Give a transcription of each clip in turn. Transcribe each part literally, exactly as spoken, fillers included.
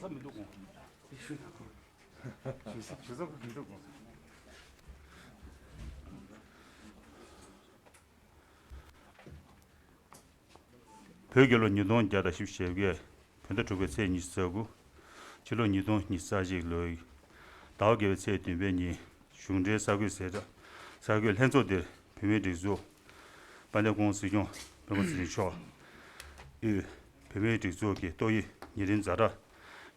ད་མི་འདུག་གོ། ཞུ་ས་ཞུ་ས་མི་འདུག་གོ། བོད་རྒྱལ་ལོ་ཉིས་སྟོང་བརྒྱ་དང་བཞི་བཅུ་ཞེ་བརྒྱད། བོད་ཟླ་དྲུག་པའི་ཚེས་ཉི་ཤུ་རྩ་དགུ། ཕྱི་ལོ་ཉིས་སྟོང་ཉི་ཤུ་རྩ་གཅིག་ལོའི་ཟླ་བ་བརྒྱད་པའི་ཚེས་བདུན་པའི་ཉིན། གཞུང་འབྲེལ་གསར་འགོད་ཟེར་གསར་འགོད་ལྷན་ཚོགས་འདིར་བོད་མིའི་སྒྲིག་འཛུགས་དཔལ་ལྡན་སྐུ་ངོ་སྲིད་སྐྱོང་སྤེན་པ་ཚེ་རིང་མཆོག་དབུས་བོད་མིའི་སྒྲིག་འཛུགས་ཀྱི་ཏོག་དབྱིབས་ཉེ་རིམས་ཛ་དྲག་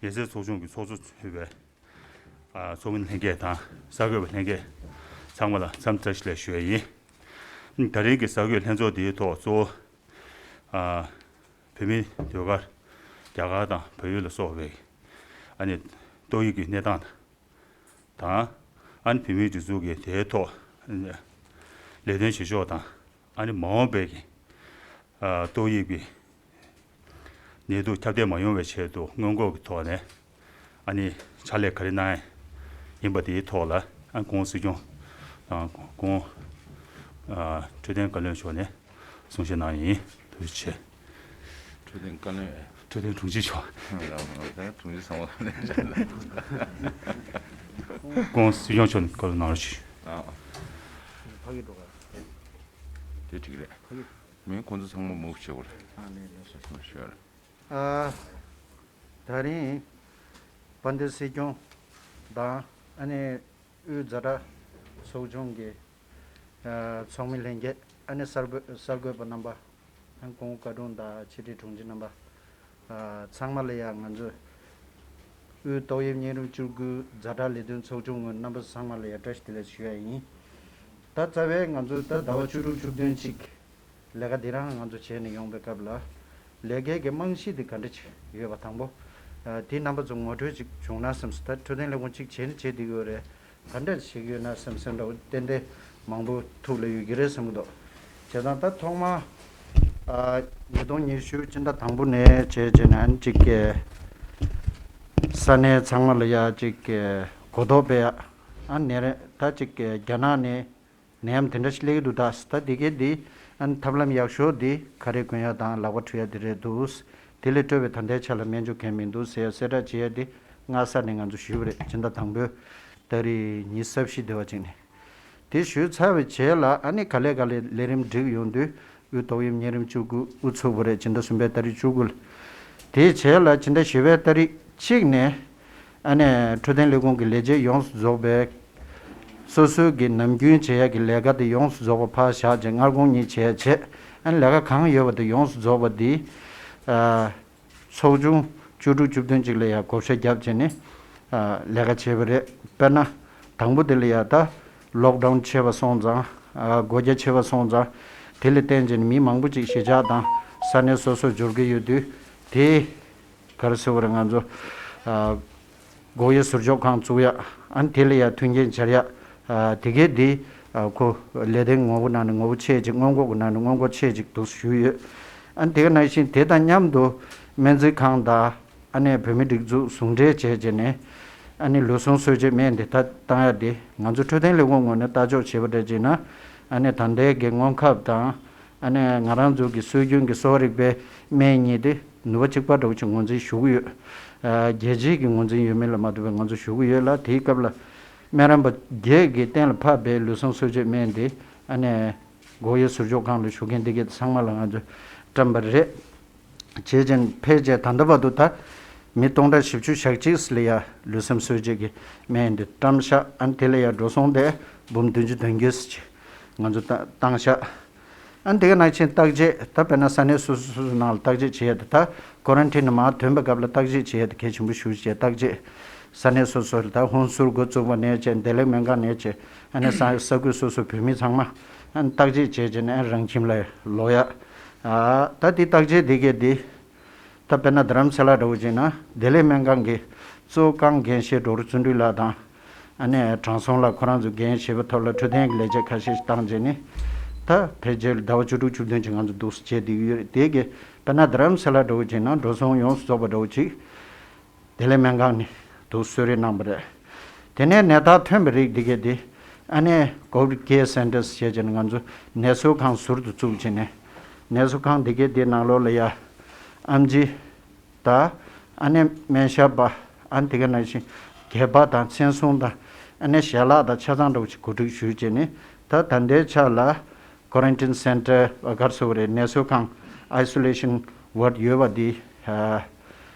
ངལ་སེལ་ཚོགས་ཆུང་གི་ཚོགས་གཙོ་ཚུད་པའི་ཨ་ཚོགས་མི་ལྷན་རྒྱས་དང་གསར་འགོད་པ་ལྷན་རྒྱས་ཚང་མ་ལ་འཚམས་འདྲི་བཀྲ་ཤིས་བདེ་ལེགས་ཞུ་ཡ་ཡིན། ད་རིང་གི་གསར་འགོད་ལྷན་ཚོགས་འདིའི་ཐོག་གཙོ་བོ་ཨ་བོད་མིའི་ཟློས་གར་རྒྱ་གར་དང་བལ་ཡུལ་ལ་སོགས་པའི་ཨ་ནི་ཏོག་དབྱིབས་ཀྱི་གནས་སྟངས་དང་། ཨ་ནི་བོད་མིའི་སྒྲིག་འཛུགས་ཀྱི་དེའི་ཐོག་ལས་དོན་བྱེད་ཕྱོགས་དང་། ཨ་ནི་མ་འོངས་པའི་གི་ཨ་ཏོག་དབྱིབས་ཀྱི་ནད་དུག་ཁྱབ་གདལ་མ་ཡོང་བའི་ཆེད་དུ་སྔོན་འགོག་གི་ཐོག་ནས་ཨ་ནི་ཕྱག་ལས་ག་རེ་གནང་ཡ་ཡིན་པ་དེའི་ཐོག་ལ་ཨ་སྐུ་ངོ་སྲིད་སྐྱོང་དང་སྐུ་ངོ་ཨ་འཕྲོད་བསྟེན་བཀའ་བློན་མཆོག་ནས་གསུང་བཤད་གནང་ཡ་ཡིན། ཐུགས་རྗེ་ཆེ། འཕྲོད་བསྟེན་བཀའ་བློན། འཕྲོད་བསྟེན་དྲུང་ཆེ་མཆོག་ལ་དྲུང་ཆེ་ཚང་མ་ལ་སྐུ་ངོ་སྲིད་སྐྱོང་མཆོག་ནས་བཀའ་སློབ་གནང་རོགས་ཞུ། ཨ། ཕ་གི་འགྲོ་ག་དེ་འགྲིག་རེད། ཕ་གི། མིན་ཁོང་ཚོ་ཚང་མ་མུག་བྱེད་དགོས་རེད། ཨ་ནི་ལགས་སོ། ཞུ་རེད། ཨ། ད་རིང་དཔལ་ལྡན་སྲིད་སྐྱོང་དང་ཨ་ནི་དབུས་ཛ་དྲག་ཚོགས་ཆུང་གི་ཨ་ཚོགས་མི་ལྷན་རྒྱས། ཨ་ནི་གསར་འགོད་གསར་འགོད་པ་རྣམ་པ། ཨ་སྐུ་ངོ་བཀའ་དྲུང་དང་ཕྱི་དྲིལ་དྲུང་ཆེ་རྣམ་པ། ཨ་ཚང་མ་ལ་ཡང་ང་ཚོ་དབུས་ཏོག་དབྱིབས་གཉན་རིམས་བཅུ་དགུ་ཛ་དྲག་ལས་དོན་ཚོགས་ཆུང་ངོས་རྣམ་པ་ཚང་མ་ལ་ཡང་བཀྲ་ཤིས་བདེ་ལེགས་ཞུ་ཡ་ཡིན། ད་རྩ་བའི་ང་ཚོ་ད་ཟླ་བ་བཅུ་དྲུག་བཅུ་བདུན་གཅིག་ལས་ཀ་འདི་རང་ང་ཚོ་བྱས་ནས་ཡོང་པའི་སྐབས་ལ། ལས་ཀའི་གི་རྨང་གཞི་དེ་ག་འདྲ་ཅིག་ཡོད་པ་དང་པོ། ཨ་དེ་རྣམ་པ་ཚོ་ངོ་སྤྲོད་ཅིག་བྱུང་ན་བསམ་སོང་། ད་འཕྲོད་བསྟེན་ལས་ཁུངས་གཅིག་བྱས་ནས་བྱས་བསྡད་ཀྱི་ཡོད་རེད། ག་འདྲ་བྱེད་ཀྱི་ཡོད་ན་བསམ་བསམ་འདྲ་བོ་ཏན་ཏན་མང་པོ་ཐུགས་ལ་ཡོད་ཀྱི་རེད་བསམ་གྱི་འདུག་བྱས་ཙང་ད་ཐོག་མར་ཨ་ཉིས་སྟོང་ཉི་ཤུ་སྤྱི་ཟླ་དང་པོ་ནས་བྱས་བྱས་ནས་ཨ་ནི་གཅིག་གི་ས་གནས་ཚང་མ་ལ་ཡ་གཅིག་གི་གོ་རྟོགས་སྤེལ་ཡ། ཨ་ནི་རེད། ད་གཅིག་གི་རྒྱ་ནག་ནས་ནད་ཡམས་དེ་འདྲ་ཞིག་སླེབས་ཀྱི་འདུག་ད་ད་དེ་གའི་འདི་ཨ་ནི་ཐབས་ལམ་ཡག་ཤོས་འདི་ག་རེ་གོན་ཡ་དང་ལག་པ་འཁྲུ་ཡ་དེ་རེད་འདུག་དེ་ལས་སྤྲོ་བའི་ད་ལྟའི་ཆ་ལ་སྨན་བཅོས་མཁན་མི་འདུག་ཟེར་ཡ་གསལ་བསྒྲགས་བྱེད་ཡ་དེ་སྔ་ས་ནས་ང་ཚོ་ཞུས་པ་རེད། སྤྱི་ཟླ་དང་པོའི་ཏ་རིག་ཉི་ཤུ་རྩ་བཞི་དེ་བ་ཅིག་ནས། དེ་ཞུས་ཚར་བའི་རྗེས་ལ་ཨ་ནི་ག་ལེ་ག་ལེ་ལས་རིམ་སྒྲིག་ཡོང་དུས་དབུས་ཏོག་དབྱིབས་གཉན་རིམས་བཅུ་དགུ་དབུ་ཚུགས་པ་རེད། སྤྱི་ཟླ་གསུམ་པའི་ཏ་རིག་བཅུ་དགུ་ལ། དེའི་རྗེས་ལ་སྤྱི་ཟླ་བཞི་པའི་ཏ་རིག་གཅིག་ནས་ཨ་ནི་འཕྲོད་བསྟེན་ལས་ཁུངས་ཀྱི་ལས་བྱེད་ཡོངས་སུ་རྫོགས་པའི་སོ་སོའི་གི་ནམ་རྒྱུན་བྱེད་ཡ་གི་ལས་ཀ་དེ་ཡོངས་སུ་རྫོགས་པ་ཕར་བཞག་བྱས་སྔ་དགོང་གཉིད་བྱེད་ཡ་བྱས། ཨ་ནི་ལས་ཀ་གང་ཡོད་པ་དེ་ཡོངས་སུ་རྫོགས་པ་དེ་ཨ། ཚོགས་ཆུང་བཅུ་དྲུག་བཅུ་བདུན་ཅིག་ལ་ཡང་བགོ་བཤའ་བརྒྱབ་བྱས་ནས་ཨ་ལས་ཀ་བྱས་པ་རེད། དཔེར་ན་དང་པོ་དེ་ལ་ཡང་ད་ལོག་ཌའུན་ཆེ་བ་སོང་ཙང་ཨ་སྒོ་རྒྱག་ཆེ་བ་སོང་ཙང་དེ་ལ་བརྟེན་བྱས་ནས་མི་མང་པོ་ཅིག་གཞིས་ཆགས་དང་ས་གནས་སོ་སོར་འབྱོར་གྱི་ཡོད་དུས། དེ་ག་རེ་ཟེར་བ་རེད། ང་ཚོ་ཨ་སྒོ་དབྱེ་ཟུར་འཇོག་ཁང་བཙུགས་ཡ། ཨ་ནི་དེ་ལ་ཡང་མཐུན་རྐྱེན་སྦྱར་ཡ། ཨ་དེ་གའི་འདི་ཨ་ཁོ་ལས་དོན་ངོ་བོ་ནང་ནས་ངོ་བོ་ཆེ་ཅིག་སྔོན་འགོག་གི་ནང་ནས་སྔོན་འགོག་ཆེ་ཅིག་འདུག་ཞུས་ཡོད། ཨ་ནི་དེ་ག་ནང་བཞིན་དེ་དང་མཉམ་དུ་སྨན་རྩིས་ཁང་དང་ཨ་ནི་བོད་མི་སྒྲིག་འཛུགས་ཟུང་འབྲེལ་བྱས་བྱས་ནས་ཨ་ནི་ལུས་ཟུངས་གསོ་བྱེད་སྨན་དེ་ད་བཏང་ཡ་དེ་ང་ཚོ་འཕྲོད་བསྟེན་ལས་ཁུངས་ངོས་ནས་ལྟ་ཕྱོགས་བྱས་པ་འདྲ་བྱས་ན་ཨ་ནི་ད་ལྟའི་གི་སྔོན་ཁབ་དང་། ཨ་ནི་ང་རང་ཚོ་གི་སྲོལ་རྒྱུན་གྱི་གསོ་བ་རིག་པའི་སྨན་གཉིས་དེ་ནུས་པ་གཅིག་པ་འདྲ་བོ་ཅིག་ངོས་འཛིན་ཞུ་གི་ཡོད། ཨ་རྒྱལ་སྤྱིའི་གི་ངོས་འཛིན་ཡོད་མེད་ལ་མ་ལྟོས་པའི་ང་ཚོ་ཞུ་གི་ཡོད་ལ། དེའི་སྐབས་ལ་སྨན་རམས་པ་བརྒྱད་ཀྱིས་གཏན་ལ་ཕབ་པའི་ལུས་ཟུངས་གསོ་བྱེད་སྨན་དེ་ཨ་ནི་སྒོ་དབྱེ་ཟུར་འཇོག་ཁང་ལ་བཞུགས་མཁན་དེ་གས་ཚང་མ་ལ་ང་ཚོས་བཀྲམ་པ་རེད། བྱས་ཙང་ཕལ་ཆེར་ད་ལྟ་བར་དུ་ད་མི་སྟོང་ཕྲག་བཞི་བཅུ་ཞེ་གཅིག་ལ་ཡ་ལུས་ཟུངས་གསོ་བྱེད་ཀྱི་སྨན་དེ་བཀྲམ་ཤག་ཨ་ནི་དེ་ལ་ཡ་འགྲོ་སོང་དེ་འབུམ་བདུན་ཅུ་དོན་བརྒྱད་ཅིག་ང་ཚོ་བཏང་བཏང་ཤག་ཨ་ནི་དེ་ག་ནང་བཞིན་བརྟག་དཔྱད་ད་དཔེར་ན་ས་གནས་སོ་སོ་སོ་སོ་ནང་ལ་བརྟག་དཔྱད་བྱེད་ཡ་དེ་ད་ཀོ་རན་ཊིན་ནས་མར་ཐོན་པའི་སྐབས་ལ་བརྟག་དཔྱད་བྱེད་ཡ་དེ་གལ་ཆེན་པོ་ཞེ་པོ་ཅིག་བརྟག་དཔྱད་ས་གནས་སོ་སོ་ལ་ད་ཧུན་སུར་འགོ་བཙུགས་པ་ནས་བྱས་བདེ་ལེགས་སྨན་ཁང་ནས་བྱས་ཨ་ནི་ས་ས་ཁུལ་སོ་སོའི་བོད་མི་ཚང་མ་ཨ་ནི་བརྟག་དཔྱད་བྱས་བྱས་ནས་ཨ་ནི་རང་ཁྱིམ་ལ་ལོག་ཡ། ཨ་ད་དེ་བརྟག་དཔྱད་དེ་གས་དེ་ད་དཔེར་ན་རྡ་རམ་ས་ལ་འདྲ་བོ་བྱས་ན་བདེ་ལེགས་སྨན་ཁང་གི་གཙོ་བོ་རྐང་འགན་བཞེས་ཌོག་ཊར་བརྩོན་འགྲུས་ལགས་དང་། ཨ་ནི་དྲང་སྲོང་ལགས་ཁོ་རང་ཚོས་འགན་བཞེས་པའི་ཐོག་ལ་འཕྲོད་བསྟེན་གྱི་ལས་བྱེད་ཁ་ཤས་ཤིག་བཏང་བྱས་ནས་ད་ཕལ་ཆེར་ཟླ་བ་བཅུ་དྲུག་བཅུ་བདུན་ཅིག་ང་ཚོ་འདུག་སེ་བྱས་བསྡད་ཀྱི་ཡོད་རེད། དེ་གི་དཔེར་ན་རྡ་རམ་ས་ལ་འདྲ་བོ་བྱས་ན་འགྲོ་སོང་ཡོངས་སུ་རྫོགས་པ་འདྲ་བོ་ཅིག་བདེ་ལེགས་སྨན་ཁང་ནས་འདུག་གསོལ་རས་གནང་བ་རེད། དེ་ནས་ནད་རྟགས་ཐོན་པའི་རིགས་འདི་གས་དེ་ཨ་ནི་ཀོ་བིཌ་ཀེར་སེན་ཊར་ཟེར་བྱས་ནས་ང་ཚོ་ནད་གསོ་ཁང་ཟུར་དུ་བཙུགས་བྱས་ནས་ནད་གསོ་ཁང་འདི་གས་དེ་ནང་ལོགས་ལ་ཡ་ཨེམ་ཆི་ད་ ཨ་ནི་སྨན་ཞབས་པ། ཨ་ནི་དེ་ག་ནང་བཞིན་སྒལ་པ་དང་མཚན་སྲུང་དང་། ཨ་ནི་ཞལ་ལག་དང་ཆ་ཚང་འདྲ་བོ་ཅིག་གོ་སྒྲིག་ཞུས་བྱས་ནས། ད་ད་ལྟའི་ཆ་ལ་quarantine center ག་རེ་ཟེར་དགོས་རེད། ནད་གསོ་ཁང་isolation ward ཡོད་པ་འདི། ཨ་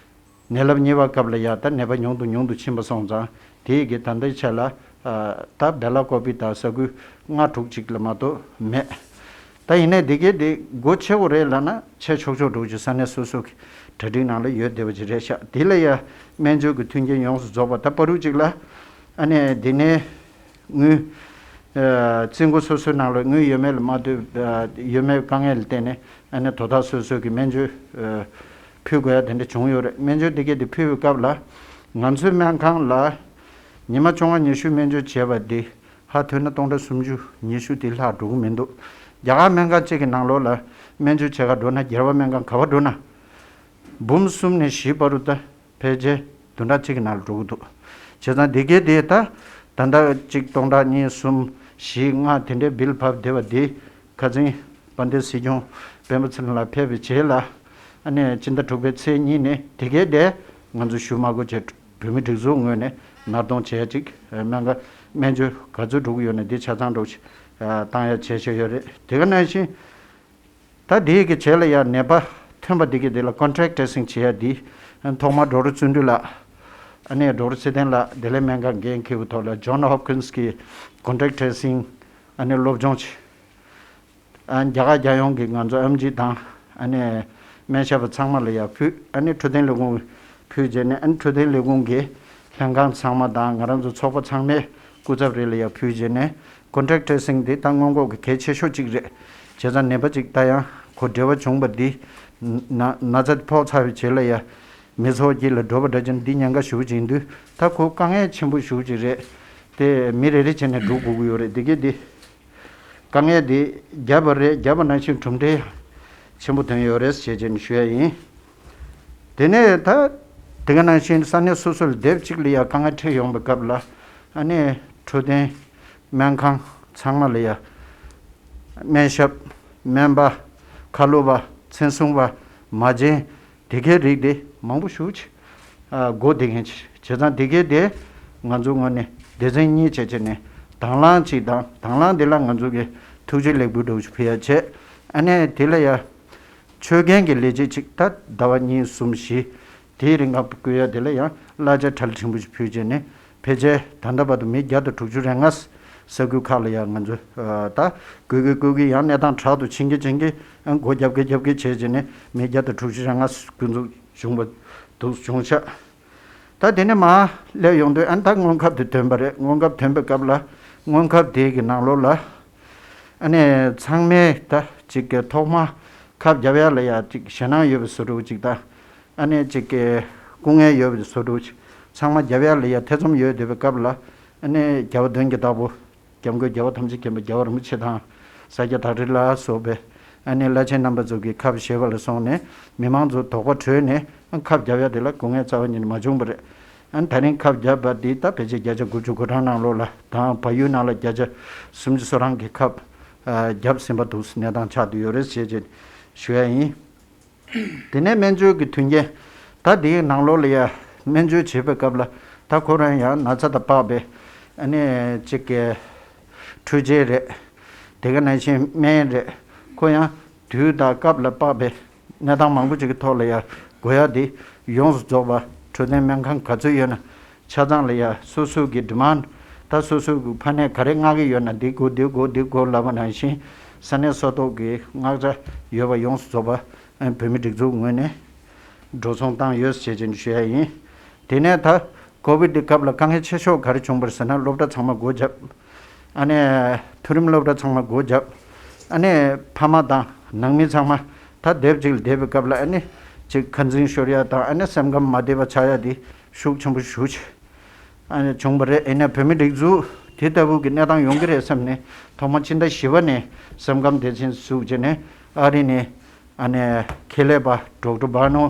ནད་རླབས་གཉིས་པའི་སྐབས་ལ་ཡ་ད་ནད་པ་ཉུང་དུ་ཉུང་དུ་ཕྱིན་པ་སོང་ཙང་། དེ་གི་ད་ལྟའི་ཆ་ལ་ཨ་ད་སྦེ་ལ་ཀོ་པི་དང་ས་ཁུལ་ལྔ་དྲུག་ཅིག་ལ་མ་གཏོགས་མེད། ད་ཡིན་ནའི་འདི་གའི་འདི་སྒོ་ཕྱེ་དགོས་རེད་ལབ་ན་ཕྱེ་ཆོག་ཆོག་འདྲ་བོ་ཅིག་ས་གནས་སོ་སོ་གི་གྲ་སྒྲིག་ནང་ལ་ཡོད་བསྡད་པ་ཅིག་རེད་ཤག་དེ་ལ་ཡ་སྨན་བཅོས་ཀྱི་མཐུན་རྐྱེན་ཡོངས་སུ་རྫོགས་པ། ད་བར་དུ་ཅིག་ལ་ཨ་ནི་འདི་ནས་དངུལ་ཨ་རྩིས་འགོ་སོ་སོའི་ནང་ལ་དངུལ་ཡོད་མེད་ལ་མ་ལྟོས། ཨ་ཡོད་མེད་དཀའ་ངལ་ལ་བརྟེན་ནས་ཨ་ནི་དོ་བདག་སོ་སོ་གི་སྨན་བཅོས་ཨ་ཕུལ་དགོས་ཡ་དེ་འདྲ་བྱུང་ཡོད་རེད། སྨན་བཅོས་འདི་གའི་དེ་ཕུལ་བའི་སྐབས་ལ་ང་ཚོའི་སྨན་ཁང་ལ་ཉི་མ་བཅོ་ལྔ་ཉི་ཤུ་སྨན་བཅོས་བྱས་པ་འདི་ཧ་ཐོན་ན་སྟོང་ཕྲག་སུམ་ཅུ་ཉི་ཤུ་དེ་ལྷག་འགྲོ་གི་མི་འདུག་རྒྱ་གར་སྨན་ཁང་གཅིག་གི་ནང་ལོགས་ལ་སྨན་བཅོས་བྱེད་ག་འགྲོ་ན། རྒྱལ་བ་སྨན་ཁང་ག་པར་འགྲོ་ན་འབུམ་གསུམ་ནས་བཞི་བར་དུ་ད་ཕལ་ཆེར་བདུན་ཕྲག་གཅིག་གི་ནང་ལ་འགྲོ་གི་འདུག་བྱས་ཙང་འདི་གའི་དེ་ད་ད་ལྟ་གཅིག་སྟོང་ཕྲག་གཉིས་གསུམ་བཞི་ལྔ་དེ་འདྲའི་བིལ་བབས་བསྡད་པ་འདི་ཁ་སང་དཔལ་ལྡན་སྲིད་སྐྱོང་སྤེན་པ་ཚེ་རིང་ལགས་ཕེབས་པའི་རྗེས་ལ་ཨ་ནི་སྤྱི་ཟླ་དྲུག་པའི་ཚེས་གཉིས་ནས་དེ་གའི་དེ་ང་ཚོ་ཞུ་མ་དགོས་བྱས་བོད་མི་སྒྲིག་འཛུགས་ངོས་ནས་ནར་གཏོང་བྱས་ཅིག་སྨན་ཁང་སྨན་བཅོས་ག་ཚོད་འགྲོ་གི་ཡོད་ན་འདི་ཆ་ཚང་འགྲོ་ཞིག་བཏང་ཡ་བྱས་བྱས་ཡོད་རེད། དེ་ག་ནང་བཞིན་ད་འདི་གི་རྗེས་ལ་ཡ་ནད་པ་ཐོན་པ་འདི་གི་དེ་ལ་contact tracing བྱེད་ཡ་འདི་ཐོག་མར་ཌོག་ཊར་བརྩོན་འགྲུས་ལགས། ཨ་ནི་ཌོག་ཊར་ཚེ་བརྟན་ལགས་བདེ་ལེགས་སྨན་ཁང་འགན་འཁྱེར་བའི་ཐོག་ལ་John Hopkins གི་contact tracing ཨ་ནི་སློབ་སྦྱོང་བྱས། ཨ་རྒྱ་གར་རྒྱལ་ཡོངས་ཀྱི་ང་ཚོ་ཨེམ་ཆི་དང་ཨ་ནི་སྨན་ཞབས་པ་ཚང་མ་ལ་ཡར་ཕུལ། ཨ་ནི་འཕྲོད་བསྟེན་ལས་ཁུངས་ཕུལ་རྗེས་ནས་ཨ་ནི་འཕྲོད་བསྟེན་ལས་ཁུངས་ཀྱི་ལྷན་ཁང་ཚང་མ་དང་ང་རང་ཚོ་ཚོགས་པ་ཚང་མའི་སྐུ་ཚབ་རེ་ལ་ཡར་ཕུལ་རྗེས་ནས་contact tracing འདི་ད་སྔོན་འགོག་གི་གལ་ཆེ་ཤོས་གཅིག་རེད། བྱས་ཙང་ནད་པ་གཅིག་ད་ཡང་གོ་འབྲེལ་བ་བྱུང་བ་འདི་ན་ན་ཚ་ཕོག་ཚར་བའི་རྗེས་ལ་ཡ་མི་ཚོགས་དཀྱིལ་ལ་འགྲོ་བ་འདྲ་ཅན་འདི་ཉེན་ཁ་ཞེ་པོ་ཅིག་ཡིན་དུས་ད་ཁོ་དཀའ་ངལ་ཆེན་པོ་ཞེ་པོ་ཅིག་རེད། དེ་མི་རེ་རེ་བྱས་ནས་འགྲོ་དགོས་ཀྱི་ཡོད་རེད། འདི་གས་འདི། དཀའ་ངལ་དེ་བརྒྱབ་པ་རེད། བརྒྱབ་པ་ནང་བཞིན་གྲུབ་འབྲས་ཆེན་པོ་ཐོན་ཡོད་རེད་ཞེས་བྱས་ནས་ཞུ་ཡ་ཡིན། དེ་ནས་ད་དེ་ག་ནང་བཞིན་ས་གནས་སོ་སོ་ལ་སྡེབ་གཅིག་ལ་ཡ་དཀའ་ངལ་འཕྲད་ཡོང་བའི་སྐབས་ལ་ཨ་ནི་འཕྲོད་བསྟེན་སྨན་ཁང་ཚང་མ་ལ་ཡ་སྨན་ཞབས། སྨན་པ། ཁ་ལོ་བ། མཚན་སྲུང་བ། མ་བྱན། དེ་གའི་རིགས་དེ་མང་པོ་ཞེ་པོ་ཅིག་ཨ་དགོས་བསྡད་མཁན་ཅིག་བྱས་ཙང་དེ་གའི་དེ་ང་ཚོའི་ངོས་ནས་སྡེ་ཚན་གཉིས་བྱས་བྱས་ནས་དང་བླངས་ཅིག་དང་། དང་བླངས་དེ་ལ་ང་ཚོ་གི་ཐུགས་རྗེ་ལེགས་འབུལ་འདྲ་བོ་ཞིག་ཕུལ་ཡ་བྱས། ཨ་ནས་དེ་ལ་ཡ་ཆོད་མཁན་གྱི་ལས་བྱེད་ཅིག་ད་ཟླ་བ་གཉིས་གསུམ་བཞི་དེའི་རིང་ག་བསྐོ་ཡ་དེ་ལ་ཡང་གླ་ཆ་ཁྲལ་ཕྲན་བུ་ཞིག་ཕུལ་བྱས་ནས། ཕལ་ཆེར་ད་ལྟ་བར་དུ་མི་བརྒྱ་དང་དྲུག་ཅུ་རེ་ལྔ་ས་ཁུལ་ཁག་ལ་ཡང་ང་ཚོས་ཨ་ད་བསྐོ་གི་བསྐོ་གི་ཡང་གནས་སྟངས་དྲག་ཏུ་ཕྱིན་གི་ཕྱིན་གི་ཨ་སྒོ་རྒྱབ་གི་རྒྱབ་གི་བྱས་བྱས་ནས་མི་བརྒྱ་དང་དྲུག་ཅུ་རེ་ལྔ་ཀུན་འཛུགས་བྱུང་བ་འདུག་བྱུང་ཤག་ད་དེ་ནས་མར་སླེབས་ཡོང་དུས་ཨ་ད་སྔོན་ཁབ་དེ་ཐོན་པ་རེད། སྔོན་ཁབ་ཐོན་པའི་སྐབས་ལ་སྔོན་ཁབ་དེ་གི་ནང་ལོགས་ལ་ཨ་ནི་ཚང་མས་ད་ཅིག་གི་ཐོག་མར་ཁབ་རྒྱབ་ཡ་ལ་ཡ་ཅིག་ཞེད་སྣང་ཡོད་པའི་བཟོ་འདྲ་བོ་ཅིག་དང་། ཨ་ནི་ཅིག་གི་སྐུ་ངལ་ཡོད་པའི་བཟོ་འདྲ་བོ་ཅིག་ཚང་མ་རྒྱབ་ཡ་ལ་ཡ་ཐེ་ཚོམ་ཡོད་བསྡད་པའི་སྐབས་ལ་ཨ་ནི་རྒྱལ་བ་དོན་གྱི་བདག་པོ་སྐྱབས་མགོན་རྒྱལ་བ་ཐམས་ཅད་མཁྱེན་པ་རྒྱལ་བ་རིན་པོ་ཆེ་དང་ས་སྐྱ་བདག་ཁྲི་ལ་སོགས་པའི་ཨ་ནི་བླ་ཆེན་རྣམ་པ་ཚོ་གིས་ཁབ་བཞེས་པ་ལ་སོང་ནས་མི་མང་ཚོ་དོགས་པ་བྲོས་ནས་ཨ་ཁབ་རྒྱབ་ཡ་དེ་ལ་སྐུ་ངལ་རྩ་བ་ཉིད་ནས་མ་བྱུང་བ་རེད། ཨ་ནི་ད་རིང་ཁབ་བརྒྱབ་པ་འདི་ད་ཕལ་ཆེར་བརྒྱ་ཆ་དགུ་བཅུ་གོ་གྲངས་ནང་ལོགས་ལ་དང་བལ་ཡུལ་ནང་ལ་བརྒྱ་ཆ་སུམ་ཅུ་སོ་གྲངས་ཀྱི་ཁབ་ཨ་བརྒྱབ་ཟིན་པ་འདུག་གནས་སྟངས་ཆགས་བསྡད་ཡོད་རེད་ཞེས་བྱས་ཞུ་ཡ་ཡིན། དེ་ནས་སྨན་བཅོས་ཀྱི་མཐུན་རྐྱེན། ད་འདིའི་ནང་ལོགས་ལ་ཡ་སྨན་བཅོས་བྱེད་པའི་སྐབས་ལ་ད་ཁོ་རང་ཡང་ན་ཚ་དང་སྤགས་པའི་ཨ་ནི་གཅིག་གི་འཕྲུལ་ཆས་རེད། དེ་ག་ནང་བཞིན་སྨན་རེད། ཁོ་ཡང་དུས་དང་སྐབས་ལ་དཔག་པའི་གནས་སྟངས་མང་པོ་ཅིག་གི་ཐོག་ལ་ཡ་དགོས་ཡ་དེ་ཡོངས་སུ་རྫོགས་པ་འཕྲོད་བསྟེན་སྨན་ཁང་ག་ཚོད་ཡོད་ན་ཆ་ཚང་ལ་ཡ་སོ་སོ་གི་ཌི་མཱན་ཌི། ད་སོ་སོ་གི་ཕ་ནས་ག་རེ་མངགས་ཀྱི་ཡོད་ན་འདི་དགོས་འདི་དགོས་འདི་དགོས་ལབ་པ་ནང་བཞིན་ས་གནས་ས་ཐོག་གི་མངགས་བྱ་ཡོད་པ་ཡོངས་སུ་རྫོགས་པ་བོད་མི་སྒྲིག་འཛུགས་ངོས་ནས་འགྲོ་སོང་བཏང་ཡོད་ཞེས་ཀྱང་ཞུ་ཡ་ཡིན། དེ་ནས་ད་ཀོ་བིཌ་འདི་སྐབས་ལ་དཀའ་ངལ་ཆེ་ཤོས་ག་རེ་བྱུང་བ་རེད་ཟེར་ན་སློབ་གྲྭ་ཚང་མ་སྒོ་བརྒྱབ། ཨ་ནི་མཐོ་རིམ་སློབ་གྲྭ་ཚང་མ་སྒོ་བརྒྱབ། ཨ་ནི་ཕ་མ་དང་ནང་མི་ཚང་མ་ད་སྡེབ་གཅིག་ལ་བསྡད་པའི་སྐབས་ལ་ཨ་ནི་ཅིག་ཁ་འཛིན་ཤོར་ཡ་དང་ཨ་ནི་སེམས་ཁམས་མ་བདེ་བ་ཆགས་ཡ་དེ་ཤུགས་ཆེན་པོ་ཞེ་ཅིག་ཨ་ནི་བྱུང་བ་རེད། ཡིན་ནའི་བོད་མི་སྒྲིག་འཛུགས་དེ་ལྟ་བུ་གི་གནས་སྟངས་ཡོང་གི་རེད་བསམ་ནས་ཐོག་མ་ཕྱི་ཟླ་བཞི་པ་ནས་སེམས་ཁམས་བདེ་ཆེན་བཙུགས་བྱས་ནས་ཨ་རི་ནས་ཨ་ནི་ཁེ་ལས་པ་ཌོག་ཊར་བྷ་ནོ་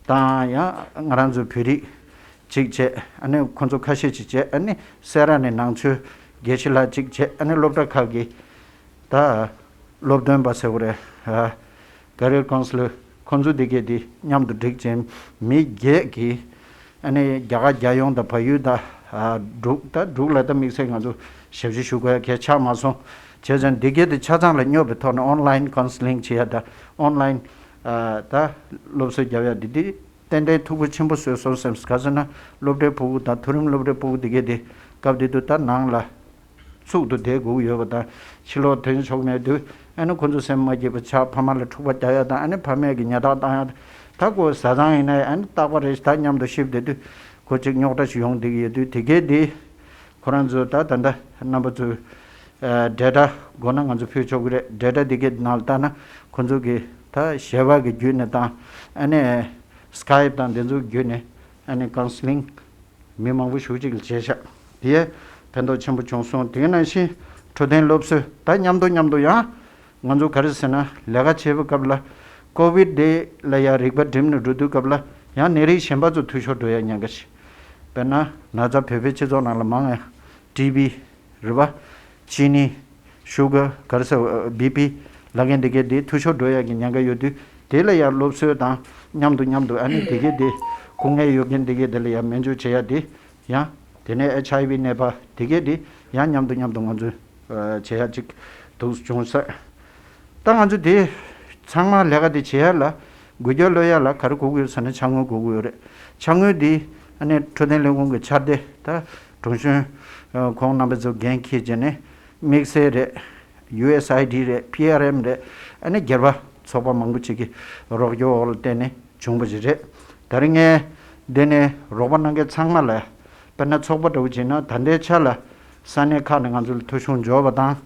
དང་ཡང་ང་རང་ཚོའི་བོད་རིགས་གཅིག་བྱས། ཨ་ནི་ཁོང་ཚོ་ཁ་ཤས་ཅིག་བྱས། ཨ་ནི་སེ་ར་ནས་ནང་ཆོས་དགེ་བཤེས་ལགས་གཅིག་བྱས། ཨ་ནི་སློབ་གྲྭ་ཁག་གི་ད་སློབ་སྟོན་པ་ཟེར་བ་རེད། ཨ་career counselor ཁོང་ཚོ་དེ་གས་དེ་མཉམ་དུ་བསྒྲིགས་བྱས། མི་བརྒྱད་ཀྱིས་ཨ་ནི་རྒྱ་གར་རྒྱལ་ཡོངས་དང་བལ་ཡུལ་དང་ཨ་འབྲུག་ད་འབྲུག་ལ་ད་དམིགས་བསལ་ང་ཚོ་ཞབས་ཕྱི་ཞུ་དགོས་ཡ་གལ་ཆགས་མ་སོང་། བྱས་ཙང་དེ་གས་དེ་ཆ་ཚང་ལ་སྙོབ་པའི་ཐོག་ནས་ཨོན་ལའིན་ཀའུན་སི་ལིང་བྱེད་ཡ་དང་ཨོན་ལའིན་ཨ་ད་སློབ་གསོ་རྒྱབ་ཡ་དེ་དེ་ཏན་ཏན་ཐུགས་ཕན་ཆེན་པོ་གསོས་སོང་སེམས། ག་ཟེར་ན་སློབ་གྲྭའི་ཕྲུ་གུ་དང་མཐོ་རིམ་སློབ་གྲྭའི་ཕྲུ་གུ་དེ་གས་དེ་སྐབས་དེ་དུས་ད་ནང་ལ་ཚུགས་ཏུ་བསྡད་དགོས་ཀྱི་ཡོད་པ་དང་། ཕྱི་ལོགས་ཐོན་ཆོག་མེད་དུས་ཨ་ནི་ཁོ་ཚོ་སེམས་མ་སྐྱིད་པ་ཆགས། ཕ་མ་ལ་འཁྲུག་པ་རྒྱག་ཡ་དང་། ཨ་ནི་ཕ་མས་ཀྱི་ཉེས་རྡུང་བཏང་ཡ་དང་། ད་ཁོ་བཟའ་ཚང་ཡིན་ན་ཨ་ནི་རྟག་པ་རེད། ད་མཉམ་དུ་གཤིབ་བསྡད་དུས་ཁོ་གཅིག་རྙོག་དྲ་ཞིག་ཡོང་བསྡད་ཀྱི་ཡོད་དུས། དེ་གས་དེ་ཁོ་རང་ཚོ་ད་ད་ལྟ་རྣམ་པ་ཚོས་ཨ་ཌེ་ཊ་དགོས་ན་ང་ཚོ་ཕུལ་ཆོག་གི་རེད། ཌེ་ཊ་དེ་གས་ནང་ལ་བལྟས་ན་ཁོ་ཚོ་གིས་ད་ཞལ་པར་གྱི་བརྒྱུད་ནས་དང་། ཨ་ནི་སི་ཀའིབ་དང་དེ་ཚོ་བརྒྱུད་ནས་ཨ་ནི་ཀའུན་སི་ལིང་མི་མང་པོ་ཞེ་ཅིག་ལ་བྱས་ཤག་དེས་ཕན་ཐོགས་ཆེན་པོ་བྱུང་སོང་། དེ་ནང་བཞིན་འཕྲོད་བསྟེན་སློབ་གསོ་ད་མཉམ་དུ་མཉམ་དུ་ཡང་ང་ཚོ་ག་རེ་ཟེར་ན་ལས་ཀ་བྱེད་པའི་སྐབས་ལ་ཀོ་བིད་དེ་ལ་ཡང་རིག་པ་སྒྲིམ་ནས་འགྲོ་དུས་སྐབས་ལ་ཡང་ནད་རིགས་གཞན་པ་ཚོ་འཐུས་ཤོར་འགྲོ་ཡ་ཉེན་ཁ་ཞིག་དཔེར་ན་ན་ཚ་བོད་པའི་སྤྱི་ཚོགས་ནང་ལ་མང་ཡང་ཊི་བི་རེད་པ། ཅི་ནི། ཤུ་གར། ག་རེ་ཟེར། བི་པི། ལབ་མཁན་དེ་གས་དེ་འཐུས་ཤོར་འགྲོ་ཡག་གི་ཉེན་ཁ་ཡོད་དུས། དེ་ལ་ཡང་སློབ་གསོ་དང་མཉམ་དུ་མཉམ་དུ་ཨ་ནི་དེ་གས་དེ་སྐུ་ངལ་ཡོད་མཁན་དེ་གས་དེ་ལ་ཡང་སྨན་བཅོས་བྱེད་ཡག་དེ་ཡང་། དེ་ནས་ཨེཆ་ཨའི་ཝི་ནད་པ་དེ་གས་དེ་ཡང་མཉམ་དུ་མཉམ་དུ་ང་ཚོས་ཨ་བྱེད་ཡག་ཅིག་འདུག་བྱུང་ས། ད་ང་ཚོ་དེ་ཚང་མ་ལས་ཀ་དེ་བྱེད་ཡག་ལ་འགུལ་སྐྱོད་སློང་ཡག་ལ་ག་རེ་དགོས་ཀྱི་ཡོད་ཟེར་ན་ཕྱག་དངུལ་དགོས་ཀྱི་ཡོད་རེད། ཕྱག་དངུལ་དེ་ཨ་ནི་འཕྲོད་བསྟེན་ལས་ཁུངས་ཀྱི་འཆར་དེ་ད་དྲུང་གཞོན་ཨ་ཁོང་རྣམ་པ་ཚོ་འགན་འཁྱེར་བྱས་ནས། དམིགས་བསལ་རེད། ཡུ་ཨེས་ཨའི་ཌི་རེད། པི་ཨར་ཨེམ་རེད། ཨ་ནི་སྒེར་པ་ཚོགས་པ་མང་པོ་ཅིག་གི་རོགས་སྐྱོར་འོག་ལ་བརྟེན་ནས་བྱུང་བ་ཞིག་རེད། ད་རིང་ངས་འདི་ནས་རོགས་པ་གནང་མཁན་ཚང་མ་ལ། དཔེར་ན་ཚོགས་པ་འདྲ་བོ་བྱས་ན་ད་ལྟའི་ཆ་ལ་ས་གནས་ཁག་ནས་ང་ཚོ་ལ་ཐོ་གཞུང་འབྱོར་བ་དང་།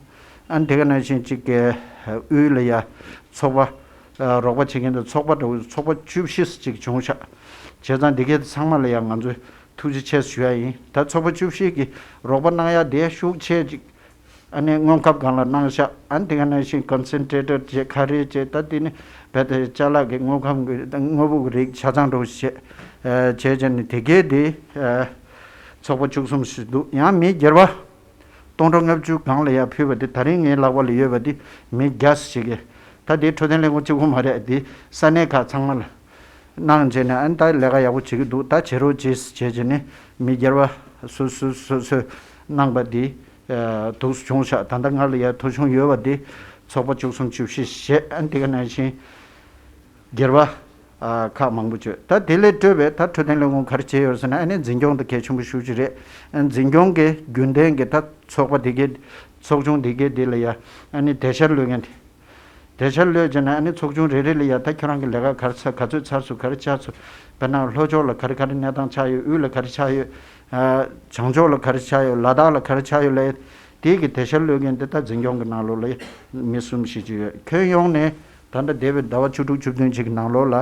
ཨ་ནི་དེ་ག་ནང་བཞིན་ཅིག་གི་དབུས་ལ་ཡ་ཚོགས་པ་རོགས་པ་བྱེད་མཁན་དང་ཚོགས་པ་འདྲ་བོ་ཚོགས་པ་བཅུ་བཞི་ཅིག་བྱུང་ཤག་བྱས་ཙང་འདི་གའི་ཚང་མ་ལ་ཡ་ང་ཚོས་ཐུགས་རྗེ་ཆེ་ཞུ་ཡ་ཡིན། ད་ཚོགས་པ་བཅུ་བཞི་གི་རོགས་པ་གནང་ཡ་དེ་ཤུགས་ཆེ་ཅིག་ཨ་ནི་དངོས་ཁབ་སྒང་ལ་གནང་ཤག་ཨ་ནི་དེ་ག་ནང་བཞིན་ཀོན་སེན་ཊྲེ་ཊར་བྱས་ཁ་རས་བྱས། ད་དེ་ནི་རྦད་དེ་ཅ་ལག་གི་དངོས་ཁམས་ཀྱི་དངོས་པོ་གི་རིགས་ཆ་ཚང་འདྲ་བོ་བྱས། ཨ་བྱས་བྱས་ནས་དེ་གས་དེ་ཨ་ཚོགས་པ་བཅུ་གསུམ་ཞིག་འདུག་ཡང་མི་སྒེར་པ་སྟོང་ཕྲག་ལྔ་བཅུ་སྒང་ལ་ཡར་ཕུལ་བ་དེ་ད་རིང་ངའི་ལག་པ་ལ་ཡོད་པ་དེ་མི་བརྒྱ་ཞིག་གིས། ད་དེ་འཕྲོད་བསྟེན་ལས་ཁུངས་གཅིག་པོ་མ་རེད། དེ་ས་གནས་ཁག་ཚང་མ་ལ། གནང་བྱས་ནས་ཨ་ནི་ད་ལས་ཀ་ཡག་པོ་བྱེད་ཀྱི་འདུག་ད་བྱེད་རོགས་བྱེད་ཟེར་བྱས་བྱས་ནས་མི་སྒེར་པ་སོ་སོ་སོ་སོས་གནང་པ་འདི་ཨ་འདུག་བྱུང་ཤག་ད་ལྟ་ང་ལ་ཡ་ཐོ་གཞུང་ཡོད་པ་འདི་ཚོགས་པ་བཅུ་གསུམ་བཅུ་བཞི་བྱས། ཨ་ནི་དེ་ག་ནང་བཞིན་སྒེར་པ་ཨ་ཁག་མང་པོ་བྱས། ད་དེ་ལས་སྤྲོས་པའི་ད་འཕྲོད་བསྟེན་ལས་ཁུངས་ག་རེ་བྱས་ཡོད་ཟེར་ན། ཨ་ནི་འཛིན་སྐྱོང་དེ་གལ་ཆེན་པོ་ཞེ་ཅིག་རེད། ཨ་ནི་འཛིན་སྐྱོང་གི་རྒྱུན་ལྡན་གྱི་ད་ཚོགས་པ་དེ་གའི་ཚོགས་ཆུང་དེ་གའི་དེ་ལ་ཡ་ཨ་ནི་དེ་ཤར་ལོས་མཁན་དེ། དེ་ཤར་ལོས་བྱས་ན་ཨ་ནི་ཚོགས་ཆུང་རེ་རེ་ལ་ཡ་ད་ཁྱོད་རང་གི་ལས་ཀ་ག་རེ་ཚར། ག་ཚོད་ཚར་སོང་། ག་རེ་ཆགས་སོང་། དཔེར་ན་ལྷོ་ཕྱོགས་ལ་ག་རེ་ག་རེ་གནས་སྟངས་ཆགས་ཡོད། དབུས་ལ་ག་རེ་ཆགས་ཡོད། ཨ་བྱང་ཕྱོགས་ལ་ག་རེ་ཆགས་ཡོད། ལ་དྭགས་ལ་ག་རེ་ཆགས་ཡོད་ལབ་ཡ་དེ་གི་དེ་ཤར་ལོས་མཁན་དེ་ད་འཛིན་སྐྱོང་གི་ནང་ལོགས་ལ་མི་གསུམ་བཞི་ཅིག་ཡོད། ཁྱོན་ཡོངས་ནས་ད་ལྟ་འདས་པའི་ཟླ་བ་བཅུ་དྲུག་བཅུ་བདུན་ཅིག་གི་ནང་ལོགས་ལ་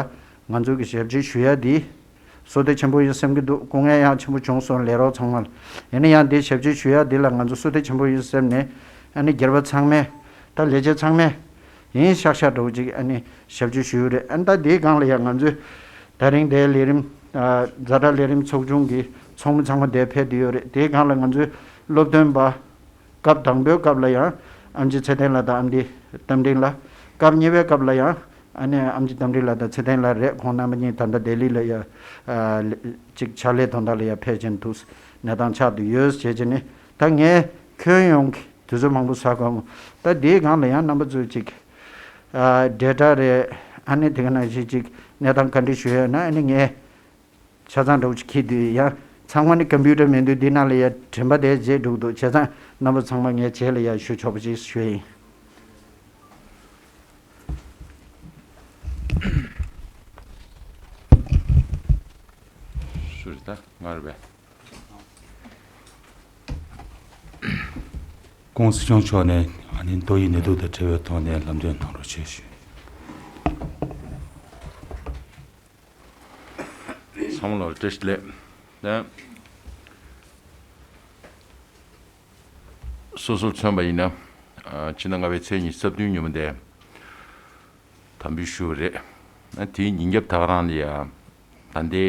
ང་ཚོ་གི་ཞབས་ཕྱི་ཞུ་ཡ་དེ། བསོད་བདེ་ཆེན་པོ་ཡིན་བསམ་གྱི་འདུག་སྐུ་ངལ་ཡང་ཆེན་པོ་བྱུང་སོང་ལས་རོགས་ཚང་མ་ལ། ཡིན་ན་ཡང་འདི་ཞབས་ཕྱི་ཞུ་ཡག་འདི་ལ་ང་ཚོ་བསོད་བདེ་ཆེན་པོ་ཡིན་བསམ་ནས། ཨ་ནི་སྒེར་པ་ཚང་མས། ད་ལས་བྱེད་ཚང་མས། ཡིན་ཤག་ཤག་འདྲ་བོ་ཅིག་ཨ་ནི་ཞབས་ཕྱི་ཞུས་ཡོད་རེད། ཨ་ནི་ད་འདིའི་སྒང་ལ་ཡང་ང་ཚོས་ད་རིང་འདིའི་ལས་རིམ། ཛ་དྲག་ལས་རིམ་ཚོགས་ཆུང་གི་ཚོགས་མི་ཚང་མ་འདིར་ཕེབས་བསྡད་ཡོད་རེད། དེའི་སྒང་ལ་ང་ཚོའི་སློབ་སྟོན་པ། སྐབས་དང་པོའི་སྐབས་ལ་ཡང་ཨེམ་ཆི་ཚེ་བརྟན་ལགས་དང་ཨེམ་ཆི་རྟ་མགྲིན་ལགས། སྐབས་གཉིས་པའི་སྐབས་ལ་ཡང་ཨ་ནི་ཨེམ་ཆི་རྟ་མགྲིན་ལགས་དང་ཚེ་བརྟན་ལགས་རེད། ཁོང་རྣམ་པ་གཉིས་ད་ལྟ་ལྡི་ལི་ལ་ཡ་ཨ་ལ་ཅིག་ཕྱག་ལས་དོན་དག་ལ་ཡ་ཕེབས་བཞིན་འདུག་གནས་སྟངས་ཆགས་བསྡད་ཡོད་ཟེར་བྱས་ནས། ད་ངས་ཁྱོན་ཡོངས་ཀྱི་དུས་ཚོད་མང་པོ་ཟ་དགོས་མོད། ད་འདིའི་སྒང་ལ་ཡང་རྣམ་པ་ཚོས་ཅིག་ཨ་ཌེ་ཊ་རེད། ཨ་ནི་དེ་ག་ནང་བཞིན་ཅིག་གནས་སྟངས་བཀའ་འདྲི་ཞུ་ཡོད་ན་ཨ་ནི་ངས། ཆ་ཚང་འདྲ་བོ་ཅིག་འཁྱེར་དུས་ཡང་ཚང་མ་ནི་ཀམ་པུ་ཊར་མེད་དུས་འདི་ནང་ལ་ཡ་དྲན་པ་དེ་བརྗེད་འགྲོ་གི་འདུག་བྱས་ཙང་རྣམ་པ་ཚང་མ་ངས་རྗེས་ལ་ཡ་ཞུ་ཆོག་པ་ཅིག་ཞུ་ཡིན། སུ་རེད་ད། ང་རེད་པས། ༸གོང་ས་སྐྱོང་མཆོག་ནས་ཨ་ནི་ཏོག་དབྱིབས་ནད་དུག་དང་འབྲེལ་བའི་ཐོག་ནས་ལམ་སྟོན་གནང་རོགས་བྱེད་ཞུ། ཚང་མ་ལ་བཀྲ་ཤིས་བདེ་ལེགས། ད་སོ་སོར་མཚོན་པ་ཡིན་ན། ཨ་ཕྱི་ཟླ་ལྔ་པའི་ཚེས་ཉི་ཤུ་རྩ་བདུན་ཉིན་མོ་དེ་དམ་འབུལ་ཞུས་པ་རེད། ཨ་དེའི་ཉིན་རྒྱབ་ད་ག་རང་ལ་ཡ་ད་ལྟའི་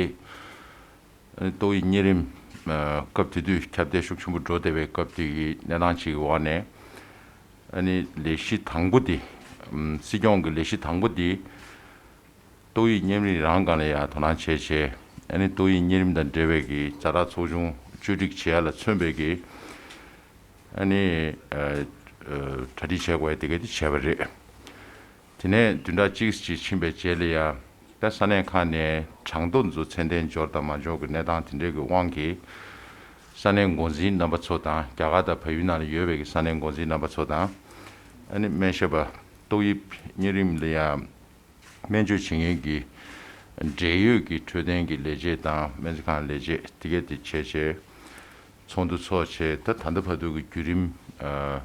ཨ་ཏོག་དབྱིབས་གཉན་རིམས་ཨ་སྐབས་དེ་དུས་ཁྱབ་གདལ་ཤུགས་ཆེན་པོ་འགྲོ་བསྡད་པའི་སྐབས་དེ་གི་གནས་སྟངས་ཅིག་གི་འོག་ནས། ཨ་ནི་ལས་གཞི་དང་པོ་དེ་ཨམ་སྲིད་སྐྱོང་གི་ལས་གཞི་དང་པོ་དེ། ཏོག་དབྱིབས་གཉན་རིམས་རང་སྒང་ལ་ཡང་དོ་སྣང་བྱས་བྱས། ཨ་ནི་ཏོག་དབྱིབས་གཉན་རིམས་དང་འབྲེལ་བའི་གི་ཛ་དྲག་ཚོགས་ཆུང་བཅོས་སྒྲིག་བྱེད་ཡ་ལ་མཚོན་པའི་གི་ཨ་ནི་ཨ་ཨ་གྲ་སྒྲིག་བྱེད་དགོས་ཡ་དེ་ག་དེ་བྱས་པ་རེད། དེ་ནས་བདུན་ཕྲག་གཅིག་ཅིག་ཕྱིན་པའི་རྗེས་ལ་ཡ། ད་ས་གནས་ཁག་ནས་གྲངས་ཐོ་ཚོ་མཚན་ལྡན་འབྱོར་དང་མ་འབྱོར་གྱི་གནས་སྟངས་དེ་འདྲའི་གི་དབང་གིས། ས་གནས་འགོ་འཛིན་རྣམ་པ་ཚོ་དང་། རྒྱ་གར་དང་བལ་ཡུལ་ནང་ལ་ཡོད་པའི་གི་ས་གནས་འགོ་འཛིན་རྣམ་པ་ཚོ་དང་། ཨ་ནི་སྨན་ཞབས་པ། ཏོག་དབྱིབས་གཉན་རིམས་ལ་ཡ་སྨན་བཅོས་བྱེད་མཁན་གྱི་འབྲེལ་ཡོད་ཀྱི་འཕྲོད་བསྟེན་གྱི་ལས་བྱེད་དང་སྨན་རྩིས་ཁང་ལས་བྱེད་དེ་གས་དེ་བྱས་བྱས། ཚོགས་འདུ་ཚོགས་བྱས། ད་ད་ལྟ་བར་དུ་གི་བརྒྱུད་རིམ། ཨ་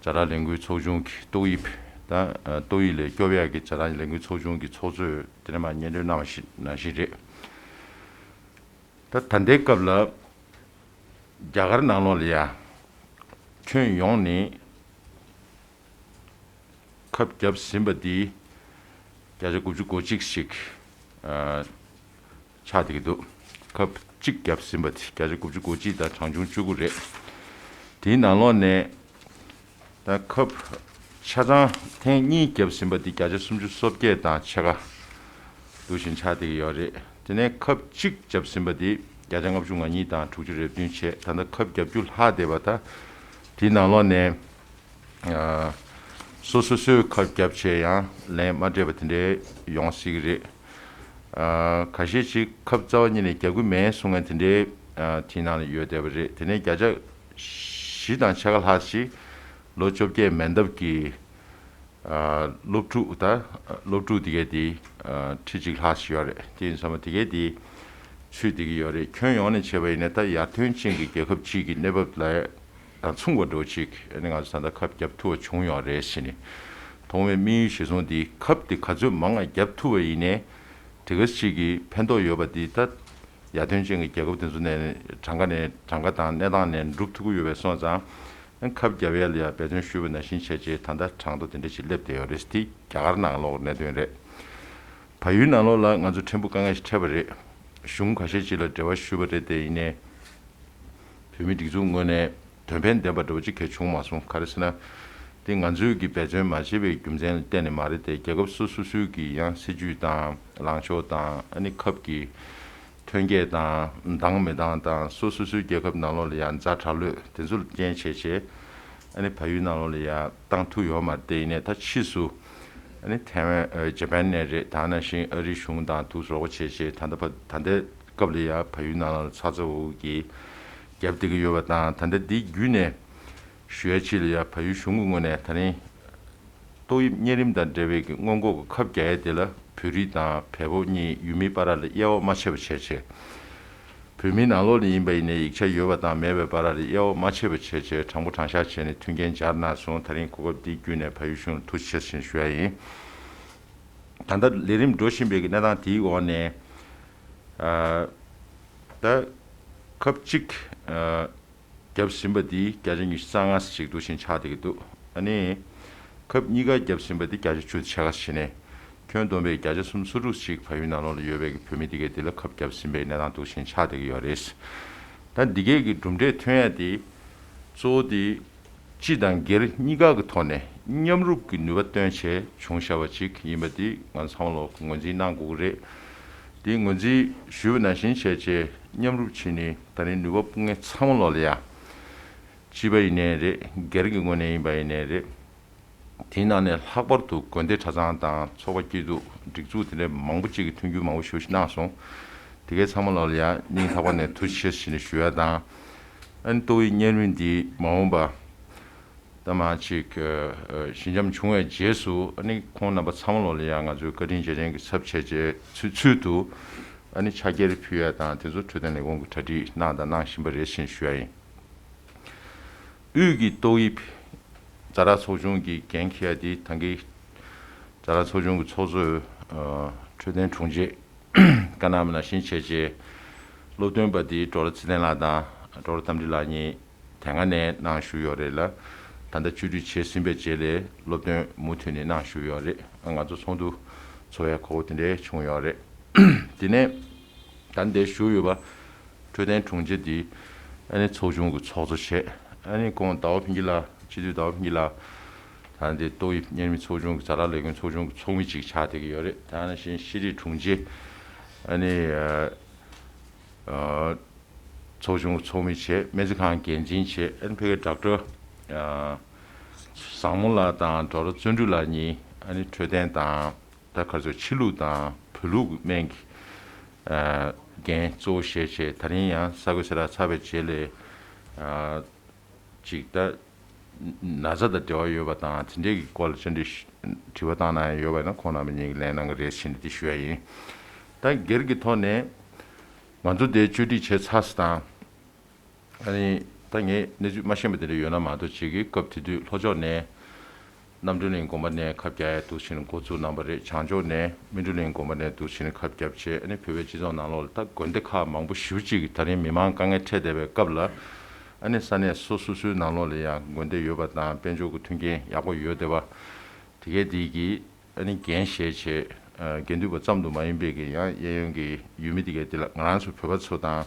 ཛ་དྲག་ལས་འགུལ་ཚོགས་ཆུང་གི་ཏོག་དབྱིབས་དང་། ཨ་ཏོག་དབྱིབས་ལས་སྐྱོབ་ཡག་གི་ཛ་དྲག་ལས་འགུལ་ཚོགས་ཆུང་གི་ཚོགས་གཙོས་དེ་ནས་མར་སྙན་སྒྲོན་གནང་བ་ཞིག་ནང་བཞིན་རེད། ད་ད་ལྟའི་སྐབས་ལ་རྒྱ་གར་ནང་ལོགས་ལ་ཡ་ཁྱོན་ཡོངས་ནས་ཁབ་བརྒྱབ་ཟིན་པ་འདི་བརྒྱ་ཆ་དགུ་བཅུ་གོ་གཅིག་ཞིག་ཨ་ཆགས་བསྡད་ཀྱི་འདུག་ཁབ་གཅིག་བརྒྱབ་ཟིན་པ་དེ་བརྒྱ་ཆ་དགུ་བཅུ་གོ་གཅིག་དང་གྲངས་ཆུང་བཅུ་དགུ་རེད། དེའི་ནང་ལོགས་ནས་ད་ཁབ་ཆ་ཚང་ཐེངས་གཉིས་བརྒྱབ་ཟིན་པ་དེ་བརྒྱ་ཆ་སུམ་ཅུ་སོ་བརྒྱད་དང་ཕྱེད་ཀ་འདུག་བཞིན་ཆགས་བསྡད་ཀྱི་ཡོད་རེད། དེ་ནས་ཁབ་གཅིག་བརྒྱབ་ཟིན་པ་དེ་བརྒྱ་ཆ་ལྔ་བཅུ་ང་གཉིས་དང་དྲུག་ཅུ་རེ་བདུན་བྱས། ད་ལྟ་ཁབ་བརྒྱབ་རྒྱུ་ལྷག་བསྡད་པ། ད་དེའི་ནང་ལོགས་ནས། ཨ་སོ་སོ་སོས་ཁབ་བརྒྱབ་བྱས་ཡང་ལན་མ་སྤྲད་པ་དེ་འདྲའི་ཡོང་སྲིད་ཀྱི་རེད། ཨ་ཁ་ཤས་ཅིག་ཁབ་རྩ་བ་ཉིད་ནས་བརྒྱབ་ཀྱི་མེད་གསུང་མཁན་དེ་འདྲའི་ཨ་དེའི་ནང་ལ་ཡོད་བསྡད་པ་རེད། དེ་ནས་བརྒྱ་ཆ་བཞི་དང་ཕྱེད་ཀ་ལྷག་ཅིག་ལོ་བཅོ་བརྒྱད་མན་འདབ་ཀྱི་ཨ་སློབ་ཕྲུག་དང་། སློབ་ཕྲུག་དེ་གས་དེ་ཨ་ཁྲི་གཅིག་ལྷག་ཅིག་ཡོད་རེད། དེ་ཡིན་ཙང་དེ་གས་དེ་ཚུད་བསྡད་ཀྱི་ཡོད་རེད། ཁྱོན་ཡོངས་ནས་བྱས་པ་ཡིན་ན། ད་ཡར་ཐོན་ཅན་གྱི་རྒྱལ་ཁབ་ཅིག་གི་གནས་བབ་ལ་དང་མཚུངས་པ་འདྲ་བོ་ཅིག་ཨ་ནི་ང་ཚོ་ད་ལྟ་ཁབ་བརྒྱབ་ཐུབ་པ་བྱུང་ཡོད་རེད་ཟེར་ནས། ཐོག་མའི་དམིགས་ཡུལ་གཞིར་བཟུང་འདི་ཁབ་དེ་ག་ཚོད་མང་ང་བརྒྱབ་ཐུབ་པ་ཡིན་ནའི་དེ་ག་ཅིག་གི་ཕན་ཐོགས་ཡོད་པ་འདི། ད་ཡར་ཐོན་ཅན་གྱི་རྒྱལ་ཁབ་དེ་ཚོ་ནས་གྲངས་ཀ་ནས་གྲངས་ཀ་དང་གནས་སྟངས་ནས་འགྲུབ་ཐུབ་ཀྱི་ཡོད་པའི་སོང་ཙང་། ཨ་ཁབ་བརྒྱབ་ཡ་ལ་ཡ་འབད་བརྩོན་ཞུས་པ་ནང་བཞིན་བྱས་རྗེས་ད་ལྟ་གྲངས་ཐོ་དེ་འདྲ་ཞིག་སླེབས་བསྡད་ཡོད་རེད། དེ་རྒྱ་གར་ནང་ལོགས་གནད་དོན་རེད། བལ་ཡུལ་ནང་ལོགས་ལ་ང་ཚོ་ཕྲན་བུ་དཀའ་ངལ་ཞིག་འཕྲད་པ་རེད། གཞུང་ཁ་ཤས་ཅིག་ལ་འབྲེལ་བ་ཞུས་པ་རེད། དེ་ཡིན་ནའི་བོད་མི་སྒྲིག་འཛུགས་ངོས་ནས་དོན་ཕན་ལྡན་པ་འདྲ་བོ་ཅིག་གང་ཡང་བྱུང་མ་སོང་། ག་རེ་ཟེར་ན། དེ་ང་ཚོས་ཀྱི་འབད་བརྩོན་མ་བྱས་པའི་རྒྱུ་མཚན་ལ་བརྟེན་ནས་མ་རེད་དེ། རྒྱལ་ཁབ་སོ་སོ་སོའི་གི་ཡང་སྲིད་ཇུས་དང་ལངས་ཕྱོགས་དང་། ཨ་ནི་ཁབ་ཀྱི་ཐོན་སྐྱེད་དང་འདང་མི་འདང་དང་། སོ་སོ་སོའི་རྒྱལ་ཁབ་ནང་ལོགས་ལ་ཡང་ཛ་དྲག་ལོས་དེ་ཚོ་ལ་རྐྱེན་བྱས་བྱས། ཨ་ནི་བལ་ཡུལ་ནང་ལོགས་ལ་ཡང་བཏང་ཐུབ་ཡོད་མ་རེད། དེ་ཡིན་ནའི་ད་ཕྱིས་སུ་ཨ་ནི་ཐའེ་ཝན། ཨ་ཇ་པན་ནས་རེད། དེ་ནང་བཞིན་ཨ་རིའི་གཞུང་དང་དུ་རོགས་པ་བྱས་བྱས། ད་ལྟ་བ་ད་ལྟའི་སྐབས་ལ་ཡང་བལ་ཡུལ་ནང་ལ་ཚ་ཚ་འུར་འུར་གྱིས་རྒྱབ་བསྡད་ཀྱི་ཡོད་པ་དང་། ད་ལྟ་འདི་བརྒྱུད་ནས་ཞུ་ཡ་ཅིག་ལ་ཡང་བལ་ཡུལ་གཞུང་གི་ངོས་ནས་ད་རིང་ཏོག་དབྱིབས་གཉན་རིམས་དང་འབྲེལ་བའི་གི་སྔོན་འགོག་གི་ཁབ་རྒྱག་ཡ་དེ་ལ་བོད་རིགས་དང་བལ་པོ་གཉིས་ཡུལ་མིའི་བར་ལ་དབྱེ་བ་མ་ཕྱེ་བ་བྱས་བྱས། བོད་མིའི་ནང་ལོགས་ལ་ཡིན་པ་ཡིན་ནའི་ཡིག་ཆ་ཡོད་པ་དང་མེད་པའི་བར་ལ་དབྱེ་བ་མ་ཕྱེ་བ་བྱས་བྱས། དྲང་པོ་དྲང་བཞག་བྱས་ནས་མཐུན་རྐྱེན་སྦྱར་གནང་སོང་། ད་རིང་གོ་སྐབས་འདི་བརྒྱུད་ནས་བལ་ཡུལ་གཞུང་ལ་ཐུགས་རྗེ་ཆེ་ཞུ་ཡ་ཡིན། ད་ལྟ་ལས་རིམ་འགྲོ་བཞིན་པའི་གི་གནས་སྟངས་དེའི་འོག་ནས། ཨ་ད་ཁབ་གཅིག་ཨ་བརྒྱབ་ཟིན་པ་འདི་བརྒྱ་ཆ་ཉི་ཤུ་རྩ་ལྔ་ཞིག་འདུག་བཞིན་ཆགས་བསྡད་ཀྱི་འདུག་ཨ་ནི་ཁབ་གཉིས་ཀ་བརྒྱབ་ཟིན་པ་འདི་བརྒྱ་ཆ་བཅུ་ཆགས་ཀ་བྱས་ནས། ཁྱོན་བསྡོམས་པའི་བརྒྱ་ཆ་སུམ་ཅུ་སོ་དྲུག་ཅིག་བལ་ཡུལ་ནང་ལོགས་ལ་ཡོད་པའི་བོད་མི་འདི་གས་འདི་ལ་ཁབ་བརྒྱབ་ཟིན་པའི་གནས་སྟངས་འདུག་བཞིན་ཆགས་བསྡད་ཀྱི་ཡོད་རེད། ད་འདི་གས་ཀྱི་གྲུབ་འབྲས་ཐོན་ཡ་དེ་གཙོ་བོ་དེ་སྤྱི་དང་སྒེར་གཉིས་ཀ་གི་ཐོག་ནས་མཉམ་རུབ་ཀྱི་ནུས་པ་བཏོན་བྱས་བྱུང་བཞག་པ་ཅིག་ཡིན་པ་འདི་ང་ཚང་མ་ལོག་ངོས་འཛིན་གནང་དགོས་ཀྱི་རེད། དེ་ངོས་འཛིན་ཞུས་པ་ནང་བཞིན་བྱས་བྱས་མཉམ་རུབ་བྱས་ནས་ད་རིང་ནུས་པ་སྤུངས་མཁན་ཚང་མ་ལོག་ལ་ཡ། སྤྱི་པ་ཡིན་ནའི་རེད། སྒེར་གྱི་ངོས་ནས་ཡིན་པ་ཡིན་ནའི་རེད། དེའི་ནང་ནས་ལྷག་པར་དུ་དགོན་སྡེ་གྲྭ་ཚང་དང་ཚོགས་པ་སྐྱིད་སྡུག་སྒྲིག་འཛུགས་དེ་འདྲའི་མང་པོ་ཅིག་གིས་མཐུན་འགྱུར་མང་པོ་ཞེ་པོ་ཞིག་གནང་སོང་། དེ་གའི་ཚང་མ་ལོག་ལ་ཡང་སྙིང་ཐག་པ་ནས་ཐུགས་རྗེ་ཆེ་ཞེས་ནས་ཞུ་ཡ་དང་། ཨ་ནི་ཏོག་དབྱིབས་གཉན་རིམས་འདི་མ་འོངས་པ་ད་མར་ཅིག་ཨ་ཨ་ཞི་འཇམ་བྱུང་བའི་རྗེས་སུ། ཨ་ནི་ཁོང་རྣམ་པ་ཚང་མ་ལོག་ལ་ཡང་ང་ཚོས་བཀའ་དྲིན་རྗེས་དྲན་གྱི་ཚབ་བྱས་རྗེས་ཚུལ་ཚུལ་དུ་ཨ་ནི་ཕྱག་འཁྱེར་ཕུལ་ཡ་དང་། དེ་ཚོ་འཕྲོད་བསྟེན་ལས་ཁུངས་ཀྱིས་གྲ་སྒྲིག་གནང་དང་གནང་བཞིན་པ་རེད་ཞེས་ཞུ་ཡ་ཡིན། དབུས་ཀྱི་ཏོག་དབྱིབས་ཛ་དྲག་ཚོགས་ཆུང་གི་འགན་འཁྱེར་ཡ་དེ་ད་གིན་ཛ་དྲག་ཚོགས་ཆུང་གི་ཚོགས་གཙོས་ཨ་འཕྲོད་བསྟེན་དྲུང་ཆེ་བཀའ་གནང་བ་ནང་བཞིན་བྱས་རྗེས། སློབ་སྟོན་པ་དེ་ཌོག་ཊར་ཚེ་བརྟན་ལགས་དང་ཌོག་ཊར་རྟ་མགྲིན་ལགས་གཉིས་དེ་སྔ་ནས་གནང་བཞུགས་ཡོད་རེད་ལ། ད་ལྟ་བཅོས་སྒྲིག་བྱས་ཟིན་པའི་རྗེས་ལ་སློབ་སྟོན་མུ་མཐུད་ནས་གནང་བཞུགས་ཡོད་རེད། ང་ཚོ་ཚོགས་འདུ་ཚོགས་ཡ་གོ་སྐབས་དེ་འདྲ་བྱུང་ཡོད་རེད། དེ་ནས་ད་འདིར་བཞུགས་ཡོད་པ། འཕྲོད་བསྟེན་དྲུང་ཆེ་འདི་ཨ་ནི་ཚོགས་ཆུང་གི་ཚོགས་གཙོ་བྱས། ཨ་ནི་ཁོང་ཟླ་བ་ཕུན་སྐྱིད་ལགས། སྤྱི་འཐུས་ཟླ་བ་ཕུན་སྐྱིད་ལགས། ད་འདི་ཏོག་དབྱིབས་གཉན་རིམས་ཚོགས་ཆུང་གི་ཛ་དྲག་ལས་འགུལ་ཚོགས་ཆུང་གི་ཚོགས་མི་ཅིག་ཆགས་བསྡད་ཀྱི་ཡོད་རེད། ད་ནང་བཞིན་ཤེས་རིག་དྲུང་ཆེ་ཨ་ནི་ཨ་ཨ་ཚོགས་ཆུང་གི་ཚོགས་མི་བྱས། སྨན་རྩིས་ཁང་འགན་འཛིན་བྱས། ཨ་ནི་ཕ་གིའི་ཌོག་ཊར་ཨ་བཟང་མོ་ལགས་དང་ཌོག་ཊར་བརྩོན་འགྲུས་ལགས་གཉིས་ཨ་ནི་འཕྲོད་བསྟེན་དང་། ད་ག་རེ་ཟེར། ཕྱི་ལུགས་དང་བོད་ལུགས་སྨན་གྱི་ཨ་འགན་གཙོ་བོ་བཞེས་བྱས། ད་རིང་ཡང་ས་གོས་སེ་ར་ཚར་བའི་རྗེས་ལ་ཨ་ཅིག་ད་ན་ཚ་དང་འབྲེལ་བ་ཡོད་པ་དང་དེ་འདྲའི་གི་སྐོར་ལ་བཅར་འདྲི་ཞུ་དྲི་བ་བཏང་གནང་ཡ་ཡོད་པ་ཡིན་ན་ཁོང་རྣམ་པ་གཉིས་ཀྱིས་ལན་གནང་གི་རེད་ཟེར་ནས་འདི་ཞུ་ཡ་ཡིན། ད་སྒེར་གྱི་ཐོག་ནས་ང་ཚོ་དེ་བཅོས་སྒྲིག་བྱས་ཚར་ས་དང་། ཨ་ནི་ད་ངས་གནས་ཚུལ་མ་ཤེས་པ་དེ་འདྲ་ཡོད་ན་མ་གཏོགས་བྱེད་ཀྱི། སྐབས་དེ་དུས་ལྷོ་ཕྱོགས་ནས་རྣམ་གྲོལ་གླིང་དགོན་པ་ནས་ཁབ་རྒྱག་ཡ་འདུག་བྱས་ནས་འགོ་བཙུགས་གནང་པ་རེད། བྱང་ཕྱོགས་ནས་སྨིན་གྲོལ་གླིང་དགོན་པ་ནས་འདུག་བྱས་ནས་ཁབ་བརྒྱབ་བྱས། ཨ་ནི་བོད་པའི་སྤྱི་ཚོགས་ནང་ལོགས་ལ་ད་དགོན་སྡེ་ཁག་མང་པོ་ཞེ་པོ་ཅིག་གིས་ད་རིང་མི་མང་དཀའ་ངལ་འཕྲད་བསྡད་པའི་སྐབས་ལ། ཨ་ནི་ས་གནས་སོ་སོ་སོའི་ནང་ལོགས་ལ་ཡང་དགོན་སྡེ་ཡོད་པ་དང་དཔལ་འབྱོར་གྱི་མཐུན་རྐྱེན་ཡག་པོ་ཡོད་བསྡད་པ་དེ་གས་དེ་གིས་ཨ་ནི་འགན་བཞེས་བྱས། ཨ་དགེ་འདུན་པ་ཙམ་དུ་མ་ཡིན་པའི་གི་ཡང་གཡས་གཡོན་གྱི་ཡུལ་མི་དེ་གས་དེ་ལ་ང་རང་ཚོ་བོད་པ་ཚོ་དང་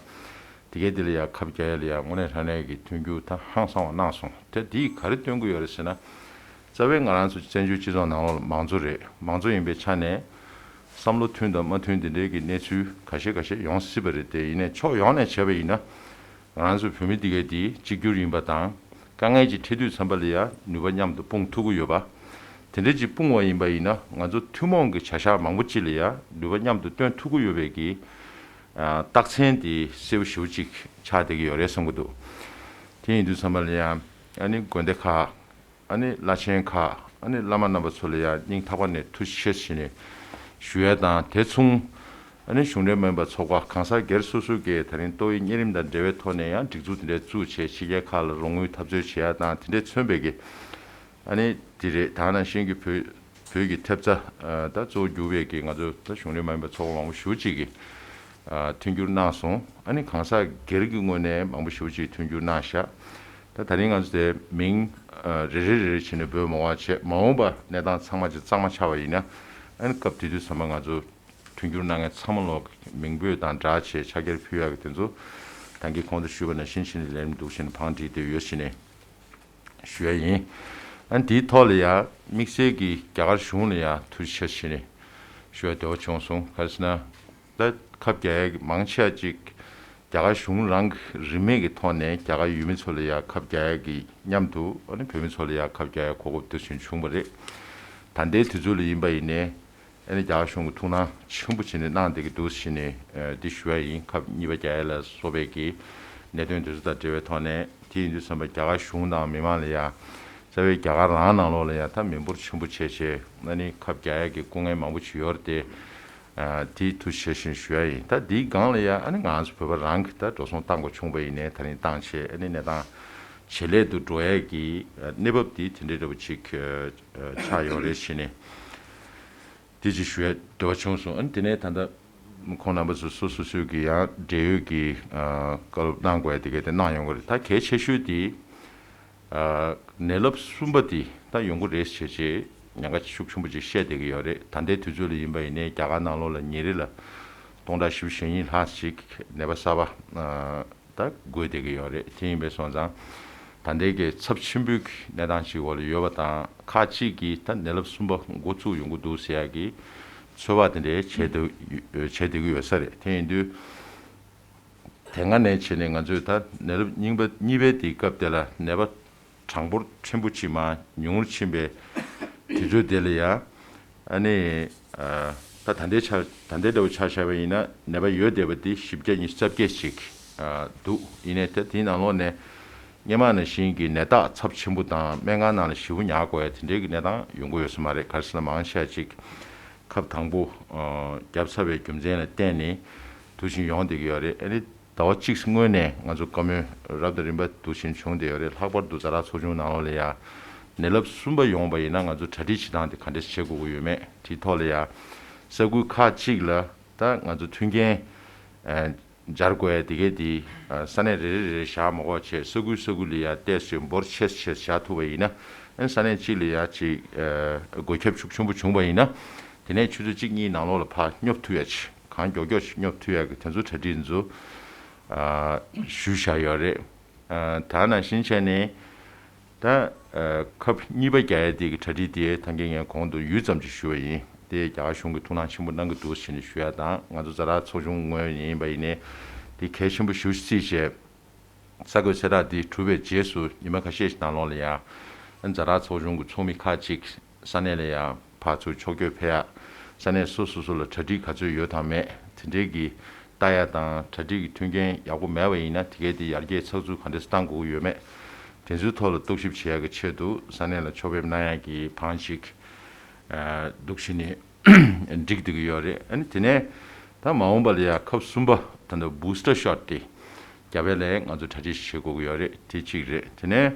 དེ་གས་དེ་ལ་ཡང་ཁབ་རྒྱག་ཡ་ལ་ཡང་དངོས་གནས་དྲང་གནས་ཀྱི་མཐུན་འགྱུར་ད་ཧང་སང་བ་གནང་སོང་། དེ་འདིས་ག་རེ་སྟོན་གྱི་ཡོད་རེད་ཟེར་ན། རྩ་བའི་ང་རང་ཚོ་བཙན་བྱོལ་སྤྱི་ཚོགས་ནང་ལོགས་ལ་མང་གཙོ་རེད། མང་གཙོ་ཡིན་པའི་ཆ་ནས་བསམ་བློ་མཐུན་དང་མ་མཐུན་དེ་འདྲའི་གི་གནས་ཚུལ་ཁ་ཤས་ཁ་ཤས་ཡོང་སྲིད་པ་རེད། དེ་ཡིན་ནའི་ཕྱོགས་ཡོངས་ནས་བྱས་པ་ཡིན་ན། ང་རང་ཚོ་བོད་མི་འདི་གས་འདི་གཅིག་གྱུར་ཡིན་པ་དང་། དཀའ་ངལ་ཅིག་འཕྲད་དུས་ཙམ་པ་ལ་ཡང་ནུས་པ་མཉམ་དུ་སྤུངས་ཐུབ་ཀྱི་ཡོད་པ། དེ་འདྲ་ཅིག་སྤུངས་པ་ཡིན་པ་ཡིན་ན་ང་ཚོ་ཐུན་མོང་གི་བྱ་གཞག་མང་པོ་ཅིག་ལ་ཡང་ནུས་པ་མཉམ་དུ་བཏོན་ཐུབ་ཀྱི་ཡོད་པའི་གི་ཨ་རྟགས་མཚན་དེ་གསལ་པོ་ཞེ་པོ་ཅིག་ཆགས་བསྡད་ཀྱི་ཡོད་རེད་བསམ་གྱི་འདུག་དེ་ཡིན་དུས་ཙམ་པ་ལ་ཡང་ཨ་ནི་དགོན་སྡེ་ཁག་ཨ་ནི་བླ་ཆེན་ཁག་ཨ་ནི་བླ་མ་རྣམ་པ་ཚོ་ལ་ཡང་སྙིང་ཐག་པ་ནས་ཐུགས་རྗེ་ཆེ་ཞུ་ནས་ཞུ་ཡ་དང་། དེ་མཚུངས་ཨ་ནི་གཞུང་འབྲེལ་མ་ཡིན་པ་ཚོགས་པ་གང་ཟག་སྒེར་སོ་སོ་གིས་ད་རིང་ཏོག་དབྱིབས་གཉན་རིམས་དང་འབྲེལ་བའི་ཐོག་ནས་ཡང་སྒྲིག་འཛུགས་དེ་འདྲའི་བཙུགས་བྱས་ཕྱི་རྒྱལ་ཁག་ལ་རོགས་དངུལ་འཐབ་རྩོད་བྱེད་ཡ་དང་དེ་འདྲས་མཚོན་པའི་གི་ཨ་ནི་དེ་རེད། ད་ནང་བཞིན་གྱི་བོད་བོད་ཀྱི་ཐེབས་རྩ་ད་གཙོ་བོ་གྱུར་པའི་གི་ང་ཚོ་ད་གཞུང་འབྲེལ་མ་ཡིན་པ་ཚོགས་པ་མང་པོ་ཞེ་པོ་ཅིག་གིས་མཐུན་འགྱུར་གནང་སོང་། ཨ་ནི་གང་ཟག་སྒེར་གྱི་ངོས་ནས་མང་པོ་ཞེ་པོ་ཅིག་མཐུན་འགྱུར་གནང་ཤག་ད་ད་རིང་ང་ཚོ་དེ་མིང་རེ་རེ་རེ་རེ་བྱས་ནས་འབོད་མ་དགོས་པ་བྱས། མ་འོངས་པ་གནས་སྟངས་ཚང་མ་ཅིག་གཙང་མ་ཆགས་པ་ཡིན་ན། ཨ་ནི་སྐབས་དེ་དུས་ཚང་མ་ང་ཚོ་མཐུན་འགྱུར་གནང་མཁན་ཚང་མ་ལོག་མིང་འབོད་དང་སྦྲགས་བྱས་ཕྱག་འཁྱེར་ཕུལ་ཡག་གི་དེ་ཚོ་ད་གིན་གོང་དུ་ཞུས་པ་ནང་བཞིན་བྱས་ནས་ལས་རིམ་འདུག་བྱས་ནས་བང་སྒྲིག་བསྡད་ཡོད་བྱས་ནས་ཞུ་ཡ་ཡིན། ཨ་ནི་དེའི་ཐོག་ལ་ཡང་དམིགས་བསལ་གྱི་རྒྱ་གར་གཞུང་ལ་ཡང་ཐུགས་རྗེ་ཆེ་ཞུས་ནས་ཞུ་ཡ་འདོད་པ་བྱུང་སོང་། ག་རེ་ཟེར་ན། ད་ཁབ་རྒྱག་ཡ་གི་མང་ཆེ་བ་ཅིག་རྒྱ་གར་གཞུང་རང་གི་རིན་མེད་ཀྱི་ཐོག་ནས་རྒྱ་གར་ཡུལ་མི་ཚོ་ལ་ཡང་ཁབ་རྒྱག་ཡ་གི་མཉམ་དུ་ཨ་ནི་བོད་མི་ཚོ་ལ་ཡང་ཁབ་རྒྱག་ཡ་གོ་སྐབས་དེ་བཞིན་བྱུང་བ་རེད། ད་ལྟའི་དུས་ཚོད་ལ་ཡིན་པ་ཡིན་ནའི་ཨ་ནི་རྒྱ་གར་གཞུང་གི་ཐུགས་སྣང་ཆེན་པོ་བྱས་ནས་གནང་བསྡད་ཀྱི་འདུག་ཟེར་ནས་འདི་ཞུ་ཡ་ཡིན། ཁབ་གཉིས་པ་རྒྱག་ཡ་ལ་སོགས་པའི་གི་གནད་དོན་དེ་ཚོ་དང་འབྲེལ་བའི་ཐོག་ནས། དེ་ཡིན་དུས་ཙམ་པ་རྒྱ་གར་གཞུང་དང་མི་མང་ལ་ཡང་རྩ་བའི་རྒྱ་གར་རང་ནང་ལོགས་ལ་ཡང་ད་མི་འབོར་ཆེན་པོ་བྱས་བྱས་ཨ་ནི་ཁབ་རྒྱག་ཡ་གི་སྐུ་ངལ་མང་པོ་ཅིག་ཡོད་རེད་དེ། ཨ་དེའི་ཐུགས་རྗེ་ཆེ་ཞུ་ཡ་ཡིན། ད་འདིའི་སྒང་ལ་ཡང་ཨ་ནི་ང་ཚོ་བོད་པ་རང་གིས་ད་འགྲོ་སོང་བཏང་དགོས་བྱུང་བ་ཡིན་ནའི་ད་རིང་བཏང་བྱས་ཨ་ནི་གནས་སྟངས་ཇེ་ལེགས་དུ་འགྲོ་ཡ་གི་ཨ་གནས་བབ་དེ་དེ་འདྲའི་འདྲ་པོ་ཅིག་ཨ་ཆགས་ཡོད་རེད་ཟེར་ནས་དེ་ཅིག་ཞུ་ཡ་འདོད་པ་བྱུང་སོང་། ཨ་ནི་དེ་ནས་ད་ལྟ་ཁོང་རྣམ་པ་ཚོ་སོ་སོ་སོའི་གི་ཡང་འབྲེལ་ཡོད་ཀྱི་ཨ་བཀའ་སློབ་གནང་དགོས་ཡ་དེ་གས་དེ་གནང་ཡོང་གི་རེད། ད་གལ་ཆེ་ཤོས་དེ་ཨ་ནད་རླབས་གསུམ་པ་དེ་ད་ཡོང་གི་རེད་བྱས་བྱས་ཉེན་ཁ་ཤུགས་ཆེན་པོ་ཅིག་བཤད་བསྡད་ཀྱི་ཡོད་རེད། ད་ལྟའི་དུས་ཚོད་ལ་ཡིན་པ་ཡིན་ནའི་རྒྱ་གར་ནང་ལོགས་ལ་ཉིན་རེ་ལ་སྟོང་ཕྲག་བཞི་བཅུ་ཞེ་གཉིས་ལྷག་ཅིག་ནད་པ་གསར་པ་ཨ་ད་འགོས་བསྡད་ཀྱི་ཡོད་རེད། དེ་ཡིན་པས་སོང་ཙང་ད་ལྟའི་གི་ཚབས་ཆེན་པོའི་གནས་སྟངས་ཅིག་འོག་ལ་ཡོད་པ་དང་། ཁག་ཅིག་གིས་ད་ནད་རླབས་གསུམ་པ་འགོ་བཙུགས་ཡོང་གི་འདུག་ཟེར་ཡ་གི་ཚོད་དཔག་དེ་འདྲའི་བྱས་བསྡད་བྱས་བསྡད་ཀྱི་ཡོད་ས་རེད། དེ་ཡིན་དུས་དེ་སྔ་ནས་བྱས་ནས་ང་ཚོས་ད་ནད་རླབས་རྙིང་པ་གཉིས་པའི་དེའི་སྐབས་དེ་ལ་ནད་པ་གྲངས་འབོར་ཕྲན་བུ་ཅིག་མར་ཉུང་རུ་ཕྱིན་པའི་དུས་ཚོད་དེ་ལ་ཡང་ཨ་ནི་ཨ་ད་ད་ལྟའི་ཆ་ད་ལྟའི་འདྲ་བོ་ཆ་བཞག་པ་ཡིན་ན་ནད་པ་ཡོད་བསྡད་པ་དེ་བཞི་བརྒྱ་ཉི་ཤུ་རྩ་བརྒྱད་ཅིག་ཨ་འདུག་ཡིན་ནའི་ད་དེའི་ནང་ལོགས་ནས་སྔོན་མ་ནང་བཞིན་གྱི་ནད་རྟགས་ཚབས་ཆེན་པོ་དང་སྨན་ཁང་ནང་ལ་ཞེ་པོ་ཉར་དགོས་ཡ་དེ་འདྲའི་གི་གནས་སྟངས་ཡོང་གི་ཡོད་ས་མ་རེད། ག་རེ་ཟེར་ན་མང་ཆེ་བ་ཅིག་ཁབ་དང་པོ་ཨ་བརྒྱབ་ཚར་བའི་རྒྱུ་མཚན་ལ་བརྟེན་ནས་དུ་ཞིང་ཡོང་བསྡད་ཀྱི་ཡོད་རེད། ཨ་ནི་ཟླ་བ་གཅིག་སྔོན་ནས་ང་ཚོ་བཀའ་མོལ་རབ་དང་རིམ་པ་འདུག་བཞིན་བྱུང་བསྡད་ཡོད་རེད། ལྷག་པར་དུ་ཛ་དྲག་ཚོགས་ཆུང་ནང་ལོགས་ལ་ཡ་ནད་རླབས་གསུམ་པ་ཡོང་བ་ཡིན་ན་ང་ཚོ་གྲ་སྒྲིག་བྱེད་སྟངས་དེ་ག་འདྲས་བྱེད་དགོས་ཀྱི་ཡོད་མེད་དེའི་ཐོག་ལ་ཡ་ས་ཁུལ་ཁག་ཅིག་ལ་ད་ང་ཚོ་མཐུན་རྐྱེན་ཨ་སྦྱར་དགོས་ཡ་དེ་གས་དེ་ཨ་ས་གནས་རེ་རེ་རེ་རེ་བཞག་མ་དགོས་བྱས་ས་ཁུལ་ས་ཁུལ་ལ་ཡ་ཏོག་ཙམ་འབོར་ཆེ་ཆེ་བཞག་ཐུབ་པ་ཡིན་ན། ཨ་ས་གནས་གཅིག་ལ་ཡ་ཅིག་ཨ་འགོས་ཁྱབ་ཤུགས་ཆེན་པོ་བྱུང་བ་ཡིན་ན་དེ་ནས་ཆུ་ཚོད་གཅིག་གཉིས་ནང་ལོགས་ལ་ཕར་སྙོབ་ཐུབ་ཡ་ཅིག་གང་མགྱོགས་མགྱོགས་ཤིག་སྙོབ་ཐུབ་ཡག་གི་དེ་ཚོ་གྲ་སྒྲིག་ཚོ་ཨ་ཞུས་བཞག་ཡོད་རེད། ཨ་ད་ནང་བཞིན་བྱས་ནས་ ད་ཨ་ཁབ་གཉིས་པ་རྒྱག་ཡ་དེ་གི་གྲ་སྒྲིག་དེ་ད་གིན་ངས་གོང་དུ་ཡུད་ཙམ་ཅིག་ཞུས་པ་ཡིན། དེ་རྒྱ་གར་གཞུང་གིས་ཐུགས་སྣང་ཆེན་པོ་གནང་གི་འདུག་ཟེར་ནས་ཞུ་ཡ་དང་། ང་ཚོ་ཛ་དྲག་ཚོགས་ཆུང་ངོས་ཡིན་པ་ཡིན་ནའི་དེ་གལ་ཆེན་པོ་ཞེ་པོ་ཅིག་བརྩིས་བྱས། གསར་འགོད་གསལ་བསྒྲགས་འདི་གྲུབ་པའི་རྗེས་སུ་ཉི་མ་ཁ་ཤས་ཤིག་ནང་ལོགས་ལ་ཡང་ཛ་དྲག་ཚོགས་ཆུང་གི་ཚོགས་མི་ཁག་ཅིག་ས་གནས་ལ་ཡང་ཕར་ཚུར་ཕྱོགས་བསྐྱོད་ཕེབས་ཡ། ས་གནས་སོ་སོ་སོ་ལ་གྲ་སྒྲིག་ག་ཚོད་ཡོད་དང་མེད་དེ་འདྲའི་གི་ལྟ་ཡ་དང་། གྲ་སྒྲིག་གི་མཐུན་རྐྱེན་ཡག་པོ་མེད་པ་ཡིན་ན་དེ་གའི་དེ་ཡར་རྒྱས་ཚགས་ཚུད་ག་འདྲས་བཏང་དགོས་ཀྱི་ཡོད་མེད། དེ་ཚོའི་ཐོག་ལ་རྟོག་ཞིབ་བྱེད་ཡ་གི་ཆེད་དུ་ས་གནས་ལ་ཕྱོགས་ཕེབས་གནང་ཡ་གི་བང་ཅིག་འདུག་བྱས་ནས་འགྲིག་བསྡད་ཀྱི་ཡོད་རེད། ཨ་ནི་དེ་ནས་ད་མ་འོངས་པ་ལ་ཡ་ཁབ་གསུམ་པ་ད་ལྟ་བུ་སི་ཊར་ཤོཊ་དེ་རྒྱག་པའི་ལས་ང་ཚོ་གྲ་སྒྲིག་བྱེད་དགོས་ཀྱི་ཡོད་རེད། དེ་གཅིག་རེད། དེ་ནས་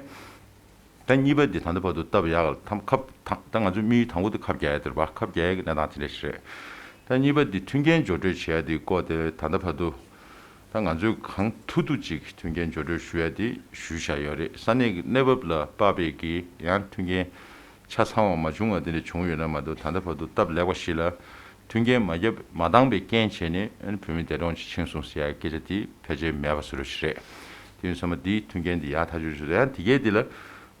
ད་གཉིས་པ་འདི་ད་ལྟ་བར་དུ་སྟབས་ཡག་ལ་ཐམ་ཁབ་ཐམ་ད་ང་ཚོའི་དམིགས་ཡུལ་དང་པོ་དེ་ཁབ་རྒྱག་ཡ་དེ་རེད་པ། ཁབ་རྒྱག་ཡ་གི་གནས་སྟངས་དེ་འདྲ་ཞིག་རེད། ད་གཉིས་པ་འདི་མཐུན་རྐྱེན་སྦྱོར་སྤྲོད་བྱེད་ཡ་དེ་སྐོར་དེ་ད་ལྟ་བར་དུ་ད་ང་ཚོས་གང་ཐུབ་ཐུབ་ཅིག་མཐུན་རྐྱེན་སྦྱོར་སྤྲོད་ཞུ་ཡ་དེ་ཞུས་བཞག་ཡོད་རེད། ས་གནས་ཀྱི་གནས་བབ་ལ་དཔག་པའི་གི་ཡང་མཐུན་རྐྱེན་ཆ་ཚང་བ་མ་བྱུང་བ་དེ་འདྲ་བྱུང་ཡོད་ན་མ་གཏོགས། ད་ལྟ་བར་དུ་སྟབས་ལེགས་པ་ཞིག་ལ་མཐུན་རྐྱེན་མ་བརྒྱབ་མ་འདང་པའི་རྐྱེན་བྱས་ནས་ཨ་ནི་བོད་མི་འདས་གྲོངས་ཅིག་ཕྱིན་སོང་ཟེར་ཡ་སྐད་ཆ་དེ་ཕལ་ཆེར་མེད་པ་བཟོ་འདྲ་ཞིག་རེད། དེ་ཡིན་ཙང་མ་འདིའི་མཐུན་རྐྱེན་འདི་ཡག་ཐག་ཆོད་ཞིག་རེད། ཡང་དེ་གས་འདི་ལ་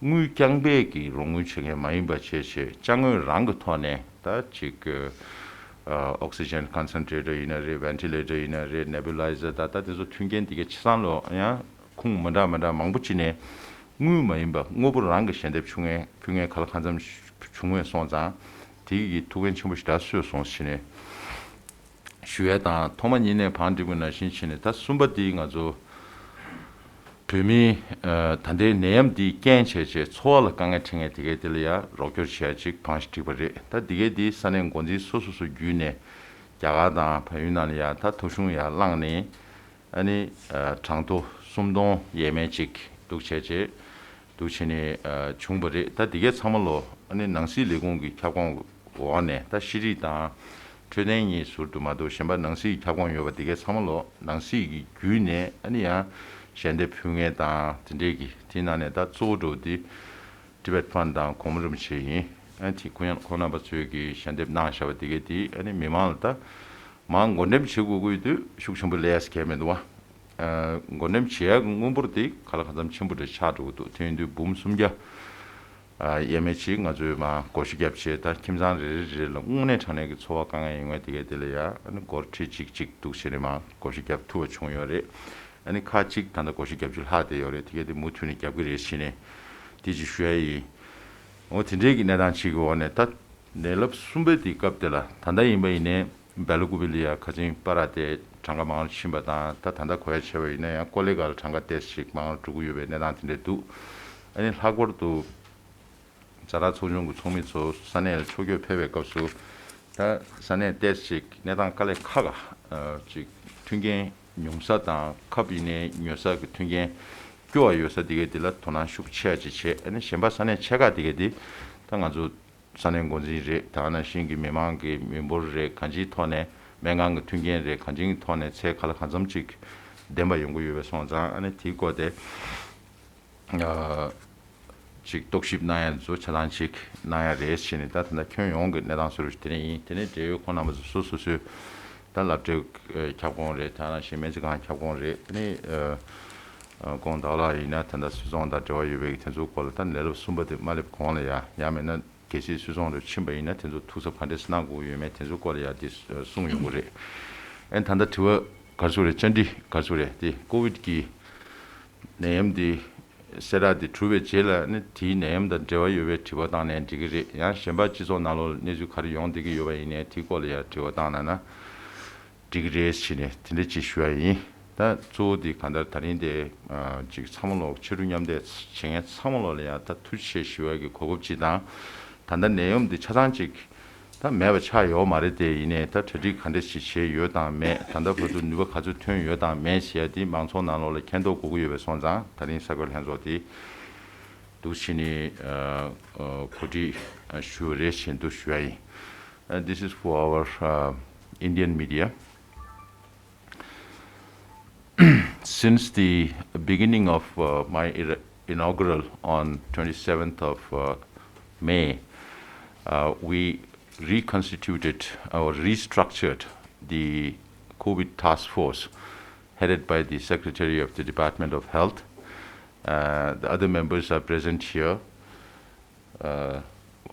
དངུལ་རྐྱང་པས་ཀྱི་རོགས་དངུལ་བྱེད་མཁན་མ་ཡིན་པ་བྱས་བྱས་ཅ་དངོས་རང་གི་ཐོག་ནས་ད་ཅིག་ཨོག་སི་ཇན་ཀོན་སན་ཊྲེ་ཊར་ཡིན་ན་རེད། ཝེན་ཊི་ལེ་ཊར་ཡིན་ན་རེད། ནེ་བུ་ལའི་ཛར། ད་ལྟ་དེ་ཚོ་མཐུན་རྐྱེན་དེ་གས་ཆ་ཚང་ལོ་ཡང་ཁུངས་མི་འདྲ་མི་འདྲ་མང་པོ་ཅིག་ནས་དངུལ་མ་ཡིན་པ་དངོས་པོ་རང་གི་ཞལ་འདེབས་ཕུལ་མཁན་ཕུལ་མཁན་ག་ལ་གང་འཚམ་བྱུང་བས་སོང་ཙང་དེ་གི་ཐུགས་ཕན་ཆེན་པོ་ཞེ་དྲག་གསོས་སོང་ཟེར་ནས་ཞུ་ཡས་དང་། ཐོག་མ་ཉིད་ནས་བང་སྒྲིག་པ་ནང་བཞིན་བྱས་ནས། ད་གསུམ་པ་དེ་ང་ཚོ་བོད་མི་ཨ་ད་ལྟའི་ནད་ཡམས་འདིས་རྐྱེན་བྱས་བྱས་འཚོ་བ་ལ་དཀའ་ངལ་འཕྲད་མཁན་དེ་གས་དེ་ལ་ཡང་རོགས་སྐྱོར་བྱེད་ཡ་ཅིག་བང་ཞིག་བསྒྲིགས་པ་རེད། ད་འདི་གས་འདི་ས་གནས་འགོ་འཛིན་སོ་སོ་སོ་བརྒྱུད་ནས་རྒྱ་གར་དང་བལ་ཡུལ་ནང་ལ་ཡང་ད་ཐོ་གཞུང་ཡར་བླངས་ནས། ཨ་ནི་ཨ་གྲངས་ཐོ་སུམ་སྟོང་ཡས་མས་ཅིག་འདུག་བྱས་རྗེས་འདུག་བྱས་ནས་ཨ་བྱུང་བ་རེད། ད་འདི་གས་ཚང་མ་ལོ་ཨ་ནི་ནང་སྲིད་ལས་ཁུངས་ཀྱི་ཁྱབ་ཁོངས་འོག་ནས། ད་ཤེས་རིག་དང་འཕྲོད་བསྟེན་གཉིས་ཟུར་དུ་མ་གཏོགས་གཞན་པ་ནང་སྲིད་ཀྱི་ཁྱབ་ཁོངས་ཡོད་པ་འདི་གས་ཚང་མ་ལོ་ནང་སྲིད་ཀྱི་བརྒྱུད་ནས་ཨ་ནི་ཡང་ཞལ་འདེབས་ཕུལ་མཁན་དང་དེ་འདྲས་ཀྱི། དེའི་ནང་ནས་ད་གཙོ་བོ་འགྲོ་འདི་ཊི་བེཊ་ཕན་དང་གོང་མ་རིན་པོ་ཆེ་ཡིན། ཨ་དེ་ཁོང་ཁོང་རྣམ་པ་ཚོས་ཀྱི་ཞལ་འདེབས་གནང་བཞག་པ་དེ་གས་དེ་ཨ་ནི་མི་མང་ལ་ད་མང་འགོ་འགྲེམས་བྱེད་དགོས་ཀྱི་ཡོད་དུས་ཤུགས་ཆེན་པོ་སླེབས་ཡ་གང་ཡང་མི་འདུག་བ། ཨ་འགོ་འགྲེམས་བྱེད་ཡ་གི་དངུལ་འབོར་དེ་ག་ལ་གང་འཚམ་ཆེན་པོ་འདྲ་ཆགས་འགྲོ་གི་འདུག་དེ་ཡིན་དུས་འབུམ་སུམ་བརྒྱ་ཨ་ཡས་མས་ཅིག་ང་ཚོས་མར་བགོ་བཤའ་བརྒྱབ་བྱས། ད་ཁྱིམ་ཚང་རེ་རེ་རེ་ལ་དངོས་གནས་དྲང་གནས་ཀྱི་འཚོ་བ་དཀའ་ངལ་ཡོད་མཁན་དེ་གས་དེ་ལ་ཡ་ཨ་ནི་སྒོར་ཁྲི་གཅིག་གཅིག་འདུག་བྱས་ནས་མར་བགོ་བཤའ་བརྒྱབ་ཐུབ་པ་བྱུང་ཡོད་རེད། ཨ་ནི་ཁག་གཅིག་ད་ལྟ་བགོ་བཤའ་བརྒྱབ་རྒྱུ་ལྷག་བསྡད་ཡོད་རེད། དེ་གས་དེ་མུ་མཐུད་ནས་རྒྱབ་ཀྱི་རེད་ཟེར་ནས་དེ་ཅིག་ཞུ་ཡ་ཡིན། འོ་དེ་འདྲའི་གི་གནས་སྟངས་ཅིག་གི་འོག་ནས་ད་ནད་རླབས་གསུམ་པའི་དེ་སྐབས་དེ་ལ་ད་ལྟ་ཡིན་པ་ཡིན་ནའི་སྦེ་ལ་ཀུ་པེ་ལ་ཡ་ཁ་ཆེམས་པ་ར་དེ་གྲངས་ཀ་མང་རུ་ཕྱིན་པ་དང་། ད་ད་ལྟ་གོ་ཡ་བྱས་པ་ཡིན་ན་ཡང་ཀོ་ལི་གྷལ་གྲངས་ཀ་ཏོག་ཙམ་ཞིག་མང་རུ་འགྲོ་གི་ཡོད་པའི་གནས་སྟངས་དེ་འདྲ་འདུག་ཨ་ནི་ལྷག་པར་དུ་ཛ་དྲག་ཚོགས་ཆུང་གི་ཚོགས་མི་ཚོ་ས་གནས་ལ་ཕྱོགས་བསྐྱོད་ཕེབས་པའི་སྐབས་སུ་ད་ས་གནས་ཏོག་ཙམ་ཞིག་གནས་སྟངས་དཀའ་ལས་ཁག་ཁག་ཅིག་མཐུན་རྐྱེན་ཉུང་ས་དང་ཁབ་ཡིན་ནའི་ཉོ་ས་གི་མཐུན་རྐྱེན་སྐྱོ་བ་ཡོད་ས་དེ་གས་དེ་ལ་དོ་སྣང་ཤུགས་ཆེ་བ་ཅིག་བྱས། ཨ་ནི་གཞན་པ་ས་གནས་ཆེ་ཁག་དེ་གས་དེ་ད་ང་ཚོ་ས་གནས་འགོ་འཛིན་རེད། ད་ནང་བཞིན་གྱི་མི་མང་གི་མི་འབོར་རེད། གང་ཅིའི་ཐོག་ནས་སྨན་ཁང་གི་མཐུན་རྐྱེན་རེད། གང་ཅིའི་ཐོག་ནས་ཚད་ག་ལ་གང་འཚམ་ཅིག་ལྡན་པ་ཡོང་གི་ཡོད་པ་སོང་ཙང་། ཨ་ནི་དེའི་སྐོར་དེ་ཨ་ཅིག་རྟོག་ཞིབ་གནང་ཡ་ཚོ་ཆ་ཚང་ཅིག་གནང་ཡ་རེད་ཟེར་ནས། ད་ད་ལྟ་ཁྱོན་ཡོངས་ཀྱི་གནས་སྟངས་བཟོ་འདྲ་ཞིག་དེ་འདྲ་ཡིན། དེ་ནས་འབྲེལ་ཡོད་ཁོང་རྣམ་པ་ཚོ་སོ་སོ་སོའི་ད་སློབ་གྲྭའི་ཁྱབ་ཁོངས་རེད། ད་ནང་བཞིན་སྨན་རྩིས་ཁང་ཁྱབ་ཁོངས་རེད། དེ་ནས་ཨ་ཨ་ཁོང་ད་ལ་ཡིན་ན་ད་ལྟ་སུད་ཚོང་དང་འབྲེལ་བ་ཡོད་པའི་དེ་ཚོའི་སྐོར་ལ་ད་ནད་རླབས་གསུམ་པ་དེ་མ་སླེབས་གོང་ལ་ཡ་ཡང་མིན་ན་གལ་སྲིད་སུད་ཚོང་རུ་ཕྱིན་པ་ཡིན་ན་དེ་ཚོ་ཐུགས་འཚབ་ག་འདྲས་གནང་དགོས་ཡོད་མེད་དེ་ཚོའི་སྐོར་ལ་ཡ་དེ་གསུངས་ཡོང་གི་རེད། ཨེ་ད་ལྟ་དྲི་བ་ག་ཚོད་རེད། བཅར་འདྲི་ག་ཚོད་རེད། དེ་ཀོ་ཝིད་ཀྱི་ནད་ཡམས་དེ་གསལ་བསྒྲགས་དེ་གྲུབ་པའི་རྗེས་ལ་ནི་དེའི་ནད་ཡམས་དང་འབྲེལ་བ་ཡོད་པའི་དྲི་བ་བཏང་ནའི་འགྲིག་གི་རེད། ཡང་གཞན་པ་སྤྱི་ཚོགས་ནང་ལོགས་ལ་གནས་ཚུལ་ག་རེ་ཡོང་བསྡད་ཀྱི་ཡོད་པ་ཡིན་ནའི་དེའི་སྐོར་ལ་ཡང་དྲི་བ་བཏང་གནང་ན་འགྲིག་གི་རེད་ཟེར་ནས་དེ་འདྲ་ཅིག་ཞུ་ཡ་ཡིན། ད་གཙོ་བོ་དེ་གང་ལྟར་ད་རིང་དེ་ཨ་ཅིག་ཚང་མ་ལོག་ཕྱི་དྲོ་མཉམ་འདེགས་བྱེད་མཁན་ཚང་མ་ལོག་ལ་ཡང་ད་ཐུགས་རྗེ་ཆེ་ཞུ་ཡ་གི་གོ་སྐབས་ཅིག་དང་། ད་ལྟ་ནད་ཡམས་འདི་ཆ་ཚང་ཅིག་ད་མེད་པ་ཆགས་ཡོད་མ་རེད་དེ། ཡིན་ནའི་ད་གྲ་སྒྲིག་ག་འདྲ་ཞིག་བྱས་ཡོད་དང་མེད། ད་ལྟ་བར་དུ་ནུས་པ་ག་ཚོད་ཐོན་ཡོད་དང་མེད་ཟེར་ཡ་དེ་མང་ཚོགས་ནང་ལོགས་ལ་མཁྱེན་རྟོགས་དགོས་ཀྱི་ཡོད་པའི་སོང་ཙང་། ད་རིང་གསར་འགོད་ལྷན་ཚོགས་དེ་འདུག་བྱས་ནས་ཨ་ཨ་གོ་སྒྲིག་ཨ་ཞུ་རེ་བཞིན་དུ་ཞུ་ཡ་ཡིན། Uh, this is for our uh, Indian media. Since the beginning of uh, my ir- inaugural on twenty-seventh of uh, May, uh, we reconstituted or restructured the COVID task force headed by the Secretary of the Department of Health. Uh, the other members are present here. Uh,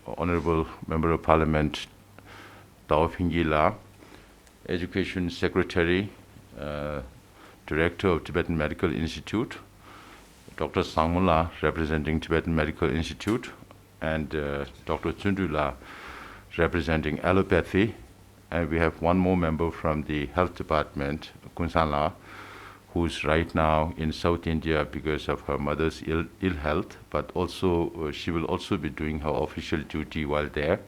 Honorable Member of Parliament Tao Pingyi La, Education Secretary, uh, Director of Tibetan Medical Institute, Doctor Sangmo La, representing Tibetan Medical Institute, and uh, Doctor Tsundru La, representing allopathy. And we have one more member from the health department, Kunsan La, who's right now in South India because of her mother's ill, ill health, but also uh, she will also be doing her official duty while there,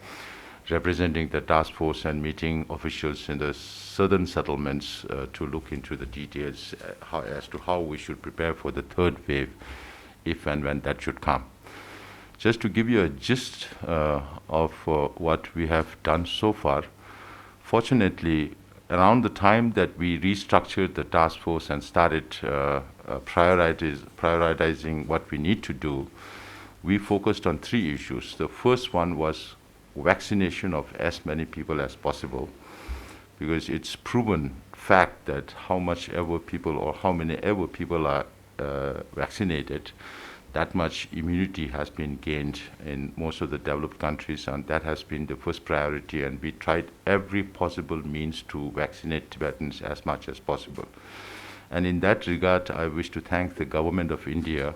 representing the task force and meeting officials in the southern settlements uh, to look into the details uh, how, as to how we should prepare for the third wave if and when that should come. Just to give you a gist uh, of uh, what we have done so far, fortunately, around the time that we restructured the task force and started uh, uh, prioritiz- prioritizing what we need to do, we focused on three issues. The first one was vaccination of as many people as possible, because it's proven fact that how much ever people or how many ever people are uh, vaccinated, that much immunity has been gained in most of the developed countries, and that has been the first priority. And we tried every possible means to vaccinate Tibetans as much as possible. And in that regard, I wish to thank the government of India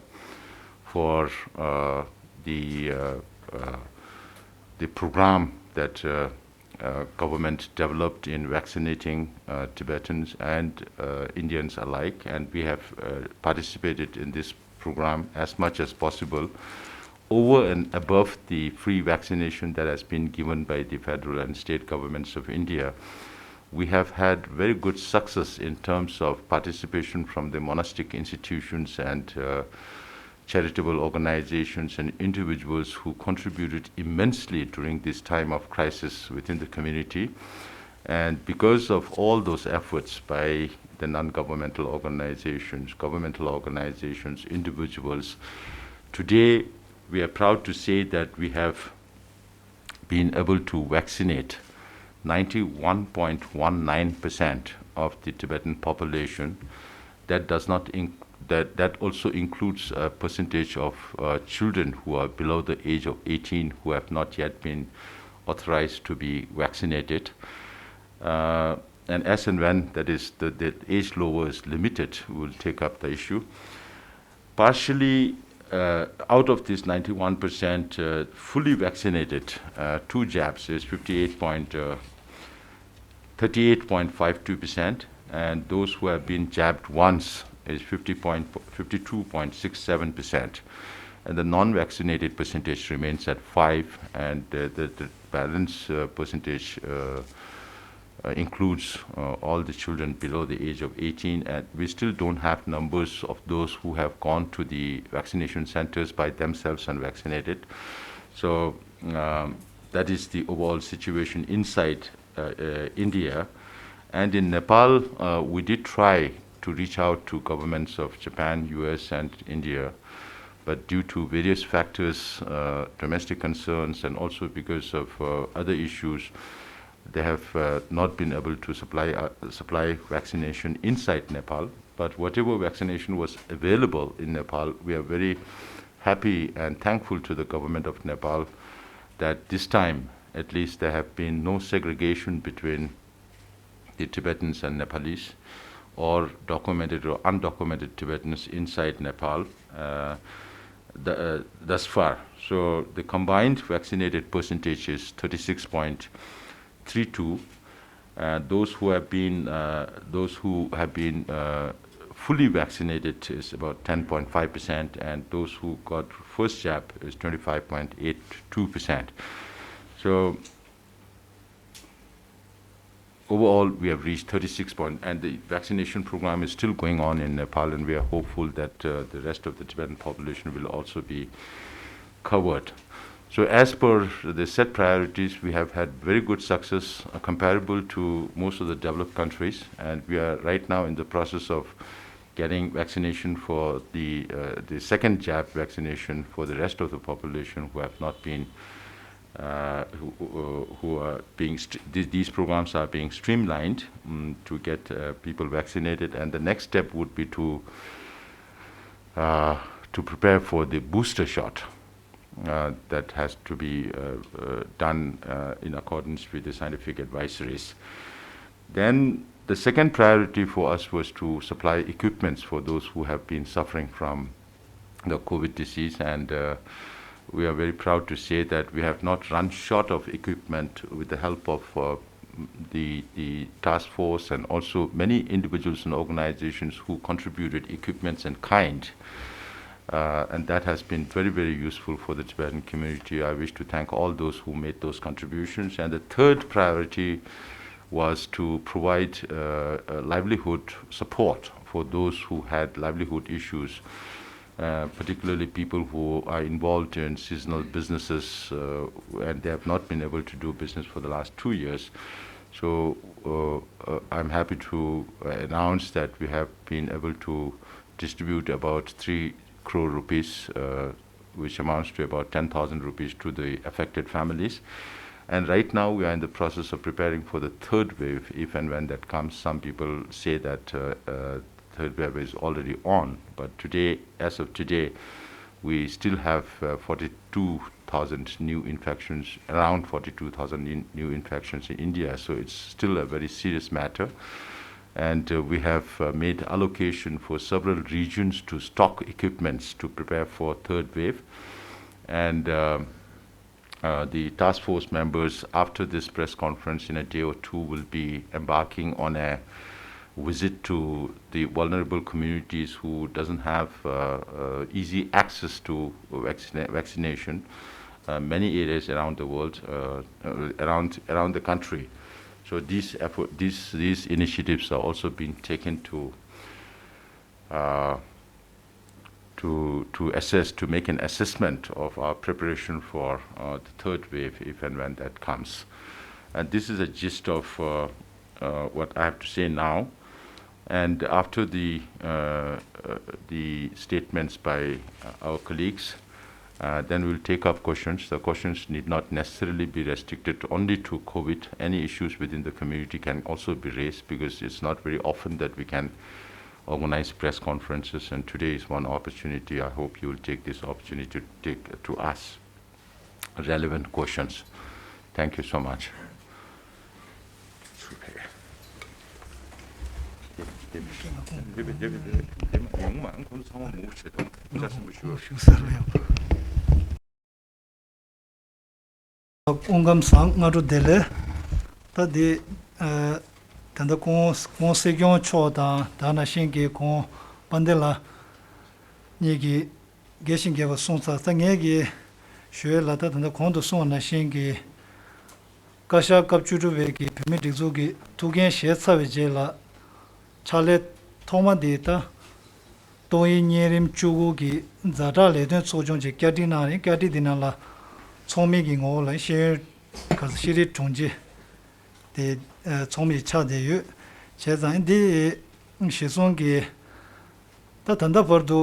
for uh, the uh, uh, the program that uh, uh, government developed in vaccinating uh, Tibetans and uh, Indians alike, and we have uh, participated in this program as much as possible, over and above the free vaccination that has been given by the federal and state governments of India. We have had very good success in terms of participation from the monastic institutions and uh, charitable organizations and individuals who contributed immensely during this time of crisis within the community. And because of all those efforts by the non-governmental organizations, governmental organizations, individuals, today we are proud to say that we have been able to vaccinate ninety-one point one nine percent of the Tibetan population. That does not in- that, that also includes a percentage of uh, children who are below the age of eighteen who have not yet been authorized to be vaccinated. Uh, and as and when that is the, the age lower is limited, we will take up the issue. Partially uh, out of this ninety-one percent uh, fully vaccinated, uh, two jabs is fifty-eight point, uh, thirty-eight point five two percent, and those who have been jabbed once is fifty point, fifty-two point six seven percent. And the non-vaccinated percentage remains at five, and uh, the, the balance uh, percentage uh, uh, includes uh, all the children below the age of eighteen, and we still don't have numbers of those who have gone to the vaccination centers by themselves and vaccinated. So um, that is the overall situation inside uh, uh, India. And in Nepal, uh, we did try to reach out to governments of Japan, U S, and India, but due to various factors, uh, domestic concerns, and also because of uh, other issues, they have uh, not been able to supply uh, supply vaccination inside Nepal. But whatever vaccination was available in Nepal, we are very happy and thankful to the government of Nepal that this time, at least, there have been no segregation between the Tibetans and Nepalese, or documented or undocumented Tibetans inside Nepal. Uh, the, uh, thus far. So the combined vaccinated percentage is thirty-six point three two. Uh, those who have been uh, those who have been uh, fully vaccinated is about ten point five percent, and those who got first jab is twenty-five point eight two percent. So overall, we have reached thirty-six point, and the vaccination program is still going on in Nepal, and we are hopeful that uh, the rest of the Tibetan population will also be covered. So as per the set priorities, we have had very good success uh, comparable to most of the developed countries, and we are right now in the process of getting vaccination for the uh, the second jab vaccination for the rest of the population who have not been uh, who, who, who are being st- th- these programs are being streamlined um, to get uh, people vaccinated, and the next step would be to uh, to prepare for the booster shot uh, that has to be uh, uh, done uh, in accordance with the scientific advisories. Then the second priority for us was to supply equipments for those who have been suffering from the COVID disease, and uh, we are very proud to say that we have not run short of equipment with the help of uh, the, the task force and also many individuals and organizations who contributed equipments and kind. Uh, and that has been very, very useful for the Tibetan community. I wish to thank all those who made those contributions. And the third priority was to provide uh, uh, livelihood support for those who had livelihood issues, uh, particularly people who are involved in seasonal businesses uh, and they have not been able to do business for the last two years. So uh, uh, I'm happy to uh, announce that we have been able to distribute about three crore rupees, uh, which amounts to about ten thousand rupees to the affected families. And right now, we are in the process of preparing for the third wave. If and when that comes, some people say that uh, uh, third wave is already on. But today, as of today, we still have uh, forty-two thousand new infections, around forty-two thousand in, new infections in India. So it's still a very serious matter. And uh, we have uh, made allocation for several regions to stock equipments to prepare for third wave. And uh, uh, the task force members, after this press conference in a day or two, will be embarking on a visit to the vulnerable communities who doesn't have uh, uh, easy access to vaccina- vaccination. Uh, many areas around the world, uh, uh, around around the country. So these effort, these these initiatives are also being taken to uh, to to assess, to make an assessment of our preparation for uh, the third wave, if and when that comes. And this is a gist of uh, uh, what I have to say now. And after the uh, uh, the statements by uh, our colleagues, uh, then we'll take up questions. The questions need not necessarily be restricted only to COVID. Any issues within the community can also be raised, because it's not very often that we can organize press conferences, and today is one opportunity. I hope you will take this opportunity to take to ask relevant questions. Thank you so much. སྐུ་ཁམས་བཟང་། སྔ་དྲོ་བདེ་ལེགས། ད་འདི་ད་ལྟ་ྋགོང་ྋགོང་སྲིད་སྐྱོང་མཆོག་དང་དེ་ནང་བཞིན་གྱི་ྋགོང་དཔལ་ལྡན་ལགས་གཉིས་ཀྱིས་རྒྱས་ཤིང་རྒྱས་པ་གསུངས་ཚར། ད་ངས་ཀྱིས་ཞུ་ཡས་ལ་ད་ད་ལྟ་གོང་དུ་གསུངས་པ་ནང་བཞིན་གྱི་བཀའ་ཤག་སྐབས་བཅུ་དྲུག་པའི་གི་བོད་མིའི་སྒྲིག་འཛུགས་ཀྱི་ཐུགས་འགན་བཞེས་ཚར་བའི་རྗེས་ལ་ཕྱག་ལས་ཐོག་མ་འདི་ད་ཏོག་དབྱིབས་གཉན་རིམས་བཅུ་དགུ་གི་ཛ་དྲག་ལས་དོན་ཚོགས་ཆུང་ཅིག་བསྐྱར་སྒྲིག་གནང་རིང་། བསྐྱར་སྒྲིག་འདི་ནང་ལ་ཚོགས་མི་གི་ངོ་བོ་ལ་ཤེས་ཡོན་ག་ས་ཤེས་རིག་དྲུང་ཆེ་དེ་ཚོགས་མི་ཆགས་བསྡད་ཡོད། བྱས་ཙང་འདི་གཞི་བཟུང་གི་ད་ད་ལྟ་བར་དུ་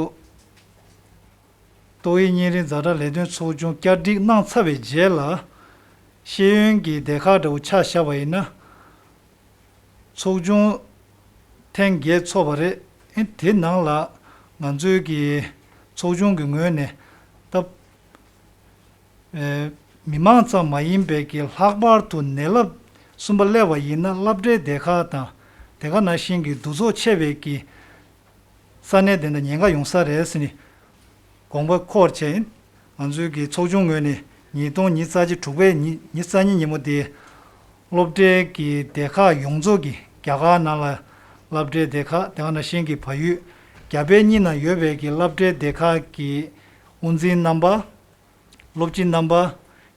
ཏོག་དབྱིབས་གཉན་རིམས་ཛ་དྲག་ལས་དོན་ཚོགས་ཆུང་བསྐྱར་སྒྲིག་གནང་ཚར་བའི་རྗེས་ལ་ཤེས་ཡོན་གྱི་སྡེ་ཁག་འདྲ་བོ་ཆ་བཞག་པ་ཡིན་ན། ཚོགས་ཆུང་ཐེངས་བརྒྱད་ཚོགས་པ་རེད། ཨེ་དེ་ནང་ལ་ང་ཚོའི་གི་ཚོགས་ཆུང་གི་ངོས་ནས་ད་ཨེ་མི་མང་ཙམ་མ་ཡིན་པའི་གི་ལྷག་པར་དུ་ནད་རླབས་གསུམ་པ་སླེབས་པ་ཡིན་ན་སློབ་གྲྭའི་སྡེ་ཁག་དང་དེ་ག་ནང་བཞིན་གྱི་འདུ་ཚོགས་ཆེ་བའི་གི་ས་གནས་དེ་འདྲ་ཉེན་ཁ་ཡོང་ས་རེད་ཟེར་ནས་དགོངས་པ་འཁོར་བྱས། ང་ཚོའི་གི་ཚོགས་ཆུང་ངོས་ནས་ཉིས་སྟོང་ཉི་ཤུ་རྩ་གཅིག་དྲུག་པའི་ཉི་ཉི་ཤུ་རྩ་གཉིས་ཉིན་མོ་དེ་སློབ་གྲྭའི་གི་སྡེ་ཁག་ཡོངས་རྫོགས་ཀྱི་རྒྱ་གར་ནང་ལ་སློབ་གྲྭའི་སྡེ་ཁག་དེ་ག་ནང་བཞིན་གྱི་བལ་ཡུལ་རྒྱ་བལ་གཉིས་ནང་ཡོད་པའི་གི་སློབ་གྲྭའི་སྡེ་ཁག་གི་དབུ་འཛིན་རྣམ་པ། སློབ་སྤྱི་རྣམ་པ།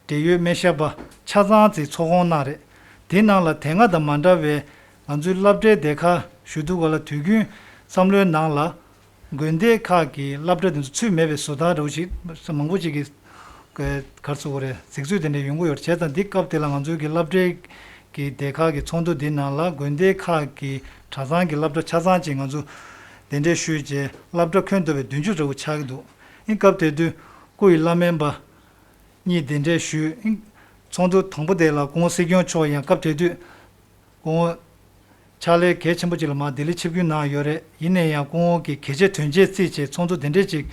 འབྲེལ་ཡོད་སྨན་ཞབས་པ་ཆ་ཚང་ཅིག་ཚོགས་སྐོང་གནང་རེད། དེ་ནང་ལ་དེ་སྔ་དང་མ་འདྲ་བའི་ང་ཚོའི་སློབ་གྲྭའི་སྡེ་ཁག་ཞུ་དུས་ག་ལ་དུས་རྒྱུན་བསམ་བློའི་ནང་ལ་དགོན་སྡེ་ཁག་གི་སློབ་གྲྭ་དེ་ཚོ་ཚུད་མེད་པའི་བཟོ་ལྟ་འདྲ་བོ་ཞིག་མང་པོ་ཅིག་གིས་ག་རེ་ཟེར་དགོས་རེད། གཟིགས་ཚུལ་དེ་འདྲ་ཡོང་གི་ཡོད་རེད། བྱས་ཙང་འདི་སྐབས་དེ་ལ་ང་ཚོའི་གི་སློབ་གྲྭའི་གི་སྡེ་ཁག་གི་ཚོགས་འདུ་འདི་ནང་ལ་དགོན་སྡེ་ཁག་གི་གྲྭ་ཚང་གི་སློབ་གྲྭ་ཆ་ཚང་ཅིག་ང་ཚོ་གདན་འདྲེན་ཞུས་རྗེས་སློབ་གྲྭ་ཁྱོན་བསྡོམས་པའི་བདུན་ཅུ་འདྲ་བོ་ཆགས་ཀྱི་འདུག་ཨིན་སྐབས་དེ་དུས་སྐུ་ཡི་བླ་སྨན་པ་གཉིས་གདན་འདྲེན་ཞུས། ཚོགས་འདུ་དང་པོ་དེ་ལ་ྋགོང་སྲིད་སྐྱོང་མཆོག་ཡང་སྐབས་དེ་དུས་ྋགོང་ཕྱག་ལས་གལ་ཆེན་པོ་ཅིག་ལ་མར་ལྡི་ལི་ཆིབས་བསྒྱུར་གནང་ཡོད་རེད། ཡིན་ན་ཡང་ྋགོང་གི་གལ་ཆེ་དོན་ཆེ་བརྩིས་བྱས་ཚོགས་འདུ་དེ་འདྲས་ཅིག་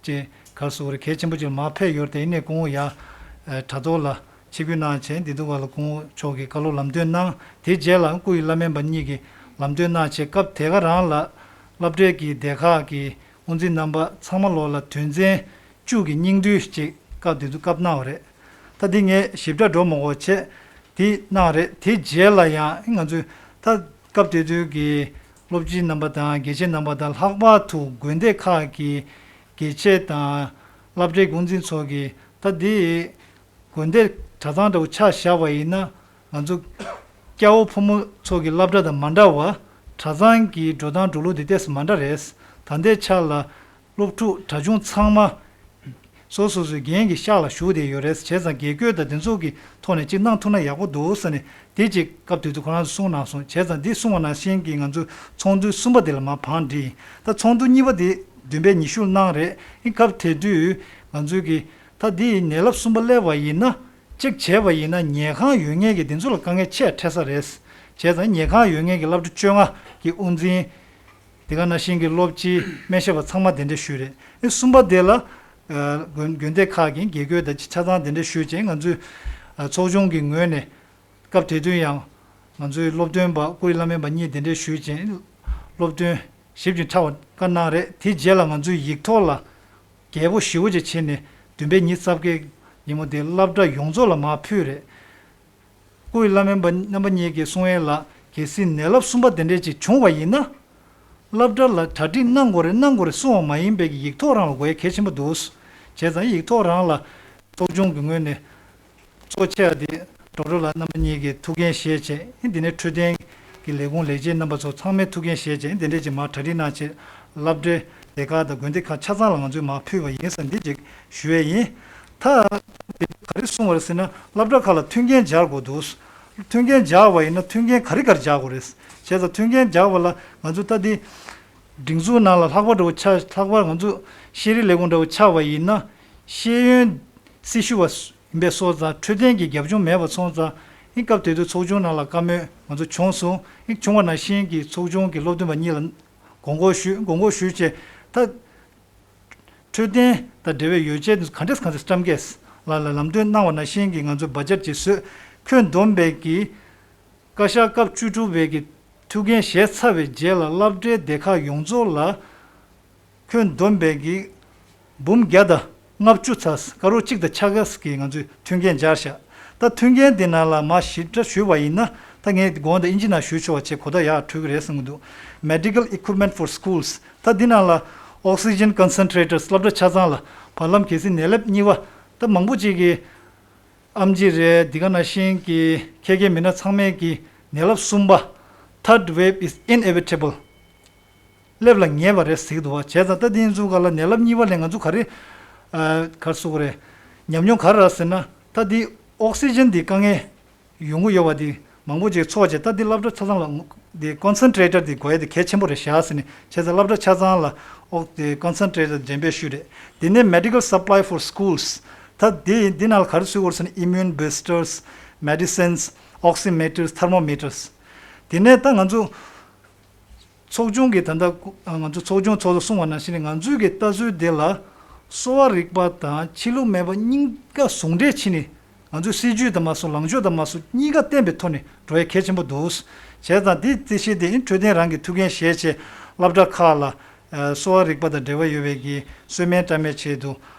ཅེས་གར་སོགས་རེ་གལ་ཆེན་པོ་ཅིག་ལ་མར་ཕེབས་ཡོད་རེད་དེ། ཡིན་ནའི་སྐུ་ངོ་ཡ་དྲ་ཐོག་ལ་ཆིབས་བསྒྱུར་གནང་བྱས། འདི་དུས་སྐབས་ལ་སྐུ་ངོ་མཆོག་གིས་བཀའ་སློབ་ལམ་སྟོན་གནང་། དེ་རྗེས་ལ་སྐུ་ཡི་བླ་སྨན་པ་གཉིས་ཀྱིས་ལམ་སྟོན་གནང་བྱས། སྐབས་དེ་ག་རང་ལ་སློབ་གྲྭའི་གི་སྡེ་ཁག་གི་དབུ་འཛིན་རྣམ་པ་ཚང་མ་ལོག་ལ་དོན་ཚན་བཅུ་གི་སྙིང་བསྡུས་ཅིག་སྐབས་དེ་དུས་སྐབས་གནང་བ་རེད། ད་འདི་ངས་ཞིབ་ཕྲ་འགྲོ་མ་དགོས་བྱས་དེ་གནང་རེད། དེ་རྗེས་ལ་ཡང་ང་ཚོས་ད་སྐབས་དེ་དུས་ཀྱི་སློབ་སྤྱི་རྣམ་པ་དང་དགེ་ཆེ་རྣམ་པ་དང་། ལྷག་པར་དུ་དགོན་སྡེ་ཁག་གི་དགེ་ཆེ་དང་སློབ་གྲྭའི་འགོ་འཛིན་ཚོ་གིས། ད་འདི་དགོན་སྡེ་གྲྭ་ཚང་འདྲ་བོ་ཆ་བཞག་པ་ཡིན་ན། ང་ཚོ་སྐྱ་བོ་ཕོ་མོ་ཚོ་གི་སློབ་གྲྭ་དང་མ་འདྲ་བར། གྲྭ་ཚང་གི་འགྲོ་སྟངས་འགྲོ་ལུགས་འདི་ཏོག་ཙམ་མ་འདྲ་རེད། ད་ལྟའི་ཆ་ལ་སློབ་ཕྲུག་གྲྭ་ཆུང་ཚང་མ་སོ་སོ་སོའི་རྒན་གྱི་ཤག་ལ་བཞུགས་བསྡད་ཡོད་རེད། བྱས་ཙང་དགེ་བསྐོས་དང་དེ་ཚོ་གི་ཐོག་ནས་ཅིག་གནང་ཐུབ་ན་ཡག་པོ་འདུག་ཟེར་ནས། དེ་ཅིག་སྐབས་དེ་དུས་ཁོ་རང་ཚོས་གསུངས་གནང་སོང་། བྱས་ཙང་འདི་གསུངས་པ་ནང་བཞིན་གྱི་ང་ཚོས་ཚོགས་འདུ་གསུམ་པ་དེ་ལ་མར་བང་བསྒྲིགས་ཡིན། ད་ཚོགས་འདུ་གཉིས་པ་དེ་བདུན་པའི་ཉི་ཤུ་ལ་གནང་རེད། ཨིན། སྐབས་དེ་དུས་ང་ཚོས་ཀྱི་ད་འདི་ནད་རླབས་གསུམ་པ་སླེབས་པ་ཡིན་ན། གཅིག་བྱས་པ་ཡིན་ན་ཉལ་ཁང་ཡོད་མཁན་གྱི་དེ་ཚོ་ལ་དཀའ་ངལ་ཆེས་འཕྲད་ས་རེད། བྱས་ཙང་ཉལ་ཁང་ཡོད་མཁན་གྱི་སློབ་གྲྭ་བཅོ་ལྔ་གི་དབུ་འཛིན། དེ་ག་ནང་བཞིན་གྱི་སློབ་སྤྱི། སྨན་ཞབས་པ་ཚང་མ་གདན་འདྲེན་ཞུས་རེད། ཨེ། གསུམ་པ་དེ་ལ་ཨ་དགོན་དགོན་སྡེ་ཁག་གི་དགེ་བསྐོས་དང་ཆ་ཚང་གདན་འདྲེན་ཞུས་བྱས། ང་ཚོས་ཨ་ཚོགས་ཆུང་གི་ངོས་ནས་སྐབས་དེ་དུས་ཡང་ང་ཚོའི་སློབ་སྟོན་པ་སྐུའི་བླ་སྨན་པ་གཉིས་གདན་འདྲེན་ཞུས་བྱས། སློབ་སྟོན་ཞིབ་ཅིང་ཕྲ་བ་བཀའ་གནང་རེད། དེ་རྗེས་ལ་ང་ཚོས་ཡིག་ཐོག་ལ་རྒྱས་པོ་ཞེ་པོ་ཅིག་བྱས་ནས། བདུན་པའི་ཉི་ཤུ་རྩ་བརྒྱད་ཉིན་མོ་དེ་སློབ་གྲྭ་ཡོངས་རྫོགས་ལ་མར་ཕུལ་རེད། སྐུ་ཡི་བླ་སྨན་པ་རྣམ་པ་གཉིས་ཀྱིས་གསུང་ཡས་ལ། གལ་སྲིད་ནད་རླབས་གསུམ་པ་དེ་འདྲས་ཅིག་བྱུང་བ་ཡིན་ན། སློབ་གྲྭ་ལ་གྲ་སྒྲིག་གནང་དགོས་རེད། གནང་དགོས་རེད་གསུངས་པ་མ་ཡིན་པའི་གི་ཡིག་ཐོག་རང་ལ་དགོས་ཡས་གལ་ཆེན་པོ་འདུག། བྱས་ཙང་ཡིག་ཐོག་རང་ལ་ཚོགས་ཆུང་གི་ངོས་ནས། གཙོ་ཆེ་བ་དེ་ཌོག་ཊར་ལགས་རྣམ་པ་གཉིས་ཀྱིས་ཐུགས་འགན་བཞེས་བྱས། ཨེ། འདི་ནས་འཕྲོད་བསྟེན་གྱི་ལས་ཁུངས་ལས་བྱེད་རྣམ་པ་ཚོ་ཚང་མས་ཐུགས་འགན་བཞེས་བྱས། འདི་འདྲས་ཅིག་མར་གྲ་སྒྲིག་གནང་བྱས། སློབ་གྲྭའི་སྡེ་ཁག་དང་དགོན་སྡེ་ཁག་ཆ་ཚང་ལ་ང་ཚོས་མར་ཕུལ་བ་ཡིན་ཟེར་འདི་ཅིག་ཞུ་ཡས་ཡིན། ད་དེ་ག་རེ་གསུངས་པ་རེད་ཟེར་ན། སློབ་གྲྭ་ཁག་ལ་མཐུན་རྐྱེན་སྦྱར་དགོས་འདུག། མཐུན་རྐྱེན་སྦྱར་བ་ཡིན་ན་མཐུན་རྐྱེན་ག་རེ་ག་རེ་སྦྱར་དགོས་རེད། བྱས་ཙང་མཐུན་རྐྱེན་སྦྱར་བ་ལ་ང་ཚོ་ད་འདི་སྒྲིག་འཛུགས་ནང་ལ་ལྷག་པ་འདྲ་བོ་ཆགས། ལྷག་པར་ང་ཚོ་ཤེས་རིག་ལས་ཁུངས་འདྲ་བོ་ཆགས་པ་ཡིན་ན། ཤེས་ཡོན་སྲི་ཞུ་བ་ཡིན་པའི་སོགས་དང་། འཕྲོད་བསྟེན་གྱི་རྒྱབ་ལྗོངས་མེད་པ་སོང་ཙང་། ཨིན། སྐབས་དེ་དུས་ཚོགས་ཆུང་ནང་ལ་བཀའ་མོལ་ང་ཚོ་བྱུང་སོང་། ཨིན། བྱུང་བ་ནང་བཞིན་གྱི་ཚོགས་ཆུང་གི་སློབ་སྟོན་པ་གཉིས་ལ་དགོངས་སྐོར་ཞུས། དགོངས་སྐོར་ཞུས་བྱས། ད་འཕྲོད་བསྟེན་དང་འབྲེལ་བའི་ཡོ་བྱད་དེ་ཚོ་ག་འདྲས་ག་འདྲས་བཀྲམ་གས་ལ་ལ་ལམ་སྟོན་གནང་བ་ནང་བཞིན་གྱི་ང་ཚོས་བ་ཇེཊ་ཅིག་བཟོས། ཁྱོན་བསྡོམས་པའི་གི་བཀའ་ཤག་སྐབས་བཅུ་དྲུག་པའི་གི་ཐུགས་འགན་བཞེས་ཚར་བའི་རྗེས་ལ་སློབ་གྲྭའི་སྡེ་ཁག་ཡོངས་རྫོགས་ལ་ཁྱོན་བསྡོམས་པའི་གི་འབུམ་བརྒྱ་དང་ལྔ་བཅུ་ཚར། ཀ་རོར་གཅིག་དང་ཕྱེད་ཀ་གི་ང་ཚོས་མཐུན་རྐྱེན་སྦྱར་བཞག། ད་མཐུན་རྐྱེན་འདི་ནང་ལ་མར་ཞིབ་ཕྲ་ཞུས་པ་ཡིན་ན། ད་ངས་དགོངས་དག་ཨིན་ཇི་ནང་ཞུས་ཆོག་པ་བྱས་གོ་བརྡ་ཡག་འཕྲོད་ཀྱི་རེད་བསམ་གྱི་འདུག། Medical equipment for schools། ད་འདི་ནང་ལ་oxygen concentrators། སློབ་གྲྭ་ཆ་ཚང་ལ་བར་ལམ་གལ་སྲིད་ནད་རླབས་གཉིས་པ། ད་མང་པོ་ཅིག་གིས། ཨེམ་ཆི་རེད། འདི་ག་ནང་བཞིན་གྱི་ཁྱད་མཁས་མི་སྣ་ཚང་མས་ཀྱི་ནད་རླབས་གསུམ་པ། Third wave is inevitable། སླེབས་ལ་ཉེ་བ་རེད་ཟེར་གྱི་འདུག་བ། བྱས་ཙང་ད་དེ་ཚོ་ག་ལ་ནད་རླབས་གཉིས་པ་ལས་ང་ཚོ་ག་རེ་ཨ་ག་རེ་ཟེར་དགོས་རེད། ཉམས་མྱོང་ག་རེ་རག་ཟེར་ན། ད་འདི་ཨོག་སི་ཇན་འདི་དཀའ་ངལ་ཡོང་གི་ཡོད་པ་འདི་མང་པོ་ཅིག་ཚོགས་བྱས། ད་འདི་སློབ་གྲྭ་ཆ་ཚང་ལ་འདི་ཀོན་སན་ཊྲེ་ཊར་འདི་དགོས་ཡ་འདི་གལ་ཆེན་པོ་རེད་བཞག་ཟེར་ནས། བྱས་ཙང་སློབ་གྲྭ་ཆ་ཚང་ལ་ཨོག་འདི་ཀོན་སན་ཊྲེ་ཊར་འགྲེམས་སྤེལ་ཞུས་རེད། དེ་ནས་medical supply for schools། ད་འདི་འདི་ནང་ལ་ག་རེ་ཚུད་ཡོད་རེད་ཟེར་ན། immune boosters, medicines, oximeters, thermometers། དེ་ནས་ད་ང་ཚོ་ཚོགས་ཆུང་གི་ད་ལྟ་ང་ཚོ་ཚོགས་ཆུང་ཚོགས་གཙོ་གསུངས་པ་ནང་བཞིན། ང་ཚོའི་གི་ལྟ་ཚུལ་འདི་ལ་གསོ་བ་རིག་པ་དང་ཕྱི་ལུགས་སྨན་པ་གཉིས་ཀ་ཟུང་འབྲེལ་བྱས་ནས། ང་ཚོའི་སྲིད་ཇུས་དང་མ་སོང་། ལངས་ཕྱོགས་དང་མ་སོང་། གཉིས་ཀ་བརྟན་པའི་ཐོག་ནས་འགྲོ་ཡ་གལ་ཆེན་པོ་འདུག། བྱས་ཙང་འདི་རྩིས་གཞི་དེ་ཨིན། འཕྲོད་བསྟེན་རང་གི་ཐུགས་འགན་བཞེས་བྱས། སློབ་གྲྭ་ཁག་ལ་ཨ་གསོ་བ་རིག་པ་དང་འབྲེལ་བ་ཡོད་པའི་གི་གསོལ་སྨན་བཀྲམ་པའི་ཆེད་དུ་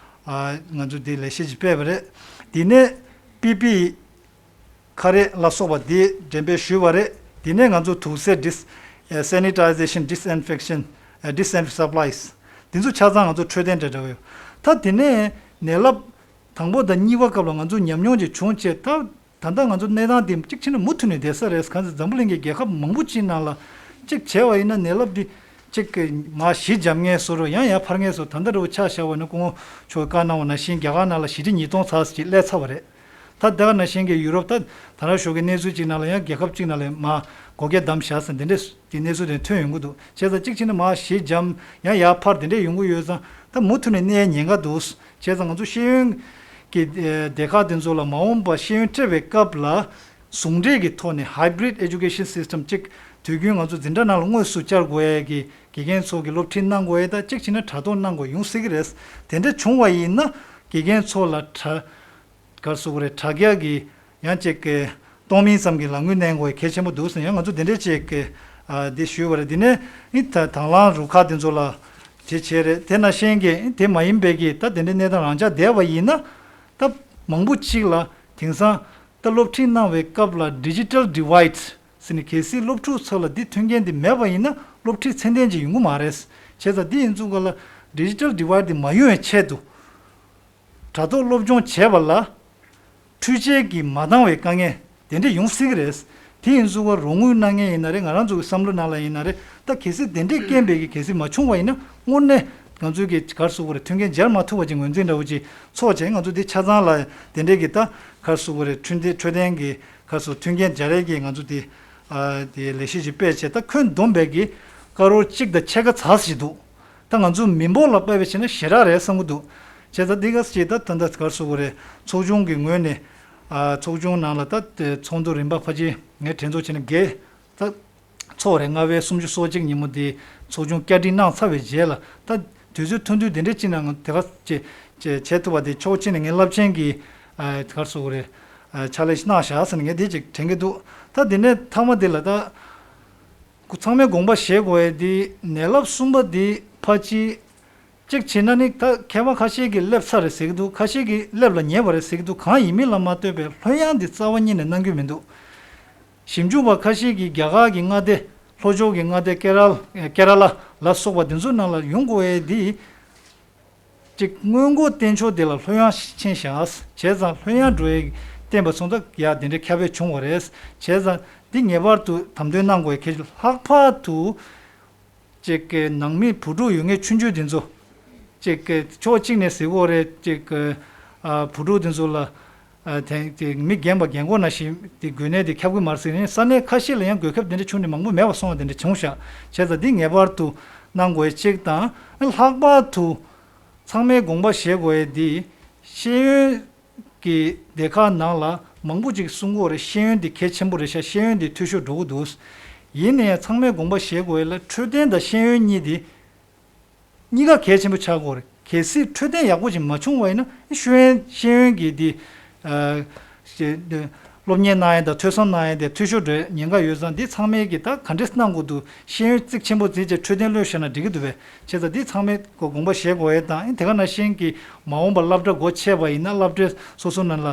ཨ་ང་ཚོ་འདི་ལས་གཞི་ཅིག་སྤེལ་བ་རེད། དེ་ནས་པི་པི་ཨི་ཁ་རས་ལ་སོགས་པ་འདི་འགྲེམས་སྤེལ་ཞུས་པ་རེད། དེ་ནས་ང་ཚོ་དུག་སེལ་ཌིས་ཨ་sanitization, disinfection, ཨ་disinfect supplies། དེ་ཚོ་ཆ་ཚང་ང་ཚོ་འཕྲོད་བསྟེན་དང་འབྲེལ་བ་ཡོད། ད་དེ་ནས་ནད་རླབས་དང་པོ་དང་གཉིས་པ་སྐབས་ལ་ང་ཚོ་ཉམས་མྱོང་ཅིག་བྱུང་བྱས། ད་ད་ལྟ་ང་ཚོ་གནས་སྟངས་འདི་གཅིག་བྱས་ན་མུ་མཐུད་ནས་བསྡད་ས་རེད། གང་ཟེར་འཛམ་བུ་གླིང་གི་རྒྱལ་ཁབ་མང་པོ་ཅིག་ནང་ལ་གཅིག་བྱས་པ་ཡིན་ན་ནད་རླབས་འདི་གཅིག་གི་མར་ཞི་འཇམ་མཁན་བཟོ་འདྲ། ཡང་ཡར་འཕར་མཁན་བཟོ། ད་ལྟ་འདྲ་བོ་ཆ་བཞག་པ་ཡིན་ན། སྐུ་ངོ་མཆོག་གིས་བཀའ་གནང་བ་ནང་བཞིན་རྒྱ་གར་ནང་ལ་ཞི་ཁྲི་ཉིས་སྟོང་ཚར་ཅིག་སླེབས་ཚར་བ་རེད། ད་དེ་ག་ནང་བཞིན་གྱི་ཡུ་རོབ། ད་ད་རང་ཞོགས་ཀྱི་གནས་ཚུལ་ཅིག་ནང་ལ་ཡང་རྒྱལ་ཁབ་ཅིག་ནང་ལ་མར་སྒོ་རྒྱ་བསྡམས་བཞག་ཟེར་འདི་འདྲས་ཀྱི་གནས་ཚུལ་དེ་ཐོན་ཡོང་གི་འདུག། བྱས་ཙང་གཅིག་བྱས་ན་མར་ཞི་འཇམ་ཡང་ཡར་འཕར་དེ་འདྲས་ཡོང་གི་ཡོད་ཙང་། ད་མུ་མཐུད་ནས་གནས་ཉེན་ཁ་འདུག། བྱས་ཙང་ང་ཚོ་ཤེས་ཡོན་གྱི་ཨེ་སྡེ་ཁག་དེ་ཚོ་ལ་མ་འོངས་པ་ཤེས་ཡོན་སྤྲད་པའི་སྐབས་ལ་ཟུང་འབྲེལ་གྱི་ཐོག་ནས་hybrid education system་གཅིག་ དུས་རྒྱུན་ང་ཚོ་འཛིན་གྲྭ་ནང་ལ་དངོས་སུ་བཅར་དགོས་ཡས་ཀྱི་དགེ་རྒན་ཚོ་གི་སློབ་ཁྲིད་གནང་དགོས་ཡས་དང་གཅིག་བྱས་ན་དྲ་ཐོག་གནང་དགོས་ཡོང་སྲིད་ཀྱི་རེད། དེ་འདྲ་བྱུང་བ་ཡིན་ན་དགེ་རྒན་ཚོ་ལ་དྲ་ག་རེ་ཟེར་དགོས་རེད། དྲ་རྒྱ་གི་ཡང་ཅིག་གི་གཏོང་མིན་ཙམ་གྱི་ལག་དངུལ་གནང་དགོས་ཡས་གལ་ཆེན་པོ་འདུག་ཟེར་ཡང་ང་ཚོ་དེ་འདྲས་ཅིག་གི་ཨ་འདི་ཞུས་པ་རེད། དེ་ནས་ཨི་ད་དང་བླངས་རུ་ཁག་དེ་ཚོ་ལ་དེ་བྱས་རེད། དེ་ནང་བཞིན་གྱི་དེ་མ་ཡིན་པའི་གི་ད་དེ་འདྲའི་གནས་སྟངས་རང་འཇགས་བསྡད་པ་ཡིན་ན་ད་མང་པོ་ཅིག་ལ་དེང་སང་ད་སློབ་ཁྲིད་གནང་བའི་སྐབས་ལ་digital divide ཟེར་ནས་གལ་སྲིད་སློབ་ཕྲུག་ཚོ་ལ་འདི་མཐུན་རྐྱེན་འདི་མེད་པ་ཡིན་ན་སློབ་ཁྲིད་ཚད་ལྡན་ཅིག་ཡོང་གི་མ་རེད། བྱས་ཙང་འདི་ཡིན་ཙང་ག་ལ་digital divide འདི་མ་ཡོང་བའི་ཆེད་དུ་དྲ་ཐོག་སློབ་སྦྱོང་བྱས་པ་ལ་འཕྲུལ་ཆས་ཀྱིས་མ་འདང་བའི་དཀའ་ངལ་དེ་འདྲ་ཡོང་སྲིད་ཀྱི་རེད། དེ་ཡིན་ཙང་ག་རོགས་དངུལ་གནང་མཁན་ཡིན་ན་རེད། ང་རང་ཚོ་གི་བསམ་བློ་ནང་ལ་ཡིན་ན་རེད། ད་གལ་སྲིད་དེ་འདྲའི་རྐྱེན་པས་ཀྱི་གལ་སྲིད་མ་བྱུང་བ་ཡིན་ན་དངོས་གནས་ང་ཚོའི་གི་ག་རེ་ཟེར་དགོས་རེད། མཐུན་རྐྱེན་སྦྱར་མ་ཐུབ་པ་ཅིག་ངོས་འཛིན་འདྲ་བོ་ཅིག་ཚོགས་བྱས། ང་ཚོ་འདི་ཆ་ཚང་ལ་དེ་འདྲའི་གི་ད་ག་རེ་ཟེར་དགོས་རེད། འཕྲོད་བསྟེན་འཕྲོད་བསྟེན་གི་ག་རེ་ཟེར་མཐུན་རྐྱེན་སྦྱར་ཡས་ཀྱི་ང་ཚོ་དེ་ཨ་དེ་ལས་གཞི་ཞིག་སྤེལ་བྱས། ད་ཁྱོན་བསྡོམས་པའི་གི་ཀ་རོར་གཅིག་དང་ཕྱེད་ཀ་ཙམ་ཞིག་འདུག་ད་ང་ཚོ་མི་འབོར་ལ་དཔག་པའི་ཆ་ནས་ཞེ་དྲག་རེད་བསམ་གྱི་འདུག་བྱས་ཙང་འདི་ག་ཅིག་ད་ད་ལྟ་ག་རེ་ཟེར་དགོས་རེད། ཚོགས་ཆུང་གི་ངོས་ནས་ཨ་ཚོགས་ཆུང་ནང་ལ་ད་དེ་ཚོགས་འདུ་རིམ་པ་ཕལ་ཆེར་ངས་དྲན་ཚོད་བྱས་ན་བརྒྱད་ད་ཚོགས་རེད། ལྔ་པའི་སུམ་ཅུ་སོ་གཅིག་ཉིན་མོ་དེ་ཚོགས་ཆུང་བསྐྱར་སྒྲིག་གནང་ཚར་བའི་རྗེས་ལ་ད་དུས་ཚོད་ཐུང་ཐུང་དེ་འདྲ་ཅིག་ནང་དེ་ག་ཅིག་ཅིག་བྱེད་ཐུབ་པ་དེ་ཕྱོགས་གཅིག་ནས་ངས་རླབས་ཆེན་གྱི་ཨ་ག་རེ་ཟེར་དགོས་རེད། ཨ་ཕྱག་ལས་ཤིག་གནང་བཞག་ཟེར་ནས་ངས་དེ་ཅིག་དྲན་གྱི་འདུག་ད་དེ་ནས་མཐའ་མ་དེ་ལ་ད། ཚང་མས་དགོངས་པ་བཞེས་དགོས་ཡས་འདི་ནད་རླབས་གསུམ་པ་འདི་ཕལ་ཆེར་གཅིག་བྱས་ན་ནི་ད་མཁས་པ་ཁ་ཤས་ཀྱིས་སླེབས་ཚར་རེད་ཟེར་གྱི་འདུག་ཁ་ཤས་ཀྱིས་སླེབས་ལ་ཉེ་བ་རེད་ཟེར་གྱི་འདུག་གང་ཡིན་མིན་ལ་མ་ལྟོས་པའི་ལྷོད་ཡངས་འདི་རྩ་བ་ཉིད་ནས་གནང་གི་མི་འདུག་ཞིབ་འཇུག་པ་ཁ་ཤས་ཀྱིས་རྒྱ་གར་གྱི་མངའ་སྡེ་ལྷོ་ཕྱོགས་ཀྱི་མངའ་སྡེ་ཀེ་ར་ཀེ་ར་ལ་ལ་སོགས་པ་འདི་ཚོའི་ནང་ལ་ཡོང་དགོས་ཡས་འདི། གཅིག་སྔོན་འགོག་བསྟེན་ཕྱོགས་དེ་ལ་ལྷོད་ཡངས་ཕྱིན་བཞག་བྱས་ཙང་ལྷོད་ཡངས་འགྲོ་ཡས་བསྟེན་པ་སོང་ཙང་ཡ་དེ་འདྲའི་ཁྱབ་སྤེལ་བྱུང་བ་རེད། བྱས་ཙང་འདི་ངེས་པར་དུ་དམ་དོན་གནང་དགོས་ཡས་གལ་ཆེ། ལྷག་པར་དུ་གཅིག་གི་ནང་མི་བུ་ཕྲུག་ཡོད་མཁན་ཆུང་ཆུང་དེ་ཚོ་གཅིག་གི་ཕྱོགས་གཅིག་ནས་ཟེར་དགོས་རེད། གཅིག་གི་ཨ་བུ་ཕྲུག་དེ་ཚོ་ལ་ཨ་དེ་དེ་མི་རྒན་པ་རྒན་གོག་ནང་བཞིན་དེ་འགོས་ནད་དེ་ཁྱབ་ཀྱི་མ་རེད་ཟེར་ནས་ས་གནས་ཁ་ཤས་ལ་ཡང་འགོས་ཁྱབ་དེ་འདྲ་བྱུང་ནས་མང་པོ་མེད་པ་སོང་བ་དེ་འདྲ་བྱུང་ཤག་བྱས་ཙང་འདི་ངེས་པར་དུ་གནང་དགོས་ཡས་གཅིག་དང་ལྷག་པར་དུ། ཚང་མས་དགོངས་པ་བཞེས་དགོས་ཡས་འདི། ཤེས་ཡོན་གྱི་སྡེ་ཁག་ནང་ལ་མང་པོ་ཅིག་གསུང་གི་ཡོད་རེད། ཤེས་ཡོན་འདི་གལ་ཆེན་པོ་རེད་ཤག་ཤེས་ཡོན་འདི་འཐུས་ཤོར་འགྲོ་གི་འདུག་ཡིན་ནའི་ཚང་མས་དགོངས་པ་བཞེས་དགོས་ཡས་ལ་འཕྲོད་བསྟེན་དང་ཤེས་ཡོན་གཉིས་འདི་གཉིས་ཀ་གལ་ཆེན་པོ་ཆགས་ཀྱི་ཡོད་རེད། གལ་སྲིད་འཕྲོད་བསྟེན་ཡག་པོ་ཅིག་མ་བྱུང་བ་ཡིན་ན་ཤེས་ཡོན་ཤེས་ཡོན་གྱི་འདི། ཨ། ཤེས། སློབ་གཉེར་གནང་ཡས་དང་ཐོས་བསམ་གནང་ཡས་དེ་འཐུས་ཤོར་འགྲོ་ཡས་ཉེན་ཁ་ཡོད་ཙང་འདི་ཚང་མས་ཀྱི་ད་ག་འདྲས་གནང་དགོས་འདུག་ཤེས་ཡོན་གཙིགས་ཆེན་པོ་བརྩིས་བྱས་འཕྲོད་བསྟེན་བློས་བཞག་ན་འགྲིག་གི་འདུག་པས། བྱས་ཙང་འདི་ཚང་མས་ཀོ་དགོངས་པ་བཞེས་དགོས་ཡས་དང་དེ་ག་ནང་བཞིན་གྱི་མ་འོངས་པ་སློབ་གྲྭ་སྒོ་ཕྱེ་བ་ཡིན་ན་སློབ་གྲྭ་སོ་སོ་ནང་ལ་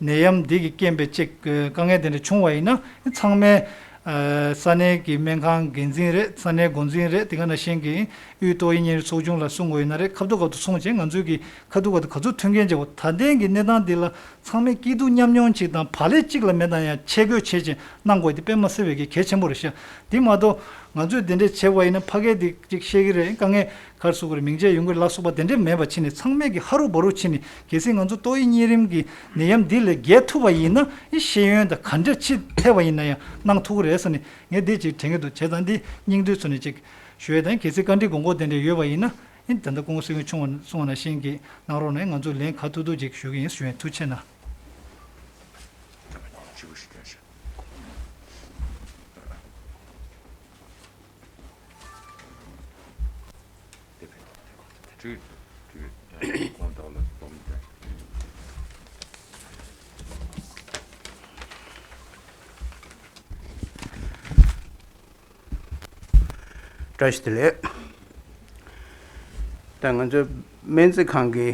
ནད་ཡམས་འདི་གི་རྐྱེན་པས་ཅིག་དཀའ་ངལ་དེ་འདྲ་བྱུང་བ་ཡིན་ན་ཚང་མས་ས་གནས་ཀྱི་སྨན་ཁང་འགན་འཛིན་རེད། ས་གནས་འགོ་འཛིན་རེད། དེ་ག་ནང་བཞིན་གྱི་དབུས་ཏོག་དབྱིབས་གཉན་རིམས་ཚོགས་ཆུང་ལ་གསུང་དགོས་ཡིན་ན་རེད། ཁ་ཐུག་ཁ་ཐུག་གསུང་བྱས་ང་ཚོས་ཀྱི་ཁ་ཐུག་ཁ་ཐུག་ག་ཚོད་མཐུན་རྐྱེན་བྱེད་དགོས། ད་ལྟའི་གི་གནས་སྟངས་འདི་ལ་ཚང་མས་སྐྱིད་སྡུག་མཉམ་མྱོང་ཅིག་དང་བག་ལེབ་གཅིག་ལ་མེད་ན་ཡང་ཆས་གོས་ཆེ་ཆེ་གནང་དགོས་དེ་དཔེ་མ་སྲིད་པའི་གི་གལ་ཆེན་པོ་རེད་ཤག་དེ་མ་གཏོགས་ང་ཚོས་དེ་འདྲས་བྱས་པ་ཡིན་ན་ཕ་གིར་དེ་གཅིག་བཤད་ཀྱི་རེད། དཀའ་ངལ་ག་རེ་ཟེར་དགོས་རེད། མིང་ཆད་ཡོང་གི་རེད་ལ་སོགས་པ་དེ་འདྲས་མེད་པ་བྱས་ནས་ཚང་མས་ཀྱི་ཧ་རུ་བ་རུ་བྱས་ནས་གལ་སྲིད་ང་ཚོ་ཏོག་དབྱིབས་གཉན་རིམས་ཀྱི་ནད་ཡམས་འདི་ལས་རྒྱལ་ཐུབ་པ་ཡིན་ན་ཨི་ཤེས་ཡོན་དང་ག་འདྲས་ཅིག་ཐེབས་པ་ཡིན་ན་ཡང་གནང་ཐུབ་ཀྱི་རེད་ཟེར་ནས་ངས་འདི་ཅིག་དྲན་གྱི་འདུག་བྱས་ཙང་འདི་སྙིང་བསྡུས་ཚུལ་ནས་ཅིག་ཞུ་ཡས་དང་གལ་སྲིད་བཀའ་འདྲི་དགོངས་སྐོར་དེ་འདྲས་ཡོད་པ་ཡིན་ན། ཨིན་ད་ལྟ་སྐུ་ངོ་སྲིད་སྐྱོང་ཆུང་བ་གསུངས་པ་ནང་བཞིན་གྱི་གནང་རོགས་གནང་། ང་ཚོས་ལན་ག་ཐུབ་ཐུབ་ཅིག་ཞུ་གི་ཡིན་ཞུ་ཡིན། ཐུགས་རྗེ་གནང་། བཀྲ་ཤིས་བདེ་ལེགས། ད་ང་ཚོའི་སྨན་རྩིས་ཁང་གི་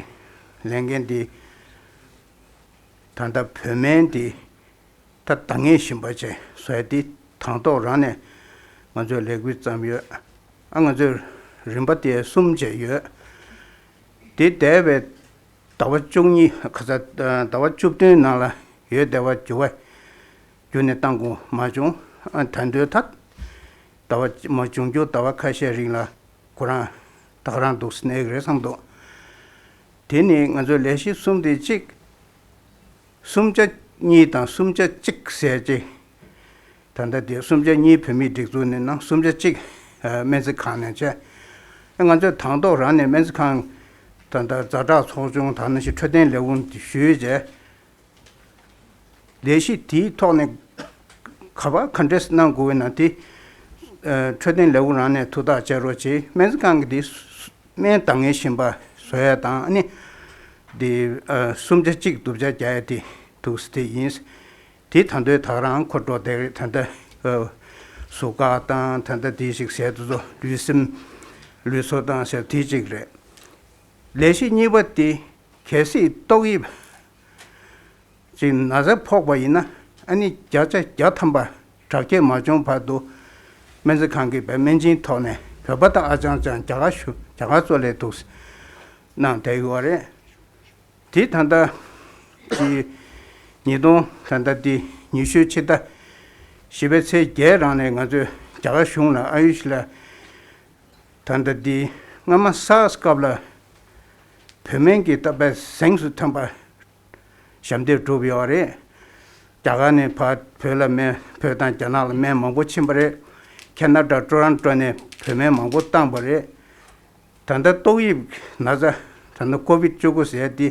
ལས་འགན་འདི་ད་ལྟ་བོད་སྨན་འདི་ད་འདང་ངེས་བཞིན་པ་བྱས་བཟོ་ཡ་འདི་དང་ཐོག་རང་ནས་ང་ཚོས་ལས་འགུལ་བརྩམས་ཡོད། ཨ་ང་ཚོས་རིམ་པ་དེ་གསུམ་བྱས་ཡོད། དེ་འདས་པའི་ཟླ་བ་བཅུ་གཉིས་ཁ་ས་ཟླ་བ་བཅུ་བདུན་ནང་ལ་ཡོད་བསྡད་པ་འགྱུར་བ་བརྒྱུད་ནས་བཏང་དགོས་མ་བྱུང་། ཨ་ད་དུང་ད་ཟླ་བ་མ་འབྱུང་འགྱུར་ཟླ་བ་ཁ་ཤས་རིང་ལ་ཁོ་རང་ད་ག་རང་འདུག་གནས་ཀྱི་རེད་བསམ་འདུག་དེ་ནི་ང་ཚོའི་ལས་གཞི་གསུམ་དེ་གཅིག་སུམ་ཆ་གཉིས་དང་སུམ་ཆ་གཅིག་ཟེར་ཅིག་ད་ལྟ་དེ་སུམ་ཆ་གཉིས་བོད་མིའི་སྒྲིག་འཛུགས་ནས་ནང་སུམ་ཆ་གཅིག་སྨན་རྩིས་ཁང་ནས་བྱས། ང་ཚོས་དང་ཐོག་རང་ནས་སྨན་རྩིས་ཁང་ད་ལྟ་ཛ་དྲག་ཚོགས་ཆུང་དང་ནང་བཞིན་འཕྲོད་བསྟེན་ལས་ཁུངས་དེ་ཞུས་བྱས། ལས་གཞི་དེའི་ཐོག་ནས་ག་པར་ག་འདྲས་གནང་དགོས་ན་དེ་ འཕྲོད་བསྟེན་ལས་ཁུངས་རང་ནས་ཐུགས་ཐག་བཅད་རོགས་གྱིས། སྨན་རྩིས་ཁང་གི་འདི་སྨན་འདང་ངེས་གཞན་པ་བཟོ་ཡ་དང་། ཨ་ནི་འདི་གསུམ་ཆ་གཅིག་བསྡུར་བྱ་རྒྱག་ཡ་དེ་འདུག་སེ་དེ་ཡིན། དེ་ད་དུང་ད་རང་ཁོ་འགྲོ་བསྡད་རེད། ད་ལྟ་ཨ་གཟུགས་ཁ་དང་ད་ལྟ་དེ་ཞིག་ཟས་དེ་ཚོ་ལུས་སེམས་ལུས་སྲོག་དང་ཟེར་དེ་གཅིག་རེད། ལས་གཞི་གཉིས་པ་དེ་གལ་སྲིད་ཏོག་དབྱིབས་ཅིག་ན་ཚ་ཕོག་པ་ཡིན་ན། ཨ་ནི་བརྒྱ་ཆ་བརྒྱ་ཐམ་པ་དྲག་སྐྱེད་མ་བྱུང་བར་དུ་སྨན་རྩིས་ཁང་གི་བའི་སྨན་སྦྱིན་ཐོག་ནས་བོད་པ་དང་ཨ་ཅང་ཅང་རྒྱ་གར་བཞུགས། རྒྱ་གར་གཙོ་ལས་འདུག་གནང་བསྡད་ཡོད་རེད། དེ་ད་ལྟ་གི་ཉིས་སྟོང་ད་ལྟ་དེ་ཉི་ཤུ་ཕྱི་ཟླ་བཞི་པའི་ཚེས་བརྒྱད་རང་ནས་ང་ཚོས་རྒྱ་གར་གཞུང་ལ་ཨ་ཡུཤ་ལ་ད་ལྟ་དེ་སྔ་མ་སཱར་སི་སྐབས་ལ་བོད་སྨན་གྱི་ད་བའི་གཟེངས་སུ་ཐོན་པ་ཞབས་འདེགས་བསྒྲུབས་ཡོད་རེད། རྒྱ་གར་ནས་ཕར་བོད་ལ་སྨན། བོད་དང་རྒྱ་ནག་ལ་སྨན་མང་པོ་ཕྱིན་པ་རེད། ཁེ་ན་ཌ་ཊོ་རོན་ཊོ་ནས་བོད་སྨན་མང་པོ་བཏང་པ་རེད། ད་ལྟ་ཏོག་དབྱིབས་ན་ཚ་ད་ལྟ་ཀོ་བིད་བཅུ་དགུ་ཟེར་དེ་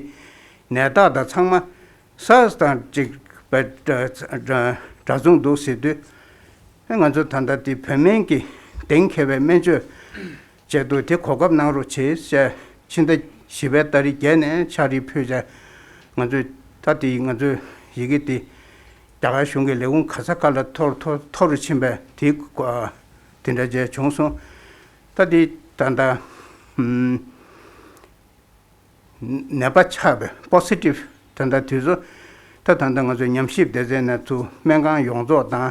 ནད་རྟགས་དང་ཚང་མ་སཱར་སི་དང་གཅིག་པ་འདྲ་འདྲ་མཚུངས་འདུག་ཟེར་དུས། ང་ཚོ་ད་ལྟ་དེ་བོད་སྨན་གྱི་གཏན་འཁེལ་བའི་སྨན་བཅོས་བྱས་འདུག་དེ་གོ་སྐབས་གནང་རོགས་བྱེད་ཟེར། ཕྱི་ཟླ་བཞི་པའི་ཏ་རིག་བརྒྱད་ནས་ཕྱག་བྲིས་ཕུལ་བྱས། ང་ཚོས་ད་དེ་ང་ཚོས་ཡི་གེ་དེ་རྒྱ་གར་གཞུང་གི་ལས་ཁུངས་ག་ས་ག་ལ་མཐོ་རུ་མཐོ་མཐོ་རུ་ཕྱིན་པས། དེ་དེ་འདྲ་བྱས་བྱུང་སོང་། ད་དེ་ད་ལྟ་ཨམ་ནད་པ་ཆགས་པའི་པོ་སི་ཊིབ་ད་ལྟ་དུས་ཚོད། ད་ད་ལྟ་ང་ཚོས་ཉམས་ཞིབ་སྡེ་ཚན་ནས་ཚུར་སྨན་ཁང་ཡོངས་རྫོགས་དང་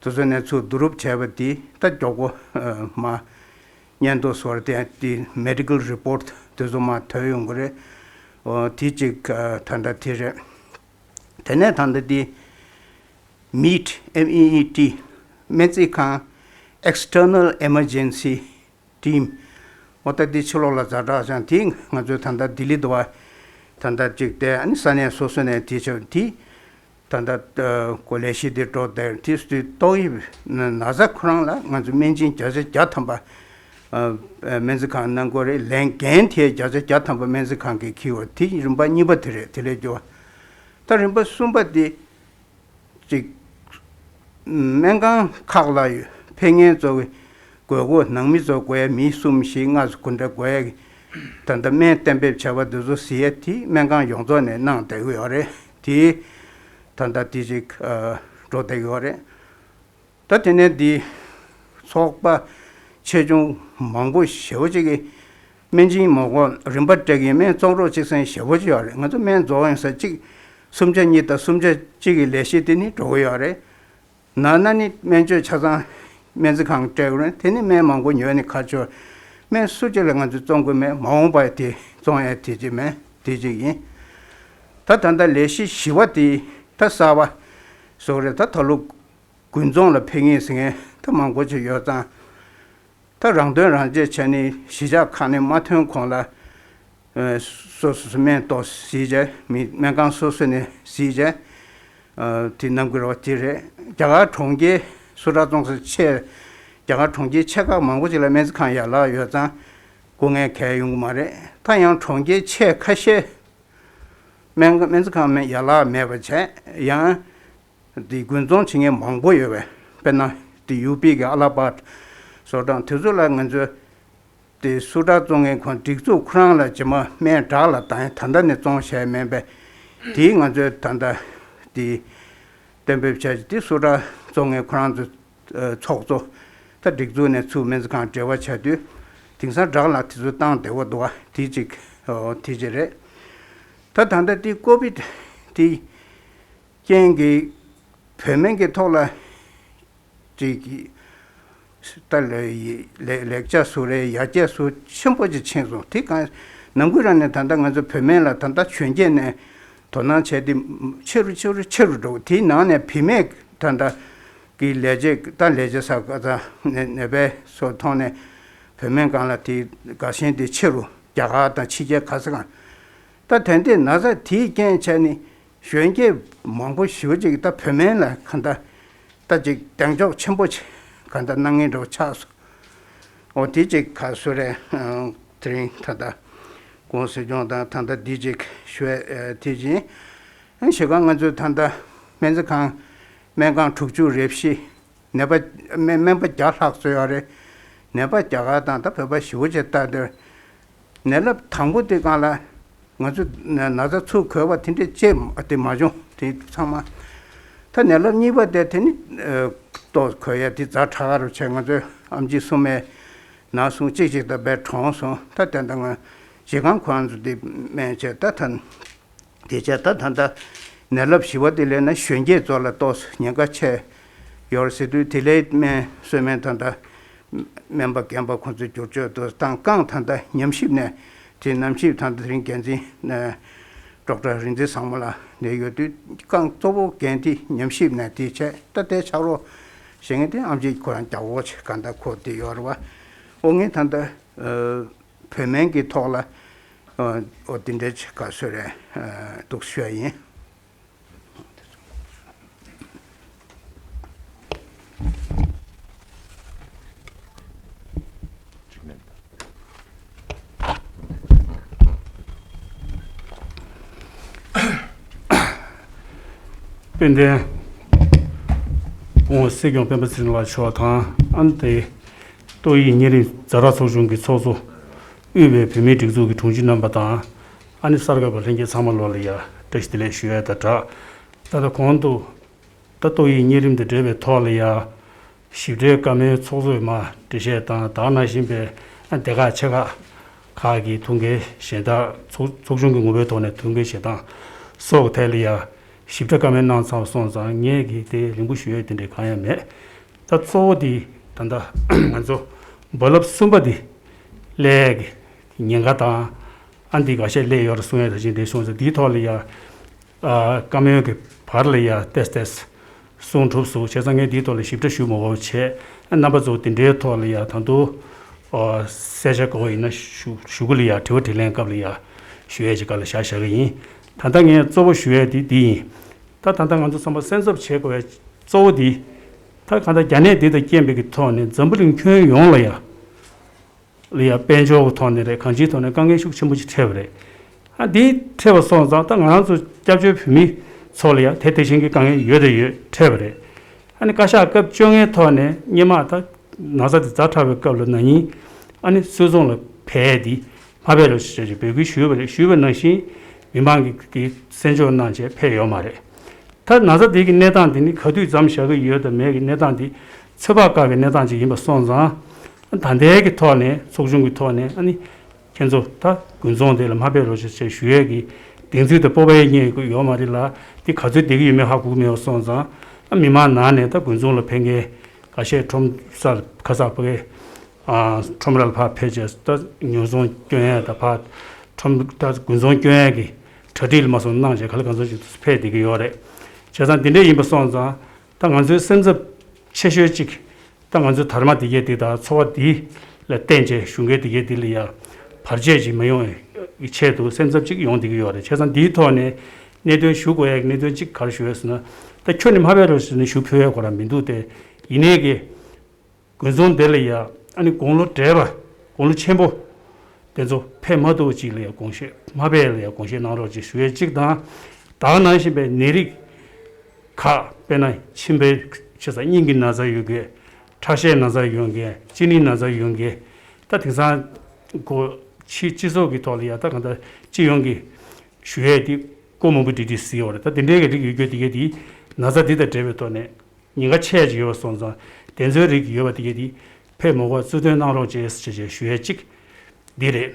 དེ་ཚོ་ནས་ཚུར་བསྡུ་རུབ་བྱས་པ་དེ་ད་མགྱོགས་པོ་མ་སྙན་ཐོ་བཟོ་བར་དེ་དེ་མེ་ཌི་ཀལ་རི་པོར་ཊི་དེ་ཚོ་མར་ཐོན་ཡོང་གི་རེད། འོ་དེ་གཅིག་ད་ལྟ་དེ་རེད། དེ་ནས་ད་ལྟ་དེ་མིཊ་ཨེམ་ཨི་ཨི་ཊི་སྨན་རྩིས་ཁང་External Emergency Team། འོ་ད་དེ་ཕྱི་ལོགས་ལ་ཛ་དྲག་ཅང་དེ་ང་ཚོའི་ད་ལྟ་ལྡི་ལི་དུ་བ་ད་ལྟ་གཅིག་དེ། ཨ་ནི་ས་གནས་སོ་སོ་ནས་དེ་ཆེ་དེ་ད་ལྟ་ཨ་གོ་ལས་གཞི་དེ་འགྲོ་བསྡད། དེ་སུའི་ཏོག་དབྱིབས་ན་ཚ་ཁོ་རང་ལ་ང་ཚོ་སྨན་སྦྱིན་བརྒྱ་ཆ་བརྒྱ་ཐམ་པ་ཨ་ཨ་སྨན་རྩིས་ཁང་གནང་དགོས་རེད། ལན་འགན་དེ་བརྒྱ་ཆ་བརྒྱ་ཐམ་པ་སྨན་རྩིས་ཁང་གིས་འཁྱེར་བ། དེ་རིམ་པ་གཉིས་པ་དེ་རེད། དེ་ལས་རྒྱུ་བ། ད་རིམ་པ་གསུམ་པ་དེ་གཅིག་སྨན་ཁང་ཁག་ལ་ཡོད་ཕེབས་མཁན་ཚོ་གི་དགོས་མཁོ། ནང་མི་ཚོ་དགོས་ཡ་མི་གསུམ་བཞི་ལྔ་ཚོ་ག་འདྲ་དགོས་ཡ་གི་ད་ལྟ་སྨན་གཏན་འབེབས་བྱས་པ་འདི་ཚོ་གཟིགས་ཡ་དེ་སྨན་ཁང་ཡོངས་རྫོགས་ནས་གནང་བསྡད་ཀྱི་ཡོད་རེད། དེ་ད་ལྟ་དེ་ཅིག་ཨ་འགྲོ་བསྡད་ཀྱི་ཡོད་རེད། ད་དེ་ནས་འདི་ཚོགས་པ་ཆེ་ཆུང་མང་པོ་ཞེ་པོ་ཅིག་གིས་སྨན་སྦྱིན་མང་པོ་རིན་པ་སྤྲད་ཀྱིན་སྨན་བཙོང་རོགས་གཅིག་ཟེར་མཁན་ཞེ་པོ་ཅིག་ཡོད་རེད། ང་ཚོ་སྨན་རྫོགས་ཡོང་ས་གཅིག་གསུམ་ཆ་གཉིས་དང་གསུམ་ཆ་གཅིག་གི་ལས་གཞི་དེ་ནི་འགྲོ་གི་ཡོད་རེད། ན་ན་ནི་སྨན་བཅོས་ཆ་ཚང་སྨན་རྩིས་ཁང་སྤྲད་དགོས་རེད། དེ་ནི་སྨན་མང་པོ་ཉོས་ནི་ཁ་ཆོ། སྨན་སུ་གཅིག་ལ་ང་ཚོས་བཙོང་དགོས་མེད། མ་འོངས་པ་དེ་བཙོང་ཡས་དེ་གཅིག་མེད། དེ་གཅིག་ཡིན། ད་ད་ལྟ་ལས་གཞི་བཞི་པ་དེ་ད་གསར་པ་བཟོ་རེད། ད་ད་ལོ་དགུན་ཚོང་ལ་ཕེབས་མཁན་ཟེར་མཁན་ད་མང་པོ་ཅིག་ཡོད་ཙང་། ད་རང་དོན་རང་གཅེས་བྱས་ནས་གཞིས་ཆགས་ཁག་ནས་མ་ཐོན་གོང་ལ། ཨ་སོ་སོ་སོ་སྨན་ཏོག་གཟིགས་བྱས། མི་སྨན་ཁང་སོ་སོ་ནས་གཟིགས་བྱས། ཨ་དེ་གནང་གི་རེད་པ། དེ་རེད། རྒྱ་གར་གྲོང་ཁྱེར་སུ་ཊར་བཙོང་ས་ཆེ། རྒྱ་གར་གྲོང་ཁྱེར་ཆེ་ཁག་མང་པོ་ཅིག་ལ་སྨན་རྩིས་ཁང་ཡན་ལག་ཡོད་ཙང་སྐུ་ངལ་གང་ཡང་ཡོང་གི་མ་རེད། ད་ཡང་གྲོང་ཁྱེར་ཆེ་ཁ་ཤས་སྨན་སྨན་རྩིས་ཁང་མེད། ཡན་ལག་མེད་པ་བྱས། ཡང་དེ་དགུན་ཚོང་བྱེད་མཁན་མང་པོ་ཡོད་པས། དཔེར་ན་དེ་ཡུ་པི་གི་ཨ་ལ་ཧ་བཱད་བཟོ་གྲྭ་དེ་ཚོ་ལ་ང་ཚོས་དེ་སུ་ཊར་བཙོང་མཁན་ཁོང་སྒྲིག་འཛུགས་ཁོ་རང་ལ་རྗེས་མ་སྨན་དྲག་ལ་བཏང་ཡ། ད་ལྟ་ནས་བཙོང་བྱས་མེད་པས། དེ་ང་ཚོས་ད་ལྟ་དེ་གཏན་འབེབས་བྱས། དེ་སུ་ཊར་བཙོང་མཁན་ཁོ་རང་ཚོ་ཨ་ཚོགས་གཙོ་ད་སྒྲིག་འཛུགས་ནས་ཚུར་སྨན་རྩིས་ཁང་འབྲེལ་བ་བྱ་དུས་དེང་སང་དྲག་ལ་དེ་ཚོ་བཏང་བདེ་བོ་འདུག་པ། དེ་གཅིག་ཨོ་དེ་གཅིག་རེད། ད་ད་ལྟ་དེ་ཀོ་བིད་དེ་རྐྱེན་གྱིས་བོད་སྨན་གྱི་ཐོག་ལ་ཅིག་ད་ལ་ལེགས་ལེགས་ཆ་བཟོ་རེད། ཡར་རྒྱས་བཟོ་ཆེན་པོ་ཅིག་ཕྱིན་སོང་། དེ་གང་ནམ་རྒྱུན་རང་ནས་ད་ལྟ་ང་ཚོ་བོད་སྨན་ལ་ད་ལྟ་གཞོན་སྐྱེས་ནས་དོ་སྣང་བྱས་ཏེ་ཆེ་རུ་ཆེ་རུ་ཆེ་རུ་འགྲོ། དེའི་ནང་ནས་བུད་མེད་ད་ལྟ་གི་ལས་བྱེད་ད་ལས་བྱེད་ས་ག་ཚ་ནད་ནད་པའི་སོགས་ཐོག་ནས་བོད་སྨན་སྒང་ལ་དེ་དགའ་ཞེན་དེ་ཆེ་རུ། རྒྱ་གར་དང་ཕྱི་རྒྱལ་ག་ས་གང་། ད་དེ་འདྲའི་ན་ཚ་དེའི་རྐྱེན་བྱས་ནས་གཞོན་སྐྱེས་མང་པོ་ཞེ་པོ་ཅིག་ད་བོད་སྨན་ལ་གང་ལྟར་ད་ཅིག་གདེང་འཇོག་ཆེན་པོ་ཅིག་གང་ལྟར་གནང་མཁན་འདྲ་བོ་ཆགས་སོང་། འོ་དེ་ཅིག་ག་སུ་རེད། ཨང་དེ་རིང་ད་ལྟ་གོང་སྲིད་སྐྱོང་དང་ད་ལྟ་འདི་ཅིག་ཞུ་ཡས་དེ་བཞིན། ཨང་ཞེ་གང་ང་ཚོས་ད་ལྟ་སྨན་རྩིས་ཁང་སྨན་ཁང་དྲུག་ཅུ་རེ་བཞི་ ནད་པ་སྨན་སྨན་པ་བརྒྱ་ལྷག་ཙམ་ཡོད་རེད། ནད་པ་རྒྱ་གར་དང་ད་བོད་པ་ཞེ་པོ་ཅིག་ལྟ་དུས། ནད་རླབས་དང་པོ་དེ་སྒང་ལ་ང་ཚོ་ན་ན་ཚ་ཚུར་འགོས་པ་དེ་འདྲས་ཅིག་དེ་མ་བྱུང་། དེ་ཚང་མ། ད་ནད་རླབས་གཉིས་པ་དེ་དེ་ནི་ཨ་ཏོག་འགོས་ཡ་དེ་ཛ་དྲག་ག་རུ་བྱས། ང་ཚོའི་ཨེམ་ཆི་གསུམ་མས་ན་སོང་། གཅིག་གཅིག་ད་བས་གྲོངས་སོང་། ད་དེ་འདྲ་ང་བྱེད་སྒང་ཁོ་རང་ཚོ་དེ་སྨན་བྱས། ད་ད་དེ་བྱས། ད་ད་ད་ནད་རླབས་བཞི་པ་དེ་སླེབས་ན་གཞོན་སྐྱེས་ཚོ་ལ་ཏོག་ཙམ་ཉེན་ཁ་ཆེ་ཡོད་རེད་ཟེར་དུས། དེ་ལས་སྨན་གསོས་སྨན་ད་ད་སྨན་པ་རྒན་པ་ཁོང་ཚོ་བསྒྱུར་བཅོས་དུ་བཏང་། རྐང་ད་ད་ཉམས་ཞིབ་ནས་དེ་ཉམས་ཞིབ་ད་ད་དེ་རིང་འགན་འཛིན་ཨ་ཌོག་ཊར་རིག་འཛིན་བཟང་མོ་ལགས་ནས་ཡོད་དུས། རྐང་གཙོ་བོ་འགན་དེ་ཉམས་ཞིབ་ནས་དེ་བྱས། ད་དེ་ཕྱག་རོགས་བྱེད་མཁན་དེ་ཨེམ་ཆི་ཁོ་རང་རྒྱ་བོ་ཆེ་ག་འདྲ་ཁོ་དེ་ཡོད་རེད་བ། ཨོ་ངས་ད་ད་ཨ་བོད་སྨན་གྱི་ཐོག་ལ་ཨ་ཨོ་དེ་འདྲའི་ཆེ་ག་སོ་རེད་ཨ་འདུག་ཞུ་ཡ་ཡིན། དཔལ་ལྡན་སྐུ་ངོ་སྲིད་སྐྱོང་སྤེན་པ་ཚེ་རིང་ལགས་མཆོག་དང་། ཨ་ནི་དེ་ཏོག་དབྱིབས་གཉན་རིམས་ཛ་དྲག་ཚོགས་ཆུང་གི་ཚོགས་གཙོ། དབུས་པའི་བོད་མིའི་སྒྲིག་འཛུགས་ཀྱི་དྲུང་ཆེ་རྣམ་པ་དང་། ཨ་ནི་གསར་འགོད་པ་ལྷན་རྒྱས་ཚང་མ་ལོ་ལ་ཡ་བཀྲ་ཤིས་བདེ་ལེགས་ཞུ་ཡ་དང་སྦྲགས། ད་ལྟ་གོང་དུ་ད་ཏོག་དབྱིབས་གཉན་རིམས་དང་འབྲེལ་བའི་ཐོག་ལ་ཡ་ཞིབ་ཕྲའི་བཀའ་མོལ་ཚོགས་གཙོས་མར་འགྲེལ་བཤད་དང་། ད་ག་ནང་བཞིན་པའི་སྡེ་ཁག་ཆེ་ཁག་ཁག་གི་ཐུགས་འགན་བཞེས་སྟངས། ཚོགས་ཚོགས་ཆུང་གི་ངོ་བོའི་ཐོག་ནས་ཐུགས་འགན་བཞེས་སྟངས་སོགས་ཐད་ལ་ཡ་ཞིབ་ཕྲ་བཀའ་མོལ་གནང་ཚར་སོང་ཙང་། ངས་ཀྱིས་དེ་རིང་པོ་ཞུ་ཡས་དེ་འདྲའི་གང་ཡང་མེད། ད་གཙོ་བོ་དེ་ད་ལྟ་ང་ཚོ་རྦ་རླབས་གསུམ་པ་དེ་སླེབས་ཀྱི་ཉེན་ཁ་དང་། ཨ་འདི་འགའ་ཤས་སླེབས་ཡོད་རེད་གསུང་ཡས་ད་ཅིག་འདྲ་སོང་ཙང་། འདིའི་ཐོག་ལ་ཡ་ཨ་བཀའ་མོལ་གྱི་བར་ལ་ཡ་ཏོག་ཙམ་གསུང་གྲུབ་སོང་། བྱས་ཙང་ངས་འདིའི་ཐོག་ལ་ཞིབ་ཕྲ་ཞུ་མ་དགོས་པ་བྱས། རྣམ་པ་ཚོ་དེ་འདྲའི་ཐོག་ལ་ཡ་ད་དུང་ཨ་གསལ་ཆ་དགོས་པ་ཡིན་ན་ཞུ་ཞུ་གི་ལ་ཡ་དྲི་བ་དྲིས་ལན་སྐབས་ལ་ཡ་ཞུ་ཡས་ཀྱི་སྒང་ལ་བཞག་བཞག་གི་ཡིན། ད་ལྟ་ངས་གཙོ་བོ་ཞུ་ཡས་དེ་འདི་ཡིན། ད་ད་ལྟ་ང་ཚོ་ཚང་མ་སེམས་འཚབ་བྱེད་དགོས་པའི་གཙོ་བོ་འདི། ད་གང་ལྟར་རྒྱ་ནད་འདི་དང་རྐྱེན་པས་ཀྱི་ཐོག་ནས་འཛམ་བུ་གླིང་ཁྱོན་ཡོངས་ལ་ཡ་ལ་ཡ་དཔལ་འབྱོར་གྱི་ཐོག་ནས་རེད། གང་ཅིའི་ཐོག་ནས་དཀའ་ངལ་ཤུགས་ཆེན་པོ་ཅིག་འཕྲད་པ་རེད། ཨ་འདི་འཕྲད་པ་སོང་ཙང་ད་ང་རང་ཚོ་སྐྱབས་བཅོལ་བོད་མི་ཚོ་ལ་ཡ་དེ་དེ་བཞིན་གྱི་དཀའ་ངལ་ཡོད་དང་ཡོད་འཕྲད་པ་རེད། ཨ་ནི་བཀའ་ཤག་སྐབས་བཅོ་ལྔའི་ཐོག་ནས་སྔོན་མ་ད་ན་ཚ་དེ་ཛ་དྲག་པའི་སྐབས་ལ་ན་ནིང་ཨ་ནི་སུད་ཚོང་ལ་ཕེབས་ཏེ་མ་ཕེབས་རོགས་ཞེས་བྱས་འབོད་སྐུལ་ཞུས་པ་རེད། ཞུས་པ་ནང་བཞིན་མི་མང་གིས་གིས་གསན་འཇོག་གནང་བྱས་ཕེབས་ཡོད་མ་རེད། ད་ན་ཚ་འདི་གི་གནས་སྟངས་འདི་ནི་ག་དུས་མཚམས་བཞག་གི་ཡོད་དང་མེད་ཀྱི་གནས་སྟངས་འདི་ཚོད་དཔག་དཀའ་བའི་གནས་སྟངས་ཅིག་ཡིན་པ་སོང་ཙང་། ད་ལྟའི་གི་ཐོག་ནས་ཚོགས་ཆུང་གི་ཐོག་ནས་ཨ་ནི་ཁྱེད་ཚོ་ད་དགུན་ཚོང་དེ་ལ་མ་ཕེབས་རོགས་ཞེས་ཞུ་ཡས་ཀྱི་གདེང་ཚོད་དང་སྤོབས་པ་རྙེད་ཀྱི་ཡོད་མ་རེད་ལ། འདི་ག་ཚོད་བསྡད་ཀྱི་ཡོད་མེད་ཧ་གོ་གི་མེད་པ་སོང་ཙང་། ཨ་མི་མང་ནང་ནས་ད་དགུན་ཚོང་ལ་ཕེབས་མཁན་འགའ་ཤས་ཁྲོམ་ས་ཁ་ས་ཕ་གི་ཨ་ཁྲོམ་ར་ལ་ཕར་ཕེབས་བྱས་ད་ཉོ་ཚོང་སྐྱོན་ཡས་དང་ཕར་ཁྲོམ་ད་དགུན་ཚོང་སྐྱོན་ཡས་ཀྱི་གྲ་སྒྲིག་ལ་མ་སོང་གནང་བྱས་ག་ལེ་གང་འཚམ་ཞིག་ཕེབས་བསྡད་ཀྱི་ཡོད་རེད། བྱས་ཙང་འདི་འདྲ་ཡིན་པ་སོང་ཙང་ད་ང་ཚོའི་སེམས་འཚབ་ཆེ་ཤོས་གཅིག་ད་ང་ཚོའི་དར་མ་འདི་གས་འདི་དང་ཚོགས་པ་འདི་ལ་བརྟེན་བྱས་གཞུང་སྒེར་འདི་གས་འདི་ལ་ཡ་བར་ཆད་ཅིག་མ་ཡོང་བའི་ཆེད་དུ་སེམས་འཚབ་ཅིག་ཡོང་བསྡད་ཀྱི་ཡོད་རེད། བྱས་ཙང་འདིའི་ཐོག་ནས་གནད་དོན་ཞུ་དགོས་ཡ་གི་གནད་དོན་གཅིག་ག་རེ་ཞུ་ཡོད་ཟེར་ན། ད་ཁྱོད་ནི་མ་ཕེབས་རོགས་ཟེར་ནས་ཞུ་ཕོད་ཡ་ཁོ་རང་མི་འདུག་སྟེ། ཡིན་ནའི་གི་དགུན་ཚོང་འདི་ལ་ཡ་ཨ་ནི་དགུང་ལོ་བགྲེས་པ་དགུང་ལོ་ཆེན་པོ་དེ་ཚོ་ཕེབས་མ་ཐུབ་ཅིག་ལ་ཡ་དགོངས་བཞེས་མ་ཕེབས་ལ་ཡ་དགོངས་བཞེས་གནང་རོགས་ཅེས་ཞུ་ཡས་གཅིག་དང་། ད་ག་ནང་བཞིན་པའི་ནད་རིགས་ཁག་དཔེར་ན་མཆིན་པའི་ཆེ་ས་སྙིང་གི་ན་ཚ་ཡོད་མཁན། ཁྲག་ཤེད་ན་ཚ་ཡོད་མཁན། གཅིན་སྙི་ན་ཚ་ཡོད་མཁན། ད་དེང་སང་གོ་ཕྱི་སྤྱི་ཚོགས་ཀྱི་ཐོག་ལ་ཡ་ད་གང་ལྟར་སྤྱི་ཡོངས་ཀྱི་ཞུ་ཡས་དེ་སྐོར་མང་པོ་འདྲི་འདྲི་ཟེར་ཡོད་རེད། ད་དེ་འདྲའི་གི་རིགས་ཡོད་རྒྱུ་དེ་གས་དེ་ན་ཚ་འདི་དང་འབྲེལ་བའི་ཐོག་ནས། ཉེན་ཁ་ཆེ་ཅིག་ཡོད་པ་སོང་ཙང་དེ་ཚོའི་རིགས་ཡོད་པ་དེ་གས་དེ་ཕེབས་མ་དགོས་པ་རྩིས་སྟོན་གནང་རོགས་ཅེས་ཞེས་ཞུ་ཡས་གཅིག་འདི་རེད།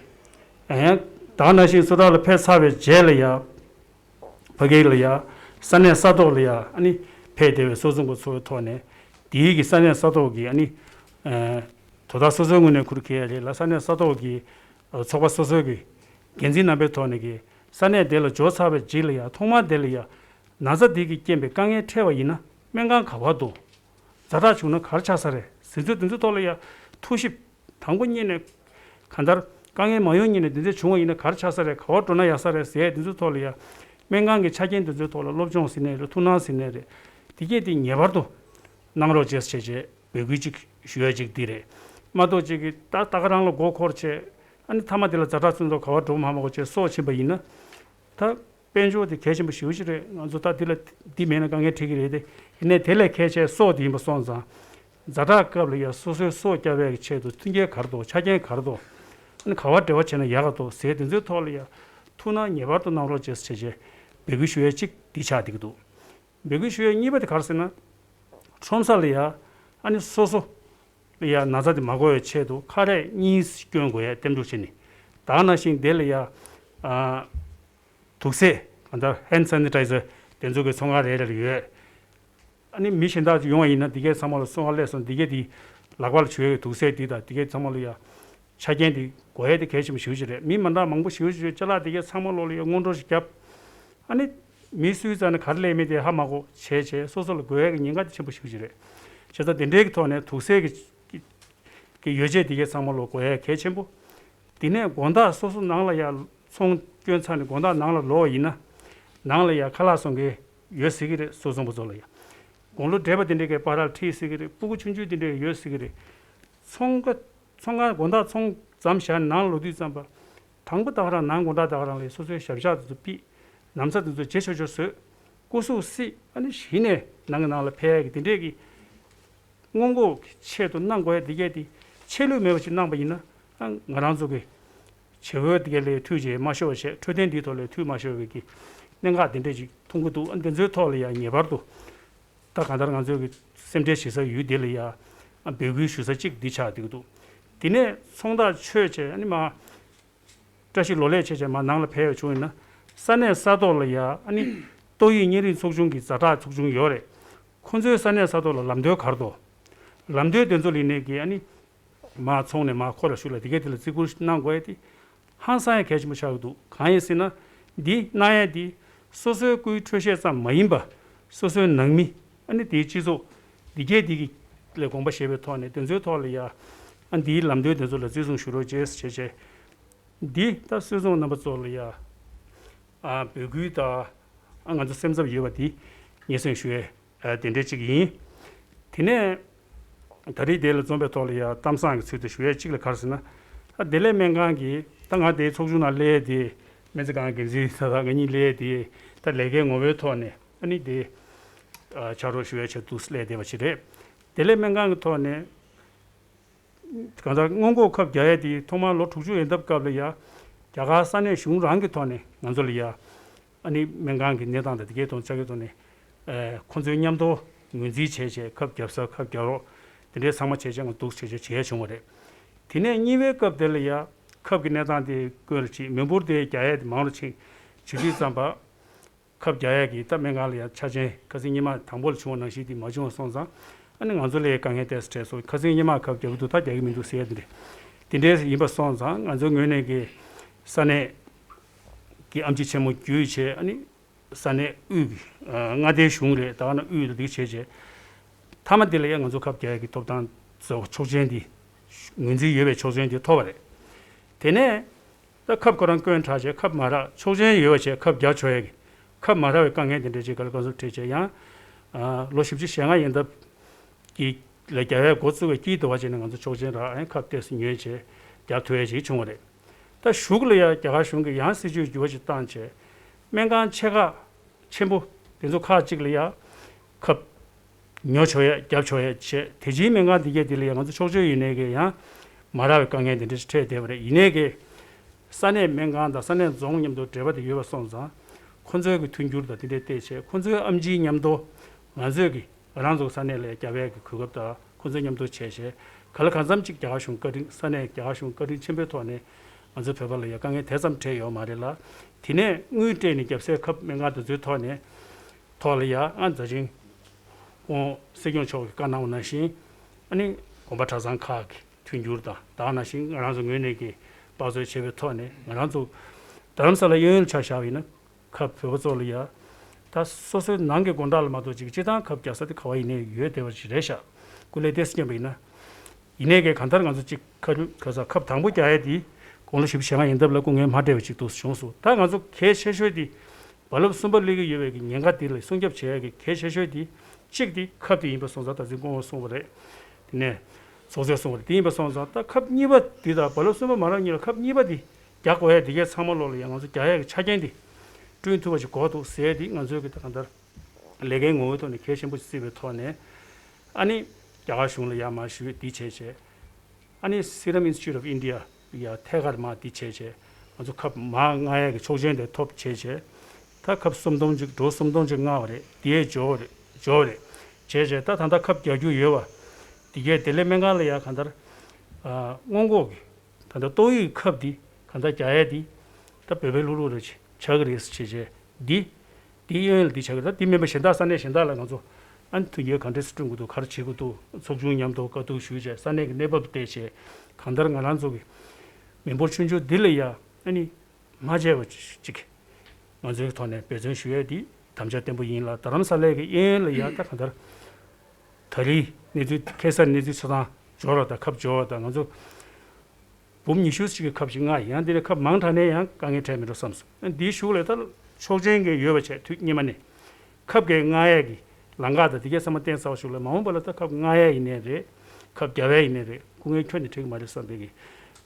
ཨ་ཡང་ད་ག་ནང་བཞིན་སུ་ཊར་ལ་ཕེབས་ཚར་བའི་རྗེས་ལ་ཡ་ཕ་གི་ལ་ཡ་ས་གནས་ས་ཐོག་ལ་ཡ་ཨ་ནི་ཕེབས་བསྡད་པའི་སོ་སོ་གི་ཚོའི་ཐོག་ནས་དེའི་གི་ས་གནས་ས་ཐོག་གི་ཨ་ནི་ཨ་དོ་བདག་སོ་སོའི་ངོས་ནས་ཁུར་ཁེལ་ཡ་རེད་ལ། ས་གནས་ས་ཐོག་གི་ཨ་ཚོགས་པ་སོ་སོའི་གི་འགན་འཛིན་རྣམ་པའི་ཐོག་ནས་གི་ས་གནས་དེ་ལ་འབྱོར་ཚར་བའི་རྗེས་ལ་ཡ་ཐོག་མར་དེ་ལ་ཡ། ན་ཚ་འདི་གི་རྐྱེན་པས་དཀའ་ངལ་འཕྲད་པ་ཡིན་ན་སྨན་ཁང་ག་པར་འདུག་ཛ་དྲག་བྱུང་ན་ག་རེ་ཆགས་ས་རེད་ཟེར་ཚུལ་འདི་ཚོའི་ཐོག་ལ་ཡ་ཐུགས་ཞིབ་དང་པོ་ཉིད་ནས་གང་ལྟར་དཀའ་ངལ་མ་ཡོང་ཉིད་ནས་འདི་འདྲ་བྱུང་བ་ཡིན་ན་ག་རེ་ཆགས་ས་རེད། ག་པར་འགྲོ་ན་ཡག་ས་རེད་ཟེར་འདི་ཚོའི་ཐོག་ལ་ཡ་སྨན་ཁང་གི་ཆ་རྐྱེན་འདི་ཚོའི་ཐོག་ལ་སློབ་སྦྱོང་ཟེར་ནའི་རེད། ཐུགས་སྣང་ཟེར་ནའི་རེད། འདི་གས་འདི་ངེས་པར་དུ་གནང་རོགས་བྱེད་ཟེར་བྱས་འབོད་སྐུལ་ཅིག་ཞུ་ཡ་ཅིག་འདི་རེད། མ་གཏོགས་ཅིག་གིས་ད་ད་ག་རང་ལ་མགོ་འཁོར་བྱས་ཨ་ནི་མཐའ་མ་དེ་ལ་ཛ་དྲག་ཚུན་ཚོད་ག་པར་འགྲོ་མ་མ་དགོས་བྱས་སྲོག་ཕྱིན་པ་ཡིན་ན་ད། དཔལ་འབྱོར་དེ་གལ་ཆེན་པོ་ཞེ་པོ་ཅིག་རེད། ང་ཚོ་ད་འདི་ལ་འདི་མེད་ན་དཀའ་ངལ་འཕྲད་ཀྱི་རེད་དེ། ཡིན་ནའི་དེ་ལས་གལ་ཆེ་སྲོག་དེ་ཡིན་པ་སོང་ཙང་། ཛ་དྲག་སྐབས་ལ་ཡ་སོ་སོའི་སྲོག་སྐྱོབ་པའི་ཆེད་དུ་མཐུན་རྐྱེན་ག་རེ་འདུག་ཆ་རྐྱེན་ག་རེ་འདུག་ཨ་ནི་ག་བ་འབྲེལ་བ་བྱས་ན་ཡག་ག་འདུག་ཟེར་དེ་ཚོའི་ཐོག་ལ་ཡ་ཐུགས་སྣང་ངེས་པར་དུ་གནང་རོགས་བྱེད་ཟེར་བྱས་འབོད་སྐུལ་ཞུ་ཡས་གཅིག་འདི་ཆགས་བསྡད་ཀྱི་འདུག་འབོད་སྐུལ་ཞུ་ཡས་གཉིས་པ་དེ་ག་རེ་ཟེར་ན། ཁྲོམ་ས་ལ་ཡ་ཨ་ནི་སོ་སོ་ལ་ཡ་ན་ཚ་དེ་མ་འགོ་བའི་ཆེད་དུ་ཁ་རས་གཉིས་སྐྱོན་དགོས་ཡས་གཏན་འབེབས་བྱས་ནས། ད་ག་ནང་བཞིན་དེ་ལ་ཡ་ཨ་དུག་སེལ་གང་ལྟར་hand sanitizer་དེ་ཚོ་གི་ཚོང་ཁང་རེ་རེ་ལ་ཡོད། ཨ་ནི་མི་གཞན་དག་ཅིག་ཡོང་བ་ཡིན་ན་འདི་གའི་ཚང་མ་ལ་སོང་བ་སླེབས་སོང་འདི་གའི་དེ་ལག་པ་ལ་བྱུག་ཡས་དུག་སེལ་འདི་དང་འདི་གའི་ཚང་མ་ལ་ཡ་ཆ་རྐྱེན་དེ་དགོས་ཡས་དེ་གལ་ཆེན་པོ་ཞེ་པོ་ཅིག་རེད། མི་མ་འདྲ་མང་པོ་ཞེ་པོ་ཅིག་ཡོད། ཅ་ལག་འདི་གའི་ཚང་མ་ལོག་ལ་ཡ་སྔོན་འགྲོ་ཞིག་བརྒྱབ། ཨ་ནི་མི་སུའི་རྩ་ནས་ག་རེ་སླེབས་མིན་དེ་ཧ་མ་གོ་བྱས་བྱས་སོ་སོ་ལ་དགོས་ཡས་ཀྱི་ཉེན་ཁ་དེ་ཆེན་པོ་ཞེ་པོ་ཅིག་རེད། བྱས་ཙང་དེ་འདྲའི་གི་ཐོག་ནས་དུག་སེལ་གྱི་གི་ཡོ་བྱད་འདི་གའི་ཚང་མ་ལོག་དགོས་ཡས་གལ་ཆེན་པོ། དེ་ནས་དགོང་དག་སོ་སོ་ནང་ལ་ཡ་ཚོང་བསྐྱོན་ཚར་ནས་དགོང་དག་ནང་ལ་ལོག་པ་ཡིན་ན། ནང་ལ་ཡ་ཁ་ལག་བཟོ་མཁན་ཡོད་སྲིད་ཀྱི་རེད། སོ་སོ་པོ་ཚོ་ལ་ཡ། དགུང་ལོ་བགྲེས་པ་དེ་འདྲའི་གི་པར་ར་ཁྲིད་སྲིད་ཀྱི་རེད། སྤུ་གུ་ཆུང་ཆུང་དེ་འདྲའི་ཡོད་སྲིད་ཀྱི་རེད། ཚོང་ཁ་ཚོང་ཁང་དགོང་དག་ཚོང་མཚམས་བཞག་ནང་ལོག་དུས་ཙམ་པ། དང་པོ་ད་ག་རང་ནང་དགོང་དག་ད་ག་རང་ལ་སོ་སོའི་ཞབས་བཞག་དེ་ཚོ་ཕུད། ན་བཟའ་དེ་ཚོ་བརྗེ་ཆོག་ཆོག་བཟོས། སྐུ་གཟུགས་བསིལ། ཨ་ནི་གཞི་ནས་ནང་གི་ནང་ལ་ཕེབས་ཡག་གི་དེ་འདྲས་ཀྱི་སྔོན་འགོག་གི་ཆེད་དུ་གནང་དགོས་ཡ་དེ་གས་དེ་ཆད་ལུས་མེད་པ་ཞིག་གནང་པ་ཡིན་ན། ཨ་ང་རང་ཚོ་གི་བྱེད་པོ་དེ་གས་ལས་འཐུས་བྱས་མ་ཤོར་བ་བྱས། འཕྲོད་བསྟེན་འདིའི་ཐོག་ལས་འཐུས་མ་ཤོར་བའི་གི་གནད་འགག་དེ་འདྲས་ཅིག་མཐོང་གི་འདུག་ཨ་འདི་ཚོའི་ཐོག་ལ་ཡང་ངེས་པར་དུ་ད་གང་ལྟར་ང་ཚོའི་གི་སེམས་ཁྲལ་བྱེད་ས་ཡུལ་དེ་ལ་ཡང་ཨ་འབོད་སྐུལ་ཞུ་ས་གཅིག་འདི་ཆགས་བསྡད་ཀྱི་འདུག་དེ་ནས་ཚོང་བདག་ཆོས་བྱས་ཨ་ནི་མ། བཀྲ་ཤིས་ལོ་ལེགས་བྱས་བྱས་མར་ནང་ལ་ཕེབས་ཡོང་བྱུང་ཡིན་ན། ས་གནས་ས་ཐོག་ལ་ཡ་ཨ་ནི་ཏོག་དབྱིབས་གཉན་རིམས་ཚོགས་ཆུང་གི་ཛ་དྲག་ཚོགས་ཆུང་ཡོད་རེད། ཁོ་ཚོའི་ས་གནས་ས་ཐོག་ལ་ལམ་སྟོན་ག་རེ་འདུག་ལམ་སྟོན་དེ་ཚོ་ལ་ཡིན་ནའི་གི་ཨ་ནི་མར་ཚོང་ནས་མར་ཁོ་ལ་ཞུ་ལ་དེ་གས་དེ་ལ་བརྩི་བཀུར་གནང་དགོས་ཡ་དེ་ཧང་སང་ཡ་གལ་ཆེན་པོ་ཆགས་ཀྱི་འདུག་གང་ཡིན་ཟེར་ན། འདི་གནང་ཡ་དེ་སོ་སོའི་སྐུའི་འཕྲོད་བཞེས་ཙམ་མ་ཡིན་པ། སོ་སོའི་ནང་མི་ཨ་ནི་དེའི་སྤྱི་ཚོགས་འདི་གས་འདི་གི་ལ་དགོངས་པ་བཞེས་པའི་ཐོག་ནས་དེ་ཚོའི་ཐོག་ལ་ཡ་ཨ་འདིའི་ལམ་སྟོན་དེ་ཚོ་ལ་བརྩི་སྲུང་ཞུ་རོགས་བྱེད་ཟེར་བྱས་བྱས། འདི་ད་སུད་ཚོང་རྣམ་པ་ཚོ་ལ་ཡ་ཨ་འབོད་སྐུལ་དང་ཨ་ང་ཚོ་སེམས་འཚབ་ཡོད་པ་འདི་སྙན་སེང་ཞུ་ཡས་ཨ་དེ་འདྲས་ཅིག་ཡིན། དེ་ནས་ད་རེས་དེ་ལ་འཛོམས་པའི་ཐོག་ལ་ཡ་གཏམ་བཟང་གི་ཚུལ་དུ་ཞུ་ཡས་གཅིག་ལ་ག་རེ་ཟེར་ན། ཨ་བདེ་ལེགས་སྨན་ཁང་གི་ད་ང་དེའི་ཚོགས་ཆུང་ནང་སླེབས་དེ་སྨན་རྩིས་ཁང་འགན་འཛིན་ད་ད་ང་གཉིས་སླེབས་དེ་ད་ལས་ཀའི་ངོ་བོའི་ཐོག་ནས་ཨ་ནི་དེ་ཨ་ཕྱག་རོགས་ཞུ་ཡས་ཆེད་དུ་སླེབས་བསྡད་པ་ཅིག་རེད། བདེ་ལེགས་སྨན་ཁང་གི་ཐོག་ནས། གང་ལྟར་སྔོན་འགོག་ཁབ་རྒྱག་ཡས་དེ་ཐོག་མར་ལོ་དྲུག་ཅུ་ཡན་འདབ་སྐབས་ལ་ཡ། རྒྱ་གར་ས་གནས་གཞུང་རང་གི་ཐོག་ནས་ང་ཚོ་ལ་ཡ། ཨ་ནི་སྨན་ཁང་གི་གནས་སྟངས་དང་དེ་གའི་ཐོག་ཆ་གའི་ཐོག་ནས། ཨ་ཁོང་ཚོའི་མཉམ་དུ་ངོས་འཛིན་བྱས་བྱས་ཁབ་བརྒྱབ་ས་ཁབ་བརྒྱབ་རོགས། དེ་འདྲའི་ཚང་མ་བྱས་བྱས་ང་འདུག་བྱས་བྱས་བྱས་བྱུང་བ་རེད། དེ་ནས་གཉིས་པའི་སྐབས་དེ་ལ་ཡ། ཁབ་ཀྱི་གནས་སྟངས་དེ་ཀུན་ལ་ཕྱིན་མི་འབོར་དེ་རྒྱག་ཡས་དེ་མང་རུ་ཕྱིན། བྱེད་དུས་ཙམ་པ། ཁབ་རྒྱག་ཡས་ཀྱི་ད་སྨན་ཁང་ལ་ཡང་ཆ་རྐྱེན་ཁ་སང་སྔོན་མ་དང་པོ་ལ་བྱུང་བ་ནང་བཞིན་དེ་མ་བྱུང་བ་སོང་ཙང་། ཨ་ནི་ང་ཚོ་ལ་དཀའ་ངལ་ཏོག་ཙམ་འཕྲད་སོང་། ཁ་སང་སྔོན་མ་ཁབ་རྒྱག་གི་འདུག་ད་རྒྱག་གི་མི་འདུག་ཟེར་ཡ་དེ་འདྲ། དེ་འདྲ་ཡིན་པ་སོང་ཙང་ང་ཚོའི་ངོས་ནས་ཀྱི་ས་གནས་ཀྱི་ཨེམ་ཆི་ཆེན་མོ་བརྒྱུད་བྱས་ཨ་ནི་ས་གནས་དབུས་ཀྱི་ཨ་མངའ་སྡེའི་གཞུང་རེད་ད་ག་ན་དབུས་ལ་འདི་བྱས་བྱས། མཐའ་མ་དེ་ལ་ཡང་ང་ཚོ་ཁབ་རྒྱག་ཡས་ཀྱི་ཐོབ་ཐང་ཚོ་ཆོག་མཆན་འདི་ངོས་འཛིན་ཡོད་པའི་ཆོག་མཆན་འདི་ཐོབ་པ་རེད། དེ་ནས། ད་ཁབ་ཁོ་རང་སྐྱོན་དྲག་བྱས་ཁབ་མ་རག་ཆོག་མཆན་ཡོད་པ་བྱས་ཁབ་རྒྱག་ཆོག་ཡ་གི་ཁབ་མ་རག་པའི་དཀའ་ངལ་དེ་འདྲ་ཅིག་ག་ལ་ག་ཚོད་འཕྲད་བྱས་ཡང་། ཨ་ལོ་བཞི་བཅུ་ཞེ་ལྔ་ཡན་འདབ་ཀྱི་ལ་རྒྱག་ཡ་འགོ་བཙུགས་པའི་དཀྱིལ་དུ་བ་བྱས་ནས་ང་ཚོ་ཆོག་མཆན་རག་ཨ་ཁབ་ཏོག་ཙམ་ཉོས་བྱས་རྒྱག་ཐུབ་ཡ་ཅིག་བྱུང་བ་རེད། ད་གཞུག་ལ་ཡ་རྒྱ་གར་གཞུང་གིས་ཡང་སྲིད་ཇུས་འགྱུར་བ་ཅིག་བཏང་བྱས་སྨན་ཁང་ཆེ་ཁག་ཆེན་པོ་དེ་ཚོ་ཁག་ཅིག་ལ་ཡ་ཁབ་ཉོ་ཆོག་ཡས་རྒྱབ་ཆོག་ཡས་བྱས་དེ་རྗེས་སྨན་ཁང་དེ་གས་དེ་ལ་ཡ་ང་ཚོ་ཆོག་མཆན་ཡོད་ནའི་གི་ཡང་མ་རག་པའི་དཀའ་ངལ་དེ་འདྲ་ཞིག་འཕྲད་བསྡད་པ་རེད། ཡིན་ནའི་གི་ས་གནས་སྨན་ཁང་དང་ས་གནས་རྫོང་མཉམ་དུ་འབྲེལ་བ་དེ་ཡོད་པ་སོང་ཙང་ཁོ་ཚོའི་གི་མཐུན་འགྱུར་དང་དེ་འདྲས་བལྟས་བྱས་ཁོ་ཚོའི་ཨེམ་ཆིའི་མཉམ་དུ་ང་ཚོས་གི་རང་ཚོ་ས་གནས་ལ་རྒྱབ་ཡས་ཀྱི་གོ་སྐབས་དང་ཁོ་ཚོའི་མཉམ་དུ་བྱས་བྱས་ག་ལ་གང་འཚམ་ཅིག་རྒྱ་གར་གཞུང་བཀའ་དྲིན་ས་གནས་རྒྱ་གར་གཞུང་བཀའ་དྲིན་ཆེན་པོའི་ཐོག་ནས་ང་ཚོ་བོད་པ་ལ་ཡ་དཀའ་ངལ་དེ་ཙམ་འཕྲད་ཡོད་མ་རེད་ལ། དེ་ནས་དངུལ་སྤྲད་ནས་རྒྱབ་སའི་ཁབ་སྨན་ཁང་དེ་ཚོའི་ཐོག་ནས་ཐོག་ལ་ཡ་ཨ་མཛའ་ཆེན་ཁོང་སྲིད་སྐྱོང་མཆོག་གིས་བཀའ་གནང་བ་ནང་བཞིན་ཨ་ནི་དགོན་པ་གྲྭ་ཚང་ཁག་གི་མཐུན་འགྱུར་དང་ད་ག་ནང་བཞིན་ང་རང་ཚོ་ངོས་ནས་ཀྱི་དཔག་ཚོད་བྱས་པའི་ཐོག་ནས་ང་རང་ཚོ་རྡ་རམ་ས་ལ་གཡས་གཡོན་ལ་ཆ་བཞག་པ་ཡིན་ན། ཁབ་བོད་པ་ཚོ་ལ་ཡ། ད་སོ་སོའི་ནང་གི་དགོན་བདག་ལ་མ་གཏོགས་ཅིག་སྤྱི་བཏང་ཁབ་རྒྱག་ས་དེ་ག་བ་ཡིན་ནའི་ཡོད་བསྡད་པ་ཞིག་རེད་ཤག་སྐུ་ལས་ཏོག་ཙམ་སྙམ་པ་ཡིན་ན། ཡིན་ནའི་གི་གང་ལྟར་ང་ཚོ་ཅིག་ཁ་ཁ་ས་ཁབ་དང་པོ་རྒྱག་ཡ་དེ་དགུང་ལོ་བཞི་བཅུ་ཞེ་ལྔ་ཡན་འདབ་ལ་སྐུ་ངལ་མ་འཕྲད་པ་ཅིག་ཏུ་བྱུང་སོང་། ད་ང་ཚོ་གལ་ཆེ་ཤོས་དེ་རྦ་རླབས་གསུམ་པ་སླེབས་ཀྱི་ཡོད་པའི་གི་ཉེན་ཁ་དེ་ལ་སྲུང་སྐྱོབ་བྱེད་ཡ་གི་གལ་ཆེ་ཤོས་དེ་གཅིག་དེ་ཁབ་དེ་ཡིན་པ་སོང་ཙང་ད་ཅིག་སྐུ་ངོ་གསུངས་པ་རེད། དེ་ནས་ཚོགས་གཙོས་གསུངས་པ་རེད། དེ་ཡིན་པ་སོང་ཙང་ད་ཁབ་གཉིས་པ་དེ་དང་རྦ་རླབས་གསུམ་པ་མ་རག་གཉིས་ལ་ཁབ་གཉིས་པ་དེ། རྒྱག་དགོས་ཡ་དེ་གའི་ཚང་མ་ལོག་ལ་ཡང་ང་ཚོ་རྒྱག་ཡ་གི་ཆ་རྐྱེན་དེ། བསྐྲུན་ཐུབ་པ་ཞིག་དགོས་འདུག་ཟེར་དེ་ང་ཚོའི་གི་ད་གང་ལྟར་ལས་ཀའི་ངོ་བོའི་ཐོག་ནས་གལ་ཆེན་པོ་ཞིག་བརྩིས་པའི་ཐོག་ནས། ཨ་ནི་རྒྱ་གར་གཞུང་ལ་ཡར་མར་ཞུས་འདི་བྱས་བྱས། ཨ་ནི་Serum Institute of India ཡར་ཐད་ཀར་མར་འདི་བྱས་བྱས། ང་ཚོ་ཁབ་མར་མངག་ཡས་ཀྱི་ཆོག་མཆན་དེ་ཐོབ་བྱས་བྱས། ད་ཁབ་སུམ་སྟོང་ཅིག་འགྲོ་སུམ་སྟོང་ཅིག་མངགས་པ་རེད། དེ་ཡས་འབྱོར་བ་རེད། འབྱོར་བ་རེད། བྱས་བྱས་ད་ད་ལྟ་ཁབ་རྒྱག་རྒྱུ་ཡོད་པ། དེ་གས་བདེ་ལེགས་སྨན་ཁང་ལ་ཡར་གང་ལྟར་ཨ་སྔོན་འགོག་གི་ད་ལྟ་ཏོག་དབྱིབས་ཁབ་འདི་གང་ལྟར་རྒྱག་ཡས་འདི་ད་བོད་པའི་ལུགས་ལུགས་རེ་ཆགས་ཀྱི་རེད་ཟེར་བྱས་བྱས། འདི་འདི་གཡས་གཡོན་ལ་འདི་ཆགས་ཀྱི་རེད། ད་འདི་མིན་པ་གཞན་དག་ས་གནས་གཞན་དག་ལ་ང་ཚོ་ཨ་ནི་མཐུན་རྐྱེན་ག་འདྲས་སེ་བསྐྲུན་དགོས་འདུག་ག་རེ་བྱེད་དགོས་འདུག་ཚོགས་ཆུང་མཉམ་དུ་བཀའ་བསྡུར་ཞུས་བྱས། ས་གནས་ཀྱི་གནས་བབ་བལྟས་བྱས། གང་ལྟར་ང་རང་ཚོ་གི་མི་འབོར་ཆུང་ཆུང་འདི་ལ་ཡ་ཨ་ནི་མ་བརྗེད་པ་ཅིག་ང་ཚོའི་ཐོག་ནས་འབད་བརྩོན་ཞུ་ཡས་འདི་དམ་བཅའ་བརྟན་པོ་ཡིན་ལ། རྡ་རམ་ས་ལའི་གི་གཡས་གཡོན་ལ་ཡ་ད་གང་ལྟར་ད་རེས་གནས་ཚུལ་ཁ་སང་གནས་ཚུལ་ཆ་ཚང་འབྱོར་བ་དང་། ཁབ་འབྱོར་བ་དང་། ང་ཚོ་འབུམ་ཉི་ཤུ་ཞིག་གི་ཁབ་ཅིག་མངགས་ཡིན། ཡང་འདི་ནས་ཁབ་མང་དྲགས་ནས་ཡང་དཀའ་ངལ་འཕྲད་མི་འགྲོ་བསམ་སོང་། ཨ་འདིའི་གཞུག་ལ་ད་ཆོག་མཆན་གྱི་ཡོད་པ་བྱས། དུས་སྔོན་མ་ནས་ཁབ་གས་མངགས་ཡས་ཀྱི་ལམ་ཁ་དང་དེ་གས་ཚང་མ་བརྟན་ཚར་བ་གཞུག་ལ་མ་འོངས་པ་ལ་ད་ཁབ་མངགས་ཡས་ཡིན་ནའི་རེད། ཁབ་རྒྱག་ཡས་ཡིན་ནའི་རེད། སྐུ་ངལ་ཁྱོན་ནས་འཕྲད་ཀྱི་མ་རེད་བསམ་པའི་གི་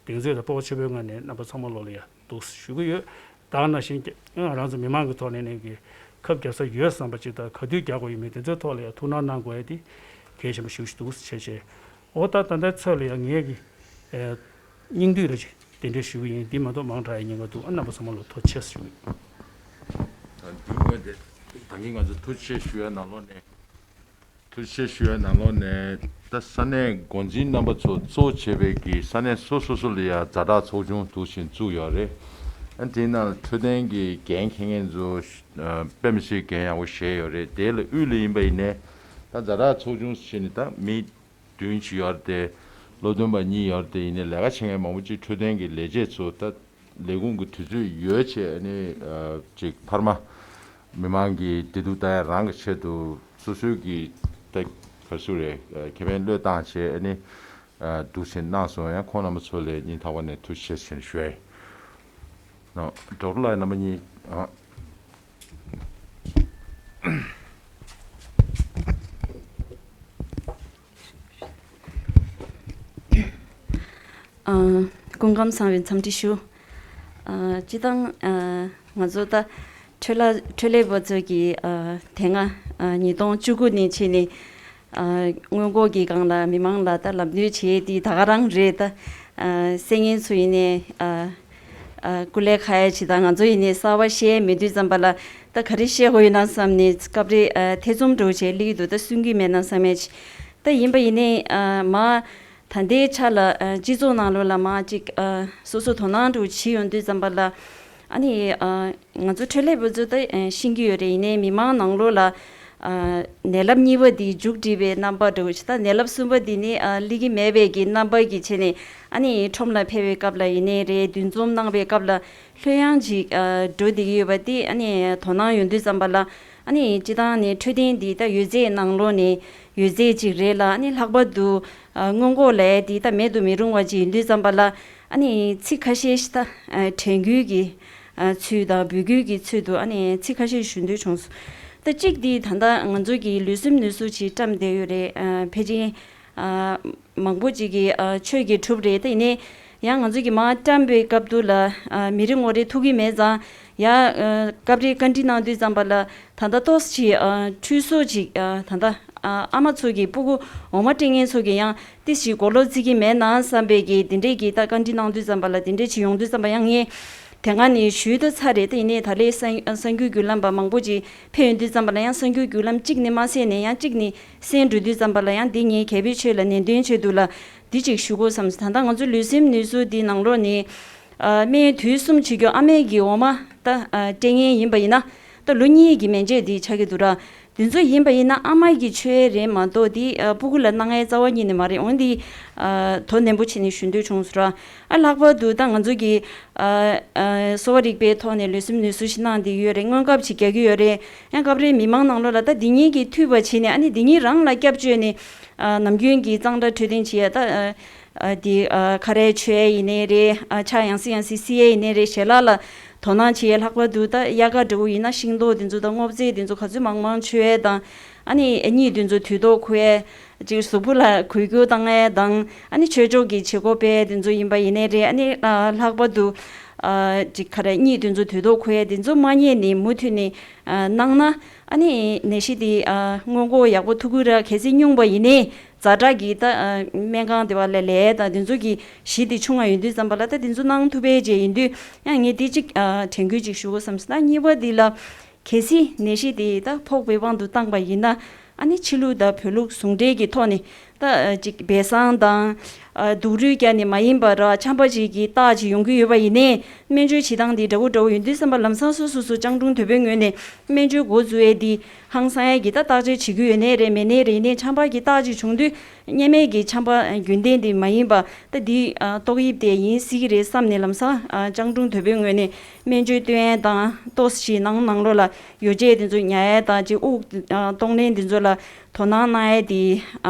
གདེང་ཚོད་དང་སྤོབས་པ་ཆེན་པོའི་ངང་ནས་རྣམ་པ་ཚང་མ་ལོ་ལ་ཡ་འདུག་ཞུ་གི་ཡོད། ད་ག་ནང་བཞིན་ང་རང་ཚོ་མི་མང་གི་ཐོག་ནས་ནས་ཀྱི་ཁབ་རྒྱག་ས་ཡོད་བསམ་པ་ཅིག་དང་། ག་དུས་རྒྱག་དགོས་ཡོད་མེད་དེ་ཚོའི་ཐོག་ལ་ཡང་ཐུགས་སྣང་གནང་དགོས་ཡ་དེ་གལ་ཆེན་པོ་ཞིག་འདུག་བྱས་བྱས། འོ་ད་ད་ལྟའི་ཚོད་ལ་ཡང་ངས་ཀྱི་ཨེ་སྙིང་བསྡུས་རེ་ཅིག་དེ་འདྲ་ཞུ་གི་ཡིན། འདི་མ་གཏོགས་མང་དྲགས་ཡ་ཉེན་ཁ་འདུག་ཨ་རྣམ་པ་ཚང་མ་ལ་ཐུགས་རྗེ་ཆེ་ཞུ་གི་ཡིན། ད་འདི་ངོས་དེ་ད་གིན་ང་ཚོ་ཐུགས་རྗེ་ཆེ་ཞུ་ཡ་ནང་ལོགས་ནས། ཐུགས་རྗེ་ཆེ་ཞུ་ཡ་ནང་ལོགས་ནས། ད་ས་གནས་འགོ་འཛིན་རྣམ་པ་ཚོ་གཙོ་བྱས་པའི་གི་ས་གནས་སོ་སོ་སོ་ལ་ཡ་ཛ་དྲག་ཚོགས་ཆུང་འདུག་བཞིན་བཙུགས་ཡོད་རེད། ཨ་དེའི་ནང་ལ་འཕྲོད་བསྟེན་གྱི་འགན་འཁྱེར་མཁན་ཚོ་ཨ་དཔེ་མི་སྲིད་འགན་ཡག་པོ་བཞེས་ཡོད་རེད། དེ་ལ་དབུས་ལ་ཡིན་པ་ཡིན་ནའི་ད་ཛ་དྲག་ཚོགས་ཆུང་ཟེར་ནས་ད་མི་བདུན་ཅིག་ཡོད་རེད་དེ། བློ་མཐུན་པ་གཉིས་ཡོད་རེད་དེ། ཡིན་ནའི་ལས་ཀ་བྱེད་མཁན་མང་པོ་ཅིག་འཕྲོད་བསྟེན་གྱི་ལས་བྱེད་ཚོ་ད་ལས་ཁུངས་ཀྱི་དུས་ཚོད་ཡོལ་བྱས་ནས་ཨ་ཅིག་མཐར་མ་མི་མང་གི་བདེ་སྡུག་ལྟ་ཡ་རང་གི་ཆེད་དུ་སོ་སོའི་གི་ད་ག་རེ་ཟེར་དགོས་རེད། ཨ་ཁེ་ཕན་བློས་བཏང་བྱས་ནས་ཨ་འདུག་བྱས་གནང་སོང་། ཡང་ཁོང་རྣམ་པ་ཚོ་ལ་སྙིང་ཐག་པ་ནས་ཐུགས་རྗེ་ཆེ་ཞུ་ཡ་ཡིན། ཨ་ཌོག་ཊར་ལགས་རྣམ་པ་གཉིས། ཨ། ཨ། སྐུ་ཁམས་བཟང་བའི་འཚམས་འདྲི་ཞུ། ཨ། སྤྱིར་བཏང་ཨ་ང་ཚོ་ད་འཕྲོད་ལ་འཕྲོད་ལས་པ་ཚོ་གི་ཨ་དེ་སྔ་ཨ་ཉིས་སྟོང་བཅུ་དགུ་ནས་བྱས་ནས་ཨ་སྔོན་འགོག་གི་སྒང་ལ་མི་མང་ལ་ད་ལམ་སྟོན་བྱས་དེ་ད་ག་རང་རེད། ད་ཨ་སེ་ངན་ཚོ་ཡིན་ནས་ཨ་ཨ་སྐུ་ལས་ཁག་ཡ་ཅིག་དང་། ང་ཚོ་ཡིན་ནས་གསར་པ་བཤད་མེད་དུས་ཙམ་པ་ལ་ད་ག་རེ་བཤད་དགོས་ཡོད་ན་བསམ་ནས་སྐབས་རེ་ཨ་ཐེ་ཚོམ་འདྲ་བོ་བྱས་སླེབས་ཀྱི་འདུག་ད་གསུང་གི་མེད་ན་བསམ་ཡ་ཅིག་ད་ཡིན་པ་ཡིན་ནས་ཨ་མ་ད་ལྟའི་ཆ་ལ་ཨ་སྤྱི་ཚོགས་ནང་ལོགས་ལ་མ་ཅིག་ཨ་སོ་སོ་དོ་སྣང་འདྲ་བོ་བྱེད་ཡོང་དུས་ཙམ་པ་ལ། ཨ་ནི་ཨ་ང་ཚོ་འཕྲོད་ལས་པ་ཚོ་ད་ཨ་ཤེས་ཀྱི་ཡོད་རེད། ཡིན་ནའི་མི་མང་ནང་ལོགས་ལ་ཨ་ནད་རླབས་གཉིས་པ་འདི་མཇུག་སྒྲིལ་བའི་རྣམ་པ་འདྲ་བོ་ཞིག་ད་ནད་རླབས་གསུམ་པ་འདི་ནི་ཨ་སླེབས་ཀྱི་མེད་པའི་གི་རྣམ་པ་གི་བྱས་ནས། ཨ་ནི་ཁྲོམ་ལ་ཕེབས་པའི་སྐབས་ལ་ཡིན་ནའི་རེད། འདུ་འཛོམས་གནང་བའི་སྐབས་ལ་ལྷོད་ཡངས་ཅིག་ཨ་འགྲོ་བསྡད་ཀྱི་ཡོད་པ་འདི་ཨ་ནི་དོ་སྣང་ཡོང་དུས་ཙམ་པ་ལ། ཨ་ནི་སྤྱིར་བཏང་ནས་འཕྲོད་བསྟེན་འདི་ད་ཡོད་ཚད་ནང་ལོགས་ནས་ཡོད་ཚད་ཅིག་རེད་ལ། ཨ་ནི་ལྷག་པར་དུ་ཨ་སྔོན་འགོག་ལས་འདི་ད་མེད་དུ་མི་རུང་བ་ཅིག་ཡིན་དུས་ཙམ་པ་ལ། ཨ་ནི་ཚིག་ཁ་ཤས་ཤིག་ད་ཨ་དྲན་སྐུལ་གྱི་ཨ་ཚུལ་དང་འབོད་སྐུལ་གྱི་ཚུལ་དུ་ཨ་ནི་ཚིག་ཁ་ཤས་ཞུ་འདོད་བྱུང་སོང་། ད་གཅིག་འདི་ད་ལྟ་ང་ཚོ་གི་ལུས་སེམས་ནུས་གསོ་ཅིག་བཀྲམ་བསྡད་ཡོད་རེད། ཨ་ཕལ་ཆེར་ཨ་མང་པོ་ཅིག་གིས་ཨ་ཆོས་ཀྱི་གྲུབ་རེད། ད་ཡིན་ནའི་ཡང་ང་ཚོ་གི་མར་བཀྲམ་པའི་སྐབས་དུ་ལ་ཨ་མི་རེ་ངོ་རེ་ཐུག་གི་མེད་ཙང་། ཡང་ཨ་སྐབས་རེ་བཀའ་འདྲི་གནང་དུས་ཙམ་པ་ལ་ད་ལྟ་ཏོག་ཙམ་ཅིག་ཨ་འཁྲུལ་སོ་ཅིག་ཨ་ད་ལྟ་ཨ་ཨ་མ་ཚོ་གི་སྤུ་གུ་འོ་མ་སྤྲད་མཁན་ཚོ་གི་ཡང་ཏོག་ཙམ་གོ་ལོག་བརྩི་གི་མེད་ན་བསམ་པའི་གི་དེ་འདྲས་གི་ད་བཀའ་འདྲི་གནང་དུས་ཙམ་པ་ལ་དེ་འདྲས་ཅིག་ཡོང་དུས་ཙམ་པ་ཡང་ངས་དེ་སྔ་ནས་ཞུས་ད་ཚར་རེད། ད་ཡིན་ནའི་ད་ལས་གསར་གསར་འགྱུར་བརྒྱུད་ལམ་པ་མང་པོ་ཅིག་ཕེབས་ཡོང་དུས་ཙམ་པ་ལ་ཡང་གསར་འགྱུར་བརྒྱུད་ལམ་གཅིག་ནས་མ་གསན་ནས་ཡང་གཅིག་ནས་གསན་འགྲོ་དུས་ཙམ་པ་ལ་ཡང་འདི་ངས་གལ་པོའི་ཆེད་ལ་ནན་ཏན་ཆེད་དུ་ལ་འདི་ཅིག་ཞུ་དགོས་བསམ་སོང་། ད་ལྟ་ང་ཚོ་ལུས་སེམས་ནུས་གསོ་འདི་ནང་ལོགས་ནས་ཨ་སྨན་དུས་གསུམ་བྱེད་རྒྱུ་ཨ་མའི་གི་འོ་མ་ད་ཨ་སྤྲད་མཁན་ཡིན་པ་ཡིན་ན་ད་ལོ་གཉིས་ཀྱི་སྨན་དཔྱད་འདི་ཆགས་ཀྱི་འདུག་ར། འདི་ཚོ་ཡིན་པ་ཡིན་ན་ཨ་མ་གི་མཆོད་ཡས་རེད་མ་གཏོགས་འདི་ཨ་སྤུ་གུ་ལ་གནང་ཡས་རྩ་བ་ཉིད་ནས་མ་རེད། འོན་ཏེ་ཨ་དོ་ནན་པོ་བྱས་ནས་ཞུ་འདོད་བྱུང་སོང་ར། ཨ་ལྷག་པར་དུ་ད་ང་ཚོ་གི་ཨ་ཨ་གསོ་བ་རིག་པའི་ཐོག་ནས་ལུས་སེམས་ནུས་གསོ་ཞིག་གནང་བསྡད་ཀྱི་ཡོད་རེད། སྔོན་ཁབ་ཅིག་རྒྱག་གི་ཡོད་རེད། ཡང་སྐབས་རེ་མི་མང་ནང་ལོགས་ལ་ད་འདི་གཉིས་ཀྱིས་འཐུས་པ་བྱས་ནས་ཨ་ནི་འདི་གཉིས་རང་ལ་སྐྱབས་བཅོལ་ནས་ཨ་ནམ་རྒྱུན་གྱི་གཙང་སྦྲ་འཕྲོད་བསྟེན་བྱེད་ཡ་ད་ཨ་ཨ་འདི་ཨ་ཁ་རས་མཆོད་ཡ་ཡིན་ནའི་རེད། ཨ་ཕྱག་ཡང་སེ་ཡང་སེ་བསིལ་ཡ་ཡིན་ནའི་རེད། ཞལ་ལག་ལ་དོ་སྣང་བྱེད་ཡ། ལྷག་པར་དུ་ད་དབྱར་ཁ་འདྲ་བོ་ཡིན་ན་ཤིང་ཏོག་འདི་ཚོ་དང་སྔོ་ཚལ་འདི་ཚོ་ག་ཚོད་མང་མང་མཆོད་ཡ་དང་། ཨ་ནི་གཉིད་འདི་ཚོ་དུས་ཐོག་ཁུག་ཡ། ཅིག་གཟུགས་པོ་ལ་འགུལ་སྐྱོད་བཏང་ཡ་དང་། ཨ་ནི་ཆོས་ཕྱོགས་ཀྱི་བྱེད་སྒོ་སྤེལ་ཡ་འདི་ཚོ་ཡིན་པ་ཡིན་ནའི་རེད། ཨ་ནི་ཨ་ལྷག་པར་དུ་ ཨ་ཅིག་ག་རེ་གཉིད་དེ་ཚོ་དུས་ཐོག་འཁོར་ཡ་དེ་ཚོ་མ་རྙེད་ནས་མུ་མཐུད་ནས་ཨ་གནང་ན། ཨ་ནི་ནད་གཞི་དེ་ཨ་སྔོན་འགོག་ཡག་པོ་ཐུབ་ཀྱི་རེད། གལ་སྲིད་སྙུང་པ་ཡིན་ནའི་ཛ་དྲག་གི་ད་ཨ་སྨན་ཁང་དེ་བ་ལ་ལས་དང་དེ་ཚོ་གི་གཞི་དེ་ཆུང་བ་ཡིན་དུས་ཙམ་པ་ལ་ད་དེ་ཚོ་གནང་ཐུབ་པའི་རྗེས་ཡིན་དུས་ཡང་ངས་དེ་གཅིག་ཨ་དྲན་སྐུལ་ཅིག་ཞུ་དགོས་བསམ་སོང་། ད་གཉིས་པ་དེ་ལ་གལ་སྲིད་ནད་གཞི་དེ་ད་ཕོག་པའི་དབང་དུ་བཏང་པ་ཡིན་ན། ཨ་ནི་ཕྱི་ལུགས་དང་བོད་ལུགས་ཟུང་འབྲེལ་གྱི་ཐོག་ནས་ད་ཅིག་སྦས་གསང་དང་སྡུག་རུས་བརྒྱབ་ནས་མ་ཡིན་པར་ཆམ་པ་ཅིག་གི་རྟགས་ཅིག་ཡོང་གི་ཡོད་པ་ཡིན་ནའི་སྨན་བཅོས་བྱེད་སྟངས་འདི་འདྲ་བོ་འདྲ་བོ་ཡིན་དུས་ཙམ་པ་ལམ་སང་སོ་སོ་སོ་སྤྱང་གྲུང་དོད་པོའི་ངོས་ནས་སྨན་བཅོས་འགོ་འཛུགས་ཡས་འདི་ཧང་སང་ཡས་ཀྱི་ད་བརྟག་དཔྱད་བྱེད་རྒྱུ་ཡོད་ནའི་རེད། མེད་ནའི་རེད། ཡིན་ནའི་ཆམ་པ་གི་རྟགས་ཅིག་བྱུང་དུས་སྔོན་མའི་གི་ཆམ་པ་རྒྱུན་ལྡན་འདི་མ་ཡིན་པ་ད་འདི་ཏོག་དབྱིབས་དེ་ཡིན་སྲིད་ཀྱི་རེད་བསམ་ནས་ལམ་སང་སྤྱང་གྲུང་དོད་པོའི་ངོས་ནས་སྨན་བཅོས་སྟོན་ཡས་དང་ཏོག་ཙམ་ནང་ནང་ལོགས་ལ་ཡོ་བྱད་དེ་ཚོ་ཉར་ཡས་དང་ཅིག་དབུགས་གཏོང་ལེན་དེ་ཚོ་ལ་དོ་སྣང་གནང་ཡས་དེ་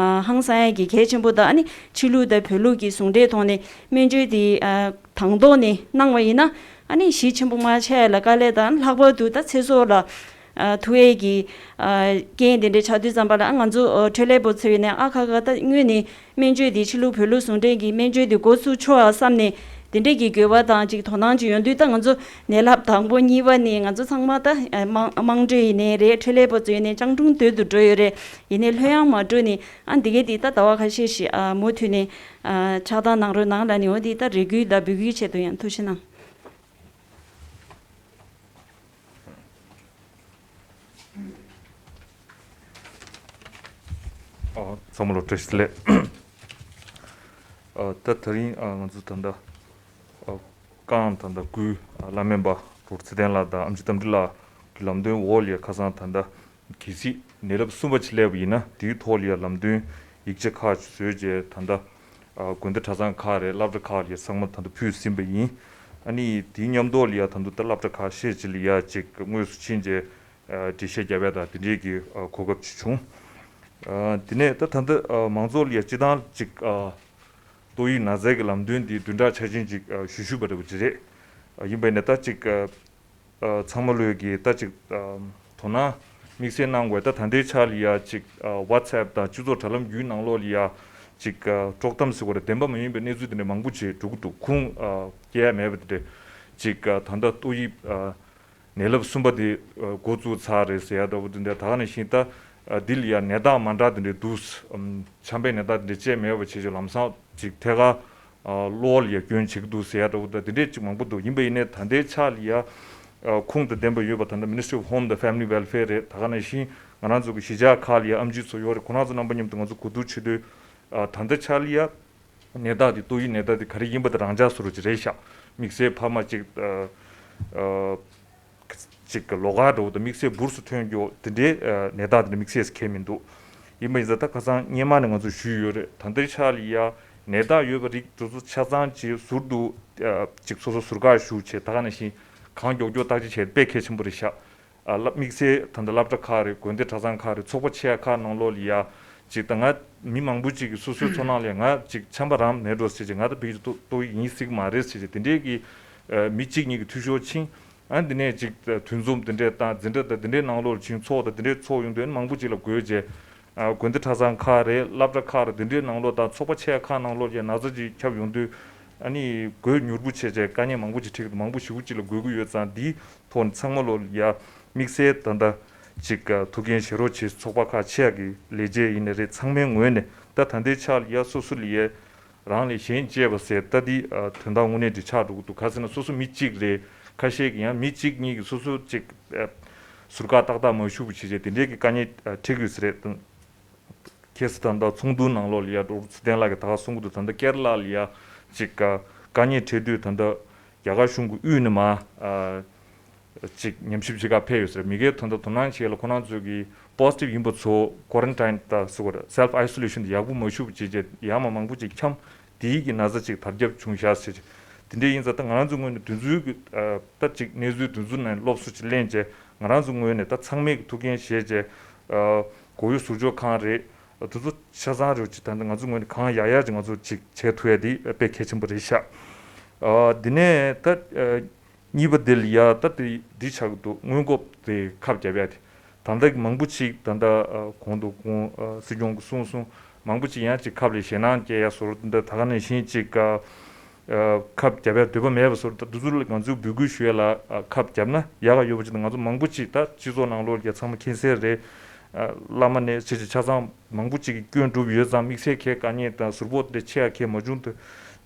ཧང་སང་ཡས་ཀྱི་གལ་ཆེན་པོ་དང་། ཨ་ནི་ཕྱི་ལུགས་དང་བོད་ལུགས་ཀྱི་ཟུང་འབྲེལ་ཐོག་ནས་སྨན་བཅོས་དེ་དང་ཐོག་ནས་གནང་བ་ཡིན་ན། ཨ་ནི་གཞི་ཆེན་པོ་མ་ཆགས་ཡས་ལ་དཀའ་ལས་དང་། ལྷག་པར་དུ་ད་ཚེ་སྲོག་ལ་ཐུག་ཡས་ཀྱི་རྐྱེན་དེ་འདྲ་ཆགས་དུས་ཙམ་པ་ལ་ང་ཚོ་འཕྲོད་ལས་པ་ཚོ་ཡིན་ནའི་ཨ་ཁ་ཁ་ད་སྔོན་ནས་སྨན་བཅོས་དེ་ཕྱི་ལུགས་བོད་ལུགས་ཟུང་འབྲེལ་གྱི་སྨན་བཅོས་དེ་འགོ་ཚུགས་ཆོག་ཨ་བསམ་ནས་དེ་འདྲས་ཀྱི་དགོས་པ་དང་ཅིག་དོ་སྣང་ཅིག་ཡོང་དུས། ད་ང་ཚོ་ནད་རླབས་དང་པོ་གཉིས་པ་ནས་ང་ཚོ་ཚང་མ་ད་ཨ་དམངས་དམངས་ཁྲོད་ཡིན་ནའི་རེད། འཕྲོད་ལས་པ་ཚོ་ཡིན་ནའི་སྤྱང་གྲུང་དོད་དུ་འགྲོ་ཡོད་རེད། ཡིན་ནའི་ལྷོད་ཡངས་མ་འགྲོ་ནས་ཨ་འདི་གས་དེ་ད་ཟླ་བ་ཁ་ཤས་ཤིག་ཨ་མུ་མཐུད་ནས་ཨ་ཆགས་སྡང་གནང་རོགས་གནང་ལབ་ནས། འོ་དེ་ད་རེ་སྐུལ་དང་འབོད་སྐུལ་ཆེད་དུ་ཡང་ཐུགས་རྗེ་གནང་། ཨ་ཚང་མ་ལ་བཀྲ་ཤིས་བདེ་ལེགས། ཨ་ད་དེ་རིང་ཨ་ང་ཚོ་ད་ལྟ་ཨ་རྐང་ད་ལྟ་སྐུའི་ཨ་བླ་སྨན་པ་ཌོག་ཊར་ཚེ་བརྟན་ལགས་དང་ཨེམ་ཆི་རྟ་མགྲིན་ལགས་ཀྱི་ལམ་སྟོན་འོག་ལ་ཡ་ཁ་སང་ད་ལྟ་གལ་སྲིད་ནད་རླབས་གསུམ་པ་ཅིག་སླེབས་པ་ཡིན་ན་དེའི་ཐོག་ལ་ཡ་ལམ་སྟོན་ཡིག་ཆ་ཁག་ཅིག་བཟོས་རྗེས་ད་ལྟ་ཨ་དགོན་སྡེ་གྲྭ་ཚང་ཁག་རེད། སློབ་གྲྭ་ཁག་ལ་ཡ་ཚང་མ་ད་ལྟ་ཕུལ་ཟིན་པ་ཡིན། ཨ་ནི་དེའི་མཉམ་དུ་ལ་ཡ་ད་དུང་ད་སློབ་གྲྭ་ཁག་ཤས་ཅིག་ལ་ཡ་ཅིག་དངོས་སུ་ཕྱིན་རྗེས་ཨ་འགྲེལ་བཤད་བརྒྱབ་ཡ་དང་དེ་འདྲའི་གི་ཨ་གོ་སྐབས་ཅིག་བྱུང་། ཨ་དེ་ནས་ད་ད་ལྟ་ཨ་མང་ཚོགས་ལ་ཡ་སྤྱིར་བཏང་ཅིག་ཨ་ཏོག་དབྱིབས་ན་ཚའི་གི་ལམ་སྟོན་འདི་བདུན་ཕྲག་ཆ་ཆུང་ཅིག་ཨ་ཞུ་ཞུས་པ་འདྲ་པོ་ཅིག་རེད། ཨ་ཡིན་པ་ཡིན་ནའི་ད་ཅིག་ཨ་ཨ་ཚང་མ་ལོས་ཀྱི་ད་ཅིག་ཨ་དོ་སྣང་དམིགས་བསལ་གནང་དགོས། ད་ད་ལྟའི་ཆ་ལ་ཡ་ཅིག་ཨ་ཝ་ཊི་སེབ་དང་སྤྱི་ཚོགས་དྲ་ལམ་བརྒྱུད་ནང་ལོགས་ལ་ཡ་ཅིག་ཨ་དཀྲོག་གཏམ་ཟེར་དགོས་རེད། བདེན་པ་མ་ཡིན་པའི་གནས་ཚུལ་དེ་འདྲ་མང་པོ་ཅིག་འགྲོ་གི་འདུག་ཁུངས་ཨ་སྐྱེལ་ཡ་མེད་པ་དེ་འདྲ་ཅིག་ཨ་ད་ལྟ་ཏོག་དབྱིབས་ཨ་ནད་རླབས་གསུམ་པ་དེ་ཨ་འགོ་བཙུགས་ཚར་རེད་ཟེར་ཡ་འདྲ་པོ་དེ་འདྲ། ད་ག་ནང་བཞིན་ད་ཨ་འདི་ལ་ཡ་ནད་རྟགས་མ་འདྲ་དེ་འདྲ་འདུག་ཨམ་ཆམ་པའི་ནད་རྟགས་དེ་འདྲ་ཅིག་མེད་པ་བྱས་བྱས་ལམ་སང་ཅིག་ཐད་ཀར་ཨ་གློ་བ་ལ་ཡ་སྐྱོན་བྱེད་ཀྱི་འདུག་ཟེར་ཡ་འདྲ་པོ་དང་དེ་འདྲས་ཅིག་མང་པོ་འདུག་ཡིན་པ་ཡིན་ནའི་ད་ལྟའི་ཆ་ལ་ཡ་ཨ་ཁུངས་དང་ལྡན་པ་ཡོད་པ་ད་ལྟ་Ministry of Home and Family Welfare རེད། ད་ག་ནང་བཞིན་ང་རང་ཚོ་གི་གཞིས་ཆགས་ཁག་ལ་ཡ་ཨེམ་ཆི་ཚོ་ཡོད་རེད། ཁོ་རང་ཚོ་རྣམ་པ་མཉམ་དུ་ང་ཚོ་གོ་བསྡུར་བྱེད་དུས་ཨ་ད་ལྟའི་ཆ་ལ་ཡ་ནད་རྟགས་དེ་ཏོག་དབྱིབས་ནད་རྟགས་དེ་ག་རེ་ཡིན་པ་དེ་རང་འཇགས་བཟོ་འདྲ་ཅིག་རེད་ཤག་དམིགས་བསལ་ཕ་མ་ཅིག་ཨ་ཨ་ཅིག་གི་ལོགས་ཀ་འདྲ་པོ་དང་དམིགས་བསལ་འབུར་སུ་ཐོན་རྒྱུ་དེ་འདྲའི་ཨ་ནད་རྟགས་དེ་འདྲ་དམིགས་བསལ་གང་ཡང་མི་འདུག་ཡིན་པ་ཡིན་ཙང་ད་ཁ་སང་སྔོན་མ་ནས་ང་ཚོས་ཞུས་ཡོད་རེད། ད་ལྟའི་ཆ་ལ་ཡ་ནད་རྟགས་ཡོད་པ་རིགས་དེ་ཚོ་ཆ་ཚང་ཅིག་ཟུར་དུ་ཨ་ཅིག་སོ་སོ་ཟུར་བཀག་ཞུ་བྱས། ད་ག་ནང་བཞིན་གང་མགྱོགས་མགྱོགས་བརྟག་དཔྱད་བྱས་དཔེ་གལ་ཆེན་པོ་རེད་ཤག་ཨ་སློབ་དམིགས་བསལ་ད་ལྟ་སློབ་གྲྭ་ཁག་རེད། དགོན་སྡེ་གྲྭ་ཚང་ཁག་རེད། ཚོགས་པ་ཆེ་ཁག་ནང་ལོགས་ལ་ཡ་ཅིག་ད་ང་མི་མང་པོ་ཅིག་གིས་སོ་སོའི་ཚོར་སྣང་ལ་ཡ་ང་ཅིག་ཆམ་པ་རང་མེད་འགྲོ་ཟེར་བྱས། ང་ད་བོད་ཀྱི་ཏོག་ཏོག་དབྱིབས་ཡིན་སྲིད་ཀྱི་མ་རེད་ཟེར་བྱས། དེ་འདྲའི་གི་ཨ་མི་གཅིག་གཉིས་ཀྱི་འཐུས་ཤོར་ཕྱིན། ཨ་འདི་ནས་ཅིག་ཨ་འདུ་འཛོམས་དེ་འདྲས་དང་འཛིན་གྲྭ་དང་དེ་འདྲའི་ནང་ལོགས་ལ་ཕྱིན། ཚོགས་དང་དེ་འདྲས་ཚོགས་ཡོང་དུས་མང་པོ་ཅིག་ལ་འགོས་བྱས། ཨ་དགོན་སྡེ་གྲྭ་ཚང་ཁག་རེད། སློབ་གྲྭ་ཁག་རེད། དེ་འདྲའི་ནང་ལོགས་དང་ཚོགས་པ་ཆེ་ཁག་ནང་ལོགས་ཀྱི་ན་ཚ་ཅིག་ཁྱབ་ཡོང་དུས་ཨ་ནི་འགོས་མྱུར་པོ་བྱས་བྱས་དཀའ་ངལ་མང་པོ་ཅིག་འཕྲད་ཀྱི་འདུག་མང་པོ་ཞེ་པོ་ཅིག་ལ་འགོས་ཀྱི་ཡོད་ཙང་། འདིའི་ཐོག་ནས་ཚང་མ་ལོ་ཡ་དམིགས་བསལ་ད་ལྟ་ཅིག་ཨ་ཐུགས་འགན་བཞེས་རོགས་བྱེད། ཚོགས་པ་ཁག་ཆེ་གི་ལས་བྱེད་ཡིན་ནའི་རེད། ཚང་མའི་ངོས་ནས་ད་ད་ལྟའི་ཆ་ལ་ཡ་སོ་སོ་ལ་ཡ་རང་ལས་གཞན་གཅེས་པ་ཟེར་ད་འདི་ཨ་དོན་དག་དངོས་གནས་འདི་ཆགས་འགྲོ་གི་འདུག་ག་ཟེར་ན་སོ་སོ་མི་གཅིག་རེད། ཁ་ཤས་ཀྱིས་ཡང་མི་གཅིག་གཉིས་ཀྱིས་སོ་སོ་ཅིག་ཨ་ཟུར་བཀག་ཏག་ཏག་མ་ཞུ་བ་བྱས་བྱས་དེ་འདྲའི་གི་དཀའ་ངལ་ཨ་འཕྲད་ཀྱི་ཡོད་ས་རེད། ཁ་སང་ད་ལྟ་ཚོགས་འདུ་ནང་ལོགས་ལ་ཡ་ཌོག་ཊར་ཚེ་བརྟན་ལགས་ཀྱིས་ད་ག་གསུང་གི་འདུག་ད་ལྟ་ཀེ་ར་ལ་ལ་ཡ་ཅིག་ཨ་དཀའ་ངལ་འཕྲད་དུས་ད་ལྟ་རྒྱ་གར་གཞུང་གི་དབུས་ནས་མར་ཨ་ཅིག་ཉམས་ཞིབ་བྱེད་གར་ཕེབས་ཡོད་ཟེར། མི་སྒེར་དོན་དག་དོ་སྣང་བྱེད་ལ་ཁོ་རང་ཚོ་གི་པོ་སི་ཊིབ་ཡིན་པ་ཚོ་ཀོ་རན་ཊིན་ད་ཟེར་བ་རེད། སེལ་ཕི་ཨའི་སོ་ལེ་ཤན་དེ་ཡག་པོ་མ་ཞུ་བ་བྱས་བྱས་ཡར་མར་མང་པོ་ཅིག་འཁྱམས། དེའི་གི་ན་ཚ་ཅིག་དར་ཁྱབ་བྱུང་ཤག་ཟེར། དེ་འདྲ་ཡིན་ཙང་ད་ང་རང་ཚོ་ངོས་ནས་དེ་ཚོའི་གི་ཨ་ད་ཅིག་གནས་ཚུལ་དེ་ཚོ་ནས་སློབ་གསོ་ཅིག་ལེན་བྱས། ང་རང་ཚོ་ངོས་ནས་ད་ཚང་མས་གི་ཐུགས་འགན་བཞེས་བྱས་ཨ་མགོ་གཡོག་ཟུར་འཇོག་ཁང་རེད། དེ་ཚོ་ཆ་ཚང་རེད་ཅིག་ད་ལྟ་ང་ཚོ་ངོས་ནས་གང་ཡག་ཡག་ཅིག་ང་ཚོ་ཅིག་བྱེད་ཐུབ་ཡ་དེ་དཔེ་གལ་ཆེན་པོ་རེད་ཤག་ཨ་དེ་ནས་ད་ཨ་གཉིས་པ་དེ་ལ་ཡ་ད་དེ་འདི་ཆགས་ཀྱི་འདུག་སྔོན་འགོག་དེ་ཁབ་བརྒྱབ་ཡ་དེ། ད་ལྟ་གི་མང་པོ་ཅིག་ད་ལྟ་ཨ་གོང་དུ་གོང་ཨ་སྲིད་སྐྱོང་གིས་གསུངས་སོང་། མང་པོ་ཅིག་ཡང་ཅིག་ཁབ་ལ་ཞེད་སྣང་སྐྱེ་ཡ་བཟོ་འདྲ་ད་ག་ནང་བཞིན་ཅིག་ཨ་ ཁབ་བརྒྱབ་ཡ་འདོད་པ་མེད་པ་བཟོ་འདྲ་འདུག་ཚུལ་ང་ཚོས་འབོད་སྐུལ་ཞུ་ཡ་ལ་ཁབ་བརྒྱབ་ན་ཡག་ག་ཡོད་པ་ཅིག་དང་། ང་ཚོ་མང་པོ་ཅིག་ད་སྤྱི་ཚོགས་ནང་ལོགས་ལ་ཚང་མ་མཁྱེན་གསལ་རེད། བླ་མ་ནས་ཆེ་ཆེ་ཆ་ཚང་མང་པོ་ཅིག་གིས་སྐྱོན་བསྒྲུབས་ཡོད་ཙང་། དམིགས་བསལ་གྱི་དཀའ་ངལ་དང་ཟུར་ཕོག་དེ་ཆེ་ཡ་གང་མ་བྱུང་དུས་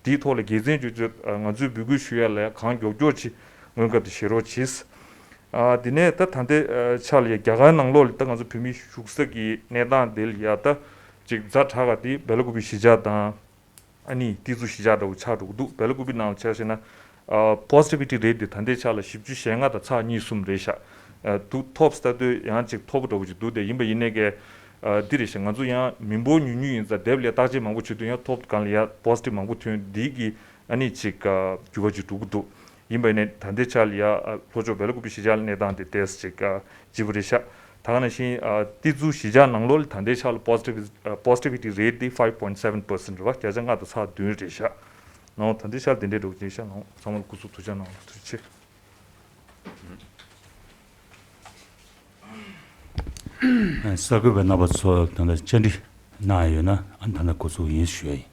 དེའི་ཐོག་ལ་དགེ་མཚན་བརྗོད་བརྗོད་ང་ཚོས་འབོད་སྐུལ་ཞུ་ཡ་ལ་གང་མགྱོགས་མགྱོགས་ཅིག་སྔོན་ཁབ་དེ་བཞེས་རོགས་གྱིས། དེ་ནས་ད་ད་ལྟའི་ཆ་ལ་ཡ་རྒྱ་གར་ནང་ལོགས་ལ་ད་ང་ཚོ་བོད་མི་བཞུགས་ས་གི་གནས་སྟངས་དེ་ལ་ཡ་ད་ཅིག་ཛ་དྲག་ག་དེ་སྦེ་ལ་ཀུ་པི་གཞིས་ཆགས་དང་། ཨ་ནི་ཏི་ཛུ་གཞིས་ཆགས་འདྲ་བོ་ཆགས་འགྲོ་གི་འདུག་སྦེ་ལ་ཀུ་པི་ནང་ལ་ཆ་བཞག་ན། ཨ་positivity rate དེ་ད་ལྟའི་ཆ་ལ་བཞི་བཅུ་ཞེ་ལྔ་དང་ཚེག་གཉིས་གསུམ་རེད་ཤག་ཨ་འདུག་ཐོབ་ས་ལྟ་དུས་ཡང་ཅིག་མཐོ་པོ་འདྲ་བོ་ཅིག་འདུག་དེ་ཡིན་པ་ཡིན་ནའི་ག་ཨ་འདི་རེད་ཤག་ང་ཚོ་ཡང་མི་འབོར་ཉུང་ཉུང་ཡིན་ཙང་དེབ་ལ་བརྟག་དཔྱད་མང་པོ་བྱེད་དུས་ཡང་ཐོབ་སྒང་ལ་ཡ་positive མང་པོ་ཐོན། འདི་གི་ཨ་ནི་ཅིག་ཨ་འགྱུར་བ་ཅིག་འགྲོ་གི་འདུག་ཡིན་པ་ཡིན་ནའི་ད་ལྟའི་ཆ་ལ་ཡ་ཨ་ལྷོ་ཕྱོགས་སྦེ་ལ་ཀུ་པི་གཞིས་ཆགས་ལ་གནས་སྟངས་དེ་ཏོག་ཙམ་ཅིག་ཨ་ལྗིད་པོ་རེད་ཤག་ད་ག་ནང་བཞིན་ཨ་ཏི་ཛུ་གཞིས་ཆགས་ནང་ལོགས་ལ་ད་ལྟའི་ཆ་ལ་positive ཨ་positivity rate དེ་five point seven percent རེད་བ། བརྒྱ་ཆ་ལྔ་དང་ཚེག་བདུན་རེད་ཤག་ནའོ། ད་ལྟའི་ཆར་དེ་འདྲའི་འགྲོ་གི་ཡིན་ཤག་ནའོ། ཚང་མ་ལ་སྐུ་གཟུགས་ཐུགས་ཅག་གནང་། ཐུགས་རྗེ་ཆེ། གསར་འགོད་པ་རྣམ་པ་ཚོ་ད་ལྟ་བཅར་འདྲི་གནང་ཡོད་ན་ཨ་ད་ལྟ་འགོ་ཚུགས་ཡིན་ཞུ་ཡ་ཡིན།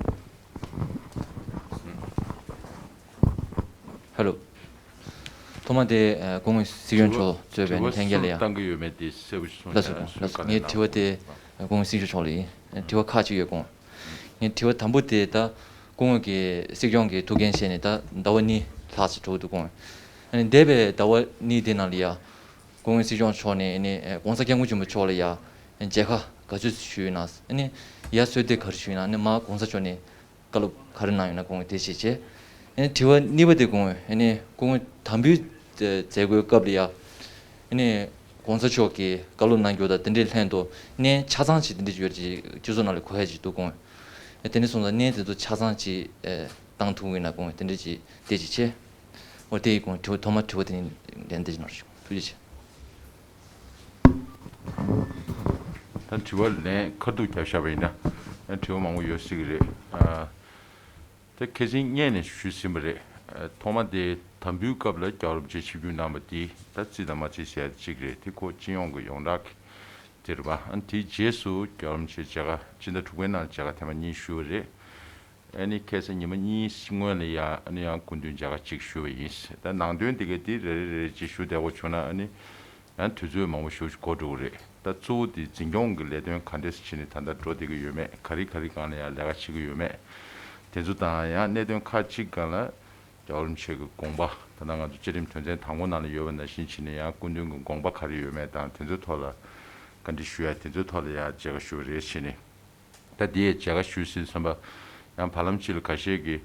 ཧེ་ལོ། ཐོག་མ་དེ་ཨ་སྐུ་ངོ་སྲིད་སྐྱོང་མཆོག་གཙོས་པའི་ལྷན་རྒྱས་ལ་ཡང་། བཏང་གི་ཡོད་མེད་དེ་གསལ་པོ་ཞིག་གསུངས། ལགས་སོ། ལགས་སོ། ངའི་དྲི་བ་དེ་སྐུ་ངོ་སྲིད་སྐྱོང་མཆོག་ལ་ཡིན། དྲི་བ་ཁག་ཅིག་ཡོད་སྐུ་ངོ། ངའི་དྲི་བ་དང་པོ་དེ་ད་སྐུ་ངོ་གི་སྲིད་སྐྱོང་གི་ཐུགས་འགན་བཞེས་ནས་ད་ཟླ་བ་གཉིས་ལྷག་ཙམ་འགྲོ་གི་འདུག་སྐུ་ངོ། ཨ་ནི་འདས་པའི་ཟླ་བ་གཉིས་དེ་ནང་ལ་ཡ་སྐུ་ངོ་སྲིད་སྐྱོང་མཆོག་ནས་ཨ་ནི་༸གོང་ས་༸སྐྱབས་མགོན་ཆེན་པོ་མཆོག་ལ་ཡ་མཇལ་ཁ་ག་ཚོད་ཞུས་ཡོད་ན། ཨ་ནི་ཡ་གསོལ་འདེབས་ག་རེ་ཞུས་ཡོད་ན། ཨ་ནི་མར་༸གོང་ས་མཆོག་ནས་བཀའ་སློབ་ག་རེ་གནང་ཡོད་ན་སྐུ་ངོ་དེ་བཤད་བྱས། ཨ་ནི་དྲི་བ་གཉིས་པ་དེ་སྐུ་ངོ། ཨ་ནི་སྐུ་ངོ་དམ་འབུལ་མཛད་སྒོའི་སྐབས་ལ་ཡ་ཨ་ནི་༸གོང་ས་མཆོག་གིས་བཀའ་སློབ་གནང་རྒྱུ་དང་དེ་འདྲའི་ལྷན་དུ་གནས་ཆ་ཚང་ཅིག་དེ་འདྲ་ཅིག་ཡོད་ཅིག་སྤྱི་ཚོགས་ནང་ལ་གོ་ཡ་ཅིག་འདུག་སྐུ་ངོ། ཨ་དེ་འདྲ་སོང་ཙང་གནས་དེ་ཚོ་ཆ་ཚང་ཅིག་ཨ་བཏང་ཐུབ་ཀྱི་ཡོད་ན་སྐུ་ངོ་དེ་འདྲ་ཅིག་དེ་ཅིག་བྱས། འོ་དེ་ཡིན་སྐུ་ངོ། དྲི་བ་ཐོག་མ་དྲི་བ་དེ་ནི་ལན་དེ་ཅིག་གནང་རོགས་ཞུ། ཐུགས་རྗེ་ཆེ། ད་དྲི་བ་ལན་ཁ་ཐུག་བརྒྱབ་བཞག་པ་ཡིན་ན་དྲི་བ་མང་པོ་ཡོད་སྲིད་ཀྱི་རེད། ཨ་དེ་ཁ་སང་སྔོན་ནས་ཞུས་ཟིན་པ་རེད། ཨ་ཐོག་མ་དེ་དམ་འབུལ་སྐབས་ལ་རྒྱལ་བ་རིན་པོ་ཆེ་ཆིབས་བསྒྱུར་གནང་བ་དེ་ད་རྩིས་དང་མ་རྩིས་ཟེར་ཡ་གཅིག་རེད། དེ་ཁོ་སྤྱི་ཡོངས་ཀྱི་ཡོངས་གྲགས་ཀྱི་དེ་རེད་པ། ཨ་དེའི་རྗེས་སུ་རྒྱལ་བ་རིན་པོ་ཆེ་མཇལ་ཁ་སྤྱི་ཟླ་དྲུག་པའི་ནང་མཇལ་ཁ་ཐེངས་མ་གཉིས་ཞུས་པ་རེད། ཨ་ནི་ཁ་སང་ཉི་མ་གཉིས་སྔོན་ལ་ཡ་ཨ་ནི་ཡང་སྐུ་མདུན་མཇལ་ཁ་གཅིག་ཞུས་པ་ཡིན། ད་ནང་དོན་དེ་ག་དེ་རེ་རེ་རེ་རེ་ཅིག་ཞུ་བསྡད་དགོས་བྱུང་ན་ཨ་ནི་ཡང་དུས་ཚོད་མང་པོ་ཞེ་པོ་ཅིག་འགོར་འགྲོ་གི་རེད། ད་གཙོ་བོ་དེ་འཛིན་སྐྱོང་གི་ལས་དོན་ག་འདྲས་སེ་བྱས་ནས་ད་ལྟ་འགྲོ་བསྡད་ཀྱི་ཡོད་མེད། ག་རེ་ག་རེ་སྒང་ལ་ཡང་ལས་ཀ་བྱེད་ཀྱི་ཡོད་མེད། དེ་ཚོ་དང་ཡང་གནད་དོན་ཁག་ཅིག་སྒང་ལ་རྒྱལ་བ་རིན་པོ་ཆེ་གི་དགོངས་པ། ད་ལྟ་ང་ཚོ་བཅའ་ཁྲིམས་དོན་ཚན་དང་པོ་ནང་ལ་ཡོད་པ་ནང་བཞིན་བྱས་ནས་ཡང་སྐུ་མདུན་གྱི་དགོངས་པ་ག་རེ་ཡོད་མེད་དང་། དེ་ཚོའི་ཐོག་ལ་བཀའ་འདྲི་ཞུ་ཡ། དེ་ཚོའི་ཐོག་ལ་ཡང་མཇལ་ཁ་ཞུ་བ་རེད་བྱས་ནས། ད་དེ་ཡས་མཇལ་ཁ་ཞུས་ཟིན་ཙམ་པ། ཡང་བར་ལམ་གཅིག་ལ་ཁ་ཤས་ཀྱིས་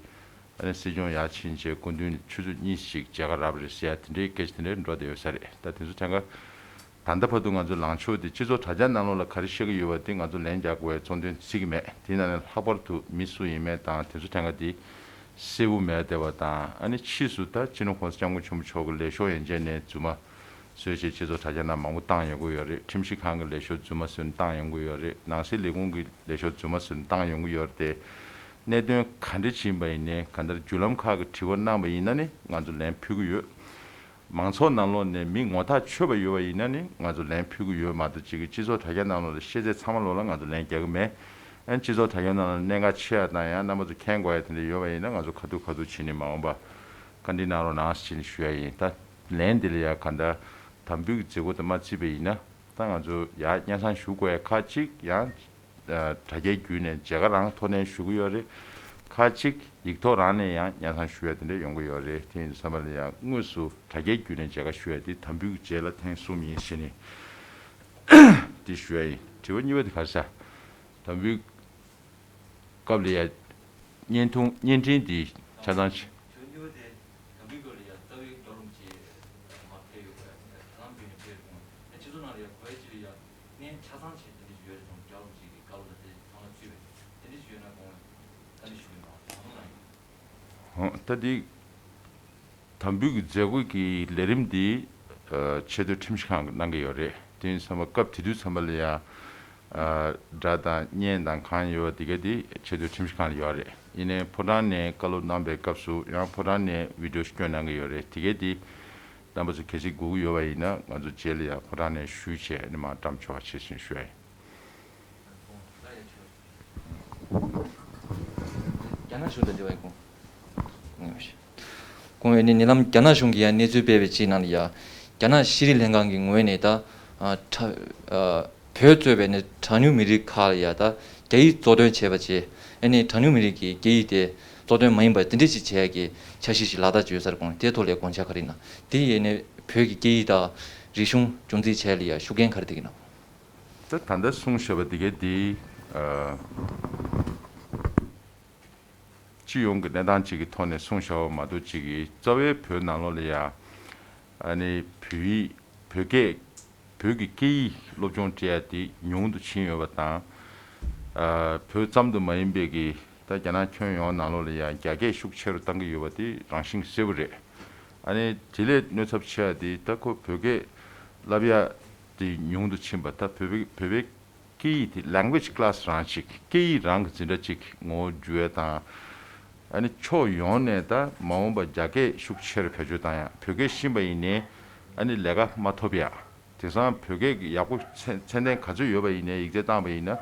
ཨ་ནི་སྲིད་སྐྱོང་ཡར་ཕྱིན་རྗེས་སྐུ་མདུན་ཆུ་ཚོད་གཉིས་ཤིག་མཇལ་ཁ་རག་པ་རེད་ཟེར་ཡ་དེ་འདྲའི་སྐད་ཆ་དེ་འདྲའི་འགྲོ་བསྡད་ཡོད་ས་རེད། ད་དེ་ཚོ་ཐད་ཀར་ད་ལྟ་བར་དུ་ང་ཚོ་ལངས་ཕྱོགས་དེ་སྤྱི་ཚོགས་དྲ་རྒྱ་ནང་ལོགས་ལ་ག་རེ་བཤད་ཀྱི་ཡོད་པ་དེ་ང་ཚོ་ལན་རྒྱག་དགོས་པའི་ཚོགས་འདུ་ཚིག་གི་མེད། དེའི་ནང་ནས་ལྷག་པར་དུ་མི་སུ་ཡིན་མིན་དང་དེ་ཚོ་ཐད་ཀར་དེ་གསལ་པོ་མེད་བསྡད་པ་དང་། ཨ་ནི་ཕྱིས་སུ་ད་སྤྱི་ནོར་༸གོང་ས་༸སྐྱབས་མགོན་ཆེན་པོ་མཆོག་གི་ལས་ཤོག་ཡན་ཆད་ནས་རྫུན་མ་བཟོས་བྱས་སྤྱི་ཚོགས་དྲ་རྒྱ་ནང་མང་པོ་བཏང་ཡོང་གི་ཡོད་རེད། ཁྲིམས་ཞིབ་ཁང་གི་ལས་ཤོག་རྫུན་མ་བཟོས་ནས་བཏང་ཡོང་གི་ཡོད་རེད། ནང་སྲིད་ལས་ཁུངས་ཀྱི་ལས་ཤོག་རྫུན་མ་བཟོས་ནས་བཏང་ཡོང་གི་ཡོད་རེད་དེ། གནད་དོན་ག་འདྲ་ཅིག་ཡིན་པ་ཡིན་ནའི་གང་ལྟར་བརྒྱུད་ལམ་ཁག་གི་དྲི་བ་གནང་པ་ཡིན་ན་ནི་ང་ཚོ་ལན་ཕུལ་གྱི་ཡོད། མང་ཚོགས་ནང་ལོགས་ནས་མི་ངོ་ཐག་ཆོད་པ་ཡོད་པ་ཡིན་ན་ནི་ང་ཚོ་ལན་ཕུལ་གྱི་ཡོད་མ་གཏོགས། གཅིག་གི་སྤྱི་ཚོགས་དྲ་རྒྱ་ནང་ལོགས་ལ་བཤད་ཚད་ཚང་མ་ལོགས་ལ་ང་ཚོ་ལན་རྒྱག་གི་མེད། ཨ་ནི་སྤྱི་ཚོགས་དྲ་རྒྱ་ནང་ལ་གནད་འགག་ཆེ་ཡ་དང་ཡང་རྣམ་པ་ཚོ་མཁྱེན་དགོས་ཡ་དེ་འདྲ་ཡོད་པ་ཡིན་ན་ང་ཚོ་ཁ་ཐུག་ཁ་ཐུག་བྱས་ནས་མ་འོངས་པ་བཀའ་འདྲི་གནང་རོགས་གནང་ཟེར་ནས་ཞུ་ཡ་ཡིན། ད་ལན་འདི་ལ་ཡ་གང་ལྟར་དམ་འབུལ་གྱི་མཛད་སྒོ་དེ་མ་བརྩིས་པ་ཡིན་ན། ད་ང་ཚོ་ཡར་སྙན་སེང་ཞུ་དགོས་ཡ་ཁག་ཅིག་ཡང་དྲ་རྒྱའི་བརྒྱུད་ནས་མཇལ་ཁ་རང་ཐོག་ནས་ཞུ་གི་ཡོད་རེད། ཁག་ཅིག་ཡིག་ཐོག་རང་ནས་ཡང་སྙན་སེང་ཞུ་ཡ་དེ་འདྲ་ཡོང་གི་ཡོད་རེད། དེ་ཡིན་དུས་ཙམ་པ་ལ་ཡང་དངོས་སུ་དྲ་རྒྱའི་བརྒྱུད་ནས་མཇལ་ཁ་ཞུ་ཡ་དེ་དམ་འབུལ་གྱི་རྗེས་ལ་ཐེངས་གསུམ་ཡིན་ཟེར་ནས་དེ་ཞུ་ཡ་ཡིན། དྲི་བ་གཉིས་པ་དེ་ག་རེ་ཟེར། དམ་འབུལ་སྐབས་ལ་ཡ་བརྙན་ཐུང་བརྙན་འཕྲིན་འདི་ཆ་ཚང་ཞིག་དོན་གཉིས་པ་དེ་དམ་པའི་སྐོར་ལ་ཡང་རྩ་བའི་རྒྱལ་བ་རིན་པོ་ཆེ་མར་ཕེབས་ཡོད་པ་ཡང་ཁ་སང་བོད་ནས་ཕེབས་ཡོད་པ་དང་། སྤྱི་ཚོགས་ནང་ལ་ཡང་གོ་ཡ་ཅིག་ལ་ཡང་གནས་ཆ་ཚང་ཞིག་དེ་འདྲ་ཞིག་ཡོད་རེད་དང་། རྒྱལ་བ་རིན་པོ་ཆེ་གི་བཀའ་སློབ་ལ་དེ་ཚང་མ་ཚུད་པའི་དེ་འདྲ་ཞིག་ཡོད་ན་དགོངས་བཀའ་མོལ་གནང་ཡིན། ཧོ། ད་འདི་དམ་འབུལ་གྱི་མཛད་སྒོ་གི་ལས་རིམ་འདི་ཨ་ཆེས་མཐོའི་ཁྲིམས་ཞིབ་ཁང་གིས་གནང་གི་ཡོད་རེད། དེ་ཡིན་ཙམ་པ་སྐབས་དེ་དུས་ཙམ་པ་ལ་ཡང་ཨ་སྒྲ་དང་བརྙན་དང་གང་ཡོད་པ་དེ་ག་དེ་ཆེས་མཐོའི་ཁྲིམས་ཞིབ་ཁང་ལ་ཡོད་རེད། ཡིན་ནའི་ཕོ་བྲང་ནས་བཀའ་སློབ་གནང་པའི་སྐབས་སུ་ཡང་ཕོ་བྲང་ནས་བི་ཌི་ཡོ་ཞིག་བསྐྱོན་གནང་གི་ཡོད་རེད། དེ་ག་དེ་རྣམ་པ་ཚོ་གལ་སྲིད་དགོས་ཀྱི་ཡོད་པ་ཡིན་ན་ང་ཚོ་རྗེས་ལ་ཡང་ཕོ་བྲང་ནས་ཞུས་བྱས་ཨ་ནི་མར་བཀྲམ་ཆོག་པ་བྱེད་ཅེས་ཞུ་ཡ་ཡིན། རྒྱ་ནག་གཞུང་དང་འབྲེལ་བའི་སྐོར། གསུངས་ཡོད་ཤག། ཁོང་ཨ་ནི་ཉེ་ལམ་རྒྱ་ནག་གཞུང་གིས་ཡང་གནས་ཚུལ་སྤེལ་བའི་གཅིག་ནང་ལ་ཡ། རྒྱ་ནག་ཤེས་རིག་ལྷན་ཁང་གི་ངོས་ནས་ད་ཨ་ཁྲ་ཨ་བོད་གཙོས་པའི་ནི་གྲངས་ཉུང་མི་རིགས་ཁག་ལ་ཡ་ད་རྒྱ་ཡིག་གཙོ་འདོན་བྱས་པ་བྱས། ཨ་ནི་གྲངས་ཉུང་མི་རིགས་ཀྱི་སྐད་ཡིག་དེ་གཙོ་འདོན་མ་ཡིན་པ་དེ་འདྲ་ཞིག་བྱེད་ཡ་གི་འཆར་གཞི་ཞིག་ལག་བསྟར་བྱས་ཡོད་ས་རེད། ཁོང་དེའི་ཐོག་ལ་དགོངས་འཆར་ག་རེ་ཡིན་ན། དེ་ཡིས་ནི་བོད་ཀྱི་སྐད་ཡིག་དང་རིག་གཞུང་རྒྱུན་འཛིན་བྱས་ལ་ཡ་ཤུགས་རྐྱེན་ག་རེ་ཐེབས་ཀྱི་ན། ད་ད་ལྟ་གསུངས་བཞག་པ་དེ་གའི་དེ་ཨ། སྤྱི་ཡོངས་ཀྱི་གནས་སྟངས་གཅིག་གི་ཐོག་ནས་གསུངས་བཞག་པ་མ་གཏོགས་གཅིག་གི་རྩ་བའི་བོད་ནང་ལོགས་ལ་ཡ་ཨ་ནི་བོད་ཡིག་བོད་སྐད་བོད་ཀྱི་སྐད་ཡིག་སློབ་སྦྱོང་སྤྲད་ཡ་དེ་ཉུང་དུ་ཕྱིན་ཡོད་པ་དང་། ཨ་བོད་ཙམ་དུ་མ་ཡིན་པའི་གི་ད་རྒྱ་ནག་ཁྱོན་ཡོངས་ནང་ལོགས་ལ་ཡ་རྒྱ་སྐད་ཤུགས་ཆེ་རུ་བཏང་གི་ཡོད་པ་དེ་རང་བཞིན་གསལ་པོ་རེད། ཨ་ནི་དེ་ལས་གནོད་ཚབས་ཆེ་བ་དེ་ད་ཁོ་བོད་སྐད་བསླབ་ཡ་དེ་ཉུང་དུ་ཕྱིན་པ། ད་བོད་པའི་བོད་པའི་སྐད་ཡིག་དེ་language class རང་ཅིག་སྐད་ཡིག་རང་གི་འཛིན་གྲྭ་ཅིག་ངོ་བོ་འགྱུར་བ་དང་། ཨ་ནི་ཕྱོགས་ཡོངས་ནས་ད་མ་འོངས་པ་རྒྱ་སྐད་ཤུགས་ཆེ་རུ་བེད་སྤྱོད་བཏང་ཡ། བོད་སྐད་ཤེས་པ་ཡིན་ནའི་ཨ་ནི་ལས་ཀ་མ་ཐོབ་ཡ། དེང་སང་བོད་སྐད་ཀྱི་ཡག་པོ་ཚད་ཚད་ལྡན་ག་ཚོད་ཡོད་པ་ཡིན་ནའི་ཡིག་ཚད་བཏང་པ་ཡིན་ན།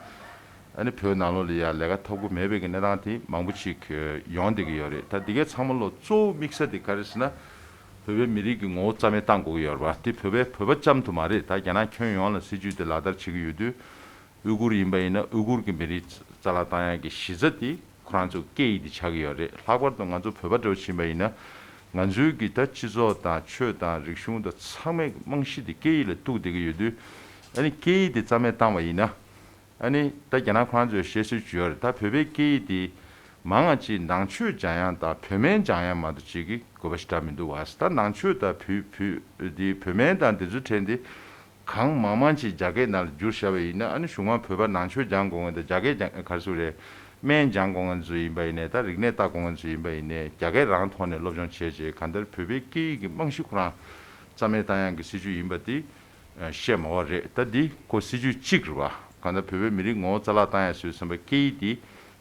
ཨ་ནི་བོད་ནང་ལོགས་ལ་ཡ་ལས་ཀ་ཐོབ་ཀྱི་མེད་པའི་གི་གནས་སྟངས་དེ་མང་པོ་ཅིག་ཡོང་བསྡད་ཀྱི་ཡོད་རེད། ད་འདི་གའི་ཚང་མ་ལོ་གཙོ་བོ་དམིགས་ས་དེ་ག་རེ་ཟེར་ན། བོད་པའི་མི་རིགས་ཀྱི་ངོ་བོ་རྩ་མེད་བཏང་དགོས་ཀྱི་ཡོད་རེད་པ། དེ་བོད་པའི་བོད་པ་ཙམ་དུ་མ་རེད། ད་རྒྱ་ནག་ཁྱོན་ཡོངས་ལ་སྲིད་ཇུས་དེ་ལག་བསྟར་བྱེད་ཀྱི་ཡོད་དུས། ཨུ་གུར་ཡིན་པ་ཡིན་ན་ཨུ་གུར་གྱི་མི་རིགས་རྩ་བརླག་བཏང་ཡག་གི་གཞི་རྩ་དེ་ཁོ་རང་ཚོ་སྐད་ཡིག་དེ་ཆགས་ཀྱི་ཡོད་རེད། ལྷག་པར་དུ་ང་ཚོ་བོད་པ་འདྲ་བོ་ཕྱིན་པ་ཡིན་ན། ང་ཚོའི་གི་ད་སྤྱི་ཚོགས་དང་ཆོས་དང་རིག་གཞུང་དང་ཚང་མའི་རྨང་གཞི་དེ་སྐད་ཡིག་ལ་གཏུགས་བསྡད་ཀྱི་ཡོད་དུས། ཨ་ནི་སྐད་ཡིག་དེ་རྩ་མེད་བཏང་བ་ཡིན་ན། ཨ་ནི་ད་རྒྱ་ནག་ཁོ་རང་ཚོས་བཤད་སྲོལ་ཅིག་ཡོད་རེད། ད་བོད་པའི་སྐད་ཡིག་དེ་མང་ང་ཅིག་ནང་ཆོས་སྦྱང་ཡག་དང་བོད་སྨན་སྦྱང་ཡག་མ་གཏོགས་ཅིག་གི་དགོས་པ་ཞེ་དྲག་མི་འདུག་བ། ད་ནང་ཆོས་དང་བོད་བོད་དེ་བོད་སྨན་དང་དེ་ཚོའི་ཕྲན་དེ་གང་མང་མང་ཅིག་རྒྱ་སྐད་ནང་ལ་བསྒྱུར་བཞག་པ་ཡིན་ན། ཨ་ནི་གཞུག་མ་བོད་པ་ནང་ཆོས་སྦྱང་དགོས་མཁན་དང་རྒྱ་སྐད་སྦྱང་ག་རེ་ཟེར་རེད། སྨན་སྦྱང་དགོས་མཁན་ཚོ་ཡིན་པ་ཡིན་ནའི། ད་རིག་གནས་ལྟ་དགོས་མཁན་ཚོ་ཡིན་པ་ཡིན་ནའི་རྒྱ་སྐད་རང་ཐོག་ནས་སློབ་སྦྱོང་བྱས་རྗེས་གང་ལྟར་བོད་པའི་སྐད་ཡིག་གི་རྨང་གཞི་ཁོ་རང་རྩ་མེད་བཏང་ཡག་གི་སྲིད་ཇུས་ཡིན་པ་དེ་བཤད་མ་བ་རེད། ད་འདི་ཁོ་སྲིད་ཇུས་གཅིག་རེད་བ། གང་ལྟར་བོད་པའི་མི་རིགས་ངོ་བོ་རྩ་བརླག་བཏང་ཡག་བཟོས་ཟིན་པ་སྐད་ཡིག་འདི།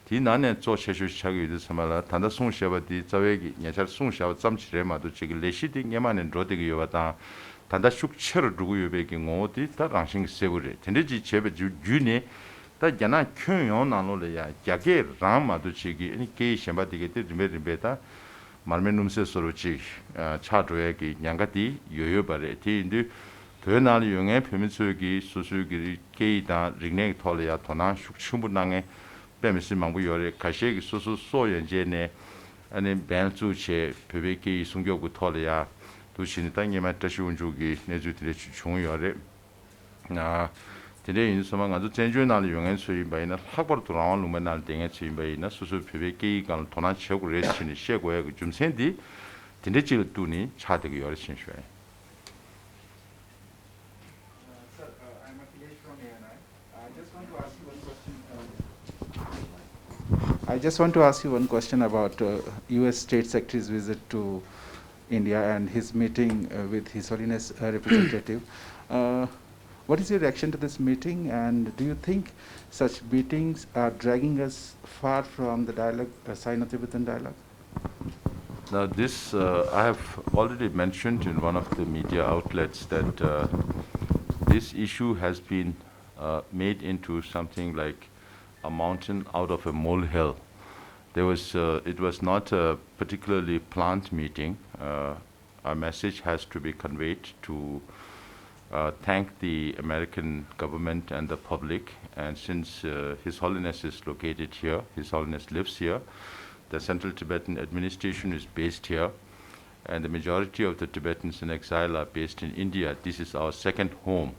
དེའི་ནང་ནས་གཙོ་ཆེ་ཤོས་ཆགས་ཀྱི་ཡོད་དུས་ཙམ་པ་ལ། ད་ལྟ་གསུངས་བཞག་པ་དེ་རྩ་བའི་གི་ཉེ་ཆར་གསུངས་བཞག་པ་ཙམ་ཞིག་རེད་མ་གཏོགས་ཅིག་གི་ལས་གཞི་དེ་སྔོན་མ་ནས་འགྲོ་བསྡད་ཀྱི་ཡོད་པ་དང་། ད་ལྟ་ཤུགས་ཆེ་རུ་འགྲོ་གི་ཡོད་པའི་གི་ངོ་བོ་དེ་ད་རང་བཞིན་གྱི་གསལ་པོ་རེད། དེ་འདྲ་ཅིག་བྱས་པ་བརྒྱུད་ནས། ད་རྒྱ་ནག་ཁྱོན་ཡོངས་ནང་ལོགས་ལ་ཡང་རྒྱ་སྐད་རང་མ་གཏོགས་ཅིག་གི་ཨ་ནི་སྐད་ཡིག་གཞན་པ་དེ་གའི་དེ་རིམ་པས་རིམ་པས་ད་མར་མེ་སྣུམ་ཟད་བཟོ་འདྲ་ཅིག་ཆགས་འགྲོ་ཡས་ཀྱི་ཉེན་ཁ་དེ་ཡོད་ཡོད་པ་རེད། དེ་ཡིན་དུས་བོད་ནང་ལ་ཡོད་མཁན་བོད་མི་ཚོས་ཀྱིས་སོ་སོའི་གི་སྐད་ཡིག་དང་རིག་གནས་ཀྱི་ཐོག་ལ་ཡང་དོ་སྣང་ཤུགས་ཆེན་པོ་གནང་མཁན་དཔེ་མི་སྲིད་མང་པོ་ཡོད་རེད། ཁ་ཤས་ཀྱིས་སོ་སོ་སྲོག་ཡན་ཆད་ནས་ཨ་ནི་འབེན་བཙུགས་བྱས་བོད་པའི་སྐད་ཡིག་སྲུང་སྐྱོབ་ཀྱི་ཐོག་ལ་ཡང་འདུག་བྱས་ནས། ད་སྔོན་མ་བཀྲ་ཤིས་དབང་ཕྱུག་གི་གནས་ཚུལ་དེ་འདྲ་ཞིག་བྱུང་ཡོད་རེད། ཨ། དེ་འདྲ་ཡིན་དུས་ཙམ་པ་ང་ཚོ་བཙན་བྱོལ་ནང་ལ་ཡོད་མཁན་ཚོ་ཡིན་པ་ཡིན་ན། ལྷག་པར་དུ་རང་དབང་ལུང་པའི་ནང་ལ་བསྡད་མཁན་ཚོ་ཡིན་པ་ཡིན་ན། སོ་སོའི་བོད་པའི་སྐད་ཡིག་སྒང་ལ་དོ་སྣང་བྱེད་དགོས་རེད་ཟེར་ནས་བཤད་དགོས་ཡ་གི་རྒྱུ་མཚན་འདི་དེ་འདྲ་ཅིག་ལ་གཏུགས་ནས་ཆགས་བསྡད་ཀྱི་ཡོད་རེད་ཅེས་ཞུ་ཡ་ཡིན། Uh, sir, uh, I'm Akhilesh from A N I. I just want to ask you one question. Uh, I just want to ask you one question about uh, U S State Secretary's visit to India and his meeting uh, with His Holiness uh, representative. Uh, what is your reaction to this meeting, and do you think such meetings are dragging us far from the dialogue, uh, Sino-Tibetan dialogue? Now, this, uh, I have already mentioned in one of the media outlets that uh, this issue has been uh, made into something like a mountain out of a molehill. There was, uh, it was not a particularly planned meeting. Uh, our message has to be conveyed to uh, thank the American government and the public. And since uh, His Holiness is located here, His Holiness lives here, the Central Tibetan Administration is based here, and the majority of the Tibetans in exile are based in India. This is our second home.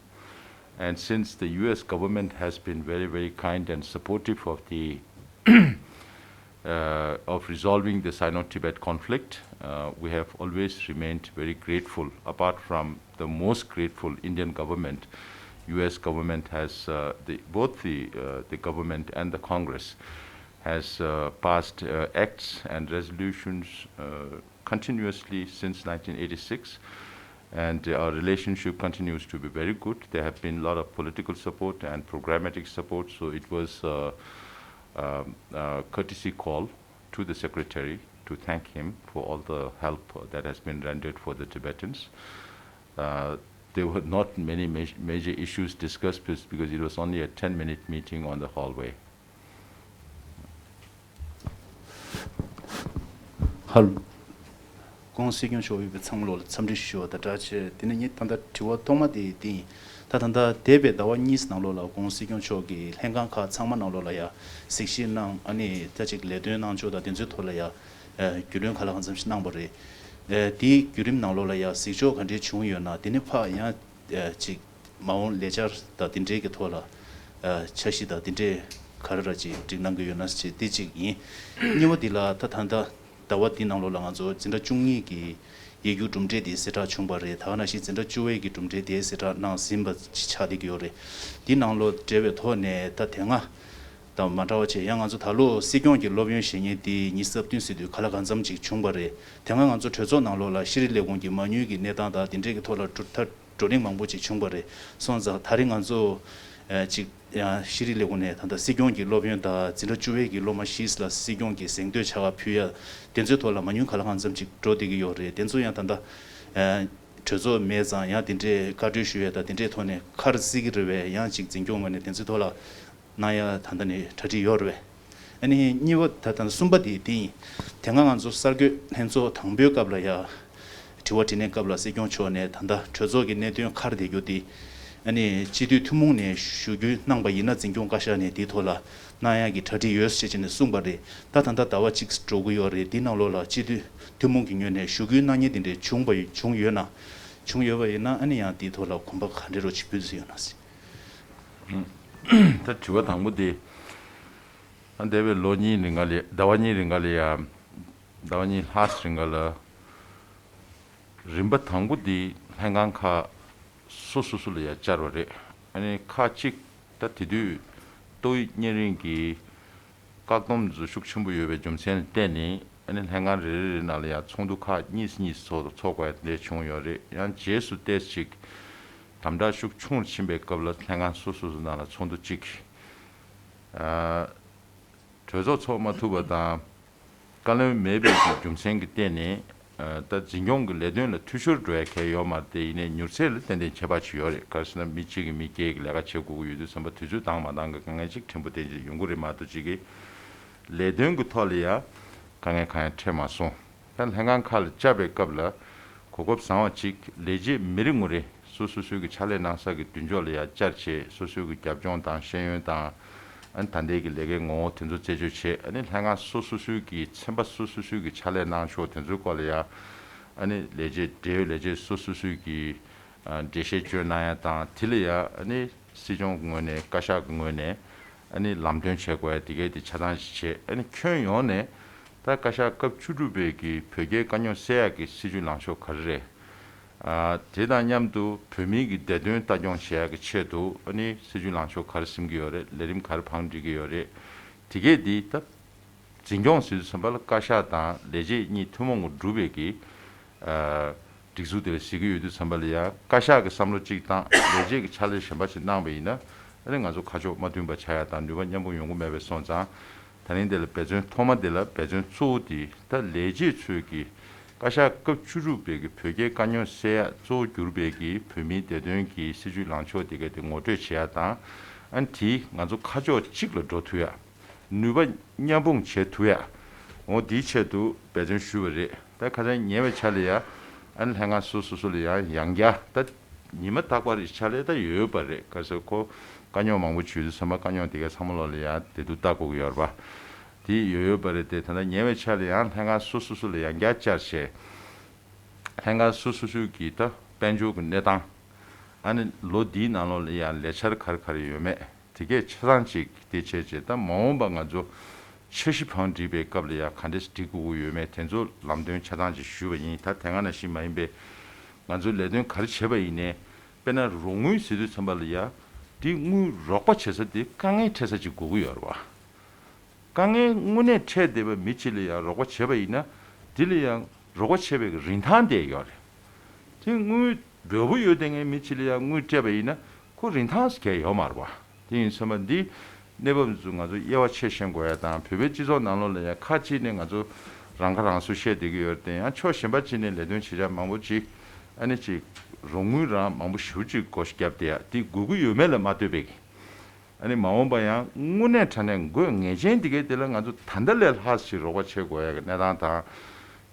And since the U S government has been very, very kind and supportive of the uh, of resolving the Sino-Tibet conflict, uh, we have always remained very grateful. Apart from the most grateful Indian government, U S government has uh, the, both the uh, the government and the Congress has uh, passed uh, acts and resolutions uh, continuously since nineteen eighty-six, and our relationship continues to be very good. There have been a lot of political support and programmatic support, so it was a, a, a courtesy call to the secretary to thank him for all the help that has been rendered for the Tibetans. Uh, there were not many ma- major issues discussed because it was only a ten minute meeting on the hallway. Hello. ༸གོང་ས་སྲིད་སྐྱོང་མཆོག་ཡོད་པའི་ཚང་མ་ལོག་ལ་འཚམས་འདྲི་ཞུ་བ་དང་སྦྲགས་བྱས། དེ་ནས་ངས་ད་ལྟ་དྲི་བ་ཐོག་མ་དེ་དེ་ཡིན། ད་ད་ལྟ་འདས་པའི་ཟླ་བ་གཉིས་ནང་ལོགས་ལ་༸གོང་ས་སྲིད་སྐྱོང་མཆོག་གིས་ལྷན་ཁང་ཁག་ཚང་མ་ནང་ལོགས་ལ་ཡ་གཟིགས་ཞིབ་གནང་། ཨ་ནི་ད་ཅིག་ལས་དོན་གནང་ཕྱོགས་དང་དེ་ཚོའི་ཐོག་ལ་ཡ་རྒྱུས་ལོན་ག་ལ་གང་འཚམ་ཞིག་གནང་པ་རེད། དེའི་བརྒྱུད་རིམ་ནང་ལོགས་ལ་ཡ་གཟིགས་ཕྱོགས་ག་འདྲའི་བྱུང་ཡོད་ན། དེ་ནས་ཕར་ཡང་ཅིག་མ་འོངས་ལས་འཆར་དང་དེ་འབྲེལ་གྱི་ཐོག་ལ་འཆར་གཞི་དང་དེ་འབྲེལ་ག་རེ་ར་ཅིག་སྒྲིག་གནང་གི་ཡོད་ན་ཞེས་དེ་གཅིག་ཡིན། གཉིས་པ་འདི་ལ་ད་ད་ལྟ་ཟླ་བ་འདི་ནང་ལོགས་ལ་ང་ཚོ་འཛིན་གྲྭ་བཅུ་གཉིས་ཀྱི་ཡིག་རྒྱུགས་གྲུབ་འབྲས་དེ་གསལ་བསྒྲགས་བྱུང་བ་རེད། ད་ག་ནང་བཞིན་འཛིན་གྲྭ་བཅུ་པའི་གི་གྲུབ་འབྲས་དེ་གསལ་བསྒྲགས་གནང་ཟིན་པ་ཆགས་བསྡད་ཀྱི་ཡོད་རེད། འདི་ནང་ལོགས་འབྲེལ་བའི་ཐོག་ནས་ད་དེ་སྔ་དང་མ་འདྲ་བ་བྱས། ཡང་ང་ཚོ་ད་ལོ་སྲིད་སྐྱོང་གི་སློབ་ཡོན་བཞེས་མཁན་དེ་ཉི་ཤུ་རྩ་བདུན་ཟེར་དུས་ག་ལ་གང་འཚམ་ཅིག་བྱུང་བ་རེད། དེ་སྔ་ང་ཚོ་གྲོས་ཚོགས་ནང་ལོགས་ལ་ཤེས་རིག་ལས་ཁུངས་ཀྱི་མ་དངུལ་གྱི་གནས་སྟངས་དང་དེ་འབྲེལ་གྱི་ཐོག་ལ་གྲུ་ད་བགྲོ་གླེང་མང་པོ་ཅིག་བྱུང་བ་རེད། སོང་ཙང་ད་རེས་ང་ཚོ་ཨ་ཅིག་ཡང་ཤེས་རིག་ལས་ཁུངས་ནས་ད་ལྟ་སྲིད་སྐྱོང་གི་སློབ་ཡོན་དང་འཛིན་གྲྭ་བཅུ་པའི་གི་སློབ་མ་བཞི་ལ་སྲིད་སྐྱོང་གི་གཟེངས་བསྟོད་བྱ་དགའ་ཕུལ་ཡ་དེ་ཚོའི་ཐོག་ལ་མ་དངུལ་ག་ལ་གང་འཚམ་ཅིག་འགྲོ་བསྡད་ཀྱི་ཡོད་རེད། དེ་ཚོ་ཡང་ད་ལྟ་ཨ་གྲོས་ཚོགས་མེད་ཙང་ཡང་དེ་འདྲའི་བཀའ་འཁྲོལ་ཞུ་ཡ་དང་དེ་འདྲའི་ཐོག་ནས་ཁ་ར་བཟི་གི་རེད་པས། ཡང་ཅིག་འཛིན་སྐྱོང་ངོས་ནས་དེ་ཚོའི་ཐོག་ལ་གནང་ཡ་ད་ལྟ་ནས་གྲ་སྒྲིག་ཡོད་རེད་པས། ཨ་ནི་གཉིས་པ་ད་ལྟ་གསུམ་པ་དེ་དེ་ཡིན། དེ་སྔ་ང་ཚོ་གསར་འགོད་ལྷན་ཚོགས་དང་པོའི་སྐབས་ལ་ཡ་དྲི་བ་དྲིས་ལན་སྐབས་ལ་སྲིད་སྐྱོང་མཆོག་ནས་ད་ལྟ་གྲོས་ཚོགས་ཀྱི་གནད་དོན་ཁར་བསྡད་རྒྱུ་དེ་ཨ་ནི་སྤྱི་འཐུས་ཐུན་མོང་ནས་ཞུ་རྒྱུ་གནང་པ་ཡིན་ན་འཛིན་སྐྱོང་བཀའ་ཤག་ནས་དེའི་ཐོག་ལ་གནང་ཡ་གི་གྲ་སྒྲིག་ཡོད་ཞེས་བྱས་ནས་གསུངས་པ་རེད། ད་ད་ལྟ་ཟླ་བ་གཅིག་འགྲོ་གི་ཡོད་རེད། དེའི་ནང་ལོགས་ལ་སྤྱི་འཐུས་ཐུན་མོང་གི་ངོས་ནས་ཞུ་སྐུལ་གནང་མཁན་དེ་འདྲས་བྱུང་པ་བྱུང་ཡོད་ན། བྱུང་ཡོད་པ་ཡིན་ན་ཨ་ནི་ཡང་དེའི་ཐོག་ལ་གོམ་པ་ག་འདྲས་རོགས་བྱེད་དགོས་ཟེར་ཡོད་ན་ཟེར། ད་དྲི་བ་དང་པོ་དེ། ཨ་འདས་པའི་ལོ་གཉིས་རིང་ག་ལ་ཟླ་བ་གཉིས་རིང་ག་ལ་ཡ། ཟླ་བ་གཉིས་ལྷག་རིང་ག་ལ། རིམ་པ་དང་པོ་འདི་ལྷན་ཁང་ཁག་སོ་སོ་སོ་ལ་ཡ་བཅར་བ་རེད། ཨ་ནི་ཁག་གཅིག་ད་དེ་དུས་ཏོག་དབྱིབས་གཉན་རིམས་ཀྱི་བཀག་སྡོམ་ཚོ་ཤུགས་ཆེན་པོ་ཡོད་པའི་རྒྱུ་མཚན་ལ་བརྟེན་ནས། ཨ་ནི་ལྷན་ཁང་རེ་རེ་རེ་ནང་ལ་ཡ་ཚོགས་འདུ་ཁག་གཉིས་གཉིས་ཚོགས་ཚོགས་དགོས་ཡ་དེ་འདྲ་བྱུང་ཡོད་རེད། ཡང་རྗེས་སུ་ཏོག་ཙམ་ཅིག་དམ་དྲག་ཤུགས་ཆུང་རུ་ཕྱིན་པའི་སྐབས་ལ་ལྷན་ཁང་སོ་སོ་སོ་ནང་ལ་ཚོགས་འདུ་གཅིག་ཨ། གྲོས་ཚོགས་ཚོགས་མ་ཐུབ་པ་དང་། བཀའ་བློན་མེད་པའི་གི་རྒྱུ་མཚན་གྱི་སྟེང་ནས། ཨ། ད་འཛིན་སྐྱོང་གི་ལས་དོན་ལ་འཐུས་ཤོར་འགྲོ་ཡ་གང་ཡང་ཡོད་མ་རེད་དེ། ཡིན་ནའི་མྱུར་ཚད་ལ་ཏན་ཏན་ཁྱད་པར་ཅིག་ཡོད་རེད། ག་རེ་ཟེར་ན་མི་གཅིག་གིས་མི་བརྒྱད་ཀྱི་ལས་ཀ་བྱེད་དགོས་ཀྱི་ཡོད་དུས་ཙམ་པ་དུས་ཚོད་འདང་མ་འདང་གི་དཀའ་ངལ་ཅིག་ཕྲན་བུ་ཏན་ཏན་ཡོང་གི་རེད་མ་གཏོགས་ཅིག་གི་ལས་དོན་གྱི་ཐོག་ལ་ཡ་དཀའ་ངལ་གང་ཡང་འཕྲད་མ་སོང་། ད་ལྷན་ཁང་ཁག་ལ་བཅར་བའི་སྐབས་ལ་གོ་སྐབས་བཟང་བ་ཅིག་ལས་བྱེད་མི་རེ་ངོ་རེ་སོ་སོ་སོའི་གི་ཕྱག་ལས་གནང་ས་གི་མདུན་ཕྱོགས་ལ་ཡ་བཅར་བྱས། སོ་སོའི་གི་རྒྱབ་ལྗོངས་དང་ཤེས་ཡོན་དང་། ཨ་ནི་ད་ལྟའི་གི་ལས་ཀའི་ངོ་བོ་དེ་ཚོ་རྩད་གཅོད་བྱས། ཨ་ནི་ལྷན་ཁང་སོ་སོ་སོའི་གི་ཚན་པ་སོ་སོ་སོའི་གི་ཕྱག་ལས་གནང་ཕྱོགས་དེ་ཚོའི་སྐོར་ལ་ཡ། ཨ་ནི་ལས་བྱེད་འབྲེལ་ཡོད་ལས་བྱེད་སོ་སོ་སོའི་གི་ཨ་འགྲེལ་བཤད་བཅོས་གནང་ཡ་དང་། དེ་ལ་ཡ་ཨ་ནི་སྲིད་སྐྱོང་གི་ངོས་ནས་བཀའ་ཤག་གི་ངོས་ནས་ཨ་ནི་ལམ་སྟོན་བྱེད་དགོས་ཡ་དེ་གའི་དེ་ཆ་ཚང་ཞིག་བྱས། ཨ་ནི་ཁྱོན་ཡོངས་ནས་ད་བཀའ་ཤག་སྐབས་བཅུ་དྲུག་པའི་གི་བོད་རྒྱའི་དཀའ་རྙོག་སེལ་ཡག་གི་སྲིད་བྱུས་ལངས་ཕྱོགས་ག་རེ་རེད། ཨ། དེ་དང་མཉམ་དུ་བོད་མིའི་གི་བདེ་དོན་ལྟ་སྐྱོང་བྱེད་ཡག་གི་ཆེད་དུ་ཨ་ནི་སྲིད་བྱུས་ལངས་ཕྱོགས་ག་རེ་ཟིན་གྱི་ཡོད་རེད། ལས་རིམ་ག་རེ་བང་སྒྲིག་གི་ཡོད་རེད། དེ་གས་འདི་ད་འཛིན་སྐྱོང་ཟེར་དུས་ཙམ་པ་ལ་བཀའ་ཤག་དང་ལས་བྱེད་གཉིས་ཐུན་མོང་གིས་གྲུབ་པའི་གི། ཨ། སྒྲིག་འཛུགས་དེ་ལ་གཟིགས་ཀྱི་ཡོད་དུས་ཙམ་པ་ལ་ཡ་བཀའ་ཤག་གི་བསམ་བློ་གཅིག་དང་ལས་བྱེད་ཀྱི་ཕྱག་ལས་གཞན་པ་ཞིག་གནང་བ་ཡིན་ན། ཨ་ནི་ང་ཚོ་ཁ་ཕྱོགས་མ་མཐུན་པ་ཆགས་ཡ་དང་ནུས་པ་མཉམ་སྤུངས་ཡོང་གི་མེད་པས། སོང་ཙང་ད་རིང་འདི་ལ་འབད་བརྩོན་ཐོག་མ་འདི་ལ་འབད་བརྩོན་གཙོ་བོ་དེ་ད་ལས་བྱེད་ཚོས་ཀྱི་བཀའ་ཤག་སྐབས་བཅུ་དྲུག་པའི་གི་བོད་རྒྱའི་དཀའ་རྙོག་སེལ་ཡག་གཙོ་བོ་གྱུར་པའི་གི་བོད་མིའི་བདེ་དོན་གྱི་སྲིད་བྱུས་ལངས་ཕྱོགས་དེ་ག་དེ་ངོ་སྤྲོད་བྱེད་ཡག་དང་། ཨ་ནི་དེ་ང་ཚོ་ཁ་ཕྱོགས་གཅིག་ལ་འགྲོ་ཐུབ་ཡག་ནུས་པ་མཉམ་སྤུངས་བྱེད་ཐུབ་ཡག་འོ་དེའི་ཆེད་དུ་འབད་བརྩོན་ཞུས་པ་རེད། ད་ཁ་སང་ཉེ་བའི་ཆར་ལ་ཡ་ཨ་ནི་ལྷན་ཁང་སོ་སོ་སོ་ལ་ཡང་ཡང་བསྐྱར་ད་ཉི་མ་རྟག་པར་རེ་ཕྱག་ལས་ད་ཡོད་ཡོད་པ་རེད། ག་ཟེར་ཁོ་དཀའ་རྙོག་མང་པོ་བྱུང་དུས་ཙམ་པ་དཀའ་རྙོག་དེ་གའི་ཚང་མ་ལོག་ལ་ཡ་བདེ་སྡུག་ལྟ་དགོས་ཀྱི་ཡོད་རེད་པ། དེ་ཡོད་ཡོད་པ་རེད་དེ། ད་ལྟ་ཉེ་བའི་ཆར་ལ་ཡང་ལྷན་ཁང་སོ་སོ་སོ་ལ་ཡང་བསྐྱར་བཅར་བྱས། ལྷན་ཁང་སོ་སོ་སོའི་གི་ད་དཔལ་འབྱོར་གྱི་གནས་སྟངས། ཨ་ནི་ལོ་འདིའི་ནང་ལོགས་ལ་ཡང་ལས་འཆར་ག་རེ་ག་རེ་ཡོད་མེད་དེ་གས་ཆ་ཚང་ཅིག་དེ་བྱས་རྗེས། ད་མ་འོངས་པ་ང་ཚོ་འཆར་གཞི་བང་སྒྲིག་པའི་སྐབས་ལ་ཡང་ག་འདྲས་སྒྲིག་དགོས་ཀྱི་ཡོད་མེད་དེ་ཚོ་ལམ་སྟོན་ཆ་ཚང་ཅིག་ཞུས་པ་ཡིན། ད་དེ་སྔ་ནང་བཞིན་མ་ཡིན་པའི་ང་ཚོས་ལས་དོན་ག་རེ་བྱས་པ་ཡིན་ནའི། དཔེར་ན་རོགས་དངུལ་ཟེར་དུས་ཙམ་པ་ལ་ཡ་དེ་དངུལ་རོགས་པ་བྱེད་ས་དེ་དཀའ་ངལ་འཕྲད་ས་ཅིག་དགོས་ཀྱི་ཡོད་རེད་བ། དཀའ་ངལ་དངོས་གནས་འཕྲད་བསྡད་པའི་མི་གཅིག་ལ་ཡང་རོགས་པ་བྱས་པ་ཡིན་ན། དེ་ལ་ཡང་རོགས་པ་བྱས་པའི་རིན་ཐང་དེ་ཡོད་རེད། དེ་དངུལ་འབོལ་པོ་ཡོད་བསྡད་མཁན་མི་གཅིག་ལ་ཡང་དངུལ་སྤྲད་པ་ཡིན་ན་ཁོ་རིན་ཐང་ཟེར་མཁན་ཡོད་མ་རེད་བ། དེ་ཡིན་ཙང་མ་འདི་གནས་བབ་ཚོ་ང་ཚོ་དབྱེ་བ་ཕྱེ་ཤེས་དགོས་ཡ་དང་། བོད་པའི་སྤྱི་ཚོགས་ནང་ལོགས་ལ་ཡང་ཁ་ཅིག་ནས་ང་ཚོ་རང་ཁ་རང་གསོ་བཤད་བསྡད་ཀྱི་ཡོད་རེད་དེ། ཡང་ཕྱོགས་གཞན་པ་ཅིག་ནས་ལས་དོན་བྱེད་བྱ་མང་པོ་ཅིག་ཨ་ནི་ཅིག་རོགས་དངུལ་རང་མང་པོ་ཞེ་པོ་ཅིག་སྒོ་བརྒྱབ་བསྡད་ཡ་དེ་དགོས་ཀྱི་ཡོད་མེད་ལ་མ་ལྟོས་པའི་གི། ཨ་ནི་མ་འོངས་པ་ཡང་དངོས་གནས་དྲང་གནས་དགོས་ངེས་ཅན་དེ་གའི་དེ་ལ་ང་ཚོ་ད་ལྟ་ལས་ལྷག་ཞིག་རོགས་པ་བྱེད་དགོས་ཡ་གི་གནས་སྟངས་དང་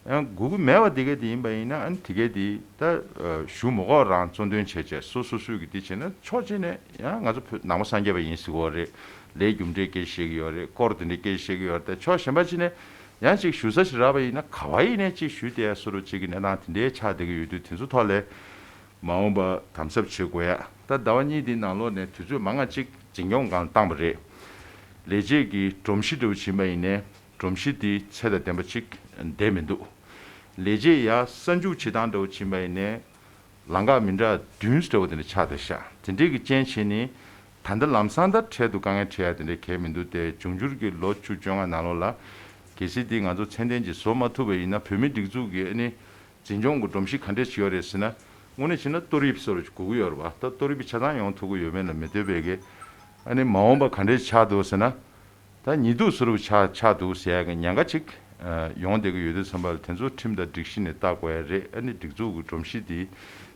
ཡང་དགོས་ཀྱི་མེད་པ་དེ་ག་དེ་ཡིན་པ་ཡིན་ན། ཨ་ནི་དེ་ག་དེ་ད་ཞུ་མི་དགོས། རང་གཙོ་འདོན་བྱས་བྱས་སོ་སོ་སོས་ཀྱི་དེ་བྱས་ན། ཕྱོགས་གཅིག་ནས་ཡང་ང་ཚོ་བོད་ནང་པ་སངས་རྒྱས་པ་ཡིན་ཟེར་གྱི་ཡོད་རེད། ལས་རྒྱུ་འབྲས་སྐད་ཆ་བཤད་ཀྱི་ཡོད་རེད། སྐོར་དེ་འདྲའི་སྐད་ཆ་བཤད་ཀྱི་ཡོད་རེད། ད་ཕྱོགས་གཞན་པ་གཅིག་ནས་ཡང་ཅིག་ཞུ་ས་ཞིག་རག་པ་ཡིན་ན། ག་བ་ཡིན་ནས་ཅིག་ཞུས་བསྡད་ཡ་བཟོ་འདྲ་ཅིག་གི་གནས་སྟངས་དེ་འདྲའི་ཆགས་བསྡད་ཀྱི་ཡོད་དུས། དེ་ཚོ་ཐོག་ལ་མ་འོངས་པ་དམ་ཟབ་བྱེད་དགོས་ཡ། ད་ཟླ་བ་གཉིས་འདིའི་ནང་ལོགས་ནས་དུས་ཚོད་མང་ང་ཅིག་འཛིན་སྐྱོང་སྒང་བཏང་བ་རེད། ལས་བྱེད་ཀྱི་སྒྲོམ་གཞི་འདྲ་བོ་ཕྱིན་པ་ཡིན་ནའི། སྒྲོམ་གཞི་དེ་ཚད་དང་ལྡན་པ་ཅིག་བསྡད་མི་འདུག་ལས་བྱེད་ཡར་གསར་འཇུག་བྱེད་སྟངས་འདྲ་བོ་ཕྱིན་པ་ཡིན་ནའི། ལམ་ཁ་མི་འདྲ་བདུན་འདྲ་བོ་དེ་འདྲ་ཆགས་བསྡད་ཤག་དེ་འདྲའི་གི་རྐྱེན་བྱས་ནས། ད་ལྟ་ལམ་སང་ད་འཕྲལ་དུ་དཀའ་ངལ་འཕྲད་ཡ་དེ་འདྲ་གང་ཡང་མི་འདུག་སྟེ། འབྱུང་འགྱུར་གྱི་ལོ་བཅུ་བཅོ་ལྔ་ནང་ལོགས་ལ། གལ་སྲིད་དེ་ང་ཚོ་ཚད་ལྡན་ཅིག་བཟོ་མ་ཐུབ་པ་ཡིན་ན། བོད་མིའི་སྒྲིག་འཛུགས་ཀྱི་ཨ་ནི་འཛིན་སྐྱོང་གི་སྒྲོམ་གཞི་ག་འདྲས་ཅིག་ཡོད་རེད་ཟེར་ན། དངོས་གནས་བྱས་ན་གཏོར་དབྱིབས་བཟོ་འདྲ་ཅིག་དགོས་ཀྱི་ཡོད་རེད་པ། ད་གཏོར་དབྱིབས་ཆ་ཚང་ཡོང་ཐུབ་ཀྱི་ཡོད་མེད་ལ་མི་ལྟོས་པའི་གི། ཨ་ནི་མ་འོངས་པ་ག་འདྲས་ཆགས་འདུག་ཟེར་ན། ད་ཉི་གདུགས་བཟོ་འདྲ་ཆགས་ཆགས་འདུག་ཟེར་ཡ་གི་ཉེན་ཁ་ཅིག་ཨ་ཡོང་བསྡད་ཀྱི་ཡོད་དུས་ཙམ་པ་ལ། དེ་ཚོ་ཁྲིམས་དང་སྒྲིག་གཞི་ནས་བལྟ་དགོས་ཡ་རེད། ཨ་ནི་སྒྲིག་འཛུགས་ཀྱི་སྒྲོམ་གཞི་འདི་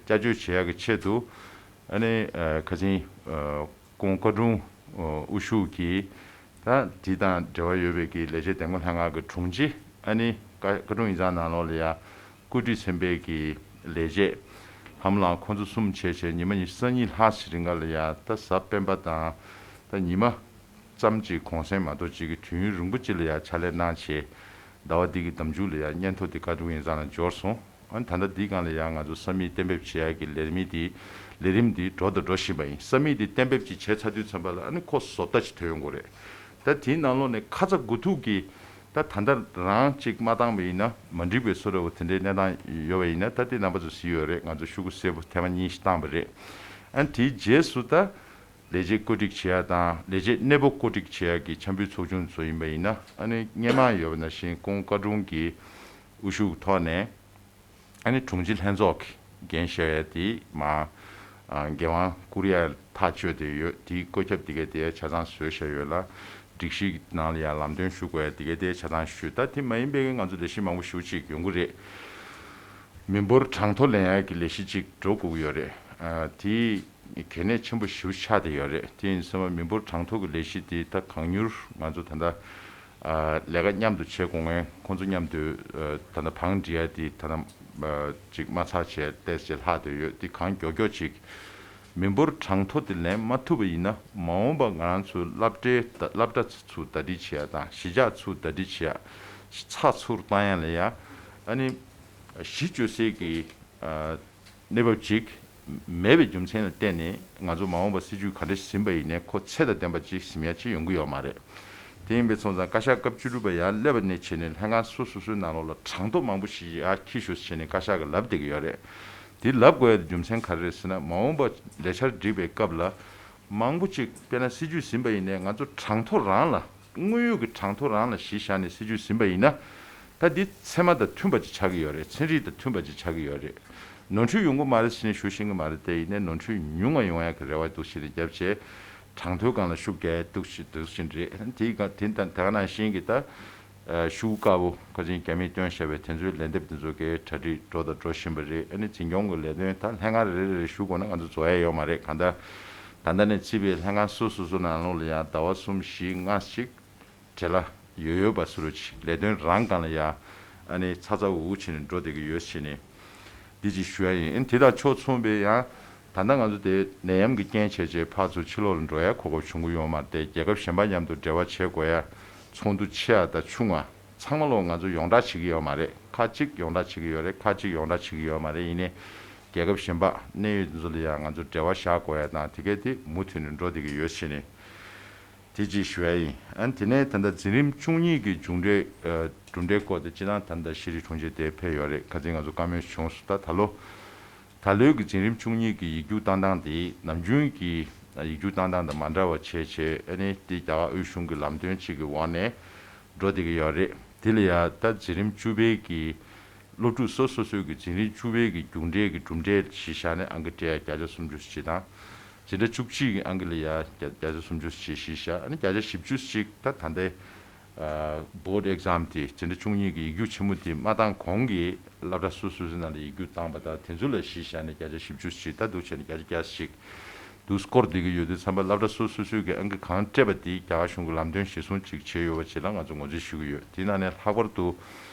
བསྐྱར་བཅོས་བྱེད་ཡ་གི་ཆེད་དུ། ཨ་ནི་ཨ་ཁ་སང་ཨ་ཀོང་བཀའ་དྲུང་ཨ་དབུ་བཞུགས་ཀྱིས། ད་དེ་དང་འབྲེལ་བ་ཡོད་པའི་གི་ལས་བྱེད་དོན་ཁག་ལྷན་ཁག་གི་དྲུང་ཆེ། ཨ་ནི་བཀའ་བཀའ་དྲུང་ཡིག་ཚང་ནང་ལོགས་ལ་ཡ་བཀོད་སྒྲིག་ཚན་པའི་གི་ལས་བྱེད་ལྷམ་ལངས། ཁོང་ཚོ་གསུམ་བྱས་བྱས་ཉི་མ་ཉི་ཤུ་རྩ་གཉིས་ལྷག་ཞིག་རིང་ག་ལ་ཡ། ད་གཟའ་སྤེན་པ་དང་ད་ཉི་མ་ཙམ་གཅིག་གུང་སེང་མ་གཏོགས་ཅིག་གི་དུས་ཡུན་རིང་པོ་ཅིག་ལ་ཡ་ཕྱག་ལས་གནང་བྱས། ཟླ་བ་འདི་གི་ཟླ་མཇུག་ལ་ཡ་སྙན་ཐོ་དེ་བཀའ་དྲུང་ཡིག་ཚང་ལ་འབྱོར་སོང་། ཨ་ནི་ད་ལྟ་འདིའི་སྒང་ལ་ཡ་ང་ཚོ་ས་མིག་གཏན་འབེབས་བྱེད་ཡ་གི་ལས་མི་དེ་ལས་རིམ་དེ་འགྲོ་དང་འགྲོ་བཞིན་པ་ཡིན། ས་མིག་དེ་གཏན་འབེབས་ཅིག་བྱས་ཚར་དུས་ཙམ་པ་ལ། ཨ་ནི་ཁོ་བཟོ་ལྟ་ཅིག་ཐོན་ཡོང་གི་རེད། ད་དེའི་ནང་ལོགས་ནས་ཁ་ཚ་དགོས་གཏུགས་ཀྱིས། ད་ད་ལྟ་རང་ཅིག་མ་བཏང་བ་ཡིན་ན་མ་འགྲིག་པའི་བཟོ་འདྲ་བོ་དེ་འདྲའི་གནས་སྟངས་ཡོད་པ་ཡིན་ན། ད་དེ་རྣམ་པ་ཚོ་གཟིགས་ཡོད་རེད། ང་ཚོ་ཤོག་གུ་སེར་པོ་ཐེངས་མ་གཉིས་ཤིག་བཏང་བ་རེད། ཨ་ནི་དེའི་རྗེས་སུ་ད་ལས་བྱེད་བཀོད་སྒྲིག་བྱེད་ཡ་དང་། ལས་བྱེད་གནས་སྤོ་བཀོད་སྒྲིག་བྱེད་ཡ་གི་འཆར་འབུལ་ཚོགས་ཆུང་ཚོ་ཡིན་པ་ཡིན་ན། ཨ་ནི་སྔོན་མ་ཡོད་པ་ནང་བཞིན་ཀོང་བཀའ་དྲུང་གི་དབུ་བཞུགས་ཐོག་ནས། ཨ་ནི་དྲུང་ཆེ་ལྷན་ཚོགས་ཀྱི་འགན་བཞེས་ཡ་དེ་མར་ཨ་འགན་དབང་བསྐུར་ཡ་ཐག་གཅོད་དེ་ཡོད། དེའི་བཀོད་ཁྱབ་དེ་ག་དེ་ཆ་ཚང་བཟོས་བཞག་ཡོད་ལ། སྒྲིག་གཞི་ནང་ལ་ཡང་ལམ་སྟོན་ཞུ་དགོས་ཡ་དེ་ག་དེ་ཆ་ཚང་ཞུས། ད་དེ་མ་ཡིན་པའི་ང་ཚོ་ལས་གཞི་མང་པོ་ཞེ་པོ་ཅིག་ཡོང་གི་རེད། མི་འབོར་གྲངས་ཐོ་ལེན་ཡ་གི་ལས་གཞི་ཅིག་འགྲོ་དགོས་ཀྱི་ཡོད་རེད། ཨ་དེ་གལ་གནད་ཆེན་པོ་ཞེ་པོ་ཆགས་བསྡད་ཡོད་རེད། དེ་ཡིན་ཙང་མི་འབོར་གྲངས་ཐོ་གི་ལས་གཞི་དེ་ད་གང་མྱུར་ང་ཚོ་ད་ལྟ་ཨ་ལས་ཀ་མཉམ་དུ་བྱེད་དགོས་མཁན། ཁོང་ཚོ་མཉམ་དུ་ཨ་ད་ལྟ་བང་སྒྲིག་ཡ་དེ་ད་ལྟ་ཨ་ཅིག་མ་ཚར་བྱས་ཏོག་ཙམ་ལྷག་བསྡད་ཡོད། དེ་གང་མགྱོགས་མགྱོགས་ཅིག་མི་འབོར་གྲངས་ཐོ་དེ་ལེན་མ་ཐུབ་པ་ཡིན་ན། མ་འོངས་པ་ང་རང་ཚོའི་སློབ་གྲྭའི་ད་སློབ་གྲྭ་ཚུར་ཟླ་སྒྲིལ་བྱེད་ཡ་དང་། གཞིས་ཆགས་ཚུར་ཟླ་སྒྲིལ་བྱེད་ཡ། ཚགས་ཚུར་བཏང་ཡ་ལ་ཡ། ཨ་ནི་གཞི་བཅོལ་སའི་གི་ཨ་གནས་བབ་ཅིག་མེད་པའི་རྒྱུ་མཚན་ལ་བརྟེན་ནས། ང་ཚོ་མ་འོངས་པ་སྲིད་ཇུས་ག་འདྲ་ཞིག་ཟིན་པ་ཡིན་ནའི་ཁོ་ཚད་དང་ལྡན་པ་ཅིག་ཟིན་ཡ་ཅིག་ཡོང་གི་ཡོད་མ་རེད། དེ་ཡིན་པའི་སོང་ཙང་བཀའ་ཤག་སྐབས་བཅུ་དྲུག་པ་ཡར་སླེབས་པ་ནས་བྱས་ནས་ལྷན་ཁང་སོ་སོ་སོའི་ནང་ལོགས་ལ་གྲངས་ཐོ་མང་པོ་ཞིག་ཡར་འཁྱེར་ཤོག་ཟེར་ནས་བཀའ་ཤག་གིས་ལབ་བསྡད་ཀྱི་ཡོད་རེད། དེ་ལབ་དགོས་ཡ་དེ་རྒྱུ་མཚན་ག་རེ་རེད་ཟེར་ན། མ་འོངས་པ་ལས་འཆར་སྒྲིག་པའི་སྐབས་ལ་མང་པོ་ཅིག་དཔེར་ན་སྲིད་ཇུས་ཟིན་པ་ཡིན་ནའི་ང་ཚོ་གྲངས་ཐོ་རང་ལ། དངོས་ཡོད་ཀྱི་གྲངས་ཐོ་རང་ལ་གཞི་བཞག་ནས་སྲིད་ཇུས་ཟིན་པ་ཡིན་ན། ད་འདི་ཚད་མ་དང་མཐུན་པ་ཅིག་ཆགས་ཀྱི་ཡོད་རེད། ཚན་རིག་དང་མཐུན་པ་ཅིག་ཆགས་ཀྱི་ཡོད་རེད། ནོར་འཁྲུལ་ཡོང་གི་མ་རེད་ཟེར་ནས་ཞུ་ཤེས་ཀྱི་མ་རེད། དེ་ཡིན་ནའི་ནོར་འཁྲུལ་ཉུང་བ་ཡོང་ཡག་གི་རེ་བ་འདུག་ཞེས་ནས་བརྒྱབ་བྱས། གྲངས་ཐོའི་སྒང་ལ་ཤུགས་རྒྱག་འདུག་ཞེས་འདུག་བཞིན་རེད། དེའི་སྒང་དེ་ད་དེ་ག་ནང་བཞིན་གྱི་ད་ཤུགས་དཀར་པོ་ཁ་སང་རྒྱ་མིས་བཏོན་བཞག་པའི་དེ་ཚོའི་ལན་འདེབས་དེ་ཚོ་གའི་གྲ་སྒྲིག་འགྲོ་དང་འགྲོ་བཞིན་པ་རེད། ཨ་ནི་འཛིན་སྐྱོང་གི་ལས་དོན་ད་ལྷན་ཁང་རེ་རེ་རེ་ཞུ་དགོས་ན་ང་ཚོ་རྫོགས་ཡ་ཡོད་མ་རེད། གང་ལྟར་ད་ལྟ་ནས་བརྩིས་པའི་ལྷན་ཁང་སོ་སོ་སོ་ནང་ལོགས་ལ་ཡང་ཟླ་བ་གསུམ་བཞི་ལྔ་ཞིག་བྲེལ་བ་ཡོད་ཡོད་པ་བཟོ་འདྲ་ཅིག་ལས་དོན་རང་སྒང་ལ་ཡ་ཨ་ནི་ཚ་ཚ་འུར་འུར་བྱས་ནས་འགྲོ་བསྡད་ཀྱི་ཡོད་ཟེར་ནས་འདི་ཅིག་ཞུ་ཡ་ཡིན། ཨ་ནི་དེ་དང་ཕྱོགས་མཚུངས་པའི་ཡང་ད་ལྟ་ང་ཚོ་དེ་ནད་ཡམས་ཀྱི་རྐྱེན་བྱས་བྱས་ཕར་ཚུར་ཕྱི་ལོགས་ལ་འགྲོ་ཡ་གོ་སྐབས་བྱུང་གི་ཡོད་མ་རེད་དེ། རྒྱལ་ཁབ་གཞན་པ་མཉམ་དུ་འབྲེལ་བ་བྱེད་དགོས་ཡ་ཚོགས་འདུ་ཆེ་བ་དང་ཆུང་བ་ཚང་མ་ལོག་ང་ཚོ་ཡོངས་བསྒྲགས་བྱེད་ཀྱི་ཡོད་མ་རེད། ཁག་ཅིག་ཡོངས་བསྒྲགས་བྱེད་ཀྱི་ཡོད་རེད། ཁག་ཅིག་ཡོངས་བསྒྲགས་བྱེད་ཀྱི་ཡོད་མ་རེད། ཡིན་ནའི་རྒྱལ་ཁབ་གཞན་པ་གནད་ཡོད་དེ་ཚོ་ལ་ཡང་ང་ཚོ་འབྲེལ་བ་བཞག་དགོས་ཡ་དང་དེ་གས་དེ་མུ་མཐུད་ནས་འགྲོ་བསྡད་ཀྱི་ཡོད་ཟེར་ནས། དེ་གཅིག་ཞུ་ཡ་ཡིན། ཨ་ནི་དེ་ནས་ད་ལྟ་འཛིན་རིམ་བཅུ་གཉིས་ཀྱི་མཇུག་འབྲས་ཨ་གྲུབ་འབྲས་སྐོར་དེ་སྤྱིར་བཏང་ད་ལྟ་ཤེས་རིག་དྲུང་ཆེ་དེ་ཕེབས་ཡོད་རེད། ཁ་སང་ང་ཚོ་བཀའ་མོལ་བྱུང་སོང་། ད་ད་ལོ་ད་ལོའི་གི་འཛིན་རིམ་བཅུ་གཉིས་ཀྱི་ཡིག་རྒྱུགས་བཏང་སྟངས་དེ་ནམ་རྒྱུན་གྱི་ཡིག་རྒྱུགས་བཏང་སྟངས་དང་མ་འདྲ་བ་བྱས་བྱས། ཨ་ནི་དེ་རྒྱ་གར་དབུས་གཞུང་གི་ལམ་སྟོན་གཅིག་གི་འོག་ནས་འགྲོ་བསྡད་ཀྱི་ཡོད་རེད། དེ་ལ་ཡ་ད་འཛིན་རིམ་བཅུ་པའི་གི་སློབ་ཕྲུག་སོ་སོ་སོའི་གི་འཛིན་རིམ་བཅུ་པའི་གི་མཇུག་འབྲས་ཀྱི་གྲུབ་འབྲས་གཞི་བཞག་ནས་ཨང་ཀི་སྤྲད་ཡ་བརྒྱ་ཆ་སུམ་ཅུ་ཞིག་དང་། འཛིན་གྲྭ་བཅུ་གཅིག་གི་ཨང་ཀི་ལ་ཡ་བརྒྱ་བརྒྱ་ཆ་སུམ་ཅུ་ཞིག་གཞི་བཞག་ཨ་ནི་བརྒྱ་ཆ་བཞི་བཅུ་ཞིག་ད་ད་ལྟའི་ཨ་བོར་ཌི་ཨེག་ཛམ་དེ། འཛིན་གྲྭ་བཅུ་གཉིས་ཀྱི་ཡིག་རྒྱུགས་ཆེན་མོ་དེ་མ་བཏང་གོང་གི་སློབ་གྲྭ་སོ་སོ་སོའི་ནང་ལ་ཡིག་རྒྱུགས་བཏང་པ་དང་། དེ་ཚོ་ལ་གཞི་བཞག་ནས་བརྒྱ་ཆ་བཞི་བཅུ་ཞིག་ད་འདུག་བྱས་ནས་བརྒྱ་ཆ་བརྒྱ་ཞིག་འདུག་སྐོར་བསྡད་ཀྱི་ཡོད་དུས་ཙམ་པ། སློབ་གྲྭ་སོ་སོ་སོའི་གི་ཨང་ཀི་གང་སྤྲད་པ་དེ་རྒྱ་གར་གཞུང་གི་ལམ་སྟོན་གཞིར་བཟུང་ཅིག་བྱས་ཡོད་པ་ཅིག་ལ་ང་ཚོ་ངོས་འཛིན་ཞུ་གི་ཡོད། དེའི་ནང་ནས་ལྷག་པར་དུ་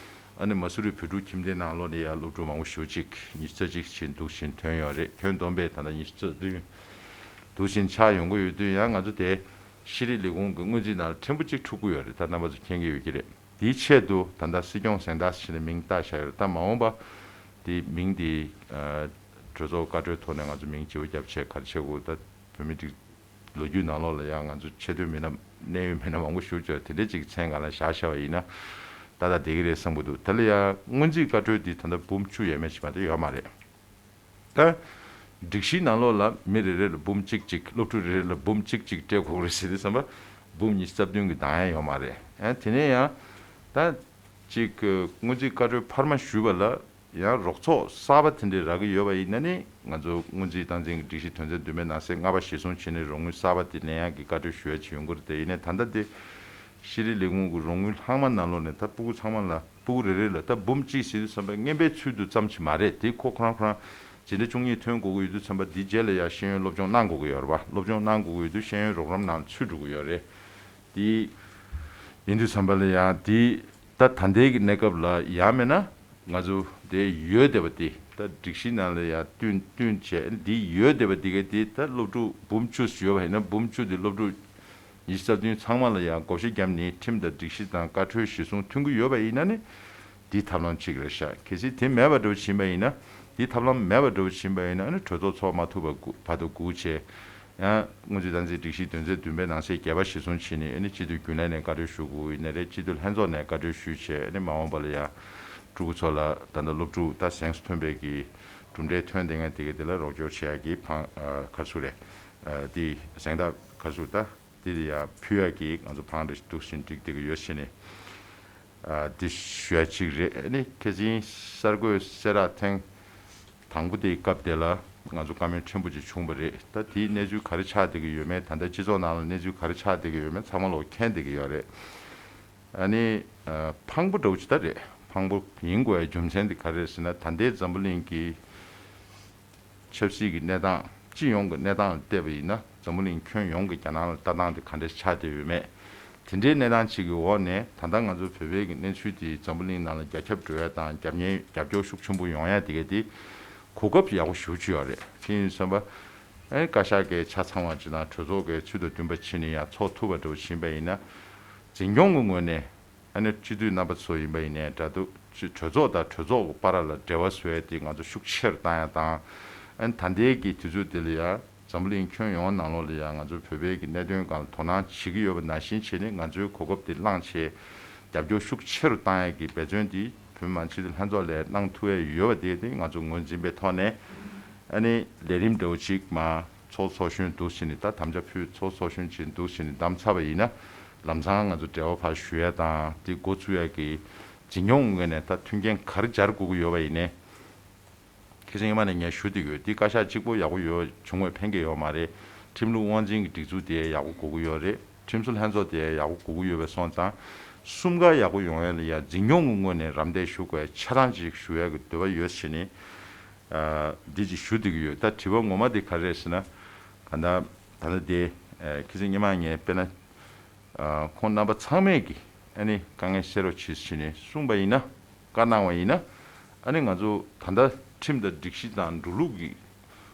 ཨ་ནི་མ་སུ་རི་བོད་ཕྲུག་ཁྱིམ་སྡེའི་ནང་ལོགས་ནས་ཡང་སློབ་ཕྲུག་མང་པོ་ཞེ་པོ་ཅིག་ཉི་ཤུ་རྩ་གཅིག་ཕྱིན་འདུག་ཕྱིན་ཐོན་ཡོད་རེད། ཁྱོན་བསྡོམས་པས་ད་ལྟ་ཉི་ཤུ་རྩ་བདུན་འདུག་ཕྱིན་ཆགས་ཡོང་གི་ཡོད་དུས་ཡང་ང་ཚོ་དེ་ཤེས་རིག་ལས་ཁུངས་ཀྱི་སྔོན་རྩིས་ནང་ལ་ཕྲན་བུ་གཅིག་འཁྲུག་གི་ཡོད་རེད། ད་རྣམ་པ་ཚོ་མཁྱེན་གྱི་ཡོད་ཀྱི་རེད། དེའི་ཆེད་དུ་ད་ལྟ་སྲིད་སྐྱོང་གཟེངས་རྟགས་ཟེར་ནས་མིང་བཏགས་བཞག་ཡོད་རེད། ད་མ་འོངས་པ་དེ་མིང་དེ་ཨ་གྲོས་ཚོགས་བཀའ་འཁྲོལ་ཐོག་ནས་ང་ཚོ་མིང་བརྗེ་པོ་བརྒྱབ་བྱས་ག་རེ་བྱེད་དགོས། ད་བོད་མི་སྒྲིག་ལོ་རྒྱུས་ནང་ལོགས་ལ་ཡང་ང་ཚོ་ཆེ་མཐོའི་མི་སྣ་གནད་ཡོད་མི་སྣ་མང་པོ་ཞུགས་བྱས་དེ་འདྲ་ཅིག་མཚན་སྒང་ལ་བཞག་བཞག་པ་ཡིན་ན་ཏག་ཏག་བསྡད་ཀྱི་རེད་བསམ་གྱི་འདུག་དེ་ལ་ཡང་སྔོན་རྩིས་བཀའ་འཁྲོལ་འདི་ད་ལྟ་འབུམ་བཅུ་ཡས་མས་ཅིག་མ་གཏོགས་ཡོད་མ་རེད། ད་སྒྲིག་གཞིའི་ནང་ལོགས་ལ་མི་རེ་རེ་ལ་འབུམ་གཅིག་གཅིག་སློབ་ཕྲུག་རེ་རེ་ལ་འབུམ་གཅིག་གཅིག་སྤྲད་དགོས་རེད་ཟེར་དུས་ཙམ་པ་འབུམ་ཉི་ཤུ་རྩ་བདུན་གྱི་འདང་ཡ་ཡོད་མ་རེད། ཨ་དེ་ནས་ཡང་ད་ཅིག་སྔོན་རྩིས་བཀའ་འཁྲོལ་འཕར་མ་ཞུས་པ་ལ། ཡང་རོགས་ཚོགས་གསར་པ་དེ་འདྲས་རག་གི་ཡོད་པ་ཡིན་ན་ནི་ང་ཚོ་སྔོན་རྩིས་སྟངས་འཛིན་གྱི་སྒྲིག་གཞི་དོན་ཚན་བདུན་པའི་ནང་གསེས་ལྔ་པ་གཞིར་བཟུང་བྱས་ནས་རོགས་དངུལ་གསར་པ་དེ་ལེན་ཡག་གི་བཀའ་འཁྲོལ་ཞུ་ཡ་ཅིག་ཡོང་གི་རེད་དེ། ཡིན་ནའི་ད་ལྟ་དེ་ཤེས་རིག་ལས་ཁུངས་ཀྱི་རོགས་དངུལ་ལྷག་མ་ནང་ལོགས་ནས་ད་སྤུ་གུ་ཚང་མ་ལ་སྤུ་གུ་རེ་རེ་ལ་ད་འབུམ་གཅིག་ཟེར་དུས་ཙམ་པ་རྔན་པའི་ཚུལ་དུ་ཙམ་ཞིག་མ་རེད། དེ་ཁོ་ཁོ་རང་ཁོ་རང་སྦྱིན་བདག་བཅུ་གཉིས་ཐོན་དགོས་ཀྱི་ཡོད་དུས་ཙམ་པ་འདི་རྗེས་ལ་ཡང་ཤེས་ཡོན་སློབ་སྦྱོང་གནང་དགོས་ཀྱི་ཡོད་རེད་པ། སློབ་སྦྱོང་གནང་དགོས་ཀྱི་ཡོད་དུས་ཤེས་ཡོན་རོགས་རམ་ནང་ཚུད་འགྲོ་གི་ཡོད་རེད། དེ་ཡིན་དུས་ཙམ་པ་ལ་ཡང་དེ་ད་ད་ལྟའི་གི་གནས་སྐབས་ལ་ཡང་མེད་ན་ང་ཚོ་དེ་ཡོད་བསྡད་པ་དེ་ད་སྒྲིག་གཞི་ནང་ལ་ཡང་བསྟུན་བསྟུན་བྱས་འདི་ཡོད་བསྡད་པ་འདི་ག་དེ་ད་སློབ་ཕྲུག་འབུམ་བཅུ་ཡོད་པ་ཡིན་ན་འབུམ་བཅུ་དེ་སློབ་ཕྲུག་ཉི་ཤུ་རྩ་བདུན་ཚང་མ་ལ་ཡང་བགོ་བཤའ་བརྒྱབ་ནས་ཁྲིམས་དང་སྒྲིག་གཞི་དང་བཀའ་འཁྲོལ་གཞིར་བཟུང་མཐུན་གྱི་ཡོད་པ་ཡིན་ན་ནི་འདི་ཐབས་ལམ་གཅིག་རེད་ཤག་གལ་སྲིད་དེ་མེད་པ་འདྲ་བོ་ཕྱིན་པ་ཡིན་ན་འདི་ཐབས་ལམ་མེད་པ་འདྲ་བོ་ཕྱིན་པ་ཡིན་ན་ཨ་ནི་གྲོས་ཚོགས་ཚོགས་མ་ཐུབ་པ་བར་དུ་སྒུག་བྱས། ཡང་སྔོན་རྩིས་སྟངས་འཛིན་སྒྲིག་གཞི་དོན་ཚན་བདུན་པའི་ནང་གསེས་བརྒྱད་པ་གཞིར་བཟུང་བྱས་ནས་ཨ་ནི་སྤྱི་འཐུས་རྒྱུན་ལས་ནས་བཀའ་འཁྲོལ་ཞུ་དགོས་ཡིན་ན་རེད། སྤྱི་འཐུས་ལྷན་ཚོགས་ནས་བཀའ་འཁྲོལ་ཞུས་བྱས་ཨ་ནི་མ་འོངས་པ་ལ་ཡང་ཕྲུ་གུ་ཚོ་ལ་ད་ལྟ་སློབ་ཕྲུག་ད་གཟེངས་སུ་ཐོན་པའི་གི་གྲུབ་འབྲས་ཐོན་བསྡད་མཁན་དེ་ག་དེ་ལ་རོགས་སྐྱོར་བྱེད་ཡག་གི་ཕང་ཁ་སུ་རེད། དེ་གཟེངས་རྟགས་ཁ་སུ་ད་དེ་ལ་ཡང་ཕུལ་ཡག་གི་ང་ཚོ་ཕང་རེ་འདུག་ཟིན་འགྲིག་བསྡད་གི་ཡོད་ཟེར་ནས་དེ་ཞུ་ཡ་གཅིག་རེད། ཨ་ནི་ཁ་སང་གསར་འགོད་གསལ་བསྒྲགས་ཐེངས་དང་པོ་དེའི་སྐབས་དེ་ལ་ང་ཚོ་བཀའ་མོལ་ཕྲན་བུ་ཅིག་བྱུང་བ་རེད། ད་དེའི་གནས་ཚུལ་ག་རེ་ཆགས་བསྡད་ཀྱི་ཡོད་མེད་ད་ལྟ་སྤྱི་ཚོགས་ནང་ལ་གནས་ཚུལ་ག་རེ་ཆགས་བསྡད་ཀྱི་ཡོད་མེད་ཚང་མ་ལོག་མཁྱེན་བསྡད་ཀྱི་ཡོད་རེད། ཨ་ནི་ཕངས་པོ་འདྲ་བོ་ཅིག་ད་རེད། ཕངས་པོ་ཡིན་དགོས་ཡ་རྒྱུ་མཚན་དེ་ག་རེ་རེད་ཟེར་ན་ད་ལྟའི་འཛམ་བུ་གླིང་གི་ཆབ་སྲིད་ཀྱི་གནས་སྟངས་སྤྱི་ཡོངས་ཀྱི་གནས་སྟངས་ལ་བལྟས་པ་ཡིན་ན་འཛམ་བུ་གླིང་ཁྱོན་ཡོངས་ཀྱི་རྒྱ་ནག་ལ་ལྟ་སྟངས་དེ་ག་འདྲ་ཆགས་བསྡད་ཡོད་མེད། དེ་འདྲའི་གནས་སྟངས་ཅིག་གི་འོག་ནས་ད་ལྟ་ང་ཚོ་བོད་པའི་གི་གནས་ཚུལ་དེ་འཛམ་བུ་གླིང་ནང་ལ་རྒྱ་ཁྱབ་འགྲོ་ཡ་དང་རྒྱབ་གཉེར་རྒྱབ་སྐྱོར་ཤུགས་ཆེན་པོ་ཡོང་ཡ་དེ་ག་དེ་གོ་སྐབས་ཡག་པོ་ཞེ་པོ་ཅིག་ཡོད་རེད། དེ་ཡིན་ཙམ་པ་ཨེ་བཀའ་ཤག་གི་ཆ་ཚང་བ་ཅིག་དང་གྲོས་ཚོགས་ཀྱི་ཚུལ་དང་བསྟུན་པ་བྱས་ནས་ཡང་ཚོགས་ཐུབ་པ་འདྲ་བོ་ཕྱིན་པ་ཡིན་ན་འཛིན་སྐྱོང་གི་ངོས་ནས། ཨ་ནི་སྤྱི་འཐུས་རྣམ་པ་ཚོ་ཡིན་པ་ཡིན་ནའི་འདྲ་འདུག་སྤྱི་གྲོས་ཚོགས་དང་གྲོས་ཚོགས་ཀྱི་བར་ལ་འབྲེལ་བ་བཟོ་ཡ་དེ་ང་ཚོ་ཤུགས་ཆེ་རུ་བཏང་ཡ་དང་། ཨ་ནི་ད་ལྟའི་གི་དུས་ཚོད་འདི་ལ་ཡང་འཛམ་བུ་གླིང་ཁྱོན་ཡོངས་ནང་ལོགས་ལ་ཡང་ང་ཚོ་བོད་པའི་གི་གནད་དོན་སྒང་ལ་དོ་སྣང་བྱེད་ཀྱི་ཡོད་པ་ནང་བཞིན་བྱས་ནས་ང་ཚོའི་གོ་སྐབས་དེ་བླངས་བྱས་རྒྱབ་སྐྱོར་ཤུགས་ཆེ་རུ་བཏང་ཡ་གི་འབད་བརྩོན་དེ་བོད་མི་མང་སྤྱི་འཐུས་ལྷན་ཚོགས་ལ་གནང་ཐུབ་ཡ་ཡོད་པ་དེ་དེ་ང་ཚོ་ངོས་འཛིན་པའི་ཐོག་ནས་ཨ་ནི་ལས་རིམ་འདྲ་བོ་ཅིག་མ། ཚོགས་ཚོགས་གཞོན་འདུག་ཟེར་ནས་ད་དམ་བཅའ་ཕུལ་ཚོགས་ཚོགས་གཞོན་ཅིག་འདུག་ཟེར་ནས་བདམས་ཚར་བ་ཡིན་ན་ལམ་སང་ང་ཚོ་འབྲེལ་བ་ཕར་ཞུ་ཡ་དང་དེ་འགོ་བཙུགས་ཡ་གི་འཛིན་སྐྱོང་ངོས་ནས་ད་མཐུན་རྐྱེན་ག་རེ་སྦྱར་དགོས་ཀྱི་ཡོད་པ་ཡིན་ནའི་ཁ་སང་ཉི་མ་ནས་ངས་ཞུ་བསྡད་ཀྱི་ཡོད། འདི་བཀའ་ཤག་གཅིག་པོ་ཡག་པོ་ཡོད་བྱུང་བས་ཕན་གྱི་ཡོད་མ་རེད། ཁྲིམས་ལུགས་དབང་འཛིན་གྱི་སྒྲིག་འཛུགས་དེ་ཡག་པོ་དགོས་ཀྱི་ཡོད་རེད། ཁྲིམས་བཟོ་ལྷན་ཚོགས་དེ་ཡག་པོ་དགོས་ཀྱི་ཡོད་པའི་སོང་ཙང་གསུམ་ཀ་ཡག་པོ་ཡོང་ཡ་ལ་ཡ་འཛིན་སྐྱོང་གི་ངོས་ནས་རམ་འདེགས་ཞུ་དགོས་ཡ་ཆ་ཚང་ཅིག་ཞུ་ཡ་གི་འདོད་པ་ཡོད་ཟེར་ནས། འདི་ཅིག་ཞུ་བསྡད་ཀྱི་ཡོད། ད་དྲི་བ་ངོ་མ་དེ་ག་རེ་རེད་ཟེར་ན། ག་ད་ད་ལྟ་དེ་ཁ་སང་ཉི་མ་ངས་དཔེར་ན་ཁོང་རྣམ་པ་ཚང་མས་ཀྱི་ཨ་ནི་དཀའ་ངལ་སེལ་རོགས་བྱེད་ཟེར་ནས་གསུངས་པ་ཡིན་ན་བཀའ་གནང་བ་ཡིན་ན་ཨ་ནི་ང་ཚོ་ད་ལྟ་ཁྲིམས་དང་སྒྲིག་གཞི་དང་འགྲོ་ལུགས་ཀྱི་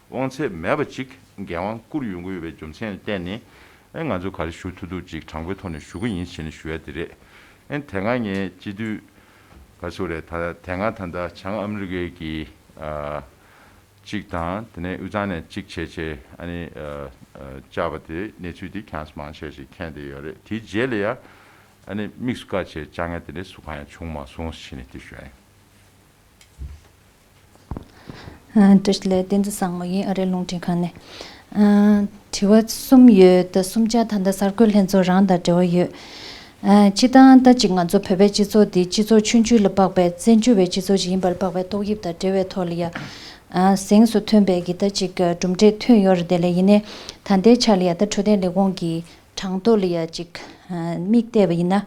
དབང་ཚད་མེད་པ་ཅིག་འགན་དབང་བསྐུར་ཡོང་གི་ཡོད་པའི་རྒྱུ་མཚན་ལ་བརྟེན་ནས་ཨ་ང་ཚོ་ག་རེ་ཞུ་ཐུབ་ཐུབ་ཅིག་དྲང་པོའི་ཐོག་ནས་ཞུ་གི་ཡིན་ཟེར་ནས་ཞུ་ཡ་དེ་རེད། ཨ་དེ་སྔ་ངས་སྤྱི་འཐུས་ག་རེ་ཟེར་དགོས་རེད། ད་དེ་སྔ་ད་ལྟ་བྱང་ཨ་མི་རི་ཀའི་གི་གཅིག་དང་དེ་ནས་དབུས་གཙང་ནས་གཅིག་བྱས་བྱས་ཨ་ནི་བཅར་བ་དེ་གནས་ཚུལ་དེ་ཁྱེད་རང་ཚོ་མང་ཆེ་ཞིག་མཁྱེན་བསྡད་ཡོད་རེད། དེའི་རྗེས་ལ་ཡ་ཨ་ནི་དམིགས་སུ་བཀར་བྱས་བཅར་མཁན་དེ་འདྲ་སུ་གང་ཡང་བྱུང་མ་སོང་ཞེས་ནས་དེ་ཞུ་ཡ་ཡིན། ཨ་བཀྲ་ཤིས་བདེ་ལེགས། བསྟན་འཛིན་བཟང་མོ་ཡིན། ཨ་རིའི་རླུང་འཕྲིན་ཁང་ནས། ཨ་དྲི་བ་གསུམ་ཡོད། ད་གསུམ་ཆ་ད་ལྟ་གསར་འགོད་ལྷན་ཚོགས་རང་དང་འབྲེལ་བ་ཡོད། ཨ་སྤྱིར་བཏང་ད་ཅིག་ང་ཚོ་བོད་པའི་སྤྱི་ཚོགས་འདི་སྤྱི་ཚོགས་ཆུང་ཆུང་ལ་དཔག་པའི་བཙན་བྱོལ་བའི་སྤྱི་ཚོགས་ཤིག་ཡིན་པ་ལ་དཔག་པའི་ཏོག་དབྱིབས་དང་འབྲེལ་བའི་ཐོག་ལ་ཡ་ཨ་གཟེངས་སུ་ཐོན་པའི་གི་ད་ཅིག་གྲུབ་འབྲས་ཐོན་ཡོད་རེད། དེ་ལས་ཡིན་ནའི་ད་ལྟའི་ཆ་ལ་ཡ་ད་འཕྲོད་བསྟེན་ལས་ཁུངས་ཀྱི་གྲངས་ཐོ་ལ་ཡ་ཅིག་ཨ་མིག་བལྟས་པ་ཡིན་ན་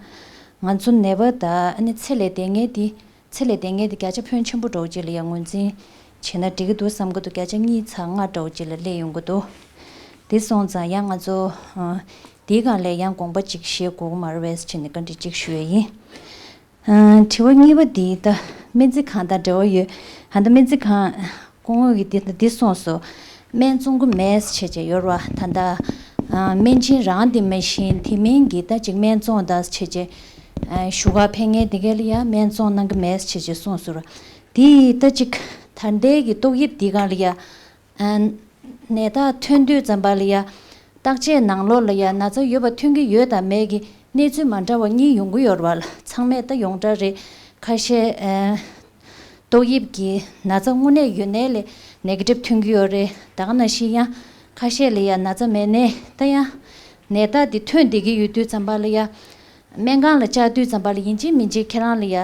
ང་ཚོ་ནད་པ་དང་ཨ་ནི་ཚེ་ལས་འདས་མཁན་འདི། ཚེ་ལས་འདས་མཁན་དེ་བརྒྱ་ཆ་ཕོན་ཆེན་པོ་འདྲ་བོ་ཅིག་ལ་ཡང་ངོས་འཛིན་བྱས་ན་འགྲིག་གི་འདུག་བསམ་གྱི་འདུག་བརྒྱ་ཆ་གཉིས་ཚེག་ལྔ་འདྲ་བོ་ཅིག་ལ་སླེབས་ཡོང་གི་འདུག་དེ་སོང་ཙང་ཡང་ང་ཚོ་ཨ་དེའི་སྒང་ལ་ཡང་དགོངས་པ་ཅིག་བཞེས་དགོས་ཀྱི་མ་རེད་པས་ཟེར་ནས་བཀའ་འདྲི་ཅིག་ཞུ་ཡ་ཡིན། ཨ། དྲི་བ་གཉིས་པ་འདི་ད་སྨན་རྩིས་ཁང་དང་འབྲེལ་བ་ཡོད། ཨ། ད་སྨན་རྩིས་ཁང་སྐུ་ངོ་གིས་འདི་འདི་གསུངས་སོང་། སྨན་བཙོང་གི་མེད་བྱས་བྱས་ཡོད་རེད་བ། ད་ད་ཨ། སྨན་ཆེན་རང་འདི་མ་གཞི་དེ་མིན་གྱི་ད་ཅིག་སྨན་བཙོང་ད་བྱས་བྱས། ཨ། བཞུགས་སྒར་ཕེབས་མཁན་དེ་ག་ལ་ཡ་སྨན་བཙོང་གནང་གི་མེད་བྱས་བྱས་གསུངས་སོང་ར། དེ་ད་ཅིག་ད་ལྟའི་གི་ཏོག་དབྱིབས་འདི་སྒང་ལ་ཡ། ཨ། ནད་རྟགས་ཐོན་དུས་ཙམ་པ་ལ་ཡ། བརྟག་དཔྱད་ནང་ལོགས་ལ་ཡ་ན་ཚ་ཡོད་པ་ཐོན་གྱི་ཡོད་དང་མེད་ཀྱི་གནས་ཚུལ་མ་འདྲ་བ་གཉིས་ཡོང་གི་ཡོད་རེད་བ་ལ། ཚང་མས་ད་ཡོངས་གྲགས་རེད། ཁ་ཤས། ཨ། ཏོག་དབྱིབས་ཀྱི་ན་ཚ་དངོས་གནས་ཡོད་ནའི་ལས་ནེ་གེ་ཊིབ་ཐོན་གྱི་ཡོད་རེད། ད་ག་ནང་བཞིན་ཡང་ཁ་ཤས་ལ་ཡ་ན་ཚ་མེད་ནའི་ད་ཡང་ནད་རྟགས་དེ་ཐོན་བསྡད་ཀྱི་ཡོད་དུས་ཙམ་པ་ལ་ཡ། སྨན་ཁང་ལ་བཅར་དུས་ཙམ་པ་ལ་ཡིན་གཅིག་མིན་གཅིག་ཁྱེད་རང་ལ་ཡ།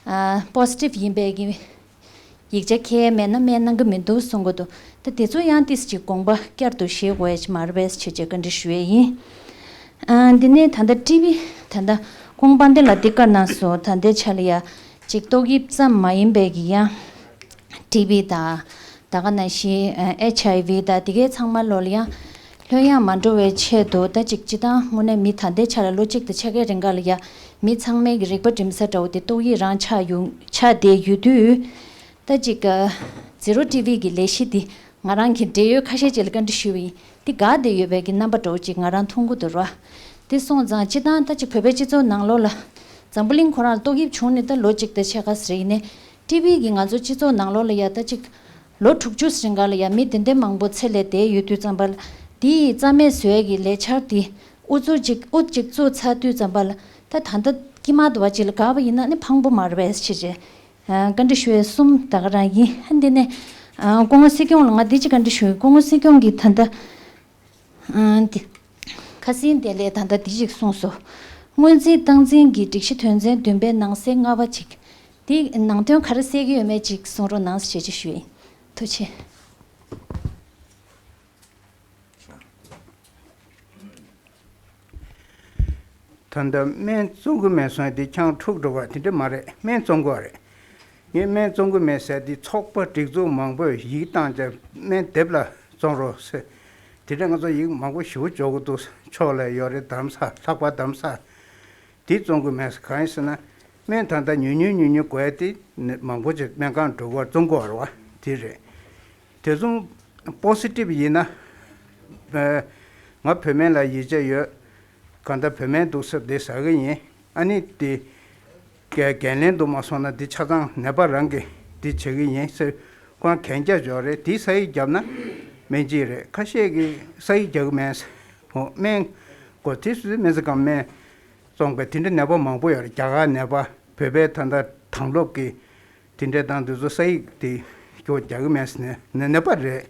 ཨ། པོ་སི་ཊིབ་ཡིན་པའི་གི་ཡིག་ཆ་འཁྱེར་མེད་ན་སྨན་གནང་གི་མི་འདུག་གསུང་གི་འདུག་ད་དེ་ཚོ་ཡང་ཏིས་ཅིག་དགོངས་པ་བསྐྱར་དུ་བཞེས་དགོས་ཡ་ཅིག་མ་རེད་པས་ཞེས་བྱས་བཀའ་འདྲི་ཞུ་ཡས་ཡིན། ཨ། འདི་ནས་ད་ལྟ་ཊི་བི། ད་ལྟ་ཁོང་པཱ་ལགས་འདི་བཀའ་གནང་སོང་། ད་ལྟའི་ཆ་ལ་ཡ་ཅིག་ཏོག་དབྱིབས་ཙམ་མ་ཡིན་པའི་གི་ཡང་ཊི་བི་དང་། ད་ག་ནང་བཞིན་ཨེཆ་ཨའི་ཝི་དང་དེ་གའི་ཚང་མ་ལོ་ལ་ཡང་ལྷོད་ཡངས་མ་འགྲོ་བའི་ཆེད་དུ་ད་ཅིག་སྤྱི་བཏང་དངོས་གནས་མི་ད་ལྟའི་ཆ་ལ་ལོ་གཅིག་དང་ཕྱེད་ཀའི་རིང་ག་ལ་ཡ་མི་ཚང་མའི་གི་རིག་པ་འགྲིམ་ས་འདྲ་བོ་དེ་ཏོག་དབྱིབས་རང་ཆགས་ཡོང་ཆགས་བསྡད་ཡོད་དུས། ད་ཅིག་ཨ། ཛི་རོ་ཊི་བི་གི་ལས་གཞི་འདི་ང་རང་གི་འབྲེལ་ཡོད་ཁ་ཤས་ཅིག་ལ་བཀའ་འདྲི་ཞུས་པ་ཡིན། འདི་འགག་བསྡད་ཡོད་པའི་གི་རྣམ་པ་འདྲ་བོ་ཅིག་ང་རང་མཐོང་གི་འདུག་ར། དེ་སོང་ཙང་སྤྱི་བཏང་ད་ཅིག་བོད་པའི་སྤྱི་ཚོགས་ནང་ལོགས་ལ་འཛམ་བུ་གླིང་ཁོ་རང་ལ་ཏོག་དབྱིབས་བྱུང་ནས་ད་ལོ་གཅིག་དང་ཕྱེད་ཀ་ཟེར་ཡིན་ནའི། ཊི་བི་གིས་ང་ཚོ་སྤྱི་ཚོགས་ནང་ལོགས་ལ་ཡ་ད་ཅིག་ལོ་དྲུག་ཅུ་རིང་ག་ལ་ཡ་མི་དེ་འདྲའི་མང་པོ་ཚེ་ལས་འདས་ཡོད་དུས་ཙམ་པ་ལ། དེ་ཡི་རྩ་མེད་བཟོ་ཡ་གི་ལས་འཆར་དེ་ཨུ་ཚུགས་ཅིག་ཨུ་ཅིག་བཙུགས་ཚར་དུས་ཙམ་པ་ལ། ད་ད་ལྟ་དཀྱིལ་མ་དུ་བ་ཅིག་ལ་འགག་པ་ཡིན་ན་ནི་ཕངས་པོ་མ་རེད་པས་ཞེས་བྱས། ཨ། བཀའ་འདྲི་ཞུ་ཡས་གསུམ་ད་ག་རང་ཡིན། ཨ། འདི་ནས། ཨ། སྐུ་ངོ་སྲིད་སྐྱོང་ལ་ང་འདི་ཅིག་བཀའ་འདྲི་ཞུ་ཡིན། སྐུ་ངོ་སྲིད་སྐྱོང་གིས་ད་ལྟ། ཨ། འདི། ཁ་སང་དེ་ལས་ད་ལྟ་འདི་ཅིག་གསུངས་སོང་། སྔོན་རྩིས་སྟངས་འཛིན་གྱི་སྒྲིག་གཞི་དོན་ཚན་བདུན་པའི་ནང་གསེས་ལྔ་པ་ཅིག་འདི་ནང་དོན་ག་རེ་གསལ་གྱི་ཡོད་མེད་ཅིག་གསུང་རོགས་གནང་ཞེས་ཅིག་ཞུ་ཡིན། ཐུགས་རྗེ་ཆེ། ད་ལྟ་སྨན་བཙོང་གི་མེད་གསུངས་དེ་ཆང་འཁྲུག་འགྲོ་བ་དེ་འདྲ་མ་རེད། སྨན་བཙོང་དགོས་རེད། ངས་སྨན་བཙོང་གི་མེད་ཟེར་དེ་ཚོགས་པ་སྒྲིག་འཛུགས་མང་པོས་ཡིག་བཏང་བྱས་སྨན་སྡེབ་ལ་བཙོང་རོགས་ཟེར། དེ་འདྲ་ང་ཚོ་ཡིག་མང་པོ་ཞུ་འཇོག་གི་འདུག་ཕྱོགས་ལ་ཡོད་རེད། གདམ་ས་ལྷག་པ་གདམ་ས་དེ་བཙོང་གི་མེད་ཟེར། གང་ཡིན་ཟེར་ན་སྨན་ད་ལྟ་ཉུང་ཉུང་ཉུང་ཉུང་དགོས་ཏེ་མང་པོ་ཅིག་སྨན་ཁང་འགྲོ་དགོས་བཙོང་དགོས་རེད་བ། དེ་རེད། དེ་ཚོ་པོ་སི་ཊིབ་ཡིན་ན། ཨ། ང་བོད་སྨན་ལ་ཡིད་ཆེས་ཡོད། གང་ལྟར་བོད་སྨན་འདུག་ཟེར་འདི་ཟ་གི་ཡིན། ཨ་ནི་དེ་འགན་འགན་ལེན་འདུག་མ་སོང་ན་འདི་ཆ་ཚང་ནད་པ་རང་གིས་འདི་བྱེད་ཀྱི་ཡིན་ཟེར་ཁོ་རང་གན་རྒྱ་འཇོག་རེད། དེ་ས་ཡིག་བརྒྱབ་ན་སྨན་གཅིག་རེད། ཁ་ཤས་ཀྱིས་ས་ཡིག་རྒྱག་གི་མེད་ཟེར། འོ། སྨན་གོ་དེ་སུ་སྨན་རྩིས་ཁང་སྨན་བཙོང་པའི་དེ་འདྲ་ནད་པ་མང་པོ་ཡོད་རེད། རྒྱ་གར་ནད་པ། བོད་པའི་ད་ལྟ་དྭང་སློབ་ཀྱི་དེ་འདྲའི་སྟངས་དེ་ཚོ་ས་ཡིག་དེ་སྐྱོ་རྒྱག་གི་མེད་ཟེར་ནས་ནད་པ་རེད།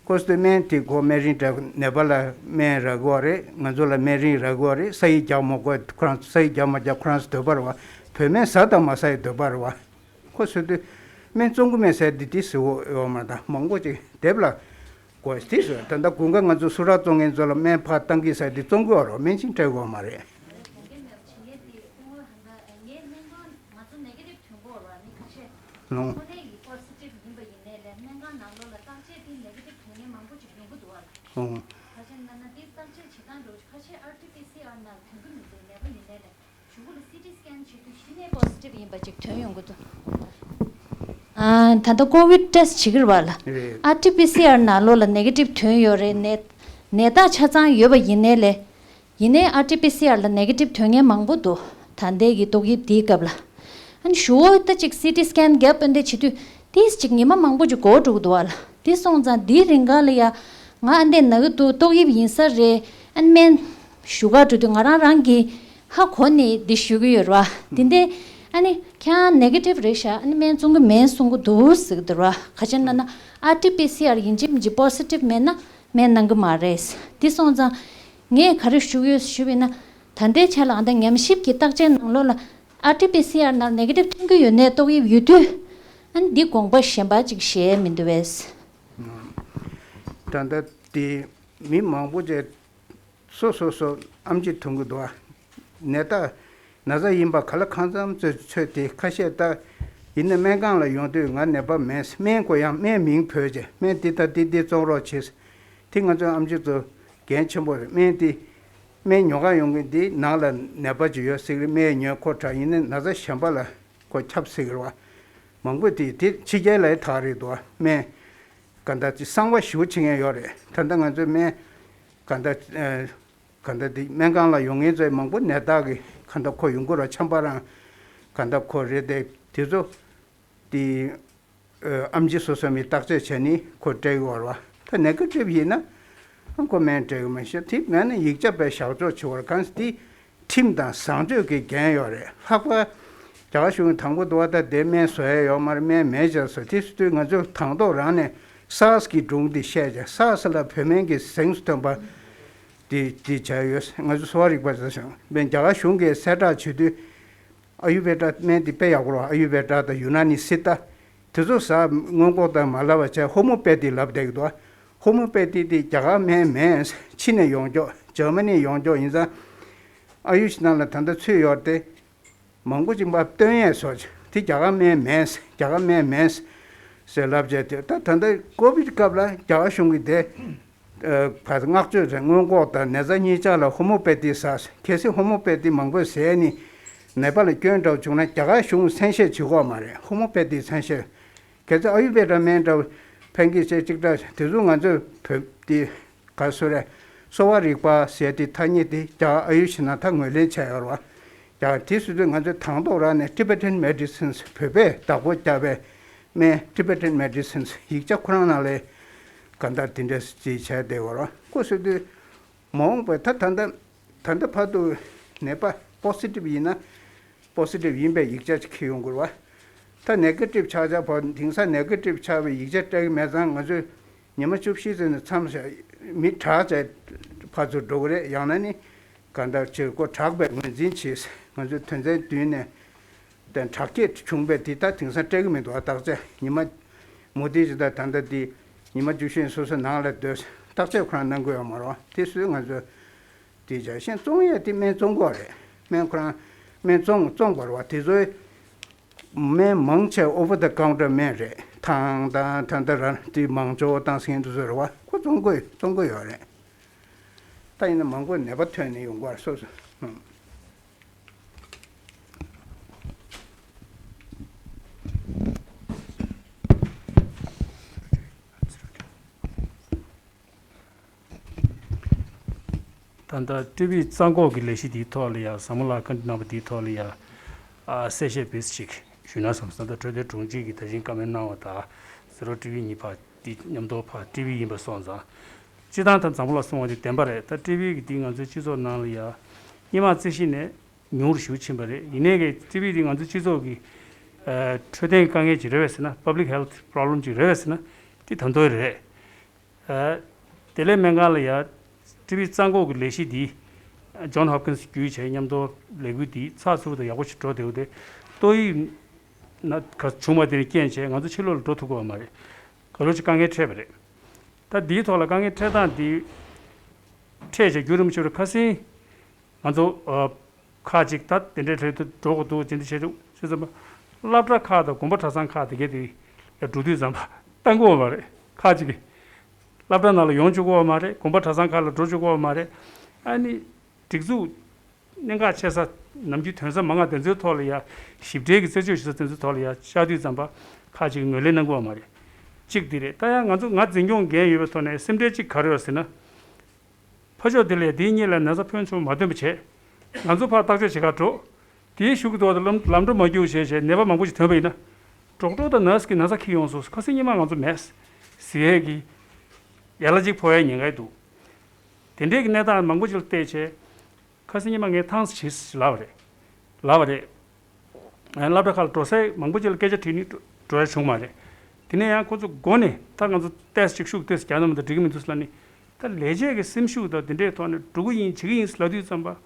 ཁོ་ཚོས་སྨན་དེ་ཁོ་སྨན་རིན་སྤྲད། ནད་པ་ལ་སྨན་རག་གི་ཡོད་རེད། ང་ཚོ་ལ་སྨན་རིན་རག་གི་ཡོད་རེད། ས་ཡིག་རྒྱག་མ་དགོས། ཁོ་རང་ཚོ་ས་ཡིག་རྒྱག་མ་རྒྱག་ཁོ་རང་ཚོ་འདོད་པ་རེད་བ། བོད་སྨན་ཟ་དང་མ་ཟ་ཡི་འདོད་པ་རེད་བ། ཁོ་ཚོས་དུས་སྨན་བཙོང་གི་མེད་ཟེར་དེ་དེ་ཟེར་འོ་མ་དང་མང་པོ་ཅིག་སྡེབ་ལ་དགོས་དེ་ཟེར། ད་ལྟ་དགུན་ཁ་ང་ཚོ་སུ་རག་བཙོང་མཁན་ཚོ་ལ་སྨན་ཕར་བཏང་གི་ཟེར་དེ་བཙོང་གི་ཡོད་རེད་བ། སྨན་ཆིངས་སྤྲད་དགོས་མ་རེད། ང་ཚོ་ནེ་གེ་ཊིབ་ཐོན་གྱི་ཡོད་རེད་བ། མི་ཁ་ཤས། ལོང་། དངོས་གནས་ཀྱི་པོ་སི་ཊིབ་ཡིན་པ་ཡིན་ནའི་ལས་སྨན་ཁང་ནང་ལོགས་ལ་བརྟག་དཔྱད་དེ་ནེ་གེ་ཊིབ་ཐོན་མཁན་མང་པོ་ཅིག་ཡོང་གི་འདུག་བ་ལ། ལོང་། ཁ་ཤས་ན་ན་དེ་བརྟག་དཔྱད་བྱེད་སྟངས་འདྲ་བོ་ཅིག་ཁ་ཤས་ཨར་ཊི་པི་སི་ཨར་ནང་ཐོན་གྱི་མི་འདུག་ནད་པ་ཡིན་ནའི་ལས་གཞུག་གུ་ལ་སི་ཊི་སི་ཀེན་བྱེད་དུས་གཞི་ནས་པོ་སི་ཊིབ་ཡིན་པ་ཅིག་ཐོན་ཡོང་གི་འདུག་ཨ། ད་ལྟ་ཀོ་ཝིཌ་ཊེ་སི་ཊི་བྱེད་ཀྱི་རེད་བ་ལ། རེད། ཨར་ཊི་པི་སི་ཨར་ནང་ལོགས་ལ་ནེ་གེ་ཊིབ་ཐོན་ཡོད་རེད། ནད་ནད་རྟགས་ཆ་ཚང་ཡོད་པ་ཡིན་ནའི་ལས། ཡིན་ནའི་ཨར་ཊི་པི་སི་ཨར་ལ་ནེ་གེ་ཊིབ་ཐོན་མཁན་མང་པོ་འདུག་ད་ལྟའི་གི་ཏོག་དབྱིབས་འདིའི་སྐབས་ལ། ཨ་ནི་གཞུག་གུ་ད་ཅིག་སི་ཊི་སི་ཀེན་རྒྱབ་ཨ་འདི་བྱེད་དུས་དེས་ཅིག་ཉི་མ་མང་པོ་ཅིག་འགོར་འགྲོ་གི་འདུག་བ་ལ། དེ་སོང་ཙང་འདིའི་རིང་ག་ལ་ཡ་ང་ཨ་འདི་ན་གི་འདུག་ཏོག་དབྱིབས་ཡིན་ས་རེད། ཨ་ནི་སྨན་ཞུ་ག་འགྲོ་དུས་ང་རང་རང་གི་ཧ་གོ་ནས་འདི་ཞུ་གི་ཡོད་ར་བ། དེ་འདི་ཨ་ནི་ཁྱེད་རང་ནེ་གེ་ཊིབ་རེད་ཤག་ཨ་ནི་སྨན་བཙོང་གི་མེད་གསུང་གི་འདུག་ཟེར་གི་འདུག་ར་བ། ག་ཅི་ན་ན་ཨར་ཊི་པི་སི་ཨར་ཡིན་གཅིག་མིན་གཅིག་པོ་སི་ཊིབ་མེད་ན་སྨན་གནང་གི་མ་རེད། དེ་སོང་ཙང་ངས་ག་རེ་ཞུ་གི་ཡོད་ཞུས་པ་ཡིན་ན། ད་ལྟའི་ཆ་ལ་ཨ་ད་ཉམས་ཞིབ་ཀྱི་བརྟག་དཔྱད་ནང་ལོགས་ལ་ཨར་ཊི་པི་སི་ཨར་ནང་ནེ་གེ་ཊིབ་ཐོན་གྱི་ཡོད་ནའི་ཏོག་དབྱིབས་ཡོད་དུས། ཨ་ནི་འདི་དགོངས་པ་གཞན་པ་ཅིག་བཞེས་མི་འདུག་པས། ད་ལྟ་དེ་མི་མང་པོ་ཅིག་སོ་སོ་སོ་ཨེམ་ཆི་འཐུང་གི་འདུག་ཨ། ནད་རྟགས་ན་ཚ་ཡིན་པ་ག་ལ་གང་འཚམ་ཚོད་ཚོད་དེ་ཁ་ཤས་ད་ཡིན་ན་སྨན་ཁང་ལ་ཡོང་དུས་ང་ནད་པ་མེད། སྨན་ཁོ་ཡང་སྨན་མིང་བོས་བྱས་སྨན་འདི་ད་འདི་འདི་བཙོང་རོགས་བྱེད། དེ་ང་ཚོའི་ཨེམ་ཆི་ཚོ་འགན་ཆེན་པོ་རེད། སྨན་འདི། སྨན་ཉོ་ག་ཡོང་གི་འདི་ནང་ལ་ནད་པ་ཅིག་ཡོད་སྲིད་གི་རེད། སྨན་ཉོས་ཁོ་དྲག་ཡིན་ནའི་ན་ཚ་གཞན་པ་ལ་ཁོ་ཁྱབ་སྲིད་གི་རེད་བ། མང་པོ་དེ་དེ་ཕྱི་རྒྱལ་ལ་ཐག་རེད་འདུག་བ། སྨན་ག་འདྲ་ཅིག་གསང་བ་ཞེ་པོ་བྱེད་མཁན་ཡོད་རེད། ད་ལྟ་ང་ཚོའི་སྨན་ག་འདྲ་ཨ། ག་འདྲ་དེ་སྨན་ཁང་ལ་ཡོང་མཁན་ཚོའི་མང་པོ་ནད་རྟགས་ཀྱི་ག་འདྲ་ཁོ་ཡོང་གི་རེད། ཆམ་པ་རང་ག་འདྲ་ཁོ་རེད་དེ། དེ་ཚོ་དེ་ཨ་ཨེམ་ཆི་སོ་སོ་མི་བརྟག་དཔྱད་བྱས་ནས་ཁོ་སྤྲད་ཡོད་རེད་བ། ད་ནེ་གེ་ཊིབ་ཡིན་ན་ཁོ་སྨན་སྤྲད་གི་མ་ཤེས། དེ་མེད་ན་ཡིག་ཆ་དཔེ་བཞག་འཇོག་བྱེད་དགོས་རེད། གང་ཟེར་དེ་ཁྲིམས་དང་བཟང་སྤྱོད་ཀྱི་འགན་ཡོད་རེད། ལྷག་པར་རྒྱ་གར་གཞུང་གིས་དང་པོ་དུ་བ་ད་དེ་སྨན་བཟོ་ཡ་ཡོད་མ་རེད། སྨན་མེད་ཅེས་སོ། དེ་སྲིད་དུས་ང་ཚོས་དང་ཐོག་རང་ནས་སཱར་སི་གི་སྒྲུང་དེ་བཤད་ཅིང་། སཱར་སི་ལ་བོད་སྨན་གྱི་གཟེངས་སུ་ཐོན་པ་དེ་དེ་བྱས་ཡོད། ང་ཚོ་གསོ་བ་རིག་པ་ཟེར་ཞིང་། དཔེར་ན་རྒྱ་གར་གཞུང་གིས་གསལ་བསྒྲགས་བྱེད་དུས་ཨ་ཡུར་བེ་ད་སྨན་དེ་དཔེ་ཡག་པོ་རེད། ཨ་ཡུར་བེ་ད་དང་ཡུ་ན་ནི་སི་ཏཱ་དེ་ཚོ་ཟ། སྔོན་འགོག་དང་མ་ལབ་པ་བྱས། ཧོ་མོ་པེ་ཐི་ལབ་བསྡད་ཀྱི་འདུག་ཧོ་མོ་པེ་ཐི་དེ་རྒྱ་གར་སྨན་མིན། ཕྱི་ནས་ཡོང་ཆོག་འཇར་མ་ནི་ཡོང་ཆོག་ཡིན་ཙང་། ཨ་ཡུ་ཤི་ནང་ལ་ད་ལྟ་ཚུད་ཡོད་རེད་དེ། མང་པོ་ཅིག་མར་བཏོན་ཡས་བཟོ་བྱས། དེ་རྒྱ་གར་སྨན་མིན། རྒྱ་གར་སྨན་མིན་ཟེར་ལབ་བྱས། དེ་ད་ད་ལྟ་ཀོ་བིད་སྐབས་ལ་རྒྱ་གར་གཞུང་གིས་དེ་ཨ་བརྔག་བཅོས་རེད། སྔོན་འགོག་དང་ནད་རྩ་གཉིས་ཆར་ལ་ཧོ་མོ་པེ་ཐི་ཟ། གལ་སྲིད་ཧོ་མོ་པེ་ཐི་མང་པོས་ཟས་ནས་ནད་པ་ལ་སྐྱོན་འདྲ་བོ་བྱུང་ན་རྒྱ་གར་གཞུང་གསན་བཞེས་བྱེད་ཀྱི་ཡོད་མ་རེད། ཧོ་མོ་པེ་ཐི་གསན་བཞེས། གལ་སྲིད་ཨ་ཡུར་བེ་ད་སྨན་འདྲ་བོ་ཕན་གྱི་ཆེད་ཅིག་འདྲ་དེ་ཚོ་ང་ཚོས་བོད་དེ་ག་སོ་རེད། གསོ་བ་རིག་པ་ཟེར་དེ་ཐ་སྙད་དེ་རྒྱ་གར་ཨ་ཡུ་ཤི་ནང་ད་ངོས་ལེན་བྱས་ཡོད་རེད་བ། རྒྱ་གར་དེ་སྲིད་དུས་ང་ཚོས་དང་ཐོག་རང་ནས་Tibetan Medicines བོད་པས་བདག་པོ་བརྒྱབ་པའི་སྨན་Tibetan Medicines ཡིག་ཆ་ཁོ་རང་ནང་ལ་ག་འདྲ་དེ་འདྲ་ཅིག་བྱས་བསྡད་ཡོད་རེད་བ། ཁོ་སྲིད་དུས་མ་འོངས་པའི་ད་ད་ལྟ་ད་ལྟ་བར་དུ་ནད་པ་པོ་སི་ཊིབ་ཡིན་ན། པོ་སི་ཊིབ་ཡིན་པའི་ཡིག་ཆ་ཅིག་འཁྱེར་ཡོང་དགོས་རེད་བ། ད་ནེ་གེ་ཊིབ་ཆགས་ཆགས་བར། དེང་སང་ནེ་གེ་ཊིབ་ཆགས་པའི་ཡིག་ཆ་སྤྲད་ཀྱི་མེད་ཙང་། ང་ཚོས་ཉི་མ་བཅུ་བཞི་ཙམ་ནས་མཚམས་བཞག་མི་དྲག་ཆ་ཕར་ཚུར་འགྲོ་གི་རེད། ཡང་ན་ནི་ག་འདྲ་བྱེད་དགོས་དྲག་པའི་ངོས་འཛིན་བྱས། ང་ཚོས་དོན་ཚན་བདུན་ནས་དེ་དྲག་སྐྱེད་བྱུང་བའི་དེ་ད་དེང་སང་སྤྲད་ཀྱི་མི་འདུག་ཨ། བརྟག་དཔྱད་ཉི་མ་མུ་མཐུད་ཅིག་ད་ད་ལྟ་དེ་ཉི་མ་བཅུ་བཞི་སོ་སོ་ནང་ལ་སྡོད། བརྟག་དཔྱད་ཁོ་རང་གནང་དགོས་ཡོད་མ་རེད་བ། དེ་སུས་ང་ཚོས་དེ་བྱས་ཤིང་བཙོང་ཡས་དེ་སྨན་བཙོང་གི་རེད། སྨན་ཁོ་རང་སྨན་བཙོང་བཙོང་དགོས་རེད་བ། དེ་ཚོའི་སྨན་མང་ཆེ་over the counter སྨན་རེད། ཐང་དང་ད་ལྟ་ར་དེ་མང་ཇོ་དང་སེང་དུ་བཟོས་རེད་བ། ཁོ་བཙོང་དགོས་བཙོང་དགོས་ཡོད་རེད། ད་ཡིན་ན་མང་པོ་ནད་པ་ཐོན་ནས་ཡོང་གི་རེད་སོ་སོ། ཨང་། ད་ལྟ་ཊི་བི་རྩ་འགོག་གི་ལས་གཞི་འདིའི་ཐོག་ལ་ཡ། བཟང་མོ་ལགས་བཀའ་འདྲི་གནང་བ་འདིའི་ཐོག་ལ་ཡ། ཨ། གསལ་བཤད་བེད་ཅིག་ཞུས་ན་བསམ་སོང་། ད་འཕྲོད་བསྟེན་དྲུང་ཆེ་གིས་ད་གིན་བཀའ་མོལ་གནང་བ་དང་། ཟེར་རོ་ཊི་བི་གཉིས་ཕར་འདི་མཉམ་དུ་ཕར་ཊི་བི་ཡིན་པ་སོང་ཙང་། སྤྱིར་བཏང་ད་བཟང་མོ་ལགས་གསུངས་པ་འདི་བདེན་པ་རེད། ད་ཊི་བི་གི་འདི་ང་ཚོའི་སྤྱི་ཚོགས་ནང་ལ་ཡ། སྔོན་མ་རྩི་ཤིང་ནས་ཉུང་རུ་ཞེ་པོ་ཕྱིན་པ་རེད། ཡིན་ནའི་གི་ཊི་བི་འདི་ང་ཚོའི་སྤྱི་ཚོགས་ཀྱི་ཨ་འཕྲོད་བསྟེན་དཀའ་ངལ་ཅིག་རེད་པས་ཟེར་ན། public health problem ཅིག་རེད་པས་ཟེར་ན། འདི་ད་དུང་རེད། ཨ། བདེ་ལེགས་སྨན་ཁང་ལ་ཡ་ཊི་བི་རྩ་འགོག་གི་ལས་གཞི་འདི་ཇོན་ཧོབ་ཀིན་སི་བརྒྱུད་བྱས་མཉམ་དུ་ལས་འགུལ་འདི་ཚགས་ཚུད་པོ་དང་ཡག་པོ་ཞིག་འགྲོ་བསྡད་ཡོད་དེ། ཏོག་དབྱིབས་ན་ག་བྱུང་བ་དེ་ནས་རྐྱེན་བྱས་ང་ཚོ་ཕྱི་ལོགས་ལ་འགྲོ་ཐུབ་ཀྱི་ཡོད་མ་རེད། ག་ལོ་ཅིག་དཀའ་ངལ་འཕྲད་པ་རེད། ད་འདིའི་ཐོག་ལ་དཀའ་ངལ་འཕྲད་སྟངས་འདི་འཕྲད་བྱས་རྒྱུན་རིང་པོ་ཞིག་རེད། ཁ་སང་ང་ཚོ་ཨ་ཁག་ཅིག་ད་དེ་འདྲའི་གྲས་དུ་འགྲོ་དགོས་འདུག་ཅེས་འདི་བྱས་འདུག་ཅེས་ཙམ་པ། སློབ་གྲྭ་ཁག་དང་དགོན་པ་གྲྭ་ཚང་ཁག་དེ་གའི་དེ་ལ་འགྲོ་དུས་ཙམ་པ་བཏང་གི་ཡོད་མ་རེད། ཁག་ཅིག་གིས་སློབ་གྲྭ་ནང་ལ་ཡོང་བཅུག་གི་ཡོད་མ་རེད། དགོན་པ་གྲྭ་ཚང་ཁག་ལ་འགྲོ་བཅུག་གི་ཡོད་མ་རེད། ཨ་ནི་སྒྲིག་འཛུགས་གནད་འགག་ཆེ་ས། ནམ་རྒྱུན་ཐོན་ས་མང་ང་དེ་ཚོའི་ཐོག་ལ་ཡ་ཞིབ་ཕྲའི་གི་རྩད་གཅོད་བྱེད་ས་དེ་ཚོའི་ཐོག་ལ་ཡ་བཅར་དུས་ཙམ་པ་ཁག་ཅིག་གིས་ངོས་ལེན་གནང་གི་ཡོད་མ་རེད། གཅིག་འདི་རེད། ད་ཡང་ང་ཚོ་ང་འཛིན་སྐྱོང་འགན་ཡོད་པའི་ཐོག་ནས་སེམས་ཁྲལ་གཅིག་ག་རེ་ཡོད་ཟེར་ན། ཕར་ཕྱོགས་དེ་ལས་དེའི་གཉིས་ལ་ན་ཚ་ཕོན་ཆུང་མ་ཐོན་པ་བྱས། ང་ཚོ་ཕར་བརྟག་དཔྱད་བྱེད་གར་འགྲོ། དེའི་གཞུག་གི་ཐོག་ཏུ་ལམ་ལམ་འགྲོ་མ་རྒྱུག་བྱས་བྱས་ནད་པ་མང་པོ་ཞིག་ཐོན་པ་ཡིན་ན། ཌོག་ཊར་དང་ནར་སི་གིས་ན་ཚ་འཁྱེར་ཡོང་སོང་། ཁ་སང་ཉི་མ་ང་ཚོ་མེད་ཟེར་ཡས་ཀྱི་ཡ་ལ་གཅིག་ཕོག་ཡས་ཉེན་ཁ་འདུག་དེ་འདྲའི་གི་གནས་སྟངས་མང་པོ་ཞིག་ལ་བལྟས་བྱས། ཁ་སང་ཉི་མ་ངས་ཐང་སི་བྱེད་ཟེར་ལབ་པ་རེད། ལབ་པ་རེད། སློབ་གྲྭ་ཁག་ལ་འགྲོ་སའི་མང་པོ་ཅིག་ལ་སྐད་ཆ་དྲིས་ནས་འགྲོ་ཡ་བྱུང་མ་རེད། དེ་ནས་ཡང་ཁོ་ཚོ་མགོ་ནས་ད་ང་ཚོ་ཏོག་ཙམ་ཅིག་ཤུགས་ཏོག་ཙམ་རྒྱག་ན་མི་འདུག་འགྲིག་གི་མི་འདུག་ཟེར་ལབ་ནས། ད་ལས་བྱེད་ཀྱི་སེམས་ཤུགས་དང་དེ་འདྲའི་ཐོག་ནས་འགྲོ་གི་ཡིན་བྱེད་ཀྱི་ཡིན་ཟེར་ལབ་དུས་ཙམ་པ།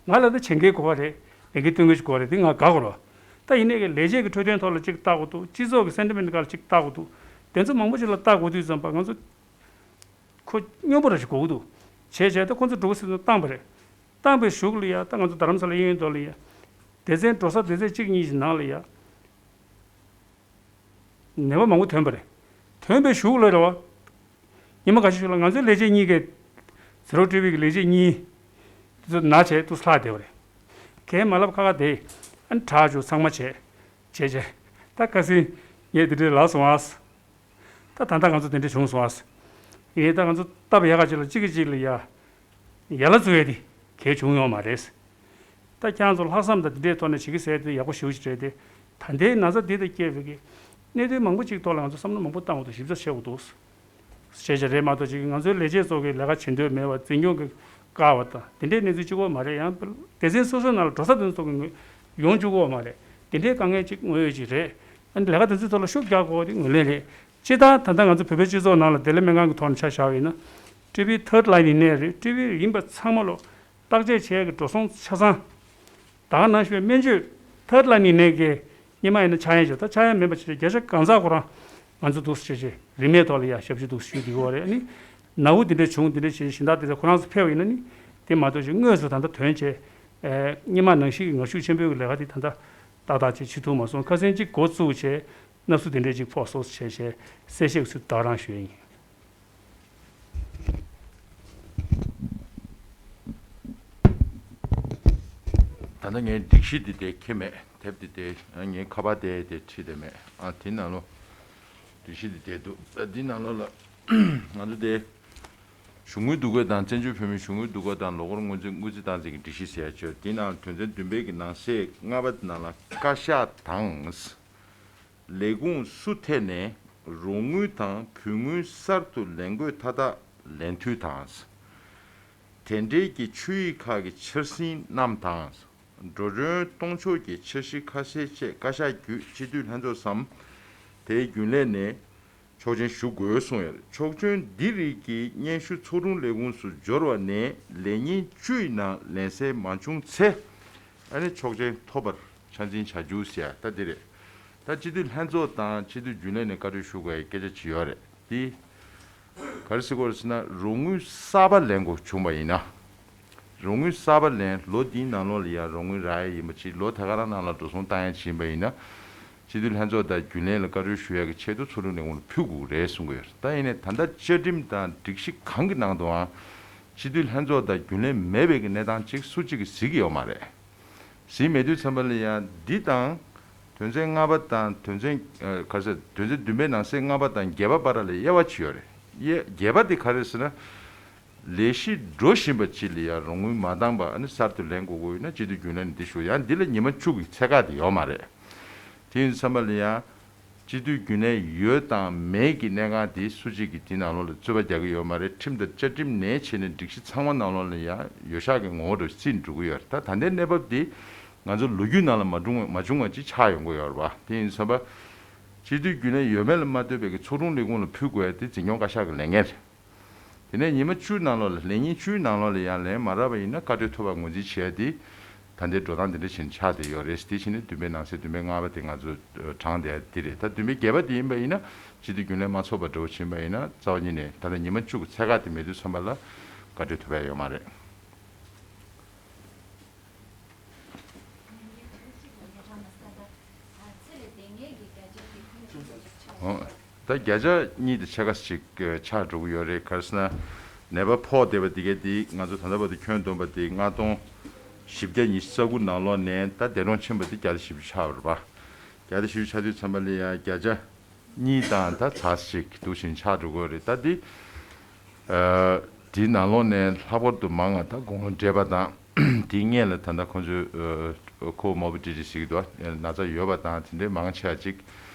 ང་ལ་ད་བྱེད་མཁན་དགོས་པ་རེད། ལས་འགན་སྟོན་མཁན་ཞིག་དགོས་པ་རེད། དེ་ང་དགའ་གོ་རོ། ད་ཡིན་ནའི་གི་ལས་བྱེད་ཀྱི་འཕྲོད་བསྟེན་ཐོག་ལ་ཅིག་བལྟ་དགོས་འདུག་སྤྱི་ཚོགས་ཀྱི་སེན་ཊི་མེན་ཊི་སྒང་ལ་ཅིག་བལྟ་དགོས་འདུག་དེ་ཚོ་མང་པོ་ཅིག་ལ་བལྟ་དགོས་དུས་ཙམ་པ་ང་ཚོ་ཁོ་སྙོམས་པོ་ར་ཞིག་དགོས་ཀྱི་འདུག་བྱས་བྱས་ད་ཁོ་ཚོ་འགྲོ་གི་སྲིད་དུ་བཏང་པ་རེད། བཏང་པའི་གཞུག་ལ་ཡ་ད་ང་ཚོ་རྡ་རམ་ས་ལ་གཡས་གཡོན་ཐོག་ལ་ཡ། སྡེ་ཚན་འགྲོ་ས་སྡེ་ཚན་གཅིག་གཉིས་ཀྱི་ནང་ལ་ཡ། ནད་པ་མང་པོ་ཐོན་པ་རེད། ཐོན་པའི་གཞུག་ལ་རེད་བ། ཉི་མ་ཁ་ཤས་ཤིག་ལ་ང་ཚོའི་ལས་བྱེད་གཉིས་ཀས། ཟེར་རོ་ཊི་བི་གི་ལས་བྱེད་གཉིས། ཚོ་ན་བྱས་ཏུ་ལྷག་བསྡད་པ་རེད། གས་མ་ལབ་ཁ་ཁ་དེ་ཨ་ནི་དྲག་བཅུག་ཚང་མ་བྱས་བྱས་བྱས། ད་ཁ་སང་ངས་དེ་འདྲའི་ལབ་སོང་ཨ། ད་ད་ལྟ་ང་ཚོ་དེ་འདྲ་བྱུང་སོང་ཨ། ཡིན་ད་ང་ཚོ་སྟབས་ཡག་ག་ཅིག་ལ་གཅིག་གིས་གཅིག་ལ་ཡ་ཡ་ལ་བཟོ་ཡས་དེ་གས་བྱུང་ཡོད་མ་རེད། ད་ཁྱེད་རང་ཚོ་ལྷག་བསམ་དང་དེ་འདྲའི་ཐོག་ནས་བྱེད་ཀྱི་ཟེར་དུས་ཡག་པོ་ཞེ་པོ་ཅིག་རེད་དེ། ད་ལྟའི་ན་ཚ་འདི་དང་སྐྱེས་པའི་གི་གནད་དོན་མང་པོ་ཅིག་ཐོག་ལ་ང་ཚོ་བསམ་བློ་མང་པོ་བཏང་དགོས་འདུག་ཞིབ་ཚགས་བྱེད་དགོས་འདུག་ཞེས་བྱ་རེད་མ་གཏོགས་ཅིག་ང་ཚོའི་ལས་བྱེད་ཚོ་གི་ལས་ཀ་བྱེད་འདོད་མེད་པ་འཛིན་སྐྱོང་གི་དཀའ་བ་དང་དེ་འདྲའི་གནས་ཚུལ་གཅིག་པོ་མ་རེད། ཡང་སྡེ་ཚན་སོ་སོའི་ནང་ལ་འགྲོ་ས་དེ་ཚོ་གི་ཡོང་བཅུག་གི་ཡོད་མ་རེད། དེ་འདྲའི་དཀའ་ངལ་ཅིག་དངོས་ཡོད་ཅིག་རེད། ཨ་ནི་ལས་ཀ་དེ་ཚོའི་ཐོག་ལ་ཤུགས་རྒྱག་དགོས་དེ་ངོས་ལེན་རེད། སྤྱིར་བཏང་ད་ལྟ་ང་ཚོ་བོད་པའི་སྤྱི་ཚོགས་ནང་ལ་བདེ་ལེགས་སྨན་ཁང་གི་ཐོག་ནས་ཆ་བཞག་པ་ཡིན་ན། ཊི་བི་ཐར་ཌི་ལའིན་ནས་རེད། ཊི་བི་ཡིན་པ་ཚང་མ་ལོ་བརྟག་དཔྱད་བྱེད་ཡག་གི་འགྲོ་སོང་ཆ་ཚང་། ད་ག་ནང་བཞིན་སྨན་བཅོས་ཐར་ཌི་ལའིན་ནས་གི་སྔོན་མ་ཡིན་ན་ཆགས་ཡང་བྱས། ད་ཆགས་ཡང་མིན་པ་བྱས་བྱས་བརྒྱ་ཆ་གང་ཙམ་ཁོ་རང་ང་ཚོ་འདུག་སེ་བྱས་བྱས་རིན་མེད་ཐོག་ལ་ཡ་ཞབས་ཞུ་འདུག་སེ་ཞུས་བསྡད་ཀྱི་ཡོད་རེད། ཨ་ནི་ན་བུ་དེ་འདྲ་བྱུང་དེ་འདྲ་བྱས་གཞན་དག་དེ་ཚོ་ཁོ་རང་ཚོ་ཕེབས་པ་ཡིན་ན་ནི་དེ་མ་གཏོགས་ཅིག་དངོས་སུ་ད་ལྟ་ཐོན་བྱས་ཨེ་སྔོན་མ་ནང་བཞིན་གྱི་ངར་ཤུགས་ཆེན་པོའི་ལས་ཀ་དེ་ད་ལྟ་ཏག་ཏག་ཅིག་བྱེད་ཐུབ་མ་སོང་། ཁ་སང་གཅིག་འགོ་བཙུགས་བྱས་སྣ་སུ་དེ་འདྲས་ཅིག་ཕོག་སོང་བྱས་བྱས་གསལ་བཤད་ཚུལ་ད་རང་ཞུ་ཡ་ཡིན། ད་ལྟ་ངས་སྒྲིག་གཞི་འདི་དེ་ཁྱེར་མེད། དེབ་འདི་དེ་ངས་ཁ་པར་དེ་དེ་ཁྲིད་དེ་མེད། ཨ་དེ་ནང་ལོ་སྒྲིག་གཞི་འདི་དེ་འདུག་ད་འདི་ནང་ལོ་ལ་ང་ཚོ་དེ་གཞུང་དངུལ་བསྡུ་སྐོར་དང་བཙན་བྱོལ་བོད་མིའི་གཞུང་དངུལ་བསྡུ་སྐོར་དང་ལོ་འཁོར་དངུལ་རྩིས་དངུལ་རྩིས་སྟངས་འཛིན་གྱི་སྒྲིག་གཞི་ཟེར་ཡ་ཅིག་ཡོད། དེ་ནང་དོན་ཚན་བདུན་པའི་གི་ནང་གསེས་ལྔ་པ་ནང་ལ་བཀའ་ཤག་དང་། ལས་ཁུངས་སུ་ཐད་ནས་རོགས་དངུལ་དང་བུན་དངུལ་གསར་དུ་ལེན་དགོས་མཐའ་དག་ལེན་འཐུས་དང་། དེ་འབྲེལ་གྱི་ཆོད་ཡིག་ཁག་གི་འཆར་ཟིན་རྣམས་དང་། འགྲོ་གྲོན་གཏོང་ཕྱོགས་ཀྱི་འཆར་གཞི་ཁ་གསལ་བཅས་བཀའ་ཤག་བརྒྱུད་སྤྱི་འཐུས་ལྷན་ཚོགས་སམ། དེའི་རྒྱུན་ལས་ནས་ཆོག་མཆན་ཞུ་དགོས་གསུངས་ཡོད། ཆོག་མཆན་འདི་རིགས་ཀྱི་སྙན་ཞུ་ཚོགས་དྲུང་ལས་ཁུངས་སུ་འབྱོར་བ་ནས་ལས་ཉིན་བཅུའི་ནང་ལེན་གསལ་མ་བྱུང་ཚེ། ཨ་ནི་ཆོག་མཆན་ཐོབ་པར་ཆ་འཛིན་བྱ་རྒྱུ་ཟེར་ཡ་ད་འདི་རེད། ད་སྤྱི་འཐུས་ལྷན་ཚོགས་དང་སྤྱི་འཐུས་རྒྱུན་ལས་ནས་བཀའ་འཁྲོལ་ཞུ་དགོས་ཡ་སྐད་ཆ་ཅིག་ཡོད་རེད། འདི་ག་རེ་ཟེར་དགོས་རེད་ཟེར་ན་རོགས་དངུལ་གསར་པ་ལེན་དགོས་བྱུང་བ་ཡིན་ན། རོགས་དངུལ་གསར་པ་ལེན་ལོ་འདིའི་ནང་ལོགས་ལ་ཡ་རོགས་དངུལ་རག་ཡ་ཡིན་པ་ཅིག་ལོ་དེ་ག་རང་ནང་ལ་འགྲོ་སོང་བཏང་ཡ་ཅིག་ཡིན་པ་ཡིན་ན། སྤྱི་འཐུས་ལྷན་ཚོགས་དང་རྒྱུན་ལས་ལ་བཀའ་འཁྲོལ་ཞུ་ཡ་གི་ཆེད་དུ་ཚོགས་དྲུང་ལས་ཁུངས་ལ་ཕུལ་དགོས་རེད་གསུང་གི་ཡོད་རེད། ད་ཡིན་ནའི་ད་ལྟ་བཅའ་ཁྲིམས་དང་སྒྲིག་གཞི་གང་གི་ནང་དུའང་སྤྱི་འཐུས་ལྷན་ཚོགས་དང་རྒྱུན་ལས་མེད་པའི་གི་གནས་སྟངས་ཅིག་སུ་གཅིག་གིས་གཟིགས་ཀྱི་ཡོད་མ་རེད། གཟིགས་མེད་དུས་ཙམ་པ་ལ་ཡང་འདི་དང་དོན་ཚན་ལྔ་པ་དང་དོན་ཚན་ཨ་ག་རེ་ཟེར་དོན་ཚན་བདུན་པའི་ནང་གསེས་ལྔ་པ་དང་བརྒྱད་པ་བར་ལ་དབྱེ་བ་ཅིག་ཡོད་རེད། དབྱེ་བརྒྱད་པ་དེ་ག་རེ་ཟེར་ན། ལས་གཞི་འགྲོ་བཞིན་པ་ཅིག་ལ་ཡང་རོགས་དངུལ་མ་འདང་པ་ཨ་ནི་གསར་དུ་ལེན་དགོས་དགོས་ཡོད་ན་སྤྱི་འཐུས་རྒྱུན་ལས་ནས་འདི་ཞུ་ཡང་འདི་ལ་ཉི་མ་བཅུ་གི་ཚད་བཀག་དེ་ཡོད་མ་རེད། དེ་ཡིན་དུས་ཙམ་པ་ལ་ཡང་སྤྱི་འཐུས་རྒྱུན་ལས་ཡོད་དང་མེད་ཀྱི་གནད་འགག་དེ་སུ་གཅིག་གིས་དེ་ནང་ལོགས་ལ་རྩོད་པ་རྒྱག་གི་ཡོད་མ་རེད། ཁྲིམས་དང་བཅའ་ཁྲིམས་ནས་བྱས་ནས་སྒྲིག་གཞི་ཚང་མ་ནང་ལོགས་ལ་ཡང་ཡོད་ཤག་གི་ངོ་བོ་རུ་རྩིས་འགྲོ་གི་ཡོད་རེད། ད་ད་ལྟའི་གནས་བབ་དེ་ང་ཚོ་ལོ་རྒྱུས་ནང་ལ་མ་བྱུང་མ་བྱུང་བ་ཅིག་ཆགས་ཡོང་གི་ཡོད་རེད་བ། དེ་ཡིན་དུས་ཙམ་པ་སྤྱི་འཐུས་རྒྱུན་ལས་ཡོད་མེད་ལ་མ་ལྟོས་པའི་གི་ཚོགས་དྲུང་ལས་ཁུངས་ལ་ཕུལ་དགོས་ཡ་དེ་འཛིན་སྐྱོང་བཀའ་ཤག་གི་ལས་འགན་རེད། དེ་ནས་ཉི་མ་བཅུ་ནང་ལོགས་ལ་ལས་ཉིན་བཅུའི་ནང་ལོགས་ལ་ཡང་ལན་མ་རག་པ་ཡིན་ན་བཀའ་འཁྲོལ་ཐོབ་པ་ངོས་འཛིན་བྱས་ཏེ། ད་ལྟའི་འགྲོ་སྟངས་དེ་འདྲ་བྱས་ནས་ཆགས་བསྡད་ཡོད་རེད། དེ་བྱས་ནས་བདུན་པའི་ནང་གསེས་བདུན་པའི་ལྔ་པ་དེ་ང་ཚོ་དྲངས་བསྡད་དེ་རེད། ད་བདུན་པའི་བརྒྱད་པ་དེ་ཡིན་པ་ཡིན་ན་སྤྱི་འཐུས་རྒྱུན་ལས་མ་ཚོགས་པ་འདྲ་བོ་ཕྱིན་པ་ཡིན་ན་རྩ་བ་ཉིད་ནས་ད་ལྟ་ཉི་མ་བཅུ་གི་ཚད་བཀག་དེ་མེད་དུས་ཙམ་པ་ལ་བཀའ་འཁྲོལ་ཐོབ་ཡ་ཡོད་མ་རེད། ཨོ། ད་བརྒྱ་ཆ་གཉིས་དང་ཕྱེད་ཀ་ཅིག་ཆགས་འགྲོ་གི་ཡོད་རེད། ག་རེ་ཟེར་ན། ནད་པ་ཕོག་བསྡད་པ་དེ་གས་དེ་ང་ཚོ་ད་ལྟ་བར་དུ་ཁྱོན་བསྡོམས་པ་དེ་ལྔ་སྟོང་བཞི་བརྒྱ་ཉི་ཤུ་རྩ་དགུ་ནང་ལོགས་ནས་ད་འདས་གྲོངས་ཕྱིན་པ་དེ་བརྒྱ་དང་བཞི་བཅུ་ཆགས་པ་རེད་པ། བརྒྱ་དང་བཞི་བཅུ་ཆགས་དུས་ཙམ་པ་ལ་ཡང་བརྒྱ་ཆ་གཉིས་དང་ད་ཚ་ཞིག་འདུག་བཞིན་ཆགས་འགྲོ་གི་ཡོད་རེད། ད་འདི་ཨ་དེའི་ནང་ལོགས་ནས་ལྷག་པར་དུ་མང་བ་ད་དགུང་ལོ་བགྲེས་པ་དང་དེའི་སྔོན་ལ་ད་ལྟ་ཁོང་ཚོས་ཨ་ཁོ་མོ་བི་ཌི་ཊི་ཟེར་གྱི་འདུག་ན་ཚ་ཡོད་པ་དང་དེ་འདྲའི་མང་ཆེ་བ་ཅིག་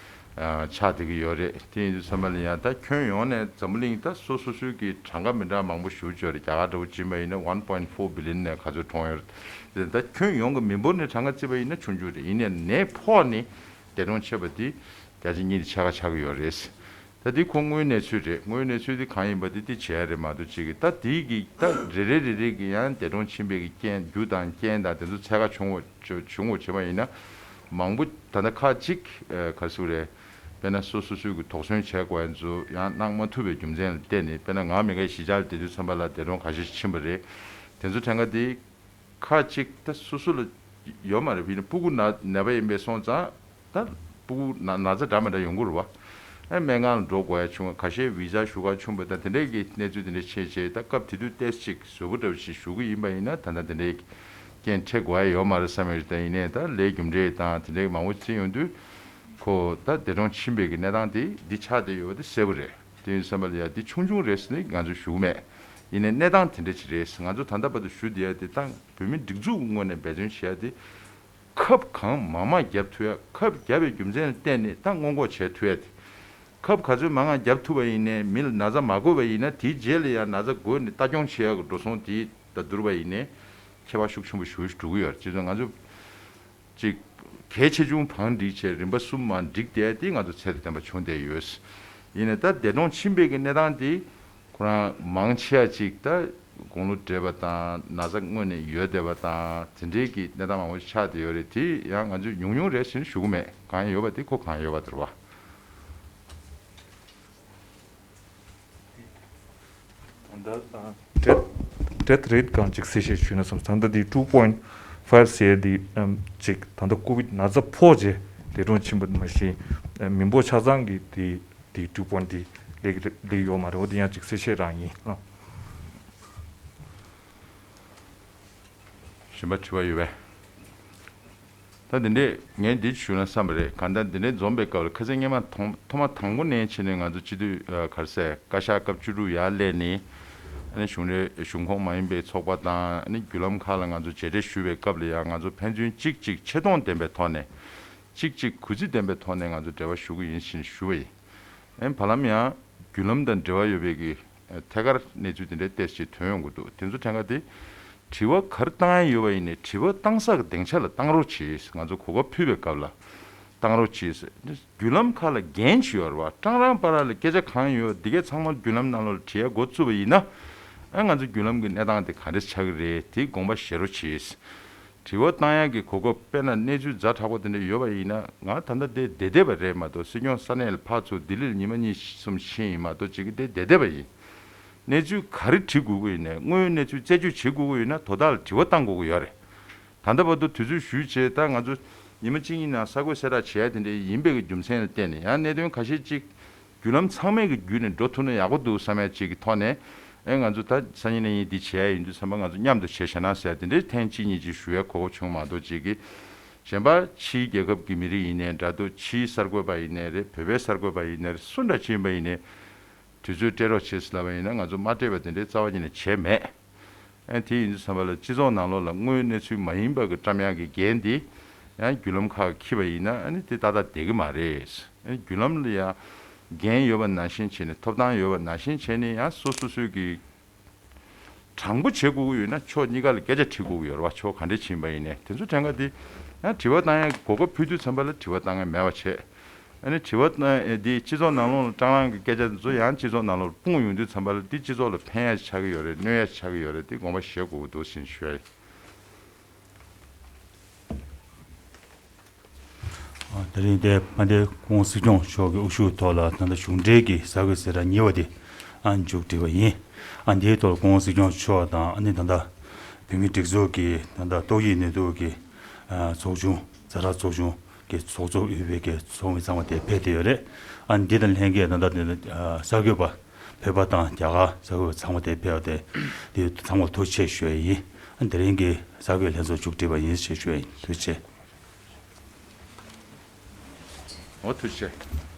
ཨ་ཆགས་བསྡད་ཀྱི་ཡོད་རེད། དེ་ཡིན་དུས་ཙམ་པ་ལ་ཡང་ད་ཁྱོན་ཡོངས་ནས་འཛམ་བུ་གླིང་ད་སོ་སོ་སོའི་གི་གྲངས་ཀ་མི་འདྲ་མང་པོ་ཞེ་པོ་ཅིག་ཡོད་རེད། རྒྱ་གར་འདྲ་བོ་བྱིན་པ་ཡིན་ན་one point four billion་ནས་ག་ཚོད་གྲོངས་ཡོད་རེད། ད་ཁྱོན་ཡོངས་ཀྱི་མི་འབོར་ནས་གྲངས་ཀ་བརྩིས་པ་ཡིན་ན་ཆུང་ཆུང་རེད། ཡིན་ནའི་ནད་ཕོག་ནས་འདས་གྲོངས་ཆེ་བ་དེ་བརྒྱ་ཆ་གཉིས་དང་ཕྱེད་ཀ་ཆགས་ཀྱི་ཡོད་རེད། ད་འདི་ཁོ་དངོས་གནས་ཚུལ་རེད། དངོས་གནས་ཚུལ་འདི་གང་ཡིན་པ་འདི་འདི་བྱས་རེད་མ་གཏོགས་ཅིག་གི་ད་འདི་གི་ད་རེ་རེ་རེ་རེ་གི་ཡང་འདས་གྲོངས་ཕྱིན་པའི་གི་རྐྱེན་རྒྱུ་དང་རྐྱེན་དང་དེ་ཚོ་འཚོལ་ཁ་བྱུང་བ་བྱུང་བ་བྱས་པ་ཡིན་ན་མང་པོ་ད་ལྟ་ཁག་ཅིག་ག་ཟེར་རེད། དཔེར་ན་སོ་སོ་སོའི་གི་དོགས་ཟོན་བྱས་དགོས་ཡ་ཚོ་ཡང་གནང་མ་ཐུབ་པའི་རྒྱུ་མཚན་ལ་བརྟེན་ནས་དཔེར་ན་ང་མི་འགའ་གཞིས་ཆགས་ལ་བསྡད་དུས་ཙམ་པ་ལ་འདས་གྲོངས་ཁ་ཤས་ཤིག་ཕྱིན་པ་རེད། དེ་ཚོ་གྲངས་ཀ་འདི། ཁག་ཅིག་ད་སོ་སོ་ལ་ཡོད་མ་རེད། ཡིན་ན་སྤུ་གུ་ན་ནད་པ་ཡིན་པའི་སོང་ཙང་ད་སྤུ་གུ་ན་ན་ཚ་འདྲ་མི་འདྲ་ཡོང་གི་རེད་བ། ཨ་སྨན་ཁང་ལ་འགྲོ་དགོས་ཡ་བྱུང་བ། ཁ་ཤས་བི་ཛ་ཞུ་ག་བྱུང་བ་དང་དེ་འདྲའི་གི་གནས་ཚུལ་དེ་འདྲ་ཆེ་ཆེ། ད་སྐབས་དེ་དུས་ཏོག་ཙམ་ཅིག་བཟོ་བོ་འདྲ་བོ་ཞིག་ཞུ་གི་ཡིན་པ་ཡིན་ན་ད་ལྟ་དེ་འདྲའི་རྐྱེན་འཕྲད་དགོས་ཡ་ཡོད་མ་རེད་བསམ་ཡོད། ད་ཡིན་ནའི་ད་ལས་རྒྱུ་འབྲས་དང་དེ་འདྲའི་མང་པོ་བརྩིས་ཡོང་དུས་ཁོ་ད་འདས་གྲོངས་ཕྱིན་པའི་གི་གནས་སྟངས་དེ་འདི་ཆགས་བསྡད་ཡོད་པ་དེ་གསལ་པོ་རེད། དེ་ཡིན་བསམ་པ་ལ་ཡ་འདི་ཆུང་ཆུང་རེད་ཟེར་ནས་ང་ཚོས་ཞུ་གི་མེད། ཡིན་ནའི་གནས་སྟངས་དེ་འདྲ་ཅིག་རེད། ང་ཚོ་ད་ལྟ་བར་དུ་ཞུ་བསྡད་ཡ་དེ་ད་བོད་མི་སྒྲིག་འཛུགས་ངོས་ནས་འབད་བརྩོན་བྱེད་ཡ་དེ། ཁབ་གང་མང་མང་བརྒྱབ་ཐུབ་ཡ། ཁབ་བརྒྱབ་པའི་རྒྱུ་མཚན་ལ་བརྟེན་ནས་ད་སྔོན་འགོག་བྱས་ཐུབ་ཡ་དེ། ཁབ་ག་ཚོད་མང་ང་བརྒྱབ་ཐུབ་པ་ཡིན་ནའི་མི་ལ་ན་ཚ་མ་འགོས་པ་ཡིན་ན་དེའི་རྗེས་ལ་ཡང་ན་ཚ་འགོས་ནས་ལྟ་སྐྱོང་བྱེད་ཡ་གི་འགྲོ་སོང་དེ་ད་བསྡུར་བ་ཡིན་ནའི་ཁྱད་པར་ཤུགས་ཆེན་པོ་ཞེ་པོ་ཞིག་འགྲོ་གི་ཡོད་རེད། བྱས་ཙང་ང་ཚོ་ཅིག་གལ་ཆེ་ཆུང་བང་སྒྲིག་བྱས་རིམ་པ་གསུམ་མ་སྒྲིག་བསྡད་དེ་ང་ཚོ་ཚད་དང་ལྡན་པ་བྱུང་བསྡད་ཡོད། ཡིན་ནའི་ད་འདས་གྲོངས་ཕྱིན་པའི་གི་གནས་སྟངས་དེ་ཁོ་རང་མང་ཆེ་བ་ཅིག་ད་དགུང་ལོ་བགྲེས་པ་དང་ན་ཚ་སྔོན་ནས་ཡོད་བསྡད་པ་དང་དེ་འདྲའི་གི་གནས་སྟངས་མང་པོ་ཆགས་བསྡད་ཡོད་རེད། དེ་ཡང་ང་ཚོས་ཉུང་ཉུང་རེད་ཟེར་ནས་ཞུ་གི་མེད། གང་ཡོད་པ་དེ་ཁོ་གང་ཡོད་པ་དེ་རེད་བ། ད་ལྟ་ད་death rate གང་ཅིག་གསལ་བཤད་ཞུས་ན་བསམ། ད་ལྟ་འདི་two point five ཟེར་འདི་ཨམ་ཅིག་ད་ལྟ་ཀོ་བིད་ན་ཚ་ཕོག་རྗེས་འདས་གྲོངས་ཕྱིན་པ་མ་གཞི་ཨ་མི་འབོར་ཆ་ཚང་གི་འདི་འདི་two point འདི་ལེགས་ལེགས་ཡོད་མ་རེད། འོ་འདི་ཡང་ཅིག་གསལ་བཤད་རང་ཡིན་ཨ། གཞན་པ་དྲི་བ་ཡོད་པས། ད་འདི་འདྲས་ངས་འདི་ཞུ་ན་བསམ་པ་རེད། གང་ལྟར་འདི་འདྲས་འཛོམས་པའི་སྐབས་ལ་ཁ་སང་སྔོན་མ་ཐོག་ཐོག་མ་དང་པོ་ནས་བྱས་ནས་ང་ཚོ་སྤྱི་འཐུས་ཨ་ག་རེ་ཟེར་བཀའ་ཤག་སྐབས་བཅུ་དྲུག་ཡར་སླེབས་ནས་ཨ་ནི་གཞུང་འབྲེལ་གཞུང་ཁོངས་མ་ཡིན་པའི་ཚོགས་པ་དང་ཨ་ནི་བརྒྱུད་ལམ་ཁག་ལ་ང་ཚོ་མཇལ་འཕྲད་ཞུས་པའི་སྐབས་ལ་ཡང་ང་ཚོ་ཕན་ཚུན་གཅིག་གཅིག་ཆེ་མཐོང་ལྡན་པའི་ཐོག་ནས་གཅིག་གཅིག་གུས་བརྩི་ལྡན་པའི་ཐོག་ནས་ང་ཚོ་འབྲེལ་བ་ཞུ་གི་ཡིན་ཞེས་ཞུ་བ་ཡིན། ཨ་ནི་བར་ལམ་ཡང་བརྒྱུད་ལམ་དང་འབྲེལ་བ་ཡོད་པའི་གི་ཐད་ཀར་གནས་ཚུལ་དེ་འདྲའི་ཏོག་ཙམ་ཐོན་ཡོང་གི་འདུག་དེ་ཚོ་ཐད་ཀར་དེ་དྲི་བ་ག་རེ་བཏང་ཡ་ཡོད་པ་ཡིན་ནའི་དྲི་བ་བཏང་ས་གི་སྡིངས་ཆ་ལ་བཏང་རོགས་གྱིས། ང་ཚོ་གོ་སྐབས་ཕུལ་བའི་སྐབས་ལ་བཏང་རོགས་གྱིས། བརྒྱུད་ལམ་ཁག་ལ་འགན་ཅིག་ཡོད་རེད་བ། ཀྲང་ཀྲང་པ་ར་ལ་སྐད་ཆ་གང་ཡོད་འདི་གས་ཚང་མ་བརྒྱུད་ལམ་ནང་ལོགས་ལ་དྲི་ཡ་འགོ་བཙུགས་པ་ཡིན་ན། ཨ་ང་ཚོ་བརྒྱུད་ལམ་གྱི་གནས་སྟངས་དེ་ག་འདྲ་ཆགས་ཀྱི་རེད་དེ་དགོངས་པ་བཞེས་རོགས་གྱིས། དྲི་བ་བཏང་ཡག་གི་གོ་སྐབས་དཔེར་ན་གནས་ཚུལ་ཛ་དྲག་པོ་དེ་འདྲ་ཡོད་པ་ཡིན་ན་ང་ད་ལྟ་དེ་བསྡད་བསྡད་པ་རེད་མ་གཏོགས། སྲིད་སྐྱོང་ས་གནས་ལ་ཕར་ཚུར་ལྡི་ལི་ལ་ཉི་མ་གཉིས་གསུམ་ཕྱིན་ཡིན་མ་གཏོགས་ཅིག་གི་དེ་བསྡད་བསྡད་པ་ཡིན། གནས་ཚུལ་ག་རེ་དྲི་དགོས་ཀྱི་ཡིན་ནའི་དངོས་ཡོད་གནས་ཚུལ་རྩད་གཅོད་བྱེད་དགོས་ཀྱི་ཡོད་ན་དོ་བདག་ལ་དྲི་བ་བཏང་དགོས་ཀྱི་ཡོད་རེད། ད་ལྟ་བར་དུ་དུས་ཚོད་ཞུས་བྱས་ད་ང་ཚོ་ཉི་མ་གཅིག་གཉིས་ནང་གསར་འགོད་གསལ་བསྒྲགས་བྱེད་ཡ་དེ་འདྲ་ཡིན་པའི་གི་རྒྱུ་མཚན་ལ་བརྟེན་ནས་ཡང་གནད་དོན་ཁ་ཤས་ཅིག་བརྒྱུད་ལམ་ཚང་མས་ཀྱི་བརྒྱུད་ནས་འགྲོ་ཐུབ་ན་ཡག་པོ་འདུག་བསམ་ཡ་ཅིག་གི་ཐོག་ནས། ཨེ་ང་ཚོ་ད་སང་ཉིན་གནངས་ཉིན་འདི་བྱེད་ཡ་ཡིན་དུས་ཚང་མ་ང་ཚོ་མཉམ་དུ་བྱས་བཞག་ན་ཟེར་ཡ་དེ་འདྲའི་ཐེངས་གཅིག་གཉིས་ཅིག་ཞུ་ཡ་གོ་སྐབས་བྱུང་མ་གཏོགས་ཅིག་གི་གཞན་པ་ཕྱིའི་རྒྱལ་ཁབ་ཀྱི་མི་རིགས་ཡིན་ནའི་འདྲ་འདུག་ཕྱིའི་གསར་འགོད་པ་ཡིན་ནའི་རེད། བོད་པའི་གསར་འགོད་པ་ཡིན་ནའི་རེད། སུ་འདྲ་ཅིག་ཡིན་པ་ཡིན་ནའི་དུས་ཚོད་སྤྲད་རོགས་བྱེད་ཟེར་ལབ་པ་ཡིན་ན་ང་ཚོ་མ་སྤྲད་པ་དེ་འདྲའི་རྩ་བ་ཉིད་ནས་བྱས་མེད། ཨ་དེ་ཡིན་དུས་ཙམ་པ་ལ་སྤྱི་ཚོགས་ནང་ལོགས་ལ་དངོས་ཡོད་གནས་ཚུལ་མ་ཡིན་པ་གི་བཀྲམ་ཡག་གི་འགན་དེ་ཡང་བརྒྱུད་ལམ་ཁག་འཁྱེར་བ་ཡིན་ན་ཨ་ནི་དེ་ཏག་ཏག་བསྡད་ཀྱི་མ་རེད། ཨ་ནི་བརྒྱུད་ལམ་ལ་ཡང་འགན་ཡོད་པ་ནང་བཞིན་བྱས་ནས་ཐོབ་ཐང་ཡོད་པ་ནང་བཞིན་བྱས་ནས་ཡང་སོ་སོ་སོའི་གི་དྲང་པོ་བྱེད་དགོས་ཀྱི་ཡོད་ན་ཕྱོགས་གཉིས་ཀ་ལ་སྐད་ཆ་དྲི་དགོས་ཀྱི་ཡོད་རེད་བ། ཕྱོགས་ག་འདྲས་ཕྱིན་པ་ཡིན་ནའི་དེ་ཚོ་དྲན་ག་དེ་ཡང་དྲི་བ་བཏང་ཡག་གོ་སྐབས་ཕུལ་དུས་ཙམ་པ་ལ་དྲི་བ་བཏང་ཡག་མེད་པ་བྱས། ཨ་ནི་དྲི་བ་ཨ་འདི་སྤྱི་ཚོགས་ནང་ལོགས་ལ་ཀྲང་ཀྲང་གི་སྐད་ཆ་འདི་ཚོ་ཡང་སྤྱི་ཚོགས་ནང་ལོགས་ལ་སྤུངས་ཡོང་དུས་ཙམ་པ་ལ་འདི་སྤྱི་ཚོགས་ལ་ཕན་ཡ་ཆགས་ཀྱི་ཡོད་རེད། གནོད་ཡ་ཆགས་ཀྱི་ཡོད་རེད། འདི་དགོངས་པ་བཞེས་དགོས་ཀྱི་འདུག་ཟེར་ཞུ་ཡ་ཡིན། ཨ་དེ་རིང་འདི་མ་འདི་སྐུ་ངོ་སྲིད་སྐྱོང་མཆོག་གི་དབུ་བཞུགས་ཐོག་ལ་ད་ལྟ་གཞུང་འབྲེལ་གྱི་གསར་འགོད་གསལ་བསྒྲགས་གཉིས་པ་དེ་ཨ་མཇུག་སྒྲིལ་བ་ཡིན། ཨ་འདིའི་ཐོག་ལ་སྐུ་ངོ་སྲིད་སྐྱོང་མཆོག་དང་ཨ་ནི་ད་ལྟ་བོད་མིའི་སྒྲིག་འཛུགས་ཀྱི་ད་ལྟ་ཏོག་དབྱིབས་ནད་དུག་གི་ཨ་ཚོགས་ཆུང་ཛ་དྲག་ཚོགས་ཆུང་གི་ཚོགས་གཙོ་དབུས་པའི་གི་ཚོགས་མི་ཚང་མ་དེ་ཕེབས་བསྡད་ཡོད་རེད། ཨ་འདི་དང་ལྷན་རྒྱས་ད་ལྟ་དེ་ཨ་གསར་འགོད་པ་བོད་པ་དང་རྒྱ་གར་གསར་འགོད་པ་ཚང་མ་དེ་ཕེབས་པ་དེ་དེ་ཚང་མར་ཐུགས་རྗེ་ཆེ་ཞུ་ཡ་ཡིན། ཨ་དེ་རིང་གི་གསར་འགོད་ལྷན་ཚོགས་མཇུག་སྒྲིལ་བ་ཡིན་ཞེས་ཞུ་ཡ་ཡིན། ཐུགས་རྗེ་ཆེ། འོ་ཐུགས་རྗེ་ཆེ།